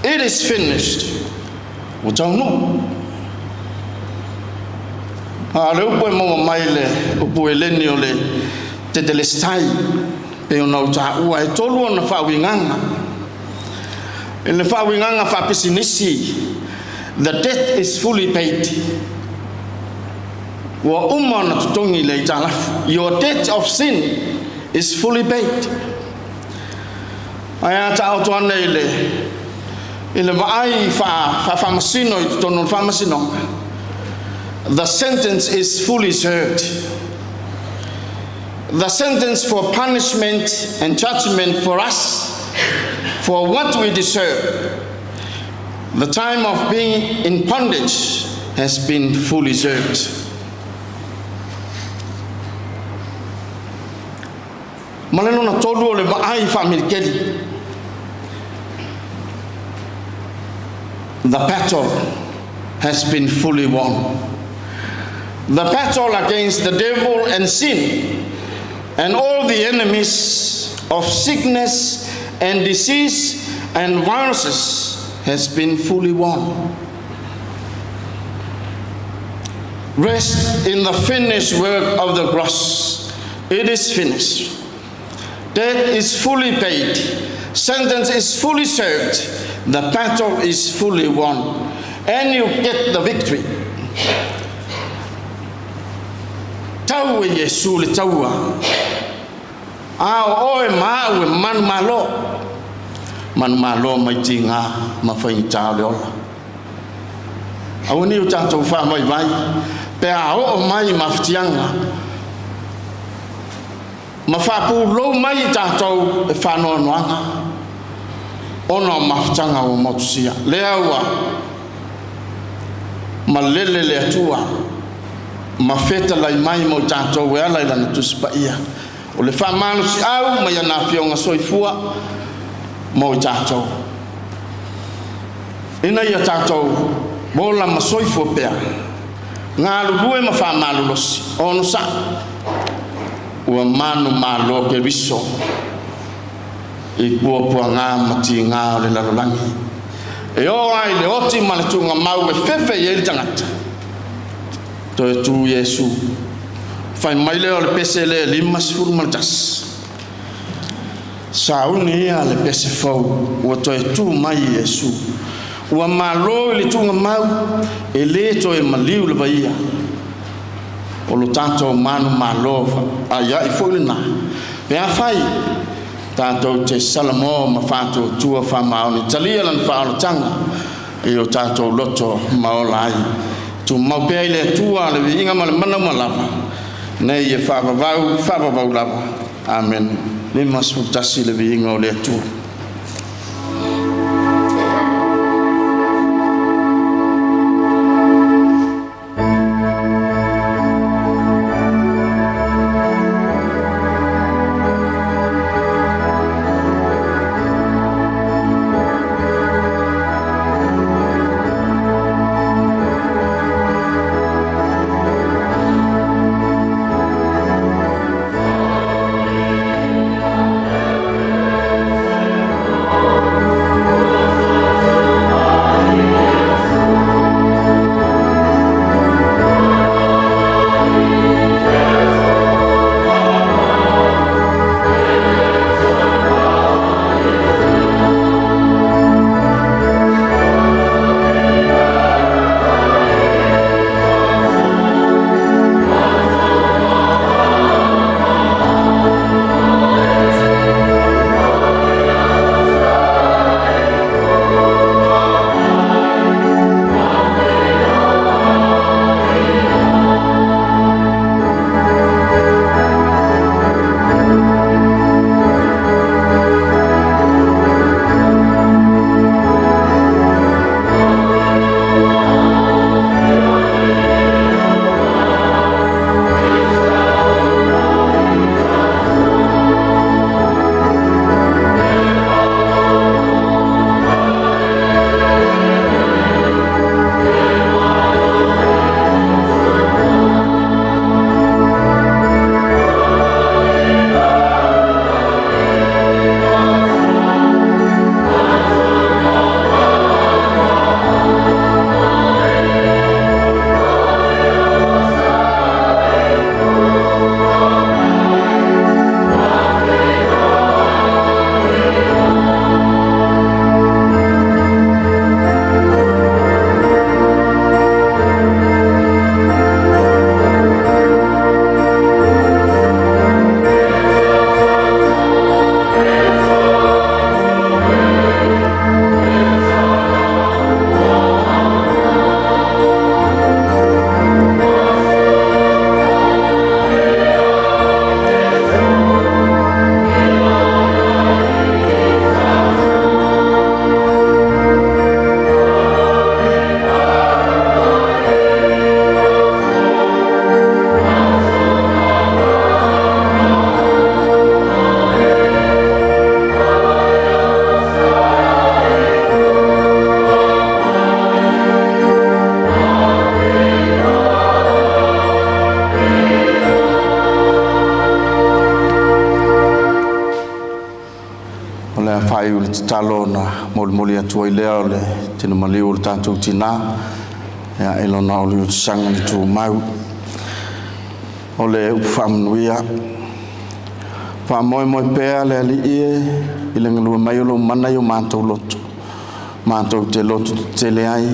it is finished, ua taunuu. A o le upu e maua mai le upu eleni o le tetelestai, pei ona ou taua, e tolu ona faauigaga. I le faauigaga faapisinisi, the debt is fully paid. Ua uma ona totogi le aitalafu. Your debt of sin is fully paid. Ae a taoto ane i le vaai faafaamasino i totonu o le faamasinoga, the sentence is fully served. The sentence for punishment and judgment for us, for what we deserve, the time of being in bondage has been fully served. Ma le lona tolu o le vaai faamilikeli. The battle has been fully won. The battle against the devil and sin and all the enemies of sickness and disease and viruses has been fully won. Rest in the finished work of the cross. It is finished. Debt is fully paid. Sentence is fully served. The battle is fully won. And you get the victory. Tau e Iesu le taua. A o oe ma au e manumālō. Manumālō mai tigā ma faigata o le ola. Aua nei o tatou faavaivai pe a oo mai mafatiaga ma faapulou mai i tatou e faanoanoaga ona o mafutaga ua motusia. Lea ua malele le Atua ma fetalai mai mo i tatou e ala i lana Tusi Paia. O le faamalosiau mai ana Afioga soifua mo i tatou. Ina ia tatou ola ma soifua pea, galulue ma faamalolosi, onosai, ua manumālō Keriso i puapuagā ma tigā o le lalolagi. E oo lava i le oti ma le tuugamau e fefe i ai le tagata. Toe tu Iesu. Fai mai lea o le pese lea e 51. Sauni ia le pese fou ua toe tu mai Iesu. Ua malo i le tuugamau e lē toe maliu lava ia. O lo tatou manumālō aiaʻi foi lenā. Pe afai tatou te salamo ma faatuatua faamaoni talia lana faaolotaga i o tatou loto ma ola ai. Tumau pea i le Atua le viiga ma le mana uma lava, nei e faavavau faavavau lava. Amene. 51 le viiga o le Atua. tatalo ona molimoli atu ai lea o le tino maliu o le tatou tinā ia i lona oliolisaga le tumau. O le upu faamanuia, faamoemoe pea le Alii e i le galue mai o lou mana i o matou loto, matou te loto tetele ai,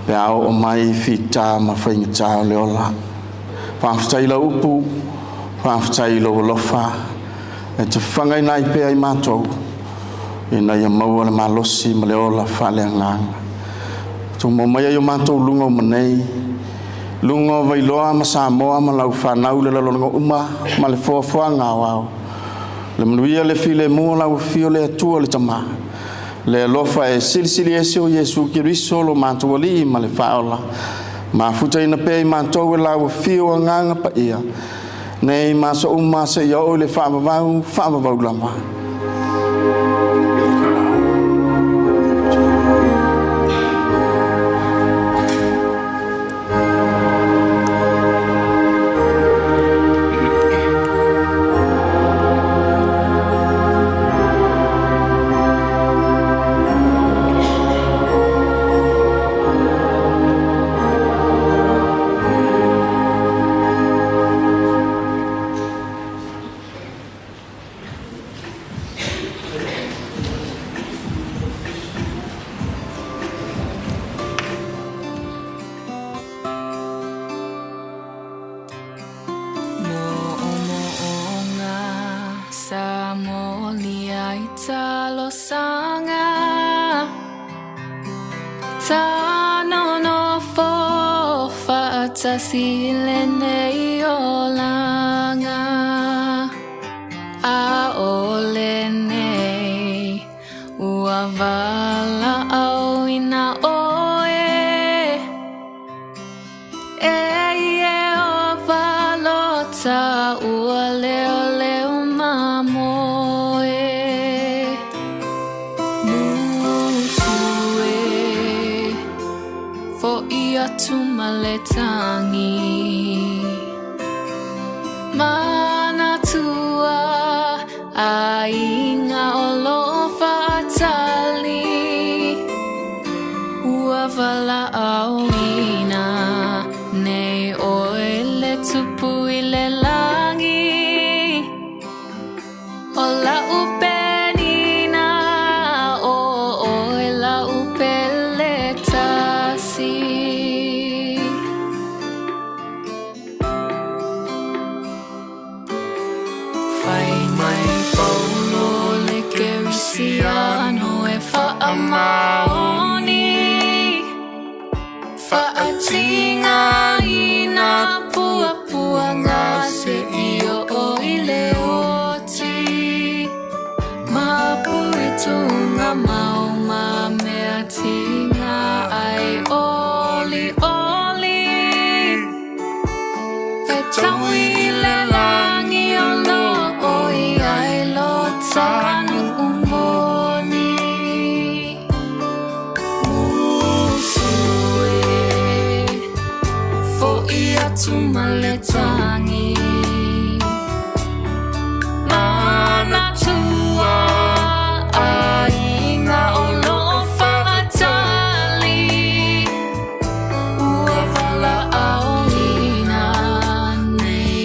pe a oo mai fita ma faigata o le ola. Faafetai i lau upu, faafetai i lou alofa, e te fafagaina ai pea i matou, ina ia maua le malosi ma le ola faaleagaga. Tumau maia i o matou luga uma nei, luga o Vailoa ma Samoa ma lau fanau le lalologa uma ma le foafoaga aoao. Le manuia le filemu o lau afio le Atua le Tama, le alofa e silisili ese o Iesu Keriso lo matou Alii ma le Faaola, mafutaina pea i matou e lau afio Agaga Paia, nei ma aso uma seia oo i le faavavau, faavavau lava. Mo'omo'oga sa molia i talosaga Tanonofo fa'atasi i lenei olaga ʻAʻole nei ua valaʻauina ʻoe E Iēhova lota ua leoleo mamoe Musu e Foʻi atu ma le tagi Manatua ʻaiga o loʻo fa'atali Ua valaʻauina nei ʻoe le Tupu i le lagi ʻO laʻu penina ʻo ʻoe laʻu pele tasi. Fai mai Paulo le Kerisiano e faamaoni Faatigāina puapuaga seia oo i le oti Mapu i tugamau ma mea tiga ai olioli E taui i le lagi o loo i ai lo tanuʻu moni Musu e Foʻi atu ma le tagi Manatua ʻaiga o loo fa'atali Ua valaʻauina nei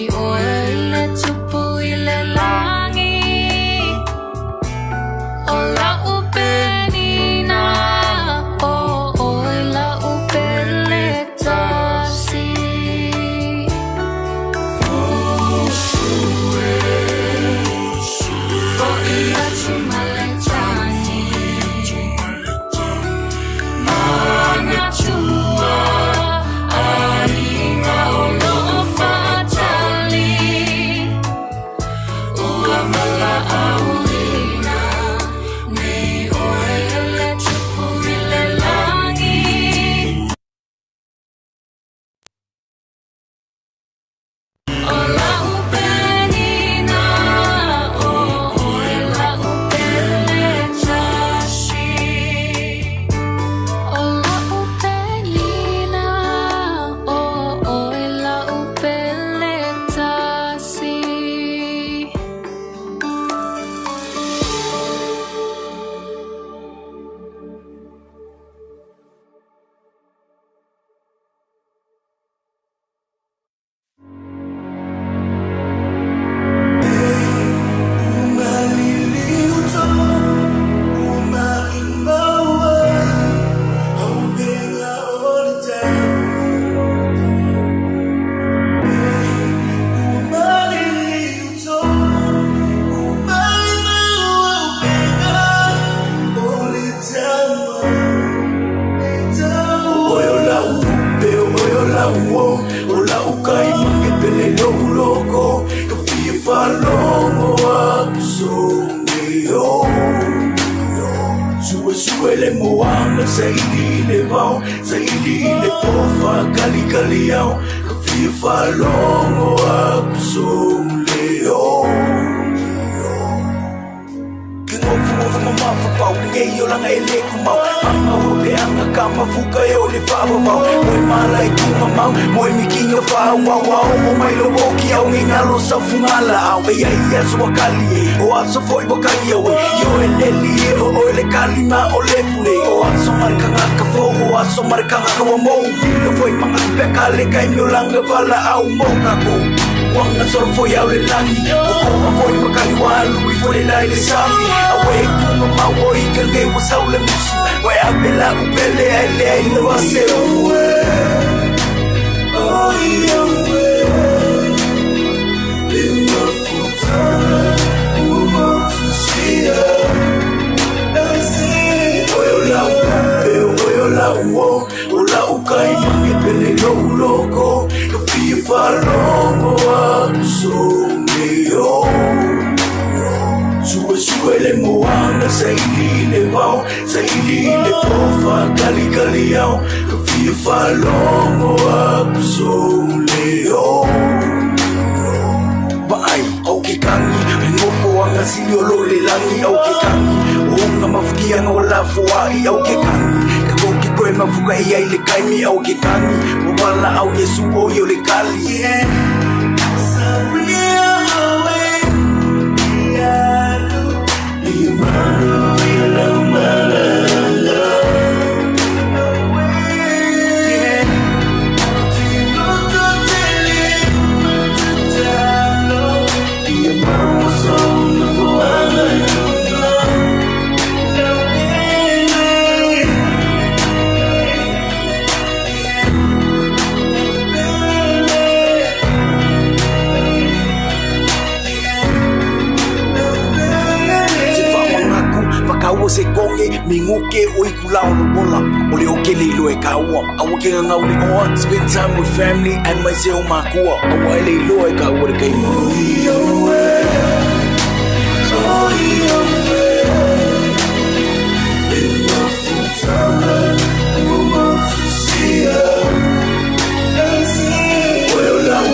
Suesue le moana saili i le vao saili i le pofa kalikali ao ka fia faalogo aku sou leo. Ke ngofu mamafa lenei olaga e lē kumau maga o peaga ka mafuka e o le faavavau moe mala i tumamau moe mikiga faauauao o mai louoki aogegalo saufugala ao e ai aso akali e o aso fo'i wakali aue io e leli e o oe le kalima o le pule o aso marekagaka fou o aso marekagaka ua mou lilo foi magapeka le kaimi olaga valaau mo kakou Wanga soro foi au le langi O koa foi makali walu i foi le lai le sami Awe kunga mau o i kange wa sau le musu Wa e ape la upele ai le ai le wase oe Oi oe Le mafutana Ua mafusia Oe o lau pe oe o lau o O lau kai mange pele lou loko Ka fia faalogo aku sou leo. Suesue le moana saili i le vao saili i le pofa kalikali ao ka fia faalogo aku sou leo. Vaai au ke kagi e ngofo aga sili o lo le lagi au ke kagi o nga mafukiaga o lafoa'i au ke kagi ka ke koe mafuka e ai le kaimi au ke kagi o vala au Iesu o i o le kali yeah. Se faamagaku fakaua se koge miguke o i kula o lobola o le oke le iloa e kaua aua ke gagau le oa spend time with family aemaise o makua aua e le iloa e kaua le kaimi. Oe o lau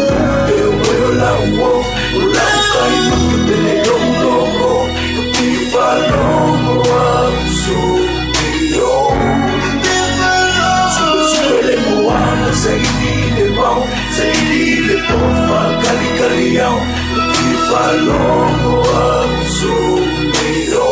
pe oe o lau o o lau kai makepele lou loko ka fia faalogo aku sou leo. Suesue le moana saili i le vao saili i le pofa kalikali ao ka fia faalogo aku sou leo.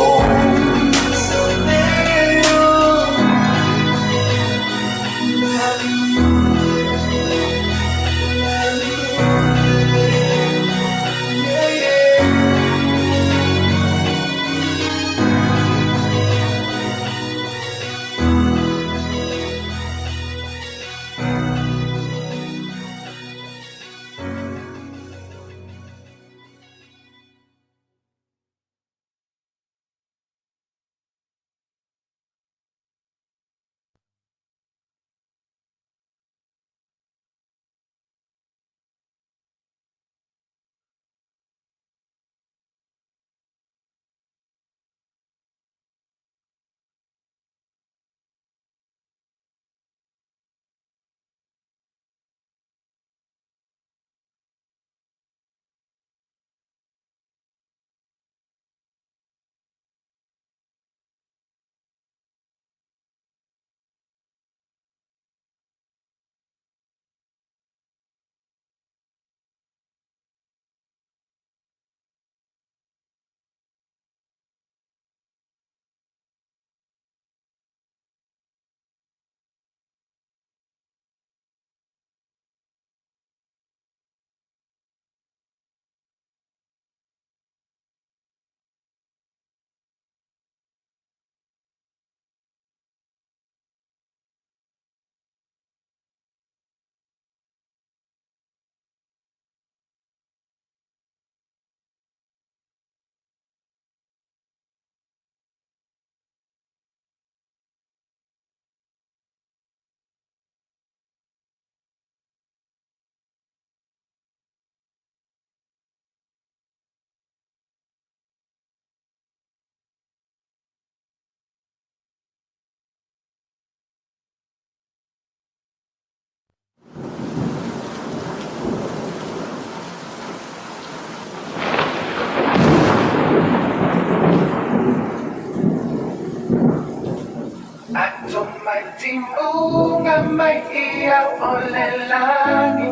Ato mai timuga mai ia o le lagi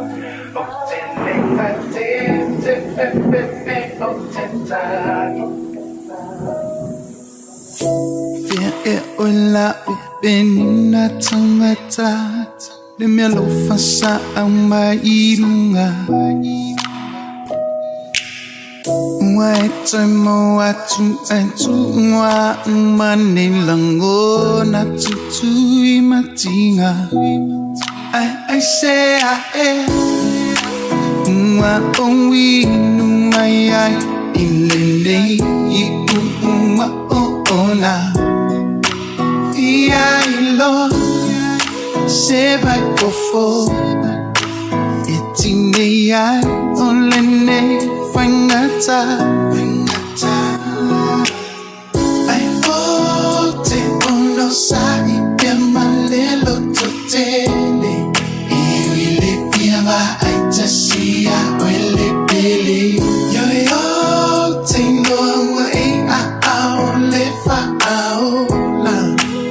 O te lenga te te pe pe pe o te tagi. Fea e oe la o penina tangata Le mea lofa sa au mai i lunga Ua e toe mau atu ai tuua uma nei lagona tutui matiga Ai ai se ae Ua ou inu mai ai i lenei iuga o ola Fia iloa se vai fofo E tinei ai o lenei faigata. Ai o te onosai pea ma le lototele E ui le fia vaai tasi ia oe le pele Ioe o te iloa ua e aao le faaola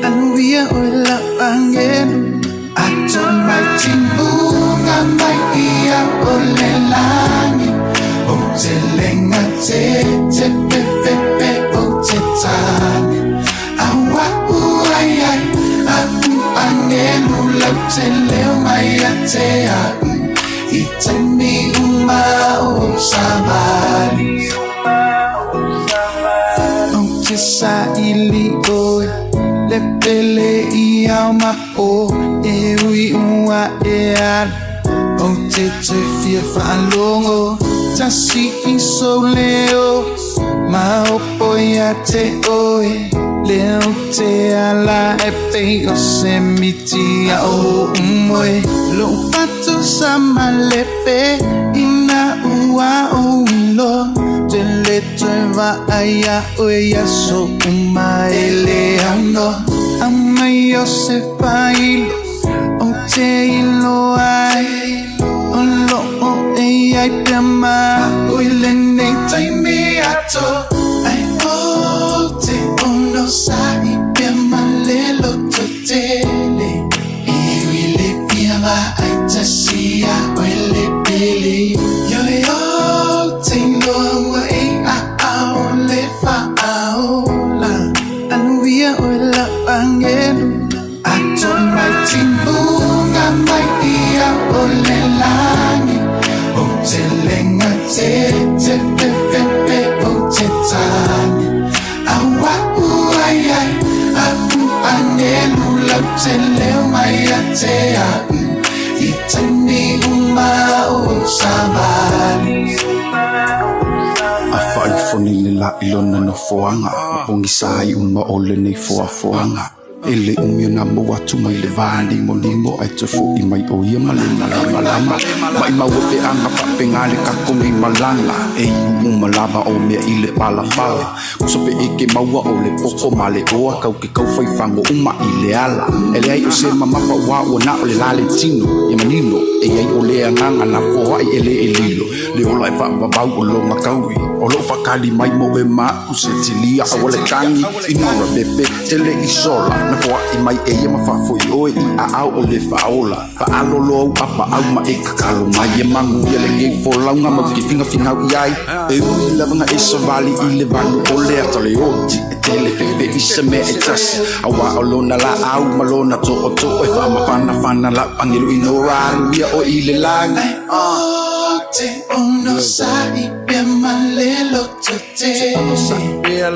Anuia oe lau agelu Ato mai timuga mai ia o le lagi O te lenga te te fe fe pe o te tane Aua ai ai a'u agelu lau te leo mai ia te a'u I taimi uma o savali Ou te saili oe le pele i ao ma po E ui ua e alu Ou te toe fia faalogo Tasi i sou leo Maopo ia te oe Lea ou te ala e pei o se miti a o umoe Lou fatu sa malepe Ina ua ou iloa Te le toe vaai iā oe i aso uma e le aunoa Aumai o se failo Ou te iloa ai O loo e i ai pea ma au i lenei taimi atoa Ai ou te onosai pea ma le lototele E ui le fia vaai tasi ia oe le pele Ioe ou te iloa ua e aao le faaola Anuia oe lau agelu Ato mai timuga mai ia o le lagi O te lenga te te fe fe pe o te tane Aua ai ai a'u agelu lau te leo mai ia te a'u I taimi uma o savali. A faaifo nei le la i lona nofoaga ma pogisa ai uma o lenei foafoaga. E le umi ona maua atu mai le vānimonimo ae toe foʻi mai o ia ma le malamalama. Maʻimau e peaga faapega le kako nei malaga e iu uma lava o mea i le palapala. Kusa pe e ke maua o le poko ma le oa kau ke kau faifago uma i le ala. E leai o se mamafa ua ua na o le la le tino ia manino e iai o le agaga na foaʻi e lē e lilo le ola e faavavau o loga kaui o loo faakali mai mo e ma a'u se tilia aua le tagi inora pepe tele i sola na foaʻi mai e ia ma faafoi oe i aao o le faaola faalolo au apaau ma e kakalo mai e magu ia lenei folauga mau ke figafigau i ai e ui lavaga e savali i le vanu o le ata le oti e tele fefe i se mea e tasi auā o lona laau ma lona tootoo e faamafanafana lau agelu inora alu ia oe i le lagi. O te onosai pea ma le lototele E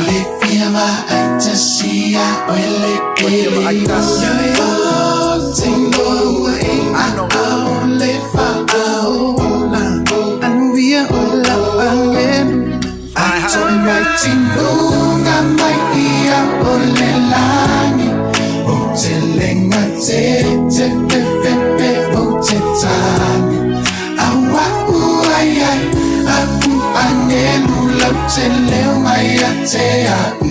le fia vaai tasi ia oe le pele Ioe o te iloa ua e aao le faaola Anuia oe lau agelu Ato mai timuga mai ia o le lagi O te lenga te te fe fe pe o te tane Aua ai ai a'u agelu lau te leo mai ia te a'u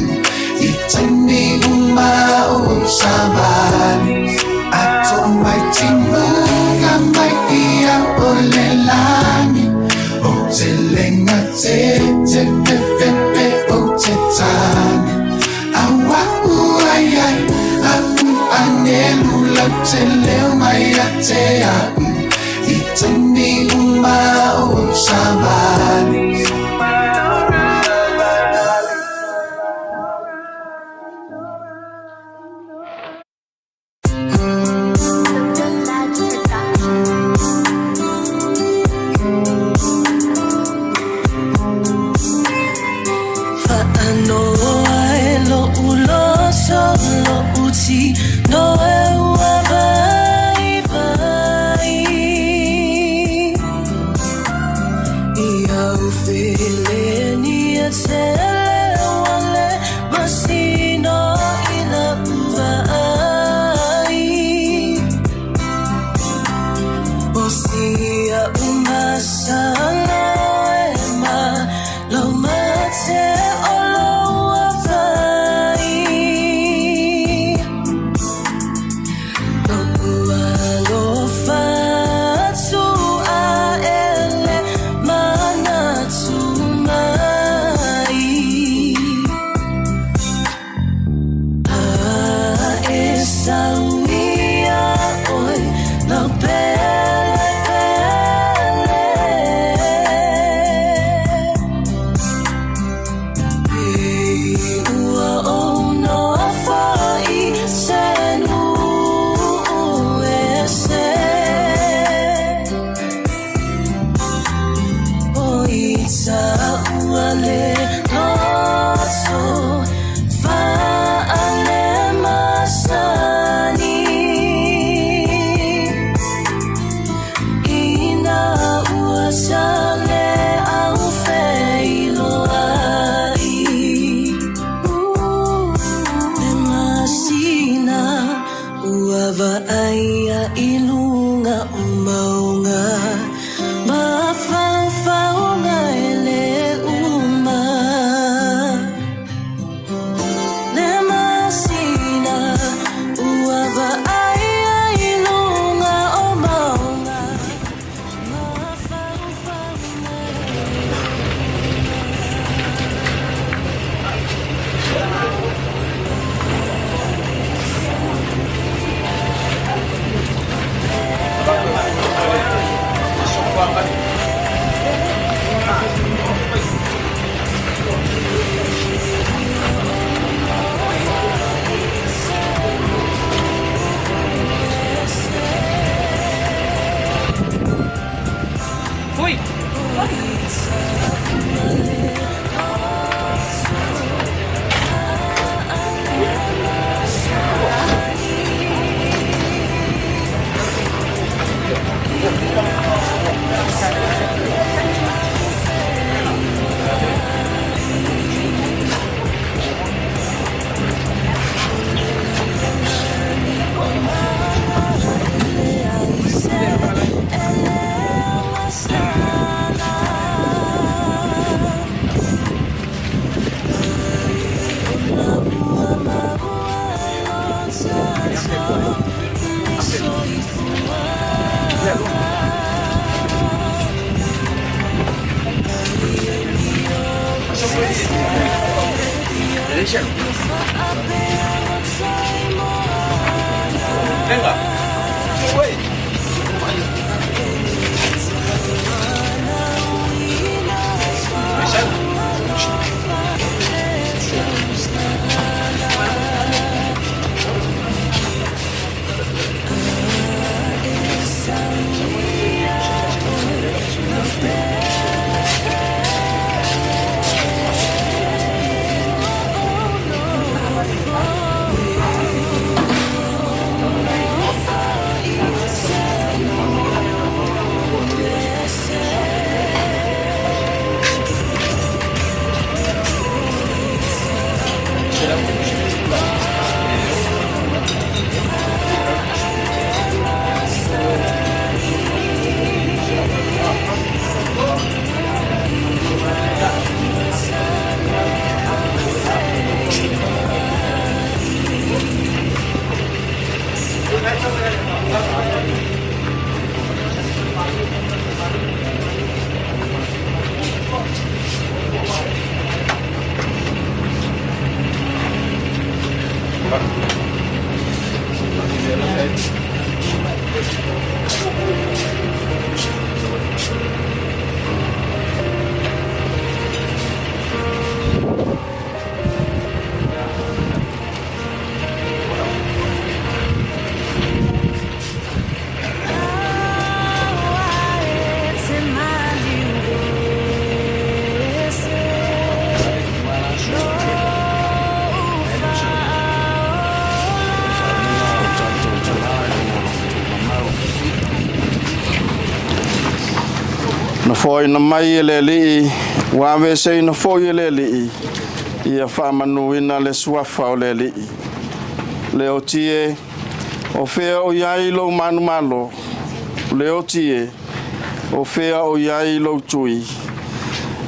I taimi uma o savali Ato mai timuga mai ia o le lagi O te lenga te te fe fe pe o te tane Aua ai ai helu lau te leo mai ia te a'u I taimi uma o ou savali. Faanoa e loʻu loto, loʻu tino e ua vaivai. Ia u felenia tele ua le masino i laʻu vaai. O sia umasalo e ma lo mate o lou afai. Loʻu alofa atu a e le manatu mai. A e sauia ʻoe lau pele pele. E ua ou nofo i se nuu ese. O i taua le loto faalemasani. Ina ua sale au feiloai. Le masina ua vaaia i luga o mauga. Mafaufauga e le uma. Le masina ua vaaia i luga o mauga. Fui. Venga. Na foaina mai e le Alii, ua aveeseina foi e le Alii, ia faamanuina le suafa o le Alii. Leoti e, o fea o i ai lou manumalo? Leoti e, o fea o i ai lou tui?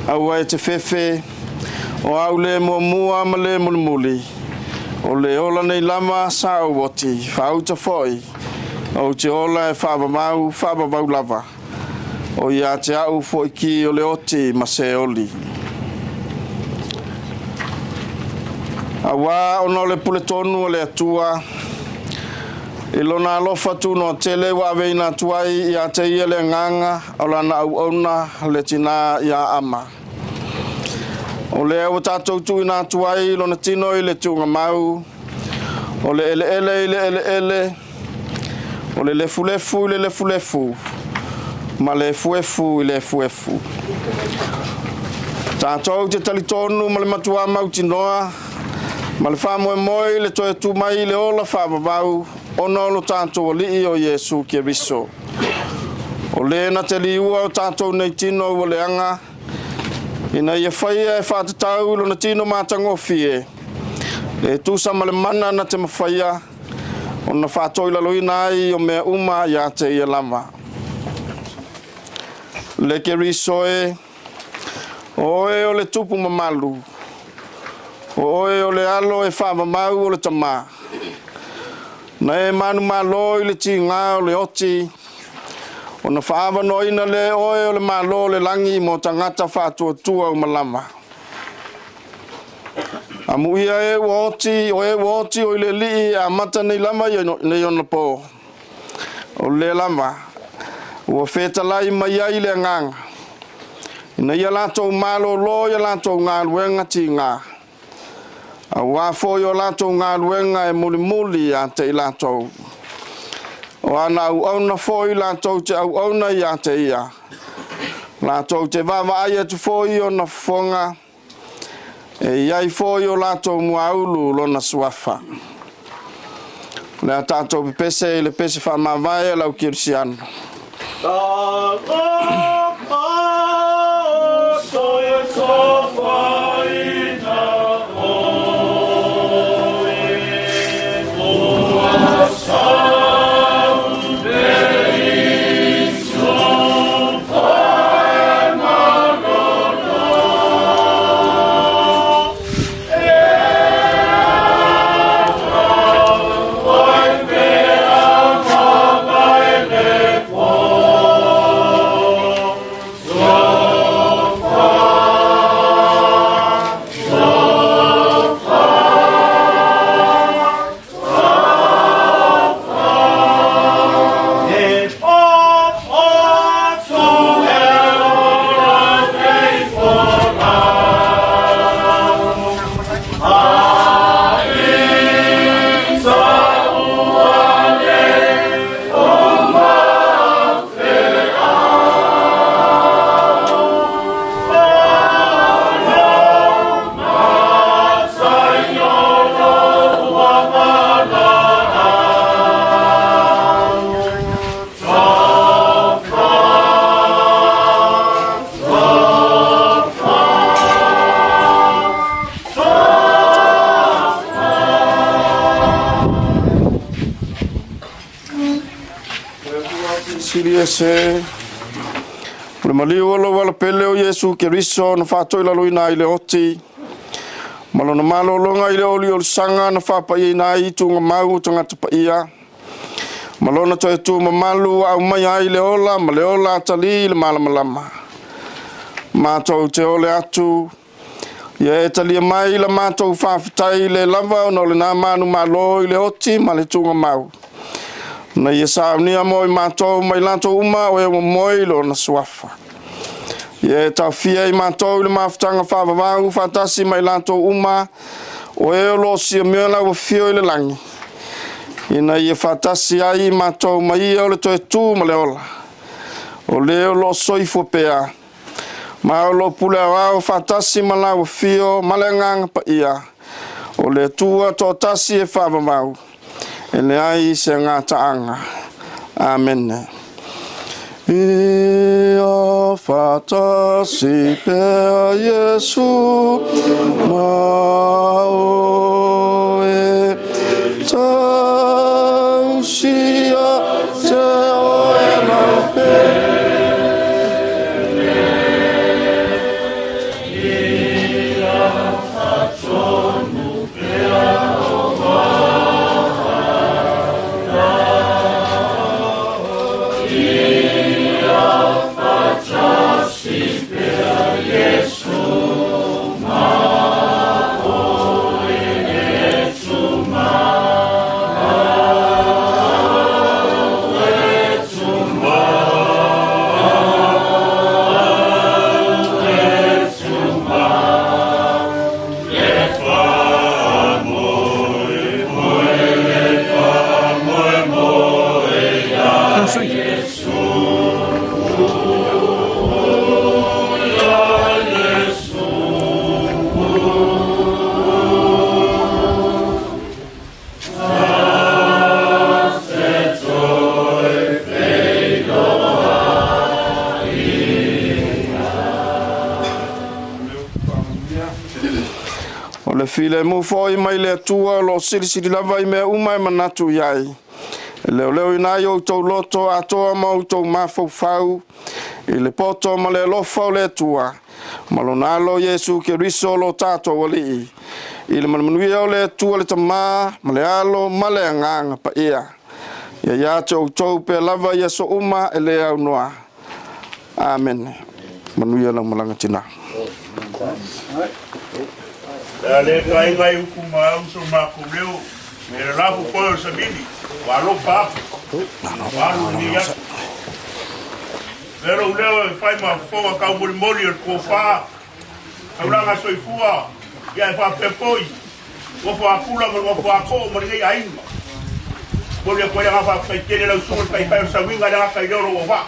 Aua e te fefe, o au le muamua ma le mulimuli, o le ola nei lava sa ou oti, faauta foi, ou te ola e faavavau, faavavau lava. O ia te au foi ki o le oti ma se oli. Auā ona o le puletonu o le Atua, i lona alofa tunoa tele ua aveina atu ai ia te ia le agaga o lana auauna le tinā ia Ama. O lea ua tatou tuuina atu ai lona tino i le tuugamau, o le eleele i le eleele, o le lefulefu i le lefulefu, ma le efuefu i le efuefu. Tatou te talitonu ma le matuā mautinoa ma le faamoemoe i le toe tu mai i le ola faavavau ona o lo tatou Alii o Iesu Keriso. O le na te liua o tatou nei tino ua leaga, ina ia faia e faatatau i lona tino matagofie, e tusa ma le mana na te mafaia ona faatoilaloina ai o mea uma ia te ia lava. Le Keriso e, o oe o le tupu mamalu, o oe o le alo e faavavau o le Tama. Na e manumalo i le tiga o le oti, ona faaavanoaina lea e oe o le Malo o le lagi mo tagata faatuatua uma lava. Amuia e ua oti, o e ua oti o i le Alii e amata nei lava i nei ona po. O lea lava ua fetalai mai ai le Agaga, ina ia latou malōlō i a latou galuega tiga, auā foi o latou galuega e mulimuli ia te i latou. O ana auauna foi latou te auauna ia te ia, latou te vaavaai atu foi i ona fofoga, e i ai foi o latou muaulu lona suafa. O le a tatou pepese i le pese faamavae a le au kerisiano. Sili ese o le maliu o lou alapele o Iesu Keriso na faatoilaloina ai le oti ma lona malologa i le oliolisaga na faapaiaina ai i tugamau o tagata paia ma lona toe tumamalu ua aumaia ai le ola ma le ola atalī i le malamalama. Matou te ole atu ia e talia mai la matou faafetai le lava ona o lena manumalo i le oti ma le tugamau. Na ia saunia mo i matou ma i latou uma o e ua moe i lona suafa. Ia e taofia i matou i le mafutaga faavavau faatasi ma i latou uma o e o lo o siamia lau afio i le lagi, ina ia faatasi ai i matou ma ia o le toe tu ma le ola, o le o lo o soifua pea, ma o lo o pule aoao faatasi ma lau afio ma le Agaga Paia, o le Atua toatasi e faavavau, e leai se gataaga. Amene. Ia faatasi pea Iesu ma oe, tausia te oe lau pele. O le filemu foi mai le Atua o lo o silisili lava i mea uma e manatu i ai, e leoleoina ai outou loto atoa ma outou mafaufau i le poto ma le alofa o le Atua ma lona Alo Iesu Keriso lo tatou Alii, i le manumanuia o le Atua le Tamā ma le Alo ma le Agaga Paia. Ia ia te outou pea lava i aso uma e le aunoa. Amene. Manuia lau malaga tinā. Le le kai ngai upu ma au so ma ku leo me le lafu foi o sabini wa alofa aku wa alu ni atu Lero leo e fai ma fofoga kau molimoli o le tofa taulaga soifua ia e faapea foi nofo akula ma nofo ako'o ma lenei aiga. Momoli atu ai le agaga faafetai tele lau susuga i le taitai o le sauiga i le agaga i leo o lou auvaa.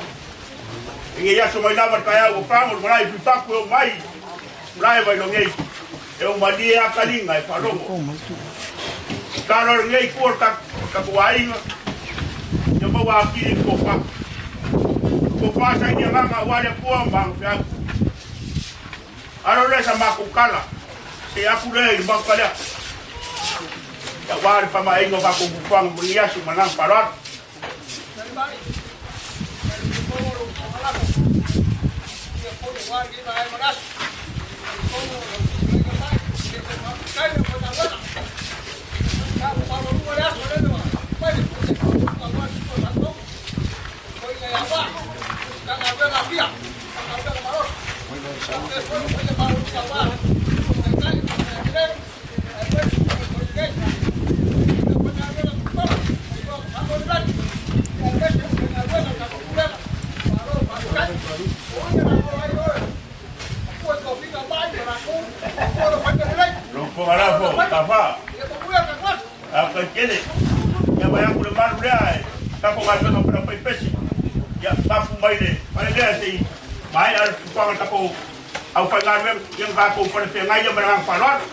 I lenei aso mai lava le taeao ua fago le malae i Fuifatu e oo mai malae Vailogei e o malie a taliga e faalogo. Tatalo a lenei itu o le tatou aiga ia maua atili le tofa. Tofa saini agaga aua le Atua ma ana feau. Alo lea sa matou tala, se atu lea i le maota lea. Aua le faamaeaina o tatou fuafuaga mo lenei aso ma lana faaaloalo. Lou fofoga lafo, tafa. Faafetai tele. Ia vaai atu le malu lea e tatou galuega pela fai pesi. Ia mapu mai le fale lea se i maea le fuafuaga a le tatou aufaigaluega ia na tatou fale feagai ia ma le agaga faaaloalo.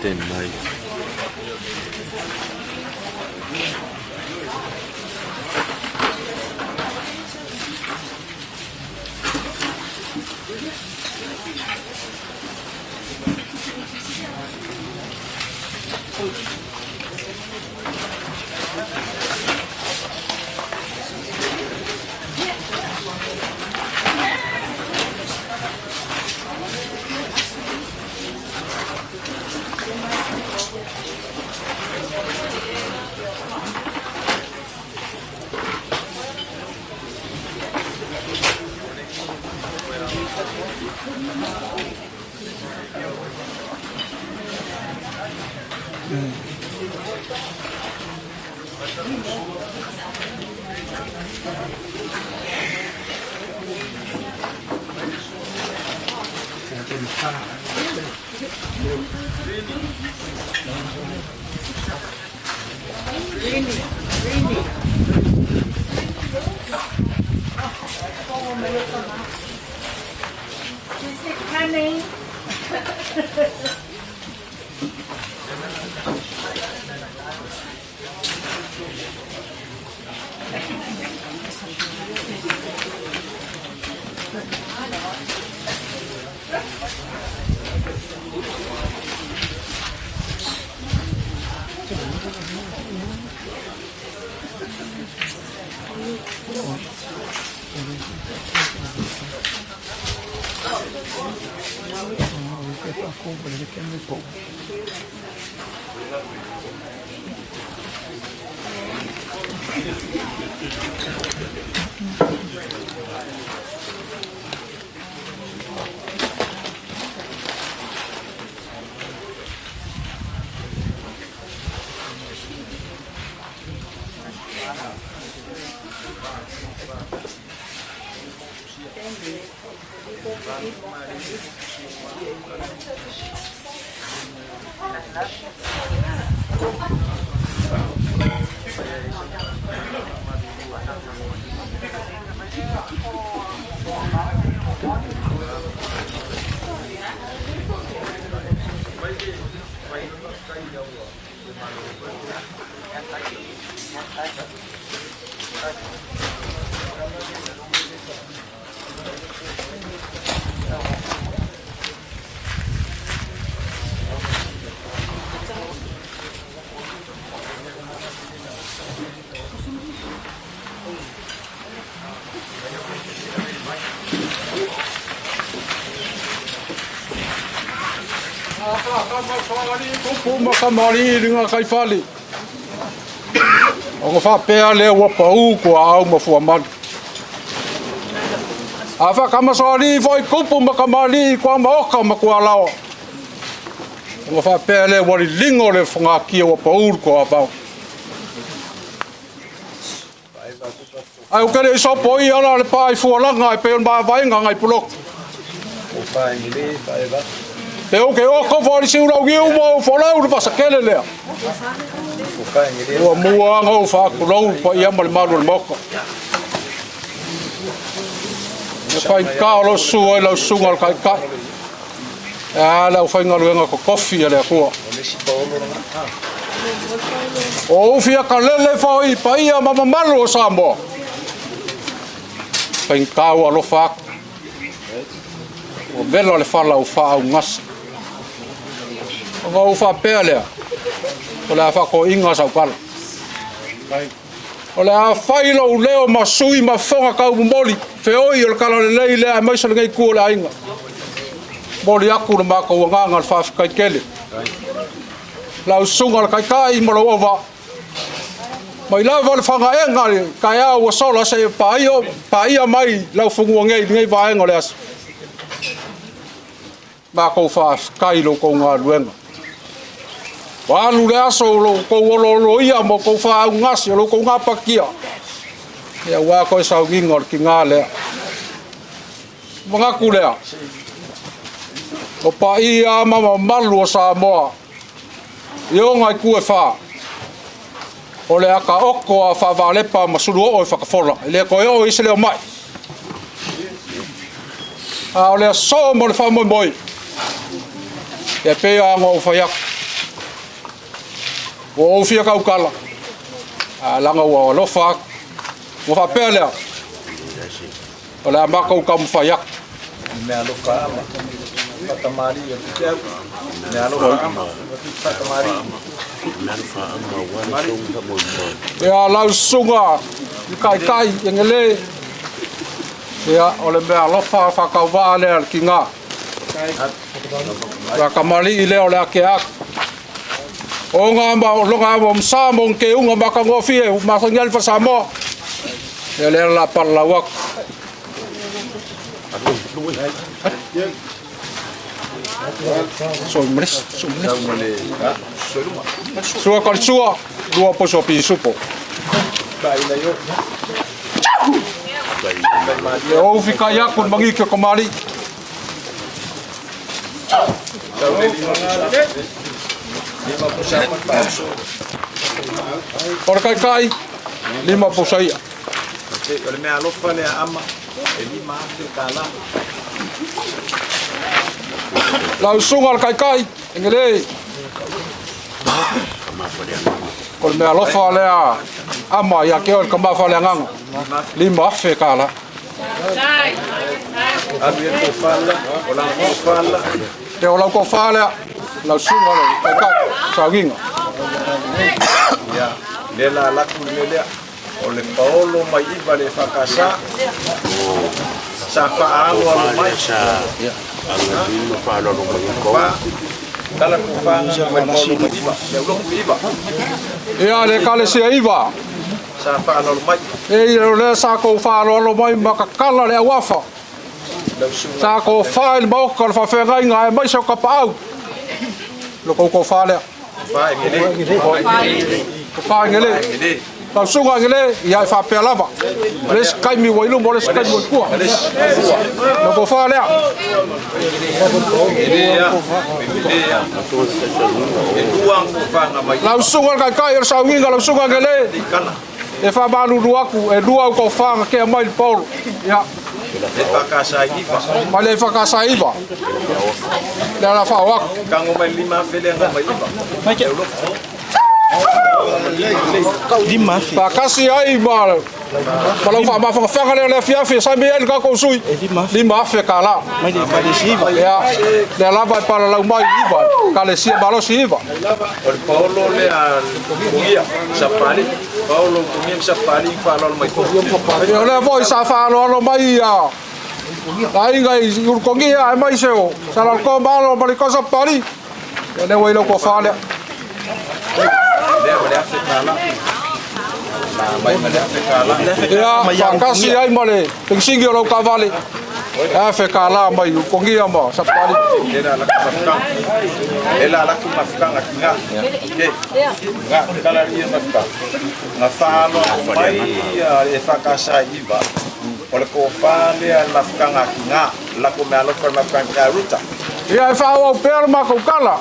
Tēnei. Coming. Tupu ma kamali'i i luga kaifale. Ona faapea lea ua pau tuaau ma fuamalu. A faakamasoalii foi tupu ma kamali'i i tuamaota ma tualaoa. Ona faapea lea ua liligo le fogatia ua pau le tuavao. Ae ou te le i sopoia la le pā i fualaga e pei o le mavaega nai pulotu. Pe ou ke oko fo le siula u ma ou folau le vasakele lea. Ua mua anga ou faakulou le paia ma le malu o le Maota. E faigata o lo sua i lau susuga o le Taitai. E a le aufaigaluega totofi a le Atua. O ou fia kalele foi i paia ma mamalu o Samoa. Faigata ua alofa atu. Ua vela le fala ua faaaugasa. Ona ou faapea lea, o le a faatoiga sau tala. O le a fai lou leo ma sui ma fofoga taumomoli feoi o le talalelei lea aemaise lenei itu o le aiga. Momoli atu le matou agaga o le faafetai tele. Lau susuga le Taitai ma lou auvaa. Mai lava le fagaega i le taeao ua sola seia paia mai laufanua nei i lenei vaega o le aso. Matou faafetai i lo outou galuega. Ua alu le aso o lo outou olooloia ma outou faaugasi o lo outou gapatia, ia aua toe sauniga o le tiga lea. Manatu lea, o paia ma mamalu o Samoa i ona itu e fa, o le ata oto a faavalepa ma suluoo i fakafola, e le toe oo i se leo mai. A o le aso mo le faamoemoe, ia pei lava ona ou fai atu, ua ou fia tautala, ae leaga ua alofa atu. Ua faapea lea, o le a matou taumafai atu. Mea alofa ama, faatamalii atu te au. Mea alofa ama, faatamalii. Ia lau susuga i taitai i Gele, ia o le mea alofa faatauvaa lea le tiga. Ia tamalii lea o le ake atu. O ngā ma o longa ma msa mo ke unga ma ka ngofie ma sa ngali fa Samoa. Ia lea la pala lau atu. So malis, so malis. Sua ka sua, lua poso pi supo. E ou fika ia kun mangi ke kamali. O le kaikai, lima posa ia. O le mea alofa lea ama, e 5,000 tala. Lau susuga le kaikai, engele. O le mea alofa lea ama ia ke o le kamafa le agaga. 5,000 tala. Alu e kofala, o lau kofala. Te o lau kofala lea, lau susuga le kaikai, saugiga. Ia, le la laku le mea lea. O le paolo mai iva le whakasa. Sa whaalo alo mai. Tala ko whanga mai paolo mai iva. Le uloku iva. Ia le kalesia iva. Sa whaalo mai. E ia o lea sa kou whaaloalo mai ma kakala le auafa. Sa kou wha i le maoka o le whawhengainga e mai sa o kapaau. Lo kou kou wha lea. Wha e ngele. Ko wha e ngele. Lau susuga e ngele, ia e whapea lava. O le isi kaimi ua i luma, o le isi kaimi ua i tua. Lo kou wha lea. Lau susuga le kaikai o le sauniga, lau susuga e ngele. E faamalulu atu, e lua au tofa na tea mai le paolo. Ia. Le whakasa iva. Ma le whakasa iva. Le ala whao atu. Kango mai lima awhele anga mai iva. Whakasi ai ma ma lau whaamawhangawhanga lea le afiafi e saimi ai le kako sui. 5,000 ka la. Mai le kalesia iva. Ia, lea lava e palalau mai iva, kalesia malosi iva. O le paolo lea kugia, sa pali. Paolo kugia sa pali whaalalo mai fo. Ia o lea foi sa whaaloalo mai ia aiga i Ulutogia e mai se o Salalko malo ma le kosa pali. Ia lea ua i lau tofa lea. Lea o le afe kala. Mai ma le afe kala. Ia, whakasi ai ma le pensingi o lau kavale. Afe kala mai Ulutogia ma Sapali. Le la laku mafukanga. Le la laku mafukanga ki ngā. Ke. Ngā, kala ria mafukanga. Ngā whaalo mai e whakasa iva. O le kōwhā lea mafukanga ki ngā. Lako mea alofa le mafukanga ki ngā ruta. Ia e whaau pea le makou kala.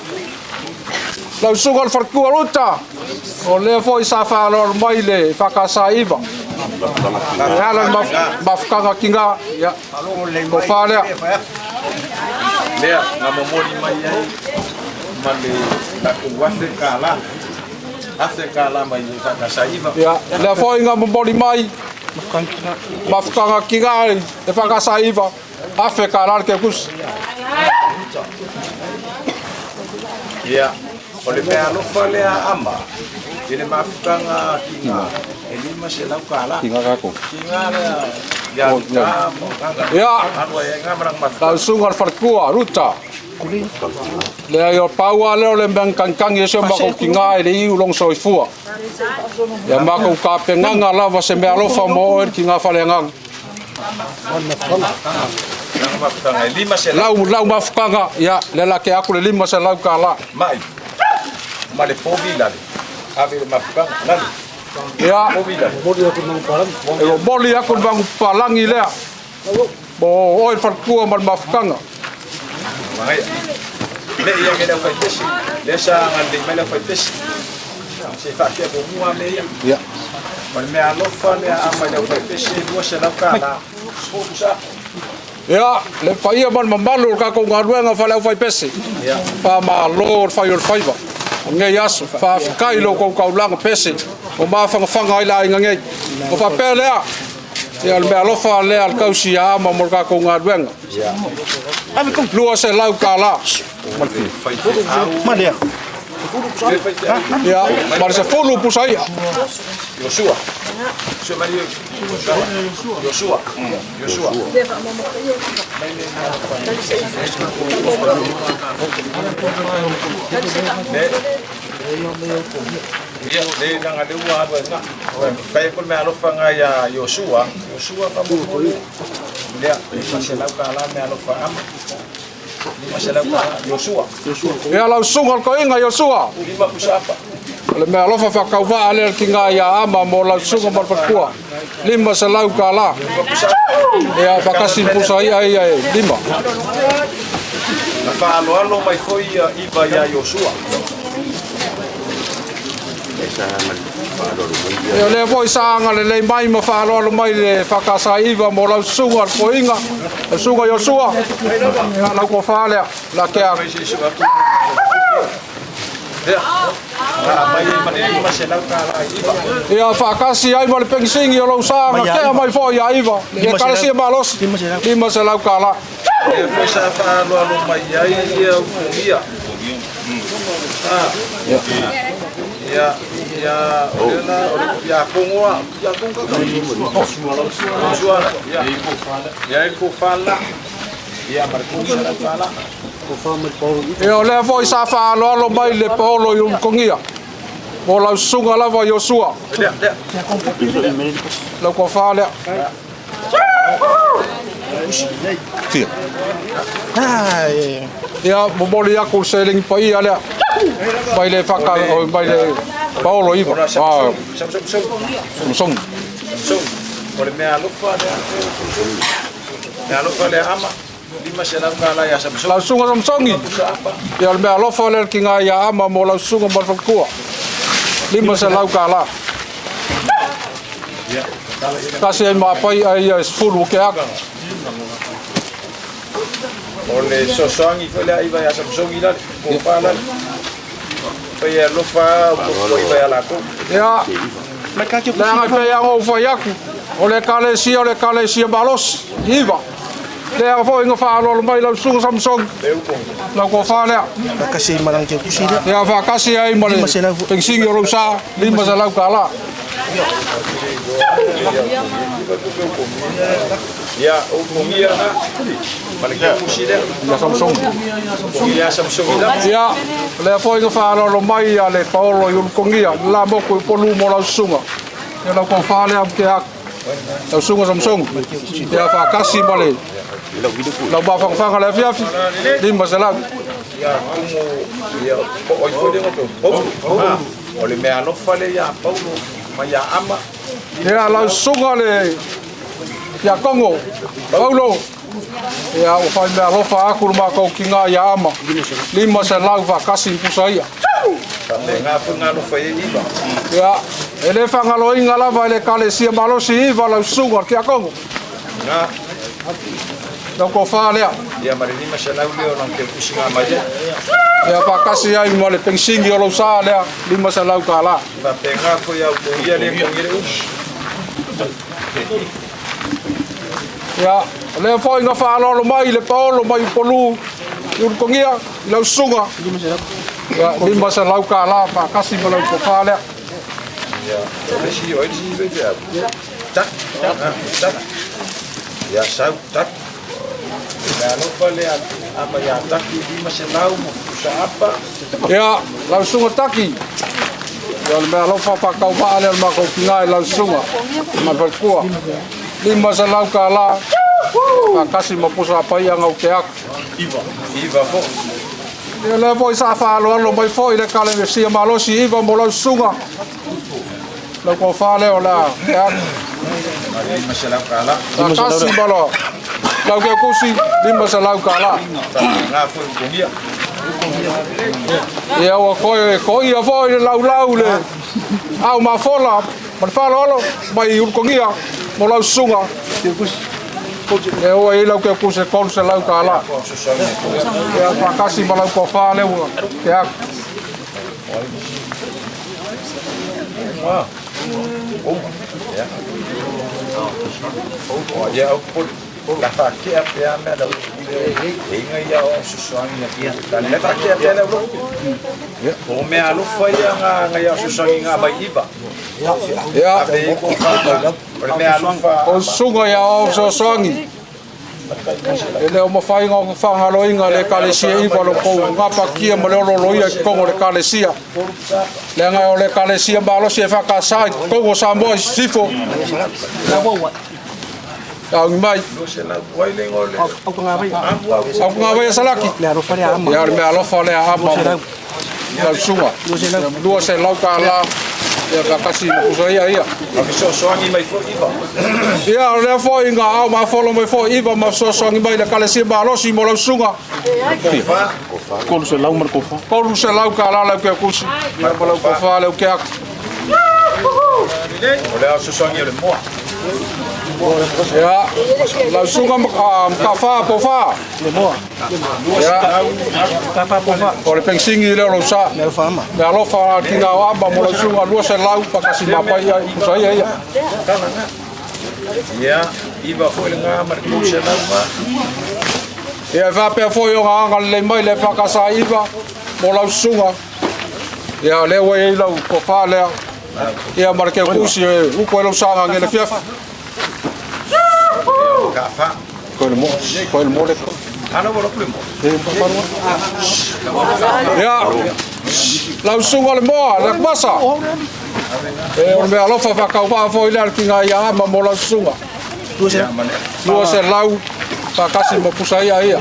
Lau susuga le faletua ruta. O lea foi sa whaaloalo mai le whakasa iva. E ala le mafukanga ki ngā. Ia, kōwhā lea. Lea, ngā momori mai ai ma le lako afe kala. Afe kala mai e whakasa iva. Ia, lea foi ngā momori mai. Mafukanga ki ngā e whakasa iva. Afe kala le kekusi. Ia, o le mea alofa lea ama, i le mafukanga ki ngā, e 500 kala. Ki ngā kako. Ki ngā lea, ia ngā mafukanga. Ia, Anua e ngā maranga mafukanga. lau susuga le faletua, ruta. Lea i o paua lea o le mea kankangi e se o makou ki ngā e le iu long soifua. Ia makou kapenganga lava se mea alofa mo oe ki ngā whale anganga. Mafukanga, e 500. Lau, lau mafukanga, ia, le la ke aku le 500 kala. Mai. Ma le povi lale. Ave le mafutaga lale. Ia. Povi lale. E momoli aku le magupalagi lea mo oe le faletua ma le mafutaga. Magaia. Le ia ke le au faipese. Le sa agalelei mai le au faipese. Se faatea muamua mea ia. Ia. Ma le mea alofa lea ama i le au faipese $200. 10 pusa. Ia, le paia ma le mamalu o le tatou galuega faaleaufaipese. Faamalo le fai o le faiva. O lenei aso, faafetai i lo outou taulaga pese ua mafagafaga ai le aiga nei. Ua faapea lea, ia o le meaalofa lea a le tausi ia Ama mo le tatou galuega. $200. Ia, ma le 10 pusa i'a. Iosua. Iosua. Iosua. Ia, le langa le ua alu ai nga. Kai ko le mea alofa nga ia Iosua. Iosua ka mo mo. Lea, $500 mea alofa ama. $500 Iosua. Ia lau susuga o le toeaina Iosua. 5 pusa apa. O le mea alofa faatauvaa lea le tiga ia Ama mo lau susuga ma le faletua. $500. Ia faatasi ma pusa i'a ia e 5. Na faaaloalo mai foi ia Iva ia Iosua. Ia o lea foi sa agalelei mai ma faaaloalo mai le faatasa Iva mo lau susuga le toeaina, lau susuga Iosua. Ia lau tofa lea, la kea. Ia faatasi ai ma le pegisigi o lou sa na tea mai foi ia Iva, i Ekalesia malosi, $500. Lea foi sa faaaloalo mai ai ia upugia. Ia, ia, o lea la, o le ia Kongoa, ia Kongo kaka. Iosua la, ia. Ia e kofa la. Ia ma le $300. Ia o lea foi sa faaaloalo mai le paolo i Ulutogia mo lau susuga lava Iosua. Lau tofa lea. Ia momoli aku le seleni paia lea mai le whaka, mai le paolo iva. Ah, Samsung. Samsung. O le mea alofa lea. Mea alofa lea ama. $500 ia Samsung. Lau susuga Samsongi. Ia o le mea alofa lea le tiga ia Ama mo lau susuga ma le faletua. $500. Tasi ai ma apai ai ia e 10 o ke aka. O le sosoagi foi lea iva ia Samsongi lale, kofa lale. Fai e alofa o iva ia latou. Ia, leaga e pei lava ona ou fai atu, o le Ekalesia o le Ekalesia malosi, iva. Lea foi na faaaloalo mai lau susuga Samsoni, lau tofa lea. Ia faatasi ai ma le pegisigi o lou sa, $500. Ia, upugia na, ma le kusi lea. Ia Samsoni. Ia Samsoni la. Ia, lea foi na faaaloalo mai a le Paolo i Ulutogia, le la motu i Upolu mo lau susuga. Ia lau tofa lea ke atu. Lau susuga Samsoni. Ia faatasi ma le lau mafangafaga le afiafi, 500. Ia kumu, ia, po oi foi le ngoto. Paulo. O le mea alofa le ia Paulo ma ia Ama. Ia lau susuga le ia Kongo, Paulo. Ia ua fai mea alofa aku le matou tiga ia Ama. 500 faatasi ma pusa ia. Faapena foi nga alofa i ai iva. Ia, e le faagaloina lava e le Ekalesia malosi iva lau susuga le Tiakono. Nga. Lau tofa lea. Ia ma le 500 lea o lang te pusi nga mai ai. Ia faatasi ai ma le pegisigi o lou sa lea, $500. Faapena foi au ia le kongi le umu. Ia, o lea foi na faaaloalo mai le Paolo mai Upolu i Ulutogia i lau susuga. Ia, $500 faatasi ma lau tofa lea. Ia, o le si o le si ve au. Tak, tak. Ia sau tak. Mea alofa lea ama ia taki 500 mo pusa apa. Ia, lau susuga Taki. Ia, o le mea alofa faatauvaa lea o le matou tiga i lau susuga ma le faletua. $500 faatasi ma pusa paia gau ke aku. Iva. Iva foi. Ia lea foi sa faaaloalo mai foi le Ekalesia malosi iva mo lau susuga. Lau tofa lea o le a ke atu. Faatasi ma lau keukusi $500. Ia ua toe toia foi le laulau le au mafola ma le faaaloalo mai Ulutogia mo lau susuga. Ia ua i ai lau keukusi e $300. Ia faatasi ma lau tofa lea ua ke atu. Ia, o susuga ia o fesoasoani. E le o mafai ona faagaloina le Ekalesia iva o lo outou gapatia ma le ololoia i totonu o le Ekalesia. Leaga o le Ekalesia malosi e faakasa i totonu o Samoa i sisifo. Augi mai. Aukagavai a Salaki. Ia o le mea alofa lea ama mo lau susuga. $200. Ia faatasi ma pusa ia ia. Ia o lea foi nga ao mafolo mai foi iva ma fesoasoani mai le Ekalesia malosi mo lau susuga. $300 ma le kofa. $300 lau keukusi. Ia ma lau kofa lau keaku. Ia, lau susuga makafa pofa. Ia, o le pensingi lea o lou sa. Me alofa tina o ama mo lau susuga 200 faatasi ma pai ia pusa ia ia. Ia e faapea foi ona agalelei mai le faakasa iva mo lau susuga. Ia lea ua i ai lau tofa lea. Ia ma le keukusi e upu ai lau saga nge le fiafi. Koe le mo le. Ia, lau susuga le moa, le akumasa. E o le mea alofa faakauvaa foi lea le tiga ia ama mo lau susuga. 200 faatasi ma pusa ia ia.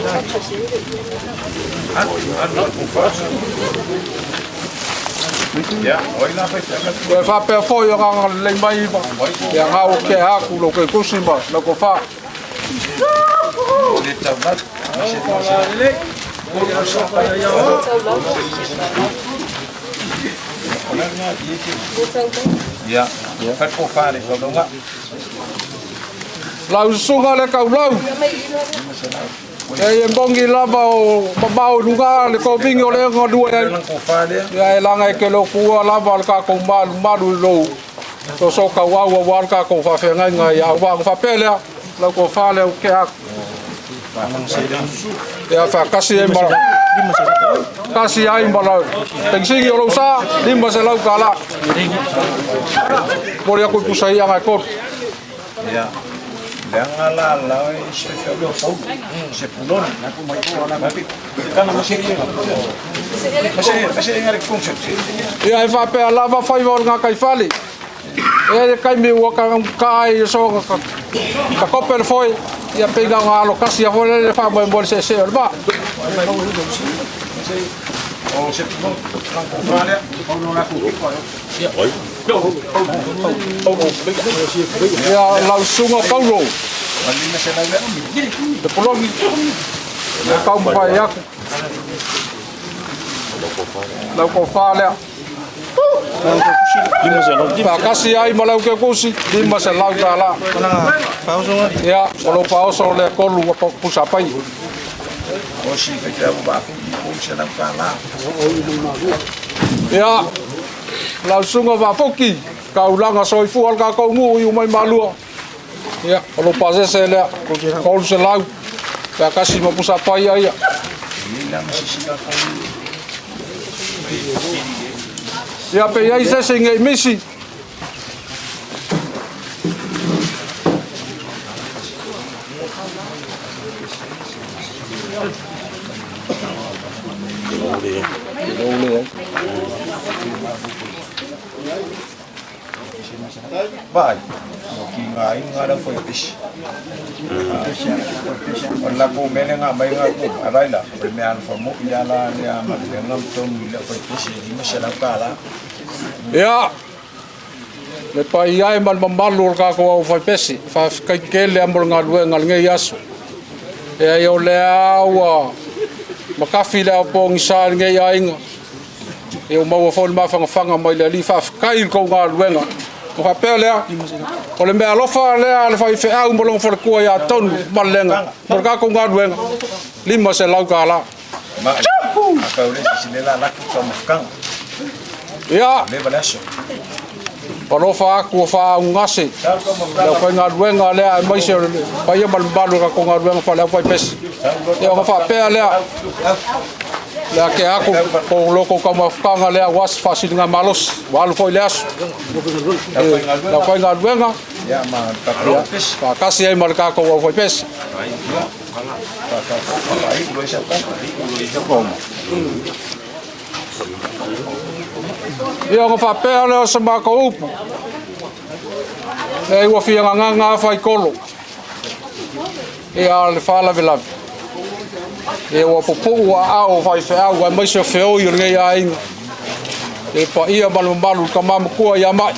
Ia faapea foi ona agalelei mai ma ia ngau o ke aku lau keukusi ma lau tofa. Lau susuga le kaulau. E e mongi lava o mamao i luga le kovingi o le galue ai. Ia e laga e ke lo kuua lava o le tatou malumalu i lou soso tauau aua le tatou faafeagaiga ia auvaa ona faapea lea lau tofa lea ua tea atu. Ia faatasi ai ma tasi ai ma lau penisini o lou sa $500. Momoli atu i pusa i'a e tolu. Ia, leaga la la e se fe o Paulo, se puloni. Ia e faapea lava faiva o le gataifale. E le taimi ua ka ai i so ka kope le foe, ia pei na ona alo kasi a foi le faamoemoe le seesee o le vaa. Ia lau susuga Paulo, le pologi, le taumafai atu. Lau tofa lea. Faatasi ai ma lau keukusi, $500. Ia, o lou faaoso lea tolu ua pusa pai. Ia, lau susuga Vaafuki, kaulaga soifua le tatou nuu i umai malua. Ia, o lou pasese lea, 300, faatasi ma pusa pai ia. Ia, pe i ai se isi nei misi. Vaai, ua kigaina le aufaipesi. O le latou mea lea na aumai na tuu a laila, o le mea alofa moi lava la lea galuega ma tonu i le aufaipesi e $500. Ia, le paia e ma le mamalu o le tatou aufaipesi, faafetai tele lava mo le galuega i lenei aso. E ai o lea ua matafi le ao pogisa i lenei aiga, ia ua maua foi le mafanafana mai le Alii, faafetai i le tou galuega. Ona faapea lea, o le meaalofa lea a le faifeau ma lona faletua ia Tonu Malelega mo le tatou galuega, $500. Ia, alofa atu ua faaugase le aufaigaluega lea aemaise o le paia ma le mamalu o le tatou galuega faale-aufaipesi. Ia ona faapea lea, le ake atu ko lo kou taumafataga lea aua se faasiligamalosi, ua alu foi le aso. Le aufaigaluega, ia, faatasi ai ma le tatou aufaipesi. Ia ona faapea lea o se matou upu, e ua fia gagaga a faitolo. Ia le faalavelave, ia ua pupuu aao o faifeau aemaise o feoi o lenei aiga, le paia ma le mamalu i le tama matua ia Mai,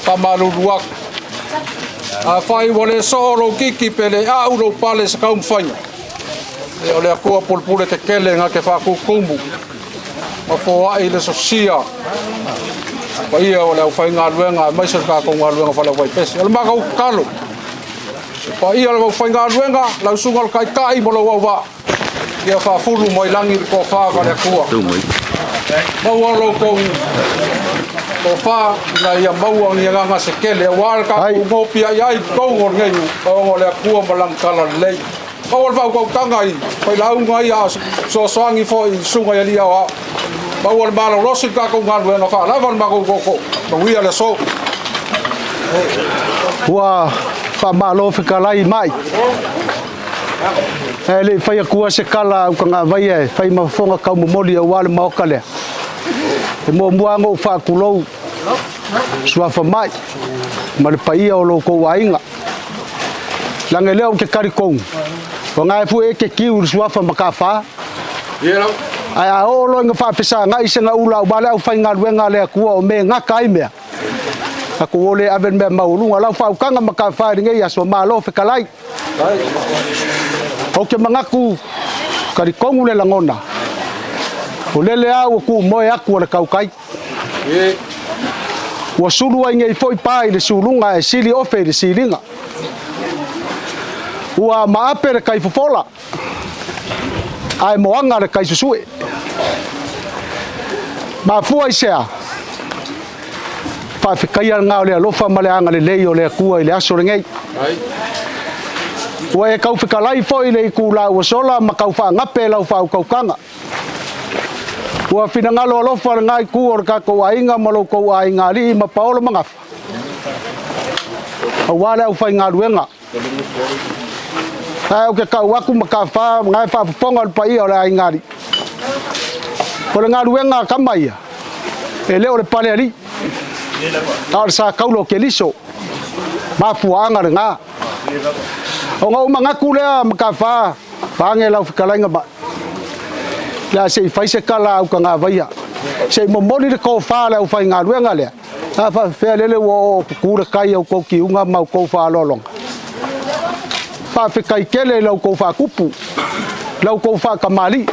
faamalulu atu. Afai ua le soo lou titi pe le a'u lou pale i se taumafaiga, ia o le Atua pulepule tetele na te faatutumu ma foai le sosia paia o le aufaigaluega aemaise o le tatou galuega faale-aufaipese. O le matou tatalo, Le paia o le aufaigaluega, lau susuga o le Taitai ma lou auvaa, ia faafulu mai lagi le tofa faale-Atua. Maua lo outou tofa ina ia maua ni agaga se tele aua le tatou nopiai ai i totonu o lenei ona o le Atua ma lana talalelei. Maua le faautautaga i failauga ia a o fesoasoani foi i susuga i alii aoao. Maua le malolosi i le tatou galuega, faalava le matou tootoo. Manuia le aso. Ua faamalo fetalai mai. Ae le i fai atua se tala a Utagavaia e fai ma fofoga taumomoli aua le maota lea. E muamua lava ona ou faatulou suafa mai ma le paia o lo outou aiga. Leaga lea ou te talitonu, o na e fue e te tiu i le suafa Mataafa. Ae a oo loa ina faafesagai se gaula aua le aufaigaluega a le Atua o mea e gata ai mea, tatou o lea e ave le mea maualuga. Lau faautaga Mataafa i lenei aso, malo fetalai. Ou te manatu, talitonu le lagona, o lele lava ua tumoe atu a le tautai. Ua sulu ai nei foi pa i le suluga ae sili ofe i le siliga. Ua maape le kai fofola ae moaga le kai susue. Mafua i sea? Faafetaia lena o le alofa ma le agalelei o le Atua i le aso lenei. Ua e taufetalai foi i le itula ua sola ma taufaagape lau faautautaga. Ua finagalo alofa lena itu o le tatou aiga ma lo outou aiga alii ma Paolo ma Gafa, aua le aufaigaluega. Ae ou te tau atu ma Tafa, na e faafofoga le paia o le aiga alii. O le galuega a tama ia, e le o le pale alii, a o le sa taula o Keliso, mafuaaga lena. Ona ou manatu lea Matafa, Vaeane lau fetalaiga ma le a se i fai se tala a Utagavaia, se i momoli le tofa a le aufaigaluega lea, a faafefea lele ua oo tutu le tai a outou tiuga ma outou faaaloaloga. Faafetai tele i la outou faatupu, la outou faatamalii.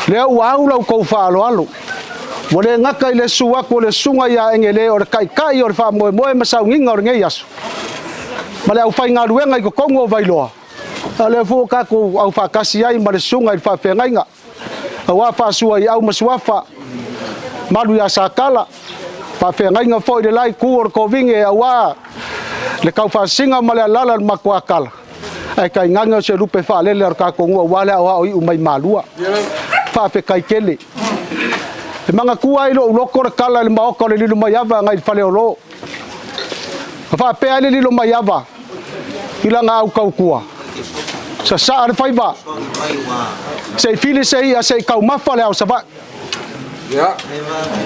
Lea ua au la outou faaaloalo. Ua le gata i le susu atu o le susuga ia Egele o le taitai o le faamoemoe ma sauniga o lenei aso, ma le aufaigaluega i totonu o Vailoa, A o lea foi ua tatou aufaatasi ai ma le susuga i le faafeagaiga, aua faasua i au ma suafa, malu ia Satala, faafeagaiga foi i le la itu o le Kovine aua le taufaasina ma le alala o le matuatala, ae tainane o se lupe faalele a le tatou nuu aua le aoao iu mai Malua. Faafetai tele. E manatua ai lou loto le tala i le maota o le Lilomaiava agai i le Faleolo. Na faapea ai le Lilomaiava i lana au tautua, Sasaa le faiva, se i fili se i'a se i taumafa le ao Savaii.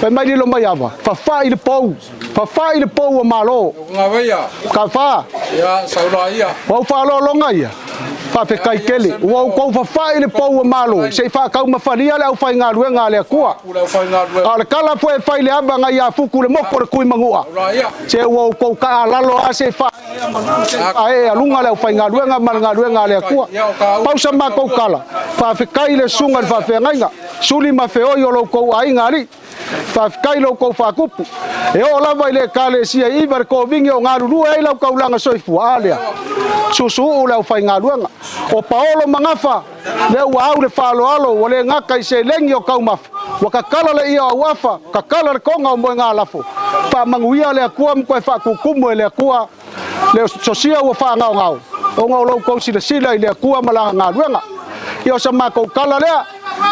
Fai mai lilo mai ava, fafa'i le pou, fafa'i le pou o Malo. Ka fa. Ua ou faalologa ia, faafetai tele. Ua outou fafa'i le pou o Malo, se i faataumafalia le aufaigaluega a le Atua. A o le tala foi e fai i le ava nai ia Futu le motu o le Tuimanua, se ua outou taalalo lava se i faaee aluga le aufaigaluega ma le galuega a le Atua. Pau sa matou tala, faafetai i le susuga i le faafeagaiga, suli ma feoi o lo outou aiga alii. Faafetai i lo outou faatupu. E oo lava i le Ekalesia i Iva le tovini o galulue ai lau taulaga soifua, a lea, susuuu le aufaigaluega. O paolo ma gafa, lea ua au le faaaloalo, ua le gata i seleni o taumafa, ua tatala le ia o auafa, tatala le toga o moegalafo. Faamanuia le Atua ma toe faatutumu e le Atua le sosia ua faagaogao, ona o lo outou silasila i le Atua ma lana galuega. Ia o sa matou tala lea,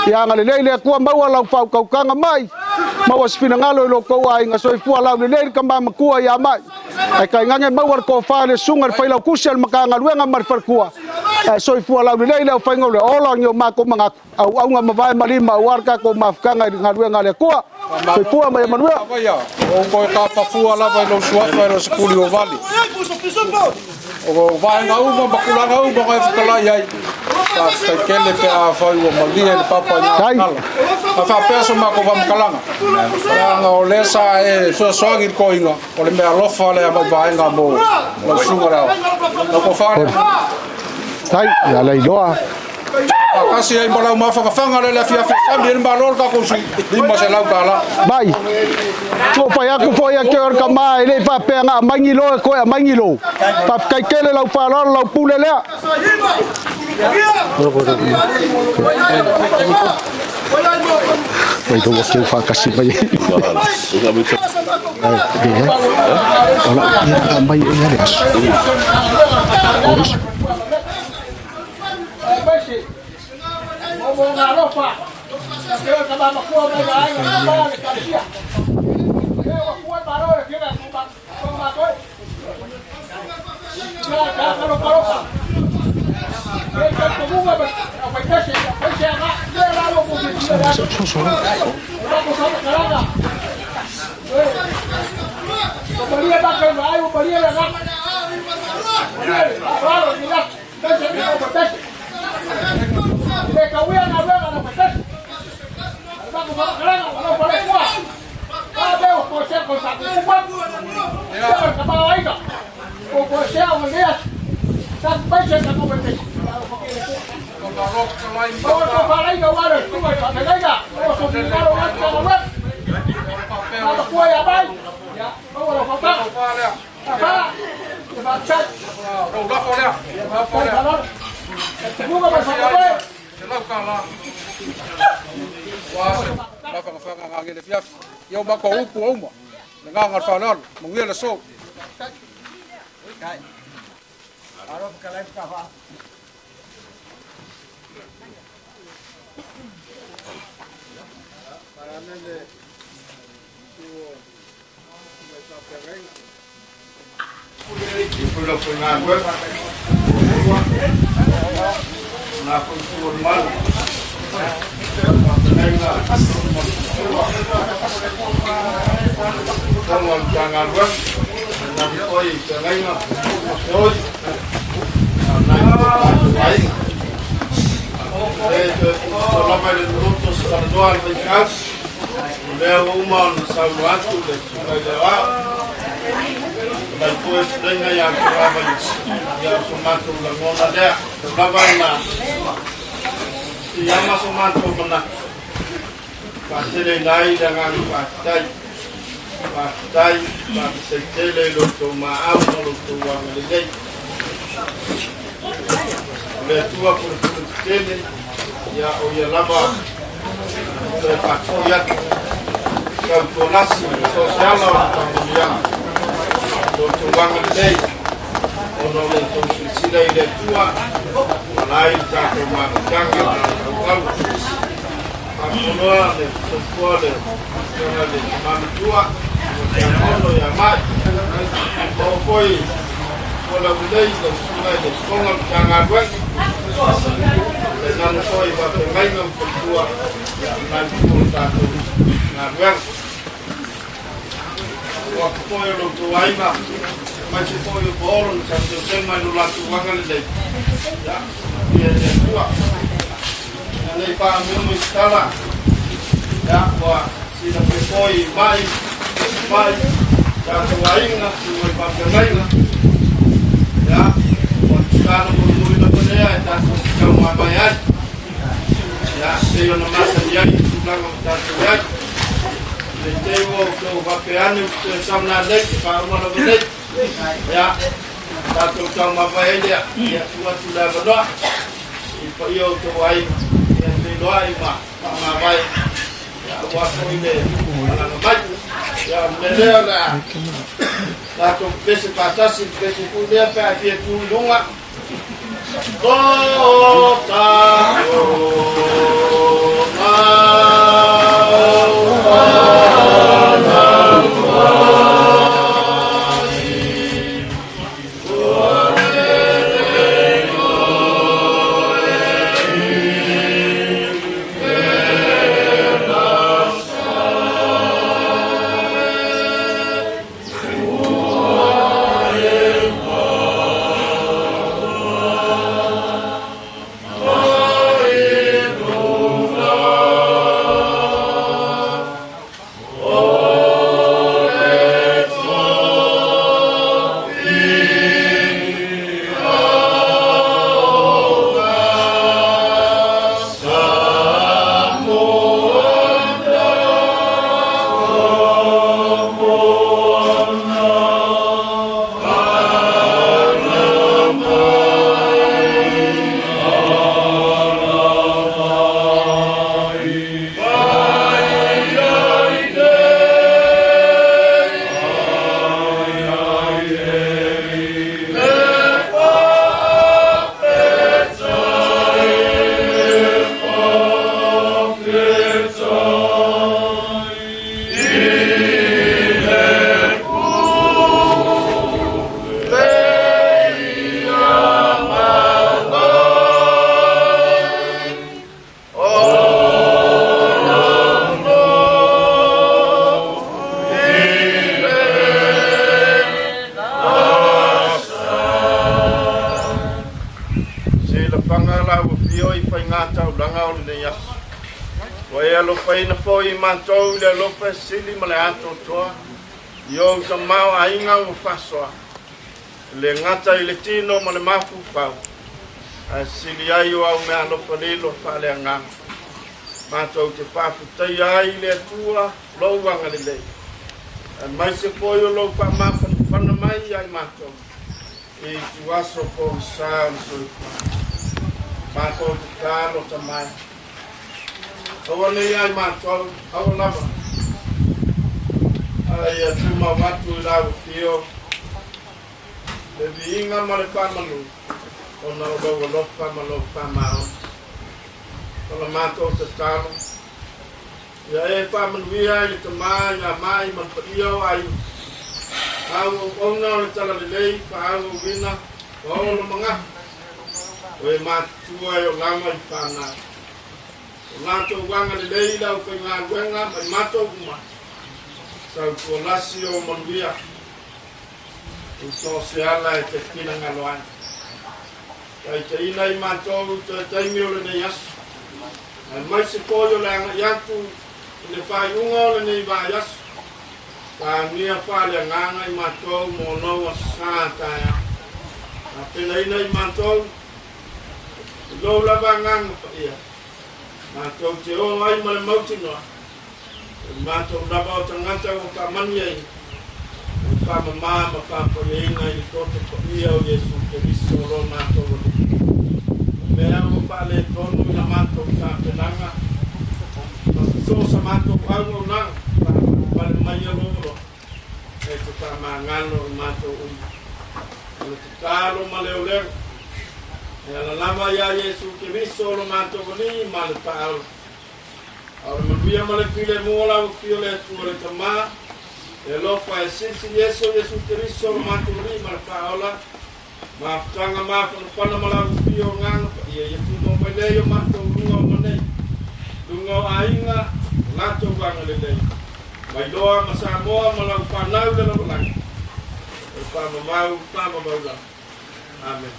ia agalelei le Atua maua lau faautautaga mai, maua se finagalo i lo outou aiga soifua laulelei le tama matua ia mai. Ae tainane maua le tofa i le susuga i le failautusi a le Matagaluega ma le faletua, ae soifua laulelei le aufaigaluega, ola ni o matou manatu, auauna mavae ma lima aua le tatou mafutaga i le galuega a le Atua. Soifua ma ia manuia. Ua ou toe tapafua lava i lou suafa e le o se tuli ua vale. O vaega uma ma tulaga uma na e fetalai ai. Faafetai tele pe afai ua malie le papa i ngā tala. A faapea so matou faamatalaga, leaga o lea sa e fesoasoani i le toeaina, o le mea alofa lea mai vaega mo lau susuga le ao. Lau tofa lea. Tai, ia lailoa. Faatasi ai ma lau mafanafana lea i le afiafi e sami ai le Malo le tatou sui, $500. Mai, ua fai atu foi ia te oe le tama e le i faapea na aumai ni lo e toe aumai ni lo. Faafetai tele lau faaaloalo lau pule lea. Mai ua keu faatasi mai. Ola, ia mai ia le aso. Ia o matou upu ua uma, le agaga o le faaaloalo, manuia le aso. Lea ua uma ona saunoa atu le susuga i le Aoao, mai foi fetalaiga ia Tolava ia o so matou lagona lea. Tau lava ina piiama so matou manatu, faateleina ai le agaga faafetai. Faafetai, faafetai tele i lo outou maau ma lo outou agalelei. O le Atua pulepule tetele, ia o ia lava toe faafoi atu tautualasi so o se ala o le faamanuiaga. Lo outou agalelei, ona o lo outou silasila i le Atua, ala ai le tatou mafutaga ma le auau. Faafonoa le soifua le afioga i le Tama Matua, o Tiakono ia Mai. Maua foi ua laulelei lau susuga i le Fofoga o le Matagaluega. tainane foi faafeagaiga ma faletua ia lena itu o le tatou galuega. Ua atu foi o lo outou aiga, aemaise foi o paolo na tauteutega i lo latou agalelei, ia faamanuia e le Atua. Ia nei faaumiumi se tala, ia ua silafia foi mai mai tatou aiga ma faafeagaiga, ia ua tatalo mulimuli lava lea e tatou te taumamae ai, ia pei ona masani ai i tulaga ua tatou i ai. Ne i te i ua outou faapea ane ou te toe sau nanei, e faauma lava nei. Ia, tatou taumamae ai lea, ia tuu atu le avanoa i le paia o outou aiga, ia feiloai ma faamavae, ia aua foi le malaga mai. Ia, o le mea lea o le a tatou pepese faatasi, le pepese foi lea pe a e fia tu i luga. O tatou Se lafaga lau afio i faigā taulaga o lenei aso. Ua e alofaina foi i matou i le alofa e sili ma le atoatoa i ou tamaoaiga ua faasoa, e le gata i le tino ma le mafaufau, ae sili ai o au meaalofa lilo faaleagaga. Matou te faafetaia ai i le Atua lou agalelei, aemaise foi o lou faamafanafana mai ia i matou i ituaso pogisa o le soifuaga. Matou te talofa mai. Aua nei ia i matou, aua lava. A ia tumau atu i lau afio le viiga ma le faamanu ona o lou alofa ma lou faamaoni. O la matou tatalo, ia e faamanuia i le tama ia Mai ma le paia o aiga, āu auauna o le talalelei faaauauina ma ona magafa, o e matutua e olaga i fanau. O latou agalelei i le aufaigaluega ma i matou uma, sautualasi o manuia i so o se ala e te finagalo ai. Taitaiina i matou i toe taimi o lenei aso, aemaise foi o le agai atu i le faaiuga o lenei vaiaso. Faaagia faaleagaga i matou mo lou Aso Sa taeao. Tapenaina i matou i lou lava Agaga Paia, matou te o ai ma le mautinoa, o matou lava o tagata ua faamanuiaina, ua faamamā ma faapaiaina i le toto paia o Iesu Keriso lo matou Alii. O mea ua faaletonu i la matou tapenaga ma so sa matou auaunaga, faapale mai lou alofa e te faamagalo i matou uma. O le tatalo ma leoleo e ala lava iā Iesu Keriso lo matou Alii ma le Faaola. A o le manuia ma le filemu o lau Afio le Atua le Tama, le alofa e silisili ese o Iesu Keriso lo matou Alii ma le Faaola, mafutaga mafanafana ma lau Afio Agaga Paia ia tumau mai lea i o matou. Vailoa ma Samoa ma lau fanau le lalolagi. O le faamamau, faamamau lava. Amene.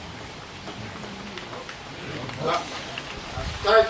Faafetai.